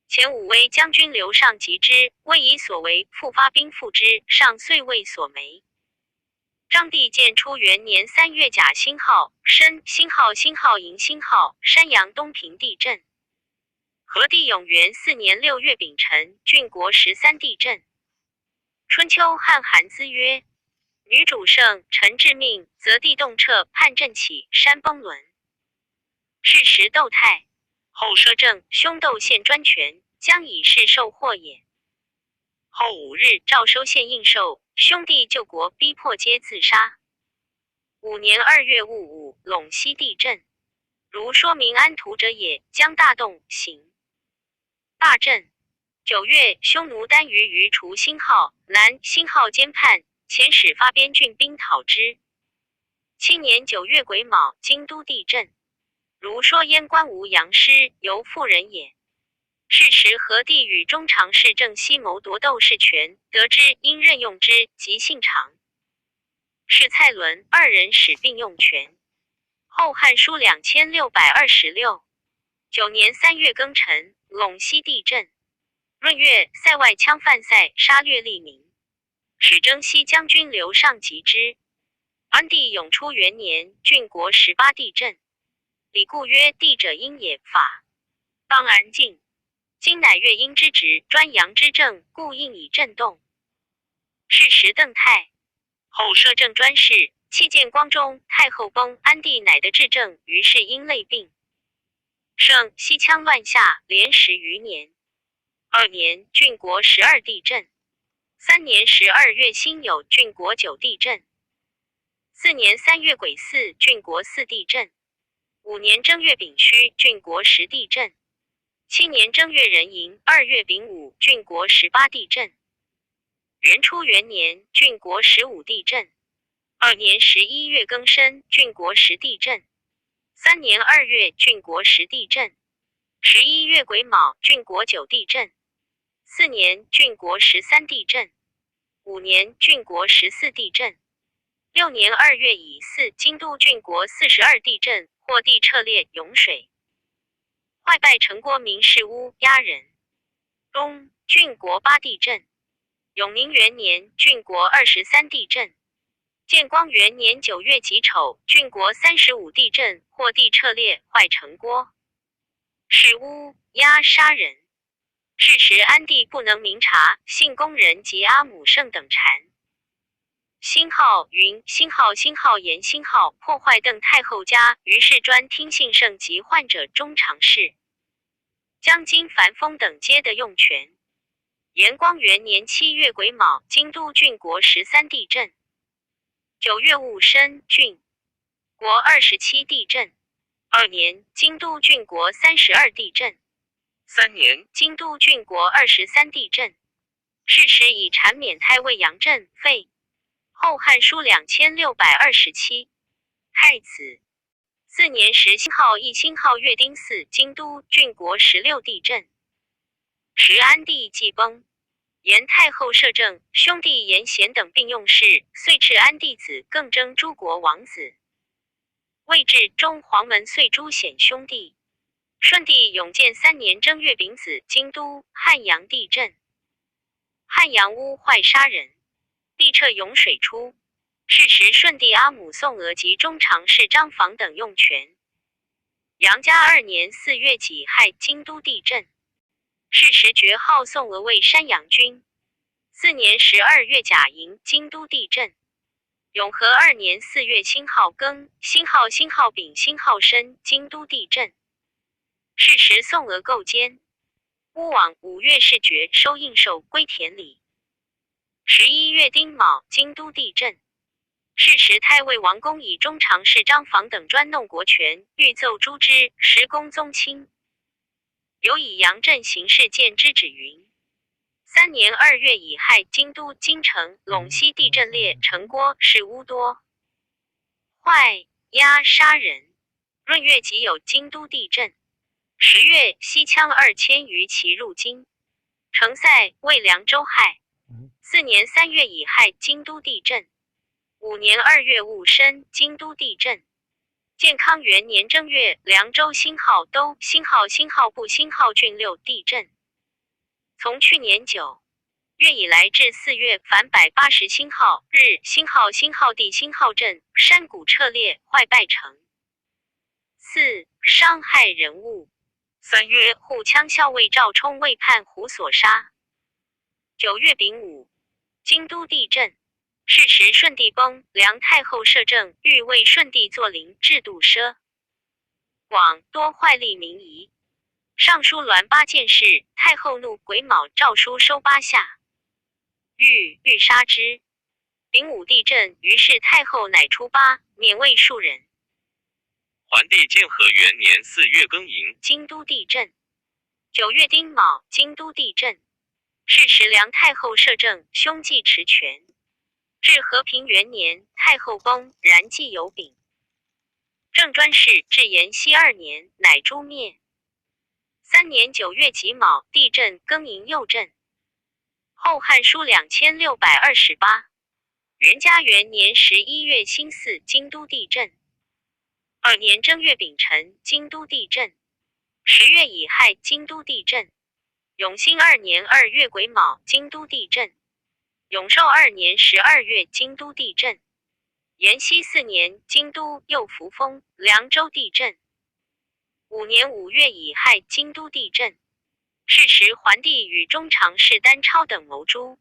前武威将军刘尚及之，魏以所为，复发兵复之，尚遂为所没。章帝建初元年3月甲星号申星号星号寅星号山阳东平地震。和帝永元4年6月丙辰，郡国13地震。春秋汉韩资曰：女主圣，臣致命，则地动彻，叛阵起，山崩沦。是时窦太后摄政，兄窦宪专权，将以事受祸也。后5日，赵收献应寿，兄弟救国，逼迫皆自杀。5年2月戊午，陇西地震。如说明安图者也，将大动行大震。9月，匈奴单于于除星号南星号兼叛，遣使发边郡兵讨之。7年9月癸卯，京都地震。如说燕关吴阳师，由妇人也。是时何帝与中常侍郑西谋夺窦氏权，得知应任用之，即姓常。是蔡伦二人使并用权。后汉书2626。9年3月庚辰，陇西地震。闰月，塞外羌犯塞，杀掠利民。使征西将军刘尚及之。安帝永初元年，郡国十八地震。李固曰：地者阴也，法当安静。今乃乐阴之职，专阳之政，故应以震动。是时邓太后摄政专事，弃建光中，太后崩，安帝乃得治政，于是因累病。圣西羌乱下，连10余年。二年，郡国十二地震。三年12月辛酉，郡国九地震。四年三月癸巳，郡国四地震。五年正月丙戌，郡国十地震。七年正月壬寅，二月丙午，郡国十八地震。元初元年，郡国十五地震。二年11月庚申，郡国十地震。三年二月，郡国十地震。11月癸卯，郡国九地震。四年，郡国十三地震。五年，郡国十四地震。六年二月乙巳，京都郡国42地震，获地彻裂涌水，坏败城郭民室屋压人。冬，郡国八地震。永宁元年，郡国23地震。建光元年九月己丑，郡国35地震，获地彻裂，坏城郭，室屋压杀人。是时安帝不能明察，信宫人及阿姆胜等缠。星号云星号星号言星号破坏邓太后家，于是专听信圣及患者中常事。将金凡风等皆得用权。延光元年七月癸卯，京都郡国十三地震。九月戊申，郡国27地震。二年，京都郡国32地震。三年，京都郡国23地震。是时以禅免太尉杨震废。后汉书2627，太子。四年时星号一星号月丁巳，京都郡国十六地震。时安帝既崩，延太后摄政，兄弟严贤等并用事，遂敕安帝子更征诸国王子。位至中黄门，遂诛显兄弟。顺帝永建三年正月丙子，京都汉阳地震，汉阳屋坏杀人，地彻涌水出。是时顺帝阿母宋娥及中常侍张房等用权。杨家二年四月己亥，京都地震。是时爵号宋娥为山阳君。四年12月甲寅，京都地震。永和二年四月辛号庚星号星号丙星号申，京都地震。是时宋娥构奸，巫王五月是爵收应寿归田里。11月丁卯，京都地震。是时太尉王公以中常侍张房等专弄国权，欲奏诛之，时公宗亲。有以杨震行事见之旨云：三年二月乙亥，京都京城陇西地震裂，城郭是乌多坏压杀人。闰月己酉，京都地震。10月，西羌2000余骑入京，城塞为凉州害。四年三月乙亥，京都地震。五年二月戊申，京都地震。建康元年正月，凉州星号都星号星号部星号郡六地震。从去年9月以来至4月，凡180星号日星号星号地星号震，山谷彻裂，坏败城。四伤害人物。三月，护羌校尉赵冲为叛胡所杀。九月丙午，京都地震。是时顺帝崩，梁太后摄政，欲为顺帝作陵，制度奢广，多坏吏民仪。尚书栾八见事，太后怒，癸卯，诏书收八下，欲杀之。丙午地震，于是太后乃出八，免位数人。桓帝建和元年四月庚寅，京都地震。九月丁卯，京都地震。是时梁太后摄政，兄继持权。至和平元年，太后崩，然继有柄。正专事至延熙二年，乃诛灭。三年九月己卯，地震，庚寅又震。后汉书2628，元嘉元年11月辛巳，京都地震。二年正月丙辰，京都地震。10月乙亥，京都地震。永兴二年二月癸卯，京都地震。永寿二年12月，京都地震。延熙四年，京都又扶风、凉州地震。5年5月乙亥，京都地震。是时，桓帝与中常侍单超等谋诛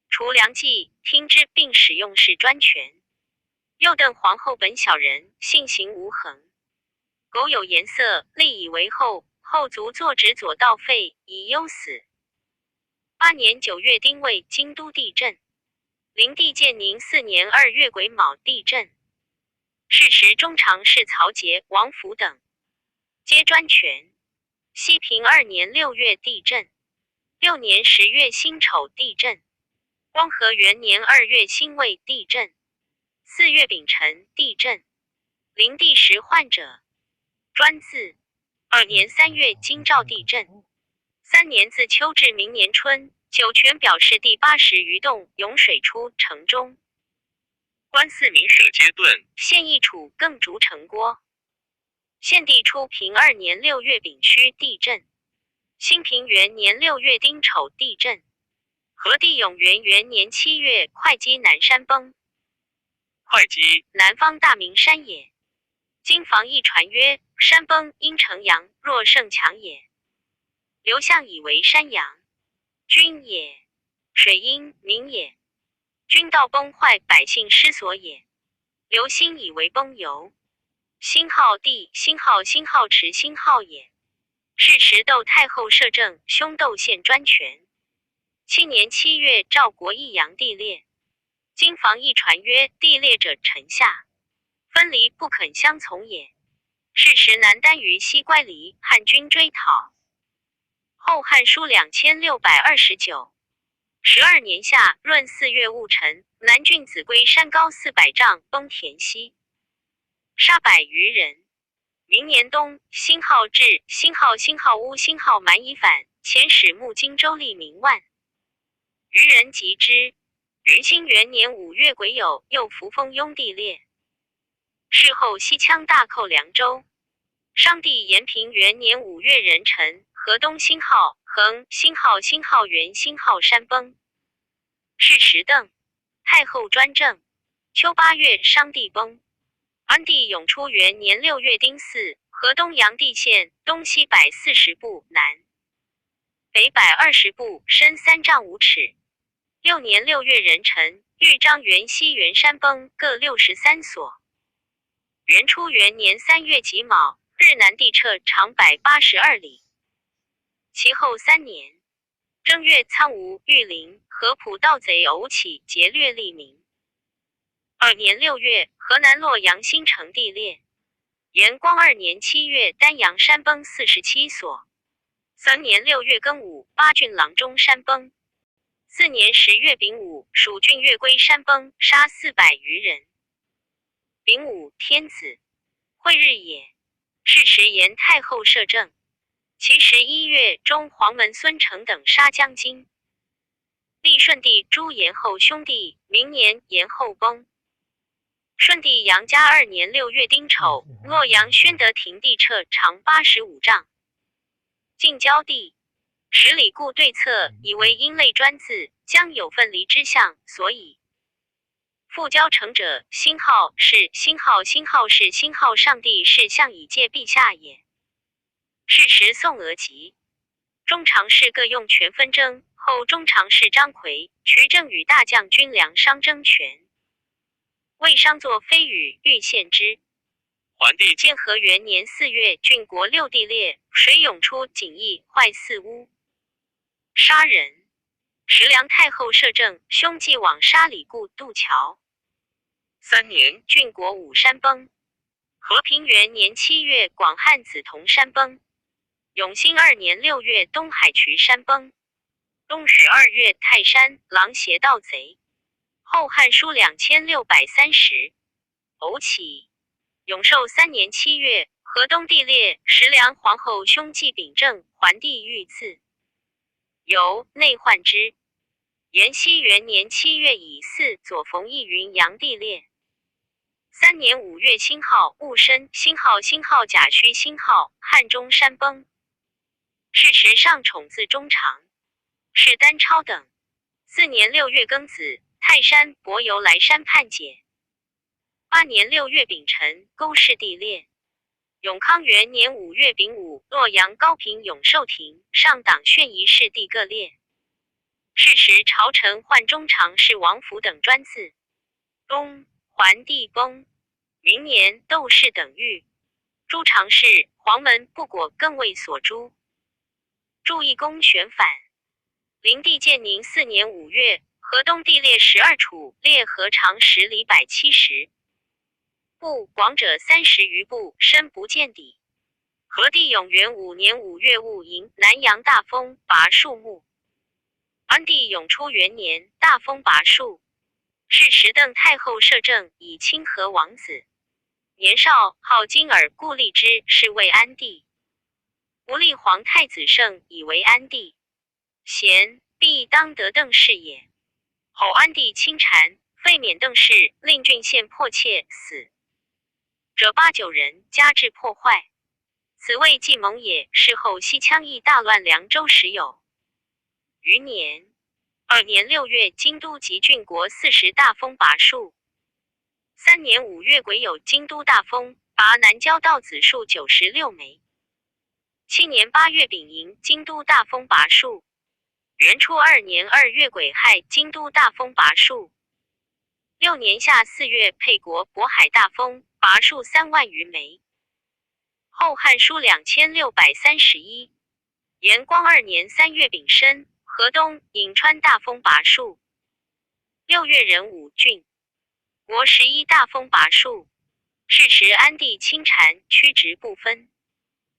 除梁冀，听之，并使用事专权。右邓皇后本小人，性行无恒，苟有颜色，立以为后。后卒坐直左道废，以忧死。8年9月丁未，京都地震。灵帝建宁4年2月癸卯，地震。是时，中常侍曹节、王甫等皆专权。熹平2年6月地震。6年10月辛丑地震。光和元年2月辛未地震。4月丙辰地震。灵帝时患者，专字。2年3月京兆地震。3年自秋至明年春，酒泉表示第80余洞涌水出城中。官四民舍皆顿。县邑处更筑城郭。献帝初平2年6月丙戌地震。兴平元年六月丁丑地震。和帝永元元年7月会稽南山崩。会稽，南方大名山也。今房一传曰：山崩应成阳，若胜强也。刘向以为山阳，君也；水阴民也。君道崩坏，百姓失所也。刘歆以为崩游，星号地，星号星号池星号也。是时窦太后摄政，兄窦宪专权。7年7月，赵国益阳地裂。今房一传曰：地裂者，臣下分离，不肯相从也。是时南单于西乖离，汉军追讨。后汉书2629。12年夏，闰4月戊辰，南郡秭归山高400丈，崩田溪，杀百余人。明年冬，星号至，星号星号乌星号蛮已反，遣使募荆州吏民万余人集之。元兴元年5月癸酉，又扶风雍地裂。事后西羌大寇凉州。商帝延平元年五月壬辰，河东星号恒星号星号元星号山崩。是时邓太后专政。秋8月，商帝崩。安帝永初元年6月丁巳，河东阳地县东西140步，南北120步，深3丈5尺。6年6月壬辰，豫章元西元山崩，各63所。元初元年3月己卯，日南地撤，长182里。其后3年正月，苍梧、玉林、合浦盗贼偶起，劫掠利民。2年6月，河南洛阳新城地裂。延光2年7月，丹阳山崩47所。3年6月庚午，八郡郎中山崩。4年10月丙午，蜀郡月归山崩，杀400余人。丙午，天子会日也。是时延太后摄政。其时1月中，黄门孙成等杀将军。立顺帝朱延后兄弟，明年延后崩。顺帝阳嘉2年6月丁丑，洛阳宣德亭地撤，长85丈。晋交帝十里故对策，以为因类专字，将有分离之象，所以复交成者，星号是星号星号是星号上帝是相以借陛下也。是时宋娥疾，中常侍各用权纷争，后中常侍张奎、瞿正与大将军梁商争权，魏商作非语，欲献之。桓帝建和元年4月，郡国六地裂，水涌出锦邑，坏四屋，杀人。时梁太后摄政，兄既往杀李固、渡桥。3年，郡国武山崩。和平元年7月，广汉梓潼山崩。永兴2年6月，东海渠山崩。冬12月，泰山狼邪盗贼。后汉书2630。偶起。永寿3年7月，河东地裂，时梁皇后兄季秉政，桓帝遇刺，由内患之。延熙元年7月乙巳，左冯翊云阳地裂。3年5月，星号戊申，星号星号甲戌星号汉中山崩。是时上宠字中长，是丹超等。4年6月庚子，泰山柏由来山判解。8年6月丙辰，勾氏地裂。永康元年5月丙午，洛阳高平永寿亭上党炫仪式地各列。是时朝臣宦中常侍王府等专字。冬，桓帝崩。明年，窦氏等狱。诸常侍、黄门不果更为所诛。助义公选反。灵帝建宁4年5月，河东地裂12处，裂河长10里170步，广者30余步，深不见底。和帝永元5年5月戊寅，南阳大风，拔树木。安帝永初元年，大风拔树。是时邓太后摄政，以清河王子。年少，好金耳，故立之，是谓安帝。吴立皇太子胜以为安帝。贤必当得邓氏也。后安帝亲谗，废免邓氏，令郡县迫切死者八九人，家制破坏。此谓计谋也。事后西羌亦大乱，凉州时有余年。2年6月，京都及郡国40大风拔树。3年5月癸酉，京都大风，拔南郊道子树96枚。7年8月丙寅，京都大风拔树。元初2年2月癸亥，京都大风拔树。6年夏4月，沛国渤海大风，拔树3万余枚。后汉书2631，延光2年3月丙申，河东颍川大风拔树。6月壬午，郡国11大风拔树。是时安帝亲谗，曲直不分。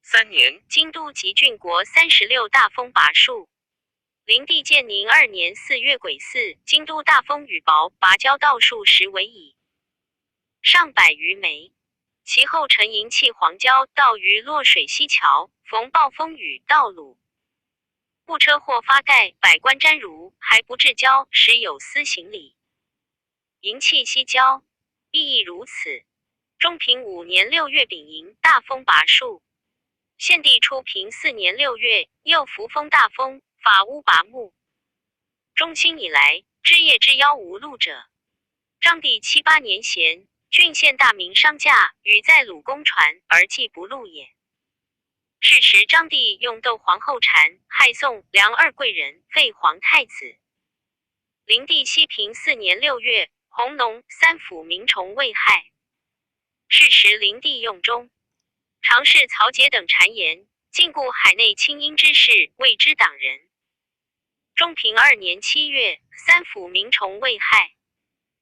3年，京都及郡国36大风拔树。灵帝建宁2年4月癸巳，京都大风雨雹，拔交道树10围矣，上百余枚。其后陈寅弃黄郊，到于洛水西桥，逢暴风雨，道鲁不车祸发盖，百官瞻如，还不至郊，时有司行礼。寅弃西郊，意亦如此。中平5年6月丙寅，大风拔树。献帝初平4年6月，又扶风大风，法乌拔木。中兴以来，枝叶之夭无路者。章帝七八年咸，郡县大名商驾，与在鲁公船，而计不路也。是时章帝用窦皇后谗，害宋梁二贵人，废皇太子。灵帝熙平4年6月，弘农三府民虫未害。是时灵帝用中常侍曹节等谗言，禁锢海内清阴之士，谓之党人。中平2年7月，三府民虫未害。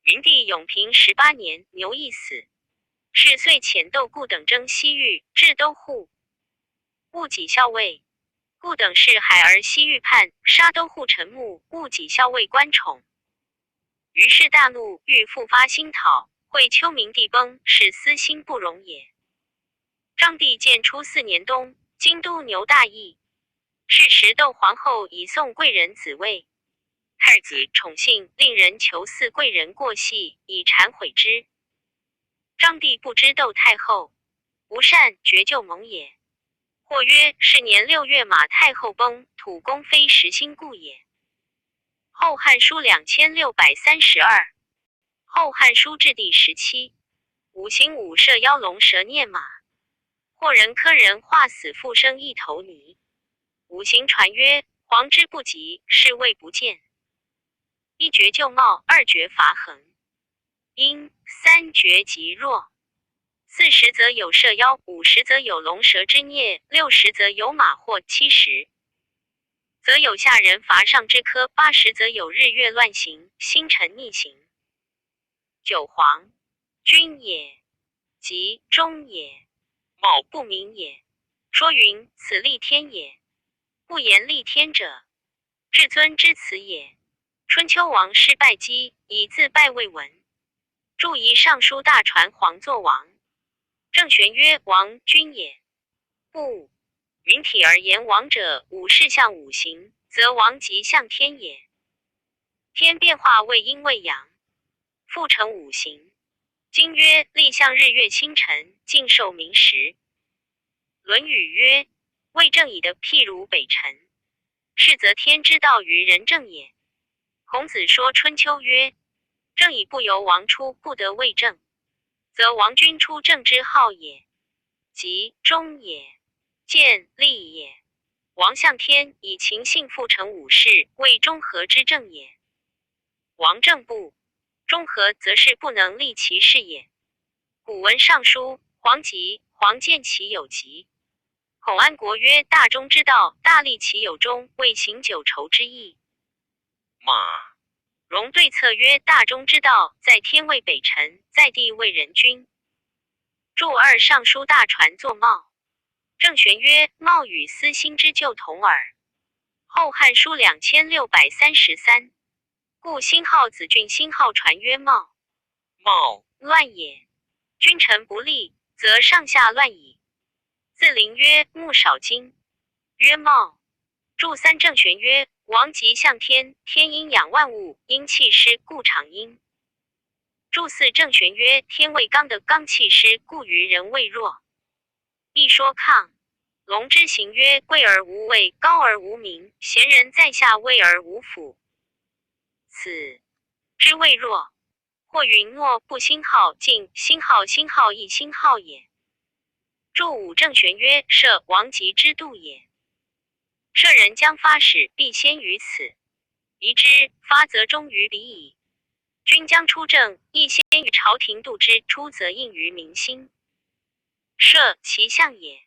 明帝永平18年，牛疫死。是岁遣窦固等征西域，至都护，戊己校尉。故等视海而西域叛，杀都护陈穆，戊己校尉关宠。于是大怒，欲复发新讨，会丘明帝崩，是私心不容也。章帝建初4年冬，京都牛大疫。是时窦皇后以宋贵人子位，太子宠幸，令人求嗣贵人过隙，以谗毁之。章帝不知窦太后不善，绝旧盟也。或曰：是年六月马太后崩，土宫非实心故也。后汉书2632，后汉书至第17。五行五射妖龙蛇孽马，或人科人化死复生一头泥。五行传曰：黄之不及，是谓不见。一绝旧貌，二绝伐横，阴三绝极弱。40则有蛇妖，50则有龙蛇之孽，60则有马祸，70则有下人伐上之科，80则有日月乱行，星辰逆行。九黄，君也，吉中也，貌不明也。说云：此立天也。不言立天者，至尊之辞也。春秋王师败姬，以自败未闻。注仪尚书大传皇作王。郑玄曰：王君也。不云体而言王者，五事象五行，则王即象天也。天变化为阴为阳，复成五行。经曰：立象日月星辰，尽受明时。论语曰：为政以德，譬如北辰，是则天之道于人政也。孔子说春秋曰：政以不由王出，不得为政。則王君出政之號也。吉中也，見利也。王向天以秦姓復成武士，為中和之政也。王政不中和，則是不能立其事也。古文尚書黃吉，黃見其有吉。孔安國曰：大中之道，大利其有中，為行九畴之義。馬戎對策曰：大中之道，在天為北辰，在地為人君。注二尚書大傳作茂。鄭玄曰：茂與私心之舊同耳。後漢書2633。故星號子俊星號傳曰茂。茂亂也。君臣不立，則上下亂矣。自靈曰：木少精。曰茂。注三鄭玄曰：王吉象天，天陰養萬物，陰氣濕，故長陰。注四鄭玄曰：天為剛的剛氣濕，故於人為弱。一說亢。龍之行曰：貴而無位，高而無名，賢人在下，位而無輔。此之謂弱。或云诺不星號進星號星號亦星號也。注五鄭玄曰：設王吉之度也。聖人將發使，必先於此。宜之發則終於彼矣。君將出政，亦先於朝廷度之，出則應於民心。設其象也。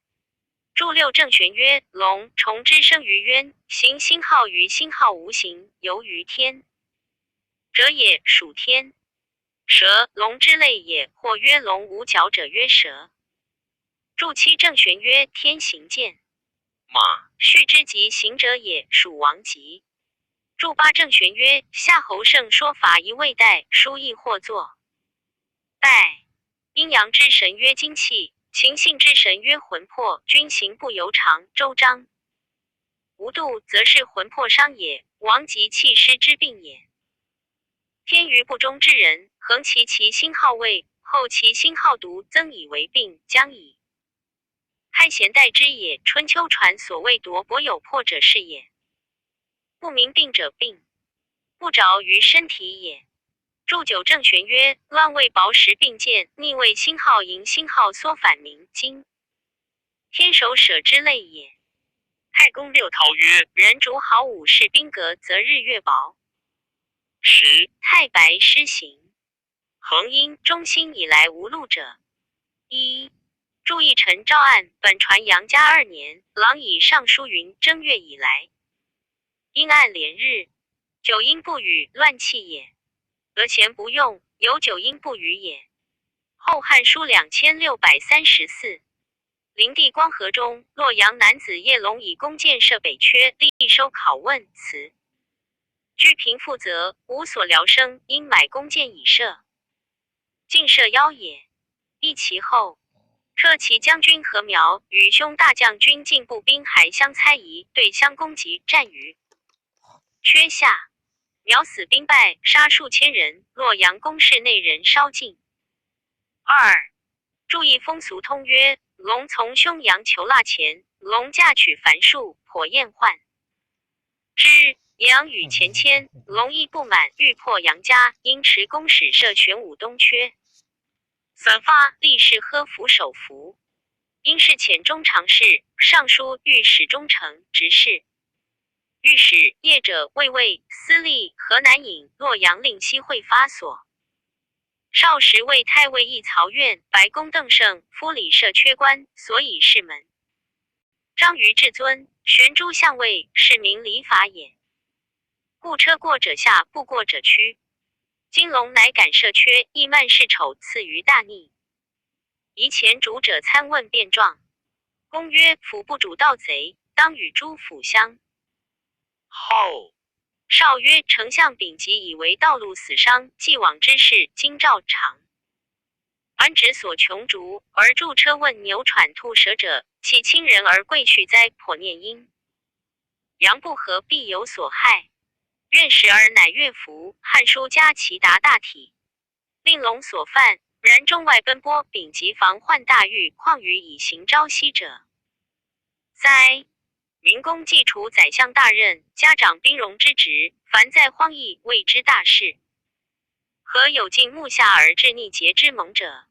注六鄭玄曰：龍蟲之生於淵，行星號於星號無形，游於天者也，屬天。蛇龍之類也，或曰龍無角者曰蛇。注七鄭玄曰：天行健，馬畜之疾行者也，屬王吉。注八鄭玄曰：夏侯勝說法一未逮，書亦或作。敗。陰陽之神曰精氣，情性之神曰魂魄。君行不由常，周章無度，則是魂魄傷也，王吉氣濕之病也。天於不忠之人，恆其其星號位，後其星號毒，增以為病，將矣。開賢代之也。春秋傳所謂奪伯有破者是也。不明病者病，不着於身體也。注九鄭玄曰：亂為薄食並見，逆為星號盈星號縮反明經。天守舍之類也。太公六韜曰：人主好武士兵革，則日月薄。十太白施行。恒陰中興以來無路者。一注意陳昭案，本傳楊嘉二年，郎以上書云：正月以來，陰暗連日，九陰不雨，亂氣也。俄錢不用，有九陰不雨也。後漢書2634。靈帝光和中，洛陽男子葉龍以弓箭射北闕，立收拷問辭。居貧富擇，無所聊生，應買弓箭以射，盡射腰也。一其後，車騎將軍何苗與兄大將軍進步兵還相猜疑，對相攻擊，戰於闕下，苗死兵敗，殺數千人。洛陽宮室內人燒盡。二注意風俗通曰：龍從兄陽求臘錢，龍嫁娶繁庶，頗厭患之。楊與錢謙，龍亦不滿，欲破楊家，因持弓矢射玄武東闕。三發立士呵府首服，因是遣中常侍、尚書、御史中丞、執事、御史業者衛尉、司隶、河南尹、洛陽令西會發所。少時為太尉議曹院、白公鄧勝、夫禮設缺官，所以事門。章於至尊，玄諸相位，是名禮法也。故車過者下，步過者屈。金龍乃敢射闕，亦慢視醜，次於大逆。宜前主者參問辯狀。公曰：府不主盜賊，當與諸府相。後少曰：丞相秉疾以為道路死傷，既往之事，今照常。安指所窮逐，而駐車問牛喘兔舌者，豈親人而貴婿哉？頗念陰陽不和，必有所害。願時而乃樂服。漢書加其達大體，令龍所犯，然中外奔波，秉疾防患大獄，況於以行朝夕者哉？明公既除宰相大任，家長兵戎之職，凡在荒邑，謂之大事。何有盡目下而至逆節之盟者？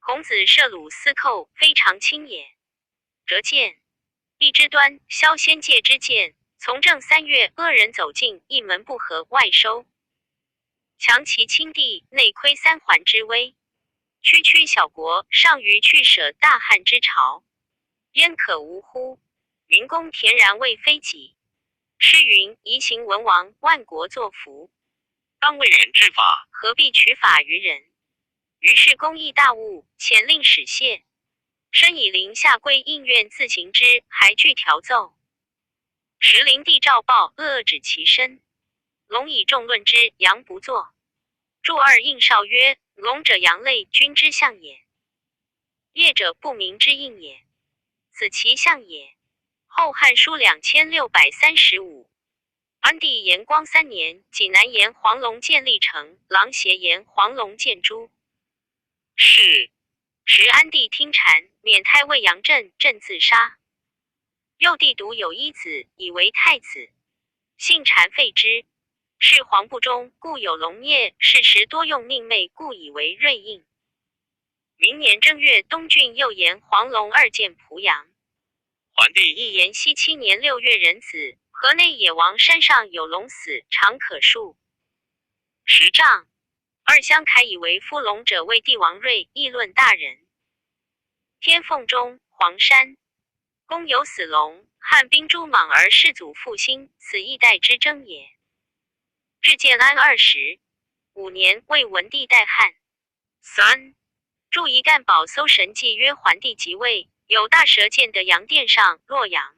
孔子射鲁司寇，非常亲也。折剑，一之端，削仙界之剑。从政3月，恶人走进，一门不合，外收。强其亲弟，内窥三桓之威。区区小国，尚于去舍大汉之朝，焉可无乎？明公恬然为非己。诗云：宜行文王，万国作福。当为人治法，何必取法于人？于是公议大务，遣令使谢。申以临下归应愿自行之，还具条奏。时灵帝诏报，恶止其身。龙以众论之，杨不作。注二应少曰：龙者阳类，君之象也；业者不明之应也。此其象也。后汉书2635。安帝延光三年，济南沿黄龙建立城，琅邪沿黄龙建诸。是。时安帝听谗，免太尉杨震，震自杀。幼帝独有一子，以为太子，姓单废之。是皇不忠，故有龙孽；是时多用佞媚，故以为瑞应。明年正月，东郡又沿黄龙二建濮阳。桓帝一延熙7年6月壬子，河内野王山上有龙死，长可数10丈。二相凯以为夫龙者为帝王瑞，议论大人。天凤中黄山公有死龙，汉兵诸莽而世祖复兴，此一代之争也。至建安25年，魏文帝代汉。三注一干宝搜神记曰：桓帝即位，有大蛇见得阳殿上，洛阳。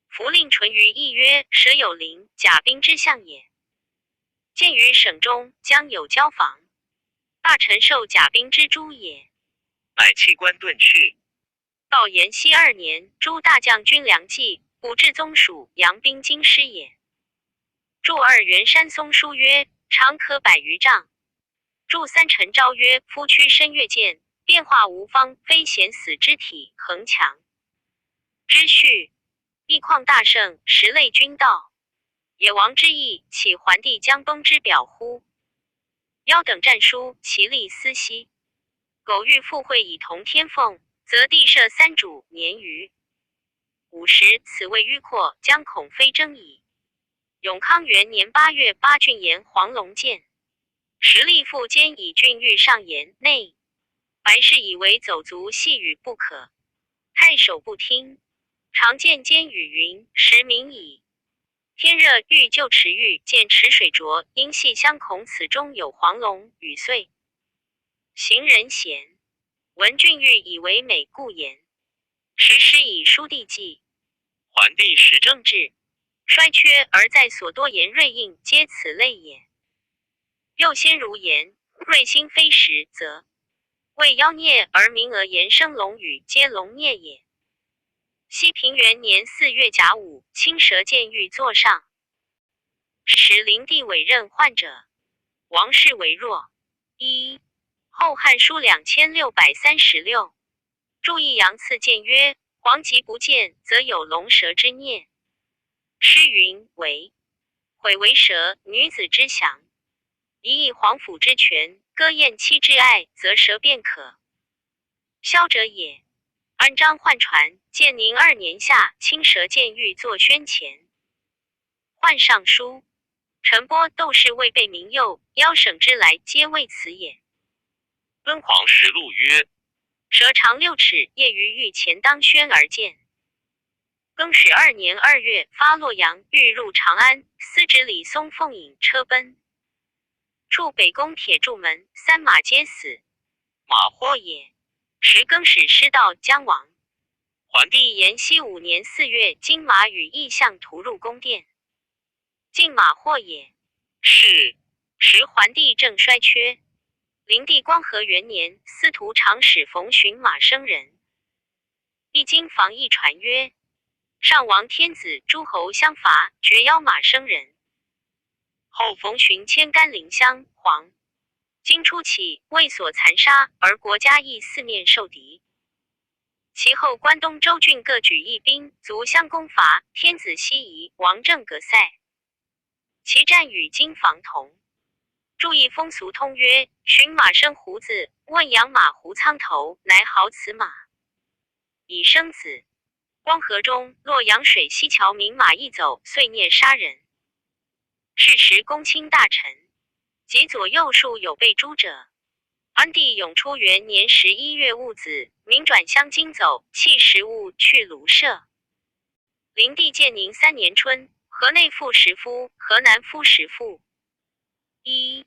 福令淳于意曰：蛇有灵，甲兵之象也。见于省中，将有交房。大臣受甲兵之诛也。乃弃官遁去。到延熙二年，诸大将军梁冀、武志宗属，扬兵京师也。注二元山松书曰：长可百余丈。注三陈昭曰：夫屈身越见，变化无方，非险死之体，恒强之序。亦况大圣，实类君道。野王之意，岂桓帝将崩之表乎？妖等战书，其利思兮。苟欲附会以同天凤，则地设三主，年余50，此谓迂阔，将恐非争矣。永康元年8月，八郡沿黄龙剑，时立副监以郡狱上言内，白氏以为走卒细语不可，太守不听。常见监语云：时明矣。天热，欲就池浴，见池水浊，因系相恐此中有黄龙，雨遂。行人贤，闻郡狱以为美，故言。时师以书地记。桓帝时政治衰缺而在所多言瑞应，皆此类也。又先儒言：瑞星非时，则为妖孽而名而言生龙语，皆龙孽也。熹平元年4月甲午，青蛇见玉座上。时灵帝委任患者，王室为弱。一后汉书2636。注意阳次见曰：黄极不见，则有龙蛇之孽。诗云：为悔为蛇，女子之祥。一以皇甫之权，割燕妻之爱，则蛇便可消者也。安张焕传，建宁二年夏，青蛇见玉作宣前。换尚书。陈波窦氏未被民诱，邀省之来，皆为此也。敦煌实录曰：蛇长6尺，夜于御前当宣而见。更始二年二月，发洛阳，欲入长安，司直李松凤引车奔，处北宫铁柱门，三马皆死。马霍也。时更始师道将亡。桓帝延熙5年4月，金马与异象突入宫殿，进马霍也。是时桓帝正衰缺。灵帝光和元年，司徒长史冯寻马生人。一经防一传曰：上王天子，诸侯相伐，绝妖马生人。后冯寻迁甘陵乡黄。今初起，为所残杀，而国家亦四面受敌。其后关东州郡各举一兵，卒相攻伐。天子西夷，王政隔塞。其战与金防同。注意风俗通曰：寻马生胡子，问养马胡苍头，乃好此马，以生子。光和中，洛阳水西桥名马一走，遂孽杀人。是时公卿大臣及左右庶有被诛者。安帝永初元年11月戊子，民转乡经走，弃食物去庐舍。灵帝建宁三年春，河内赋十夫，河南夫十妇。一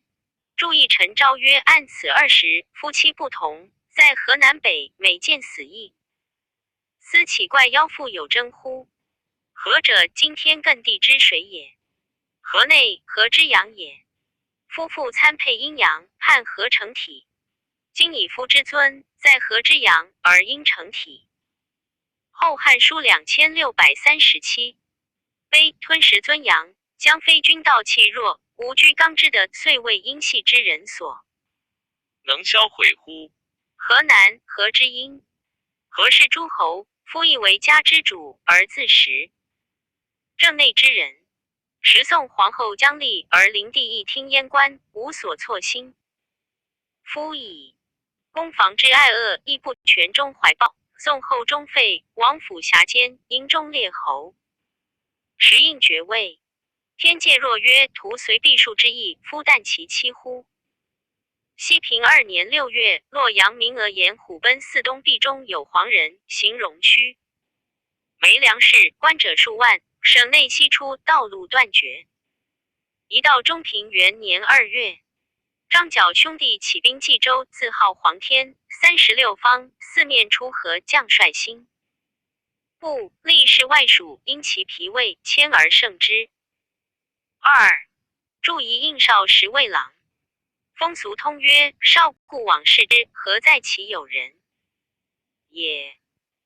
注意陈昭曰：按此20，夫妻不同，在河南北，每见死役。斯岂怪妖妇有争乎？何者惊天艮地之水也？河内河之阳也。夫妇参配阴阳，判合成体。今以夫之尊，在河之阳而应成体。后汉书2637，悲吞食尊阳，将非君道气弱，无居刚之的，遂为阴系之人所能销毁乎？河南河之阴，何氏诸侯，夫亦为家之主而自食。正内之人，时宋皇后将立而灵帝亦听阉官，无所措心。夫以攻防之爱恶，亦不全中怀抱。宋后中废，王府辖间，营中列侯。时应爵位。天界若曰：徒随毕数之意，夫但其妻乎？熹平2年6月，洛阳名额沿虎贲寺东壁中有黄人，形容区。没粮食，官者数万，省内西出道路断绝。一到中平元年2月，张角兄弟起兵冀州，自号黄天，36方，四面出河将帅兴。不立士外属，因其脾胃谦而胜之。二注仪应少时卫郎。风俗通曰：少故往视之，何在其有人也？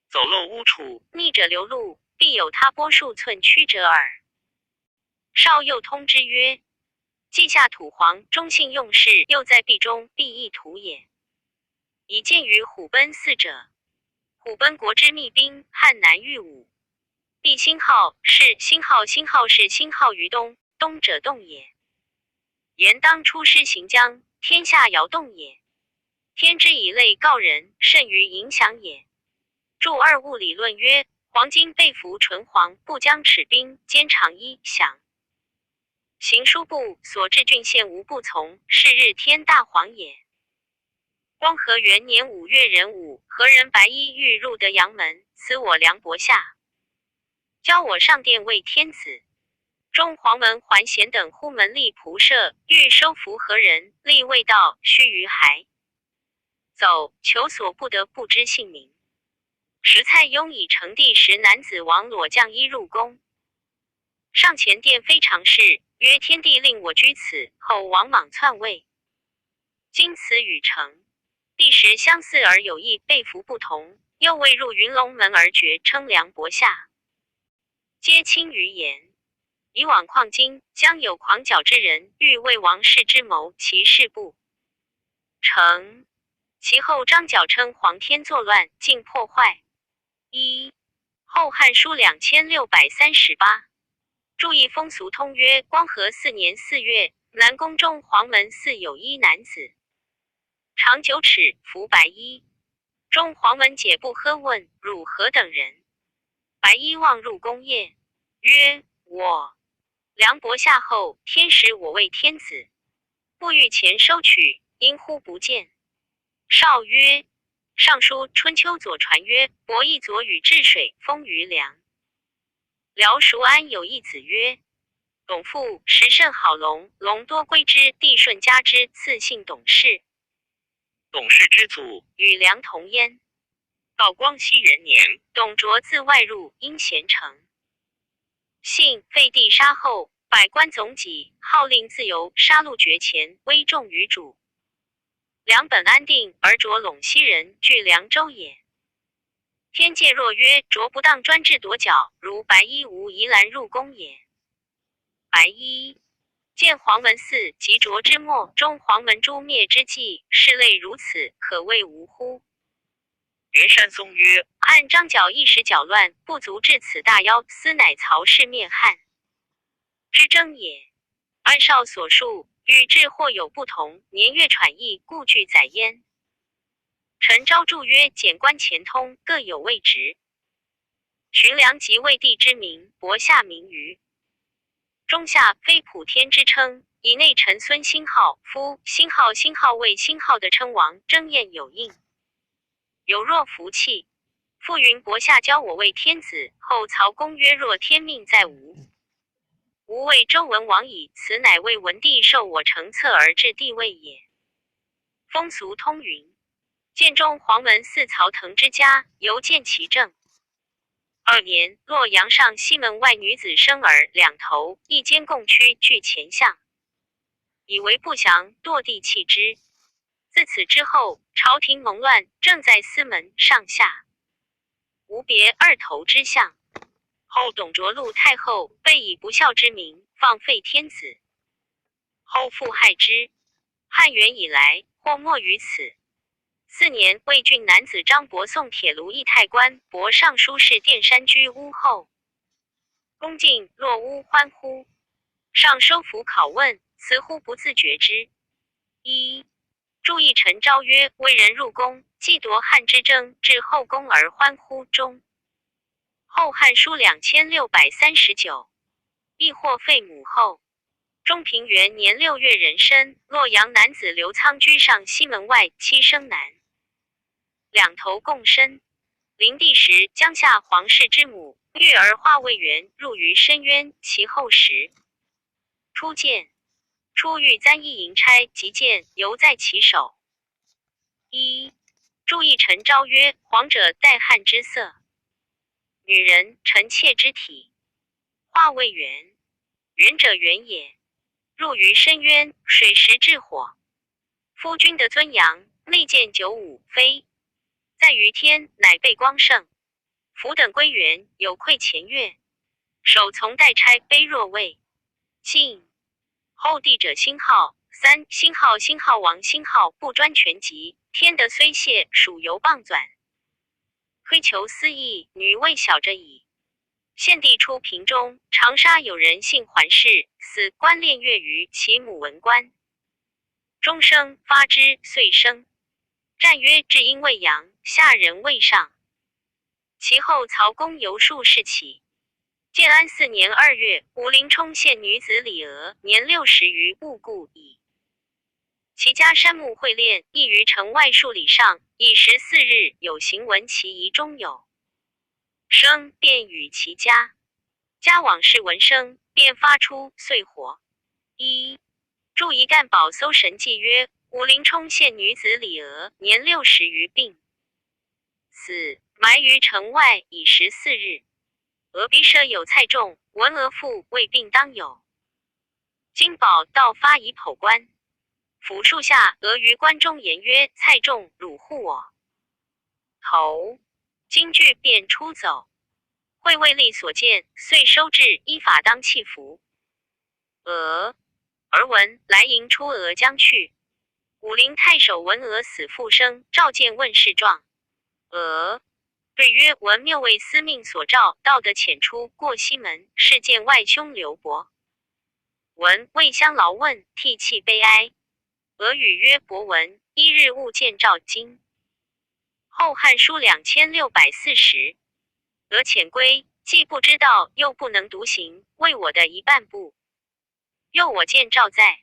走漏屋处，逆者流露，必有他拨数寸曲者耳。少又通之曰：稷下土黄，中信用事，又在壁中，必亦土也。以见于虎贲寺者，虎贲国之密兵，汉南御武。毕星号是星号星号是星号于东，东者动也。言当出师行将，天下摇动也。天之以类告人，甚于影响也。注二物理论曰：黄金被服纯黄，不将齿兵兼长衣响。行书部所至郡县无不从，是日天大黄也。光和元年5月壬午，何人白衣欲入德阳门，此我梁伯下，教我上殿为天子。中黄门桓贤等呼门立仆射，欲收服何人，立未到，须臾还。走，求所不得不知姓名。时蔡邕以成帝时男子王裸将衣入宫，上前殿非常事，曰：天帝令我居此，后王莽篡位，今此与成。帝时相似而有异，被服不同，又未入云龙门而绝，称梁伯下，皆轻于言。以往况今，将有狂狡之人，欲为王室之谋，其事不成。其后张角称黄天作乱，竟破坏。一后汉书2638，注意风俗通曰：光和4年4月，南宫中黄门寺有一男子，长9尺，服白衣。中黄门解不喝问：汝何等人？白衣望入宫夜，曰：我梁伯下后，天使我为天子，不欲钱收取，因忽不见。少曰：尚书春秋左传曰：伯益左与治水，封于梁。辽叔安有一子曰：董父，时甚好龙，龙多归之，帝舜加之，赐姓董氏。董氏之祖与梁同焉。道光熙元年，董卓自外入，因贤成。幸废帝杀后，百官总己，号令自由，杀戮绝前，威重于主。梁本安定，而卓陇西人，据凉州也。天界若曰：卓不当专制夺角，如白衣无宜兰入宫也。白衣见黄门寺及卓之末，终黄门诛灭之际，事类如此，可谓无乎？袁山松曰：按张角一时搅乱，不足至此大妖，斯乃曹氏灭汉之争也。按少所述，与志或有不同，年月舛异，故具载焉。陈昭注曰：简官前通，各有位职。荀良即魏帝之名，伯下名于中下，非普天之称，以内臣孙星号夫星号星号为星号的称王，争验有应。有若福气。复云伯下教我为天子，后曹公曰：若天命在吾，吾为周文王矣。此乃为文帝授我成策而至帝位也。风俗通云。建中黄门寺曹腾之家，犹见其政。二年，洛阳上西门外女子生儿两头，一肩共躯，具前项，以为不祥，堕地弃之。自此之后，朝廷蒙乱，正在司门上下无别二头之相。后董卓戮太后，被以不孝之名放废天子，后复害之。汉元以来，祸莫于此。四年，魏郡男子张伯送铁炉义太官博尚书事殿山居屋后，恭敬落屋欢呼。上收服拷问，辞乎不自觉之。一注意陈昭曰：魏人入宫，既夺汉之争，至后宫而欢呼中。后汉书2639，亦或废母后。中平元年6月壬申，洛阳男子刘仓居上西门外，妻生男，两头共身。灵帝时，江夏皇室之母月儿化魏源入于深渊，其后时初见，初遇簪一银钗，即见犹在其手。一注意陈昭曰：皇者带汗之色，女人臣妾之体，化魏源，源者源也。入于深渊，水石至火。夫君的尊阳，内见九五非，在于天，乃被光盛。福等归元，有愧前月。手从代差，卑若未。信后帝者星号三星号星号王星号不专权极，天德虽谢，属犹傍转。推求思义，女未小者矣。献帝初平中，长沙有人姓桓氏，死官练月于其母文官。终生发之，遂生。战曰：至阴未阳，下人未上。其后曹公游术士起。建安四年二月，武陵冲县女子李娥，年60余，物故矣。其家山木会练，亦于城外数里上。以14日有行闻其遗中有声，便与其家。家往事闻声，便发出，遂活。一注一干宝搜神记曰：武陵冲县女子李娥，年60余，病死，埋于城外，已十四日。俄鼻舍有蔡仲，闻娥父为病当有。金宝道发以剖棺，府树下，俄于棺中言曰：“蔡仲，汝护我头。”京剧便出走。会未立所见，遂收至，依法当弃服。俄而闻来迎出娥将去。武陵太守闻娥死复生，召见问事状。娥对曰：闻谬为司命所召，道德遣出过西门，是见外兄刘伯。闻魏相劳问，涕泣悲哀。俄语曰：伯文，一日勿见赵今。后汉书2640。俄遣归，既不知道，又不能独行，为我的一半步。又我见赵在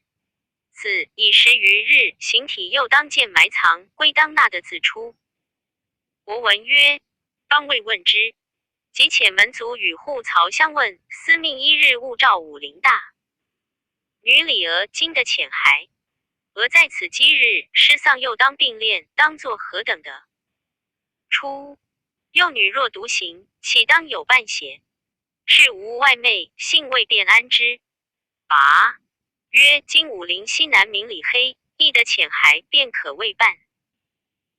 此已十余日，形体又当见埋藏，归当纳的自出。伯文曰：当未问之。即遣门卒与护曹相问，司命一日勿召武陵大女李娥今的遣孩。娥在此积日，失丧又当并练，当作何等的？初，幼女若独行，岂当有伴邪？是无外媚，性未便安之。拔曰：今武陵西南名李黑，亦得遣孩，便可为伴。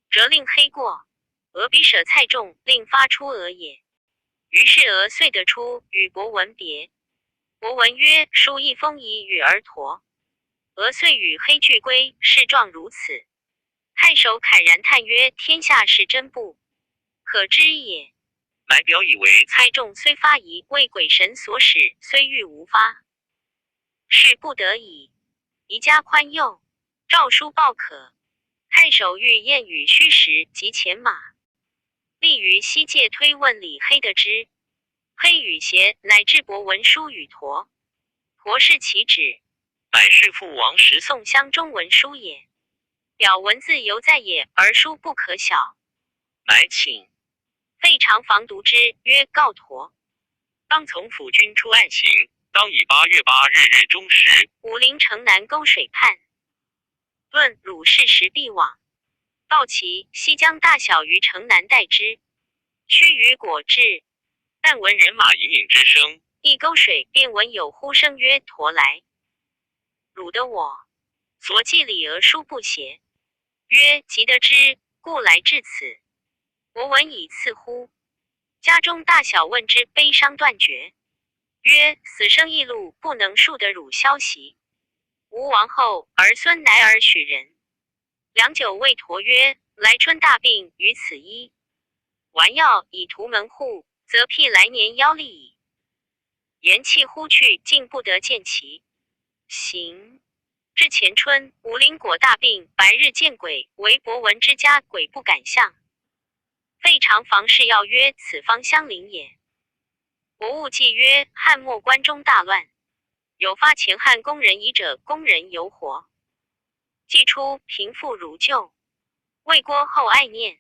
折令黑过，俄比舍蔡仲，令发出俄也。于是俄遂得出，与伯文别。伯文曰：书一封以与儿陀。俄遂与黑俱归，事状如此。太守慨然叹曰：天下事真不可知也。买表以为蔡仲虽发疑，为鬼神所使，虽欲无发，是不得已。宜加宽宥。诏书报可。太守欲验与虚实，即遣马。立于西界推问李黑得知。黑与邪，乃至博文书与陀。陀是其旨，乃是父王时宋襄中文书也。表文字犹在也，而书不可晓。乃请费长房读之，曰：“告陀。当从府君出案行，当以8月8日日中时。武陵城南沟水畔。论鲁氏石必往。报其西江大小于城南待之。须臾果至，但闻人马隐隐之声。一沟水，便闻有呼声曰：“陀来！”汝得我所记礼而书不邪？曰：“即得之，故来至此。博闻以赐乎？”家中大小问之，悲伤断绝。曰：“死生异路，不能述得汝消息。”吴王后儿孙乃尔许人。良久，谓陀曰：“来春大病，于此医丸药以图门户，则辟来年妖力矣。”言讫呼去，竟不得见其形。至前春，武陵果大病，白日见鬼，为博闻之家，鬼不敢向。费长房事要曰：“此方相邻也。”博物记曰：汉末关中大乱，有发前汉宫人遗者，宫人犹活。既出，贫富如旧。魏郭后爱念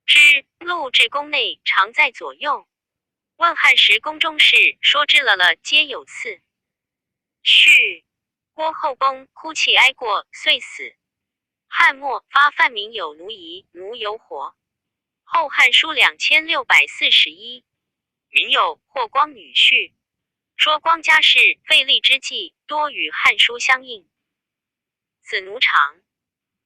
之，陆至宫内，常在左右。问汉时宫中事，说之了了，皆有赐。续郭后崩，哭泣哀过，遂死。汉末发范明有奴夷，奴犹活。后汉书2641，明友霍光女婿，说光家事废立之际，多与汉书相应。子奴长，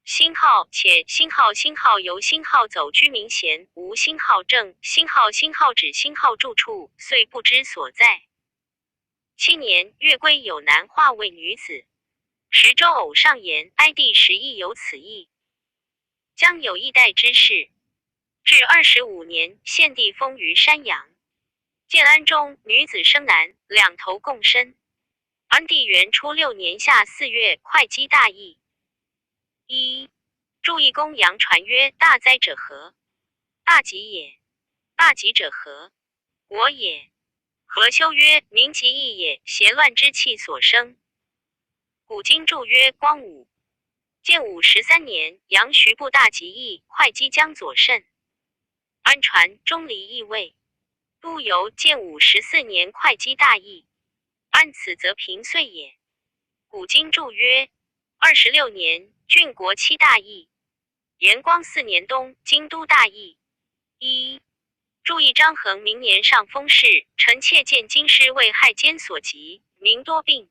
星号且星号星号由星号走居民贤无星号正星号星号指星号住处，遂不知所在。7年，月归有男化为女子。时周偶上言，哀帝时亦有此意，将有一代之事。至25年，献帝封于山阳。建安中，女子生男，两头共身。安帝元初6年夏4月，会稽大疫。一注意公羊传曰：“大灾者何？大吉也。大吉者何？国也。”何修曰：“民其义也，邪乱之气所生。”古今注曰：“光武、建武13年，杨徐部大吉邑，会稽江左肾。安传钟离意味。都由建武14年，会稽大疫。按此则平岁也。古今注曰：26年，郡国七大疫。延光4年冬，京都大疫。一注意张衡明年上封事，臣妾见京师为害奸所及，民多病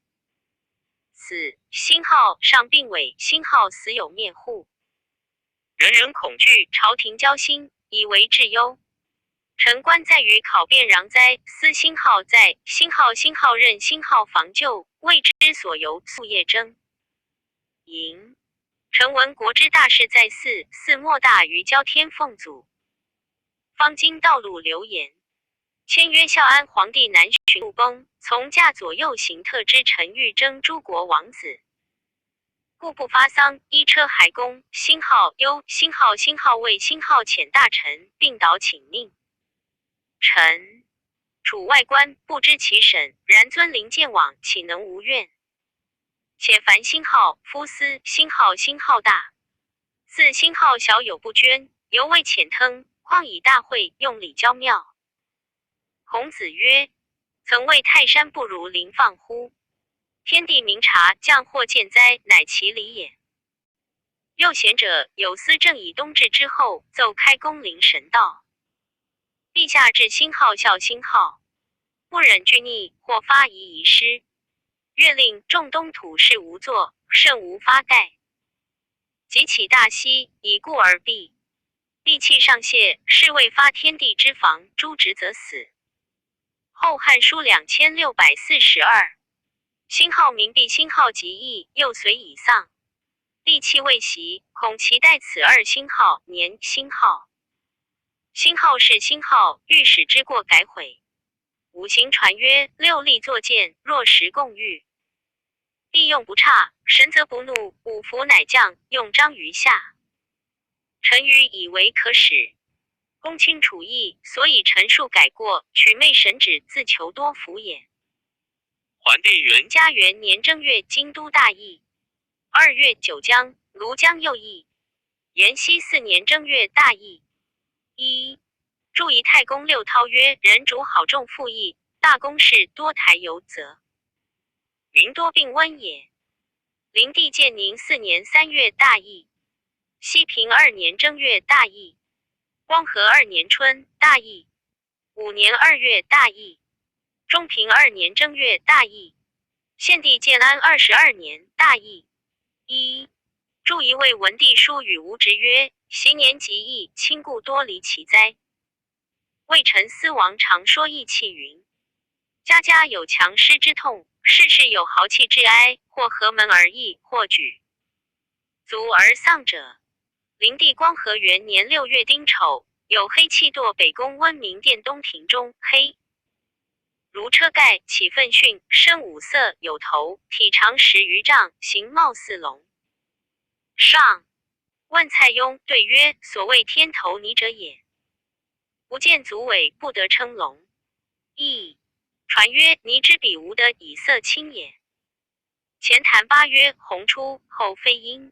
死。星号上病危，星号死有灭户，人人恐惧，朝廷交心，以为至忧。臣官在于考辨攘灾，司星号在星号星号任星号防救，未知所由，夙夜争营。臣闻国之大事在祀，祀莫大于交天奉祖。方今道路流言，签约孝安皇帝南巡路崩，从驾左右行特之臣欲征诸国王子，故不发丧，依车还宫。星号忧星号星号为星号遣大臣，并导请命。臣处外官，不知其审，然尊临见往，岂能无怨？且凡星号夫思星号星号大，四星号小有不捐，犹未遣腾，况以大会用礼交妙。孔子曰：“曾谓泰山不如林放乎？天地明察，降祸见灾，乃其理也。”又贤者有司正以冬至之后，奏开公灵神道。陛下至星号孝星号，不忍惧逆，或发遗遗失。月令仲冬土事无作，甚无发盖。即起大息，以故而避。地气上泄，是谓发天地之防，诸职则死。后汉书2642，星号明毕星号极义，又随以丧。地气未息，恐其待此二星号年星号。星号是星号，欲使之过改悔。五行传曰：六力作剑，若时共遇。帝用不差，神則不怒，五福乃降，用章於下。臣愚以為可使。公卿處義，所以臣庶改過，取媚神旨，自求多福也。桓帝元嘉元年正月，京都大疫。二月，九江、庐江又疫。延熙四年正月，大疫。一，注仪太公六韬曰：人主好重赋役，大公事多台游则，民多病瘟也。灵帝建宁四年三月，大疫。熹平二年正月，大疫。光和二年春，大疫。五年二月，大疫。中平二年正月，大疫。献帝建安22年，大疫。一，注一位文帝书与吴直曰：昔年及疫，亲故多离其灾。魏臣思王常说义气云：家家有强师之痛，世世有豪气之哀，或合门而异，或举足而丧者。灵帝光和元年六月丁丑，有黑气堕北宫温明殿东庭中，黑如车盖，起奋迅，身五色，有头，体长10余丈，形貌似龙。上问蔡邕，对曰：所谓天头泥者也。不见足尾，不得称龙。亦传曰：泥之比无得以色清也。前谈八曰：鸿出，后飞鹰。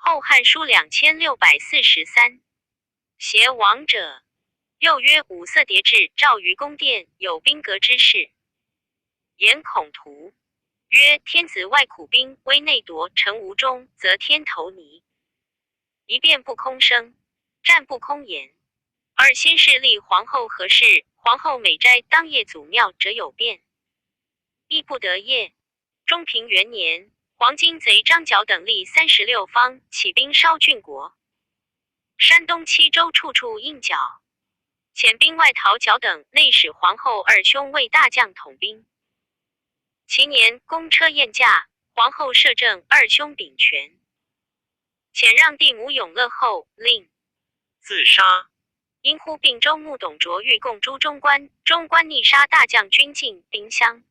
后汉书2643，邪王者。又曰：五色叠至，照于宫殿，有兵革之势。言孔图曰：天子外苦兵，威内夺，臣无忠，则天投泥。一变不空生，战不空言。二先是立皇后何事？皇后每斋当夜祖庙者有变，亦不得夜。中平元年，黄巾贼张角等立36方，起兵烧郡国。山东七州处处应剿，遣兵外逃角等，内使皇后二兄为大将统兵。其年，公车宴驾，皇后摄政，二兄秉权。遣让帝母永乐后，令自杀。因呼并州牧董卓欲共诛中官，中官逆杀大将军进兵相。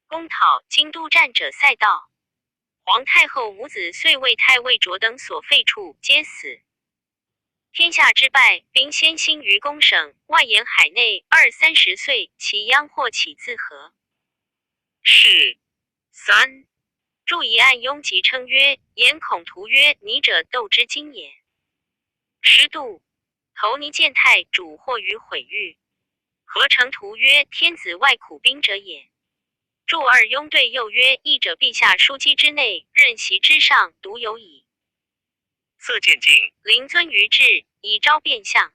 公讨京都战者赛道，皇太后母子遂为太尉卓等所废黜，皆死。天下之败，兵先兴于公省，外延海内。二三十岁，其殃祸起自何？是三注一案庸即称曰：言孔图曰：你者斗之精也。师度投尼见太主或于毁誉。何成图曰：天子外苦兵者也。注二庸对又曰：义者陛下枢机之内，任席之上，独有矣。色渐进，临尊于治，以昭变相。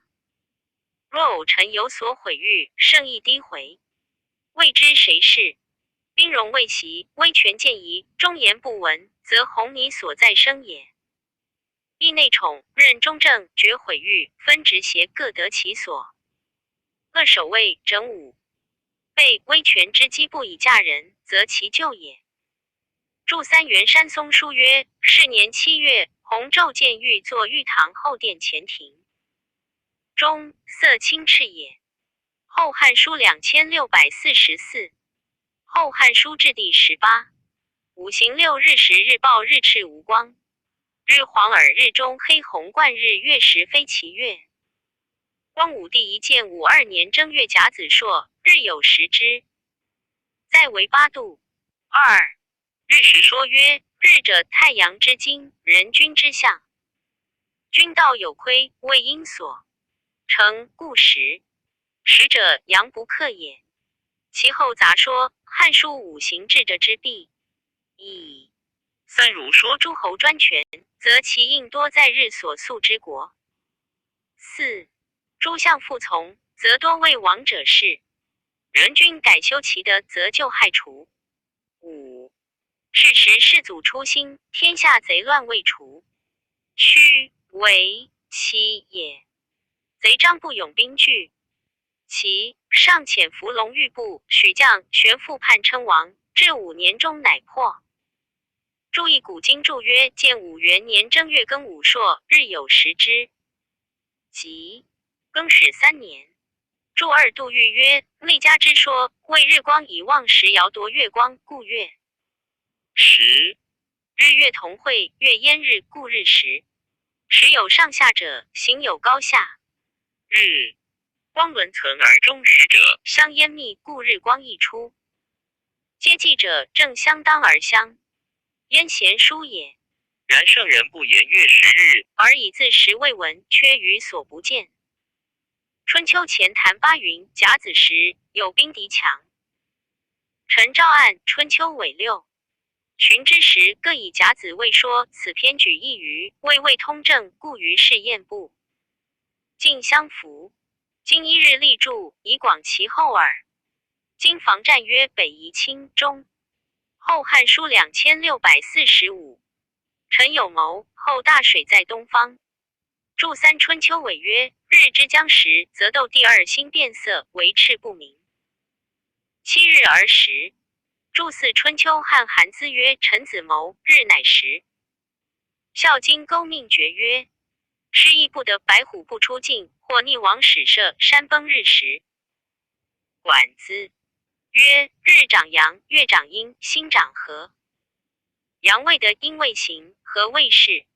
若偶臣有所毁誉，圣意低回，未知谁是？兵戎未袭，威权渐移，忠言不闻，则鸿泥所在生也。意内宠，任中正，绝毁誉，分职协各得其所。恶守卫整武，备威权之机不以嫁人，则其咎也。注三元山松书曰：是年七月，弘昼见玉坐玉堂后殿前庭，中色青赤也。后汉书2644，后汉书至第十八。五行六日时日暴日赤无光，日黄耳日中黑红冠日月食非其月。光武帝一建武二年正月甲子朔，日有食之，在为八度。二日食说曰：日者，太阳之精，人君之象。君道有亏，为阴所成，故食。食者，阳不克也。其后杂说《汉书·五行志》者之弊。以三如说诸侯专权，则其应多在日所宿之国。四诸相附从，则多为王者事；人君改修其德，则就害除。五是时世祖初兴，天下贼乱未除，虚为其也。贼张不勇兵惧，其上遣伏龙玉部许将玄复叛称王，至五年中乃破。注意古今注曰：建武元年正月庚午朔，日有食之。即更始三年。注二杜预曰：立家之说，谓日光以望时遥夺月光，故月。时。日月同辉，月掩日，故日食。时有上下者，行有高下。日，光轮存而终始者，相湮密，故日光易出。接济者，正相当而相。焉贤淑也。然圣人不言月食日，而以自时未闻，缺于所不见。春秋前谈八云：甲子时，有兵敌强。陈昭案春秋尾六。荀之时，各以甲子未说。此篇举一隅，未未通正，故于是验不尽相符。今一日立著，以广其后耳。今房战曰北夷卿中。后汉书2645。陈有谋，后大水在东方。注三春秋尾曰：日之将食，则斗第二星变色，为赤不明。7日而食。注四春秋汉韩资曰：陈子谋，日乃食。孝经勾命诀曰：失义不得，白虎不出境，或逆王使射，山崩日食。管子曰：日长阳，月长阴，星长和。阳未得，阴未行，和未事。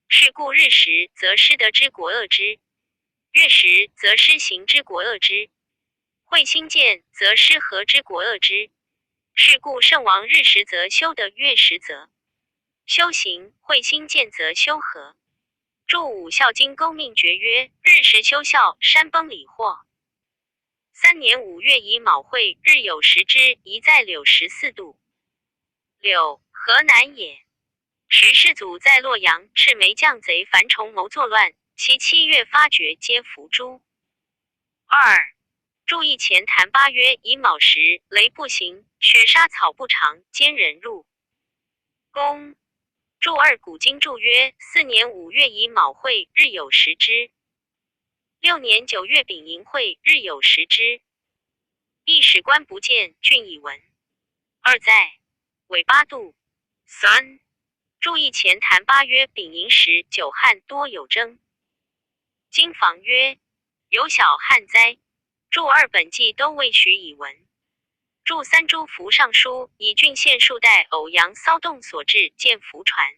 是故日食，则失德之国恶之；月食，则失行之国恶之；彗星见，则失和之国恶之。是故圣王日食则修德，月食则修行，彗星见则修和。注五孝经勾命诀曰：日食修孝，山崩礼祸。3年5月乙卯会，日有食之，宜在柳14度。柳，河南也。时世祖在洛阳，赤眉将贼樊崇谋作乱，其7月发觉，皆伏诛。二，注意前谈八曰：乙卯时，雷不行，雪沙草不长，奸人入宫。注二古今注曰：4年5月乙卯会，日有食之；6年9月丙寅会，日有食之。一史官不见，郡以闻。二在尾8度。三，注意前谈八曰：丙寅时，久旱多有征。金房曰：有小旱灾。注二本纪都未许以闻。注三诸服尚书以郡县数代偶阳骚动所致，见符传。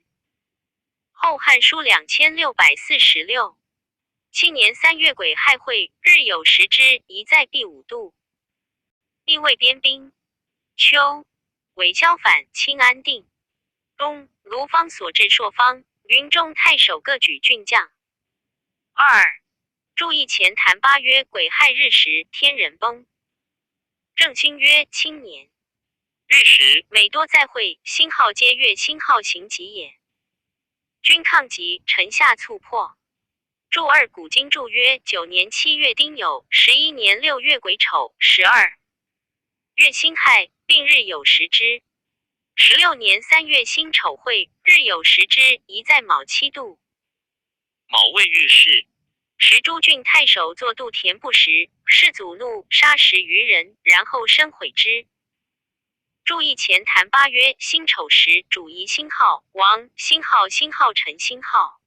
后汉书2646。7年3月癸亥会，日有食之，宜在毕5度。并未边兵。秋，韦萧反，清安定。冬，卢方所至朔方，云中太守各举郡将。二，注意前谈八曰：癸亥日食，天人崩。正兴曰：青年日食，每多在会，星号皆月星号行己也。君抗疾，臣下促破。注二古今注曰：9年7月丁酉，11年6月癸丑，12月辛亥，并日有食之。16年3月辛丑会，日有食之，宜在卯7度。卯未遇事。时诸郡太守作度田不食，世祖怒，杀10余人，然后身悔之。注意前谈八曰：辛丑时，主仪星号王星号星号辰星号。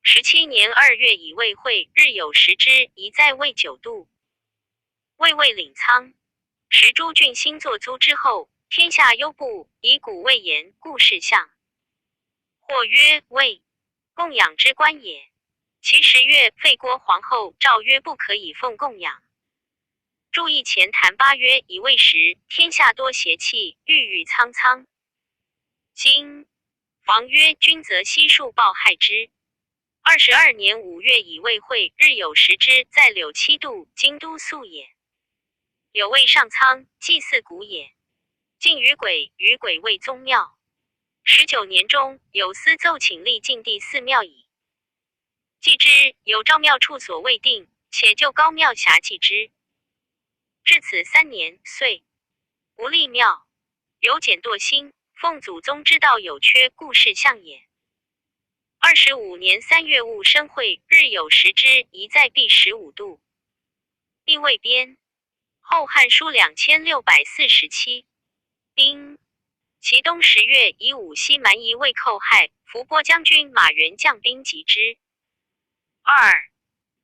17年2月乙未会，日有食之，宜在未9度。魏魏领仓。时诸郡兴作租之后，天下忧怖，以古未言，故事相。或曰：魏供养之官也。其十月，废郭皇后，诏曰：不可以奉供养。注意前谈八曰：乙未时，天下多邪气，郁郁苍苍。今房曰：君则悉数报害之。22年5月乙未会，日有食之，在柳7度，京都宿也。柳谓上苍，祭祀古也。晋于鬼，与鬼为宗庙。19年中，有司奏请立晋帝寺庙矣。祭之，有诏庙处所未定，且就高庙辖祭之。至此3年，岁无立庙。有简堕兴，奉祖宗之道有缺，故事相也。25年3月戊申会，日有食之，宜在毕15度。并未编。后汉书2647。丁，其冬10月，以武西蛮夷魏寇害，伏波将军马援将兵击之。二，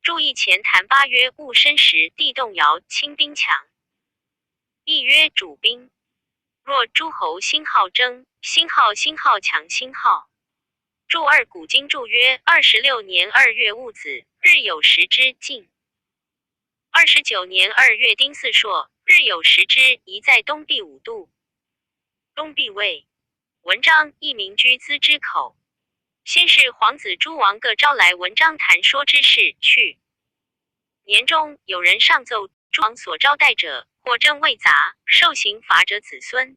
注意前谈八曰：戊申时，地动摇，清兵强。亦曰主兵。若諸侯星號爭，星號星號強星號。注二古今注曰：26年2月戊子，日有食之，盡。29年2月丁巳朔，日有食之，宜在東壁5度。東壁位。文章一名居資之口。先是皇子諸王各招來文章談說之事去。年終有人上奏，諸王所招待者，或征未雜，受刑罰者子孫，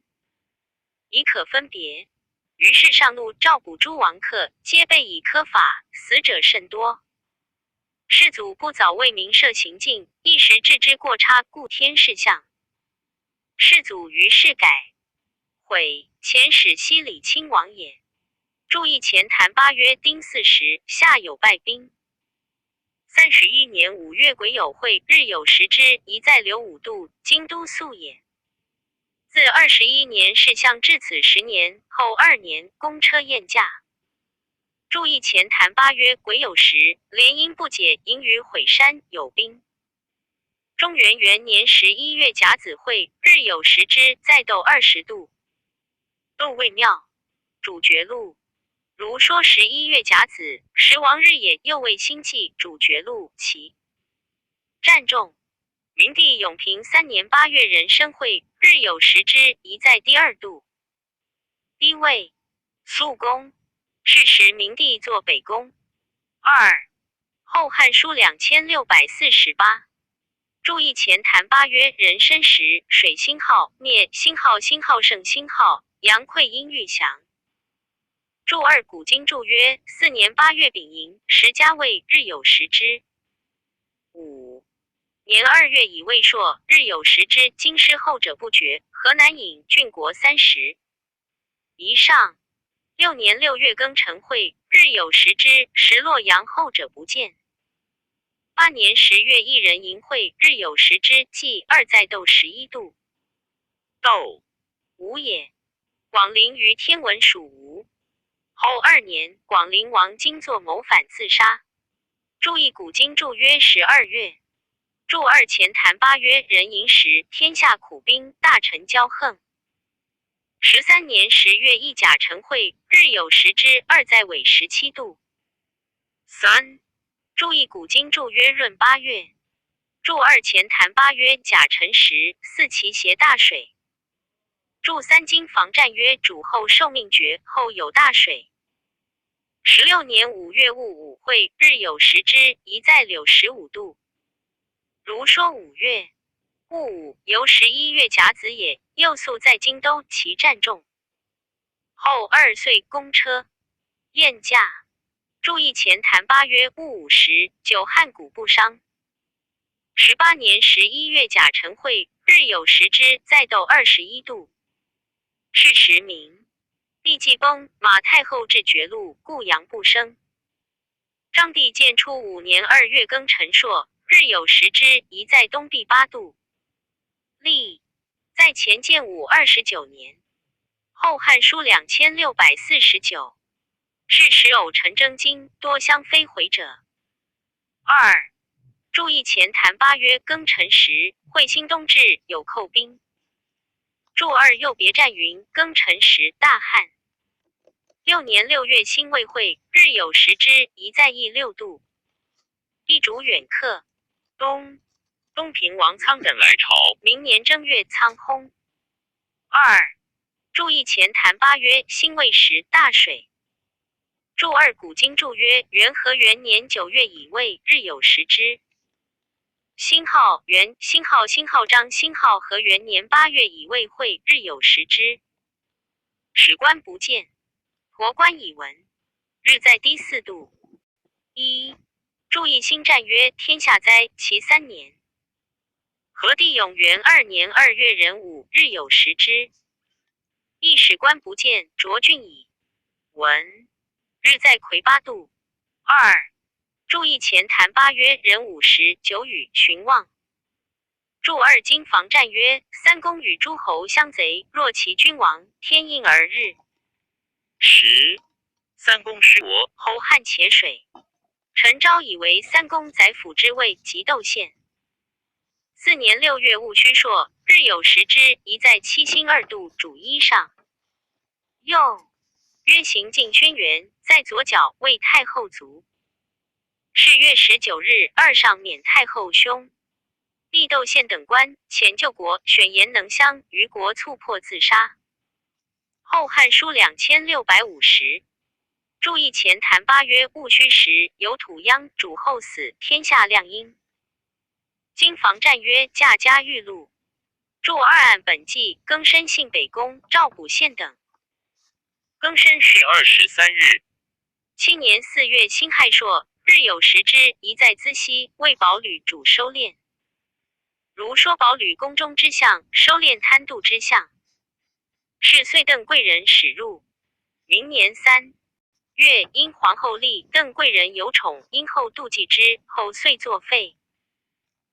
已可分別。於是上怒召捕諸王客，皆被以苛法，死者甚多。世祖不早為民設刑禁，一時置之過差，故添事項。世祖於是改。悔遣使西禮親王也。注意前談八月丁巳時，下有敗兵。31年5月癸酉會，日有食之，宜在流5度，京都宿也。自21年事相至此10年後2年，公車宴駕。注意前談八月癸酉時，連陰不解，迎於毀山有兵。中元元年11月甲子會，日有食之，在斗20度。斗未廟，主爵祿。如說11月甲子，時王日也，又為星紀，主爵祿其戰眾。明帝永平3年8月壬申會，日有食之，宜在第2度。低位肃公。是時明帝坐北宮。二後漢書2648。注意前談八月壬申時，水星號滅星號星號勝星號陽潰陰欲降。注二古今注曰：4年8月丙寅，時加位，日有食之。5年2月乙未朔，日有食之。京師後者不絕。河南尹郡國30。以上。6年6月庚辰會，日有食之，時洛陽後者不見。8年10月一人迎會，日有食之，計二在斗11度。斗吳也。廣陵於天文屬吳。後2年，廣陵王金作謀反自殺。注意古今注曰12月。注二前談八曰壬寅時，天下苦兵，大臣驕橫。13年10月一甲辰會，日有食之，二在尾17度。三，注意古今注曰閏8月。注二前談八曰甲辰時，四其挟大水。注三京防戰曰主後受命絕後有大水。16年5月戊午會，日有食之，宜在柳15度。如說5月戊午，由11月甲子也。又宿在京都，其戰眾。後2歲公車宴駕。注意前談八月戊午時，久旱穀不傷。18年11月甲辰會，日有食之，在斗21度。是時明帝既崩，馬太后至絕路，故陽不生。章帝建初5年2月庚辰朔，日有食之，宜在東壁8度。歷在前建武29年。後漢書2649。是時偶臣爭經，多相非回者。二，注意前談八月庚辰時，彗星東至，有寇兵。注二又別傳云：庚辰時，大旱。6年6月辛未會，日有食之，宜在乙6度。一主遠客。東東平王倉艮來朝。明年正月倉薨。二，注意前談八月辛未時，大水。注二古今注曰：元和元年9月乙未，日有食之。星號元星號星號張星號和元年8月乙未會，日有食之。史官不見，婆官以聞，日在低4度。一，注意星戰曰：天下災，其3年。和帝永元2年2月壬午，日有食之。一史官不見，卓俊矣。文日在癸8度。二，注意前談八曰壬午時，久雨，尋望。注二經防戰曰：三公與諸侯相賊，若其君王，天應而日。十，三公失國。侯漢且水。陳昭以為三公宰輔之位，及窦憲。4年6月戊戌朔，日有食之，移在七星二度主一上。又曰行敬轩辕，在左角为太后卒。是月19日，二上免太后兄。立窦宪等官，遣救国，选言能相，于国促迫自杀。后汉书2650。注意前谈八曰戊戌时，有土殃，主后死，天下量阴。经房战曰驾家玉露。注二案本纪，庚申信北宫赵补宪等。庚申是23日。7年4月辛亥朔，日有食之，移在资溪，为宝履主收敛。如说宝履宫中之相，收敛贪度之相。是岁邓贵人始入。明年3月，因皇后立邓贵人有宠，因后妒忌之，后遂作废。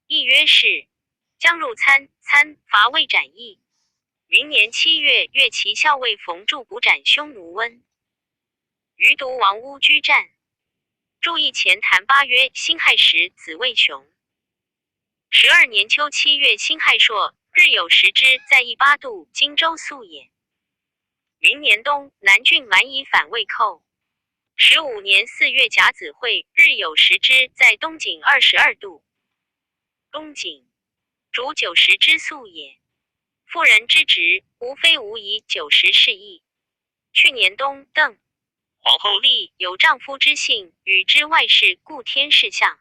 亦曰是将入参参伐魏斩义。明年7月，越骑校尉冯柱补斩匈奴温。余独王屋居战。注意前谈八曰辛亥时，子魏雄。12年秋7月辛亥朔，日有食之，在一八度，荆州宿也。明年冬，南郡蛮夷反魏寇。15年4月甲子会，日有食之，在东景22度。东景，主九十之宿也。妇人之职，无非无疑九十是义。去年冬，邓皇后立有丈夫之幸，与之外室，故天事相。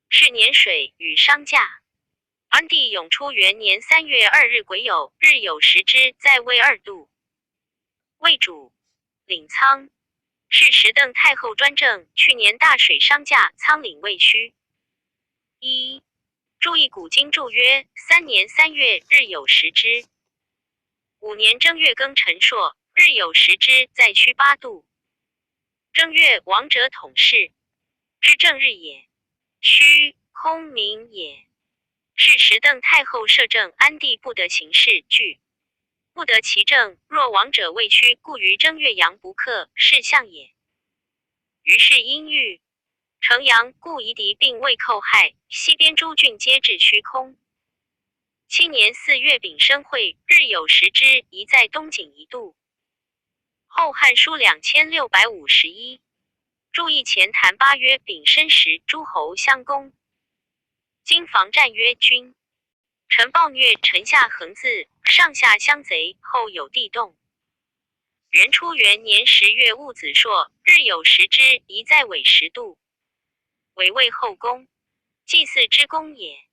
是年水与商驾。安帝永初元年3月2日癸酉，日有食之，在位二度。魏主领仓。是时邓太后专政，去年大水商驾，仓廪未虚。一注意古今注曰：3年3月，日有食之；5年正月庚辰朔，日有食之，在戌八度。正月，王者统事，之正日也。虚空明也。是时邓太后摄政，安帝不得行事，惧不得其政。若王者未屈，故于正月阳不克，是相也。于是因欲城阳，故夷狄并未寇害，西边诸郡皆至虚空。7年4月丙申会，日有食之，移在东景一度。后汉书2651。注意前谈八曰丙申时，诸侯相公。经房战曰君。臣暴虐，臣下横恣，上下相贼，后有地动。元初元年10月戊子朔，日有食之，移在尾10度。癸未后宫，祭祀之功也。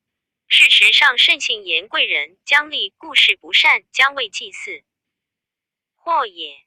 事实上，慎信言贵人，将立故事不善，将为祭祀，或也。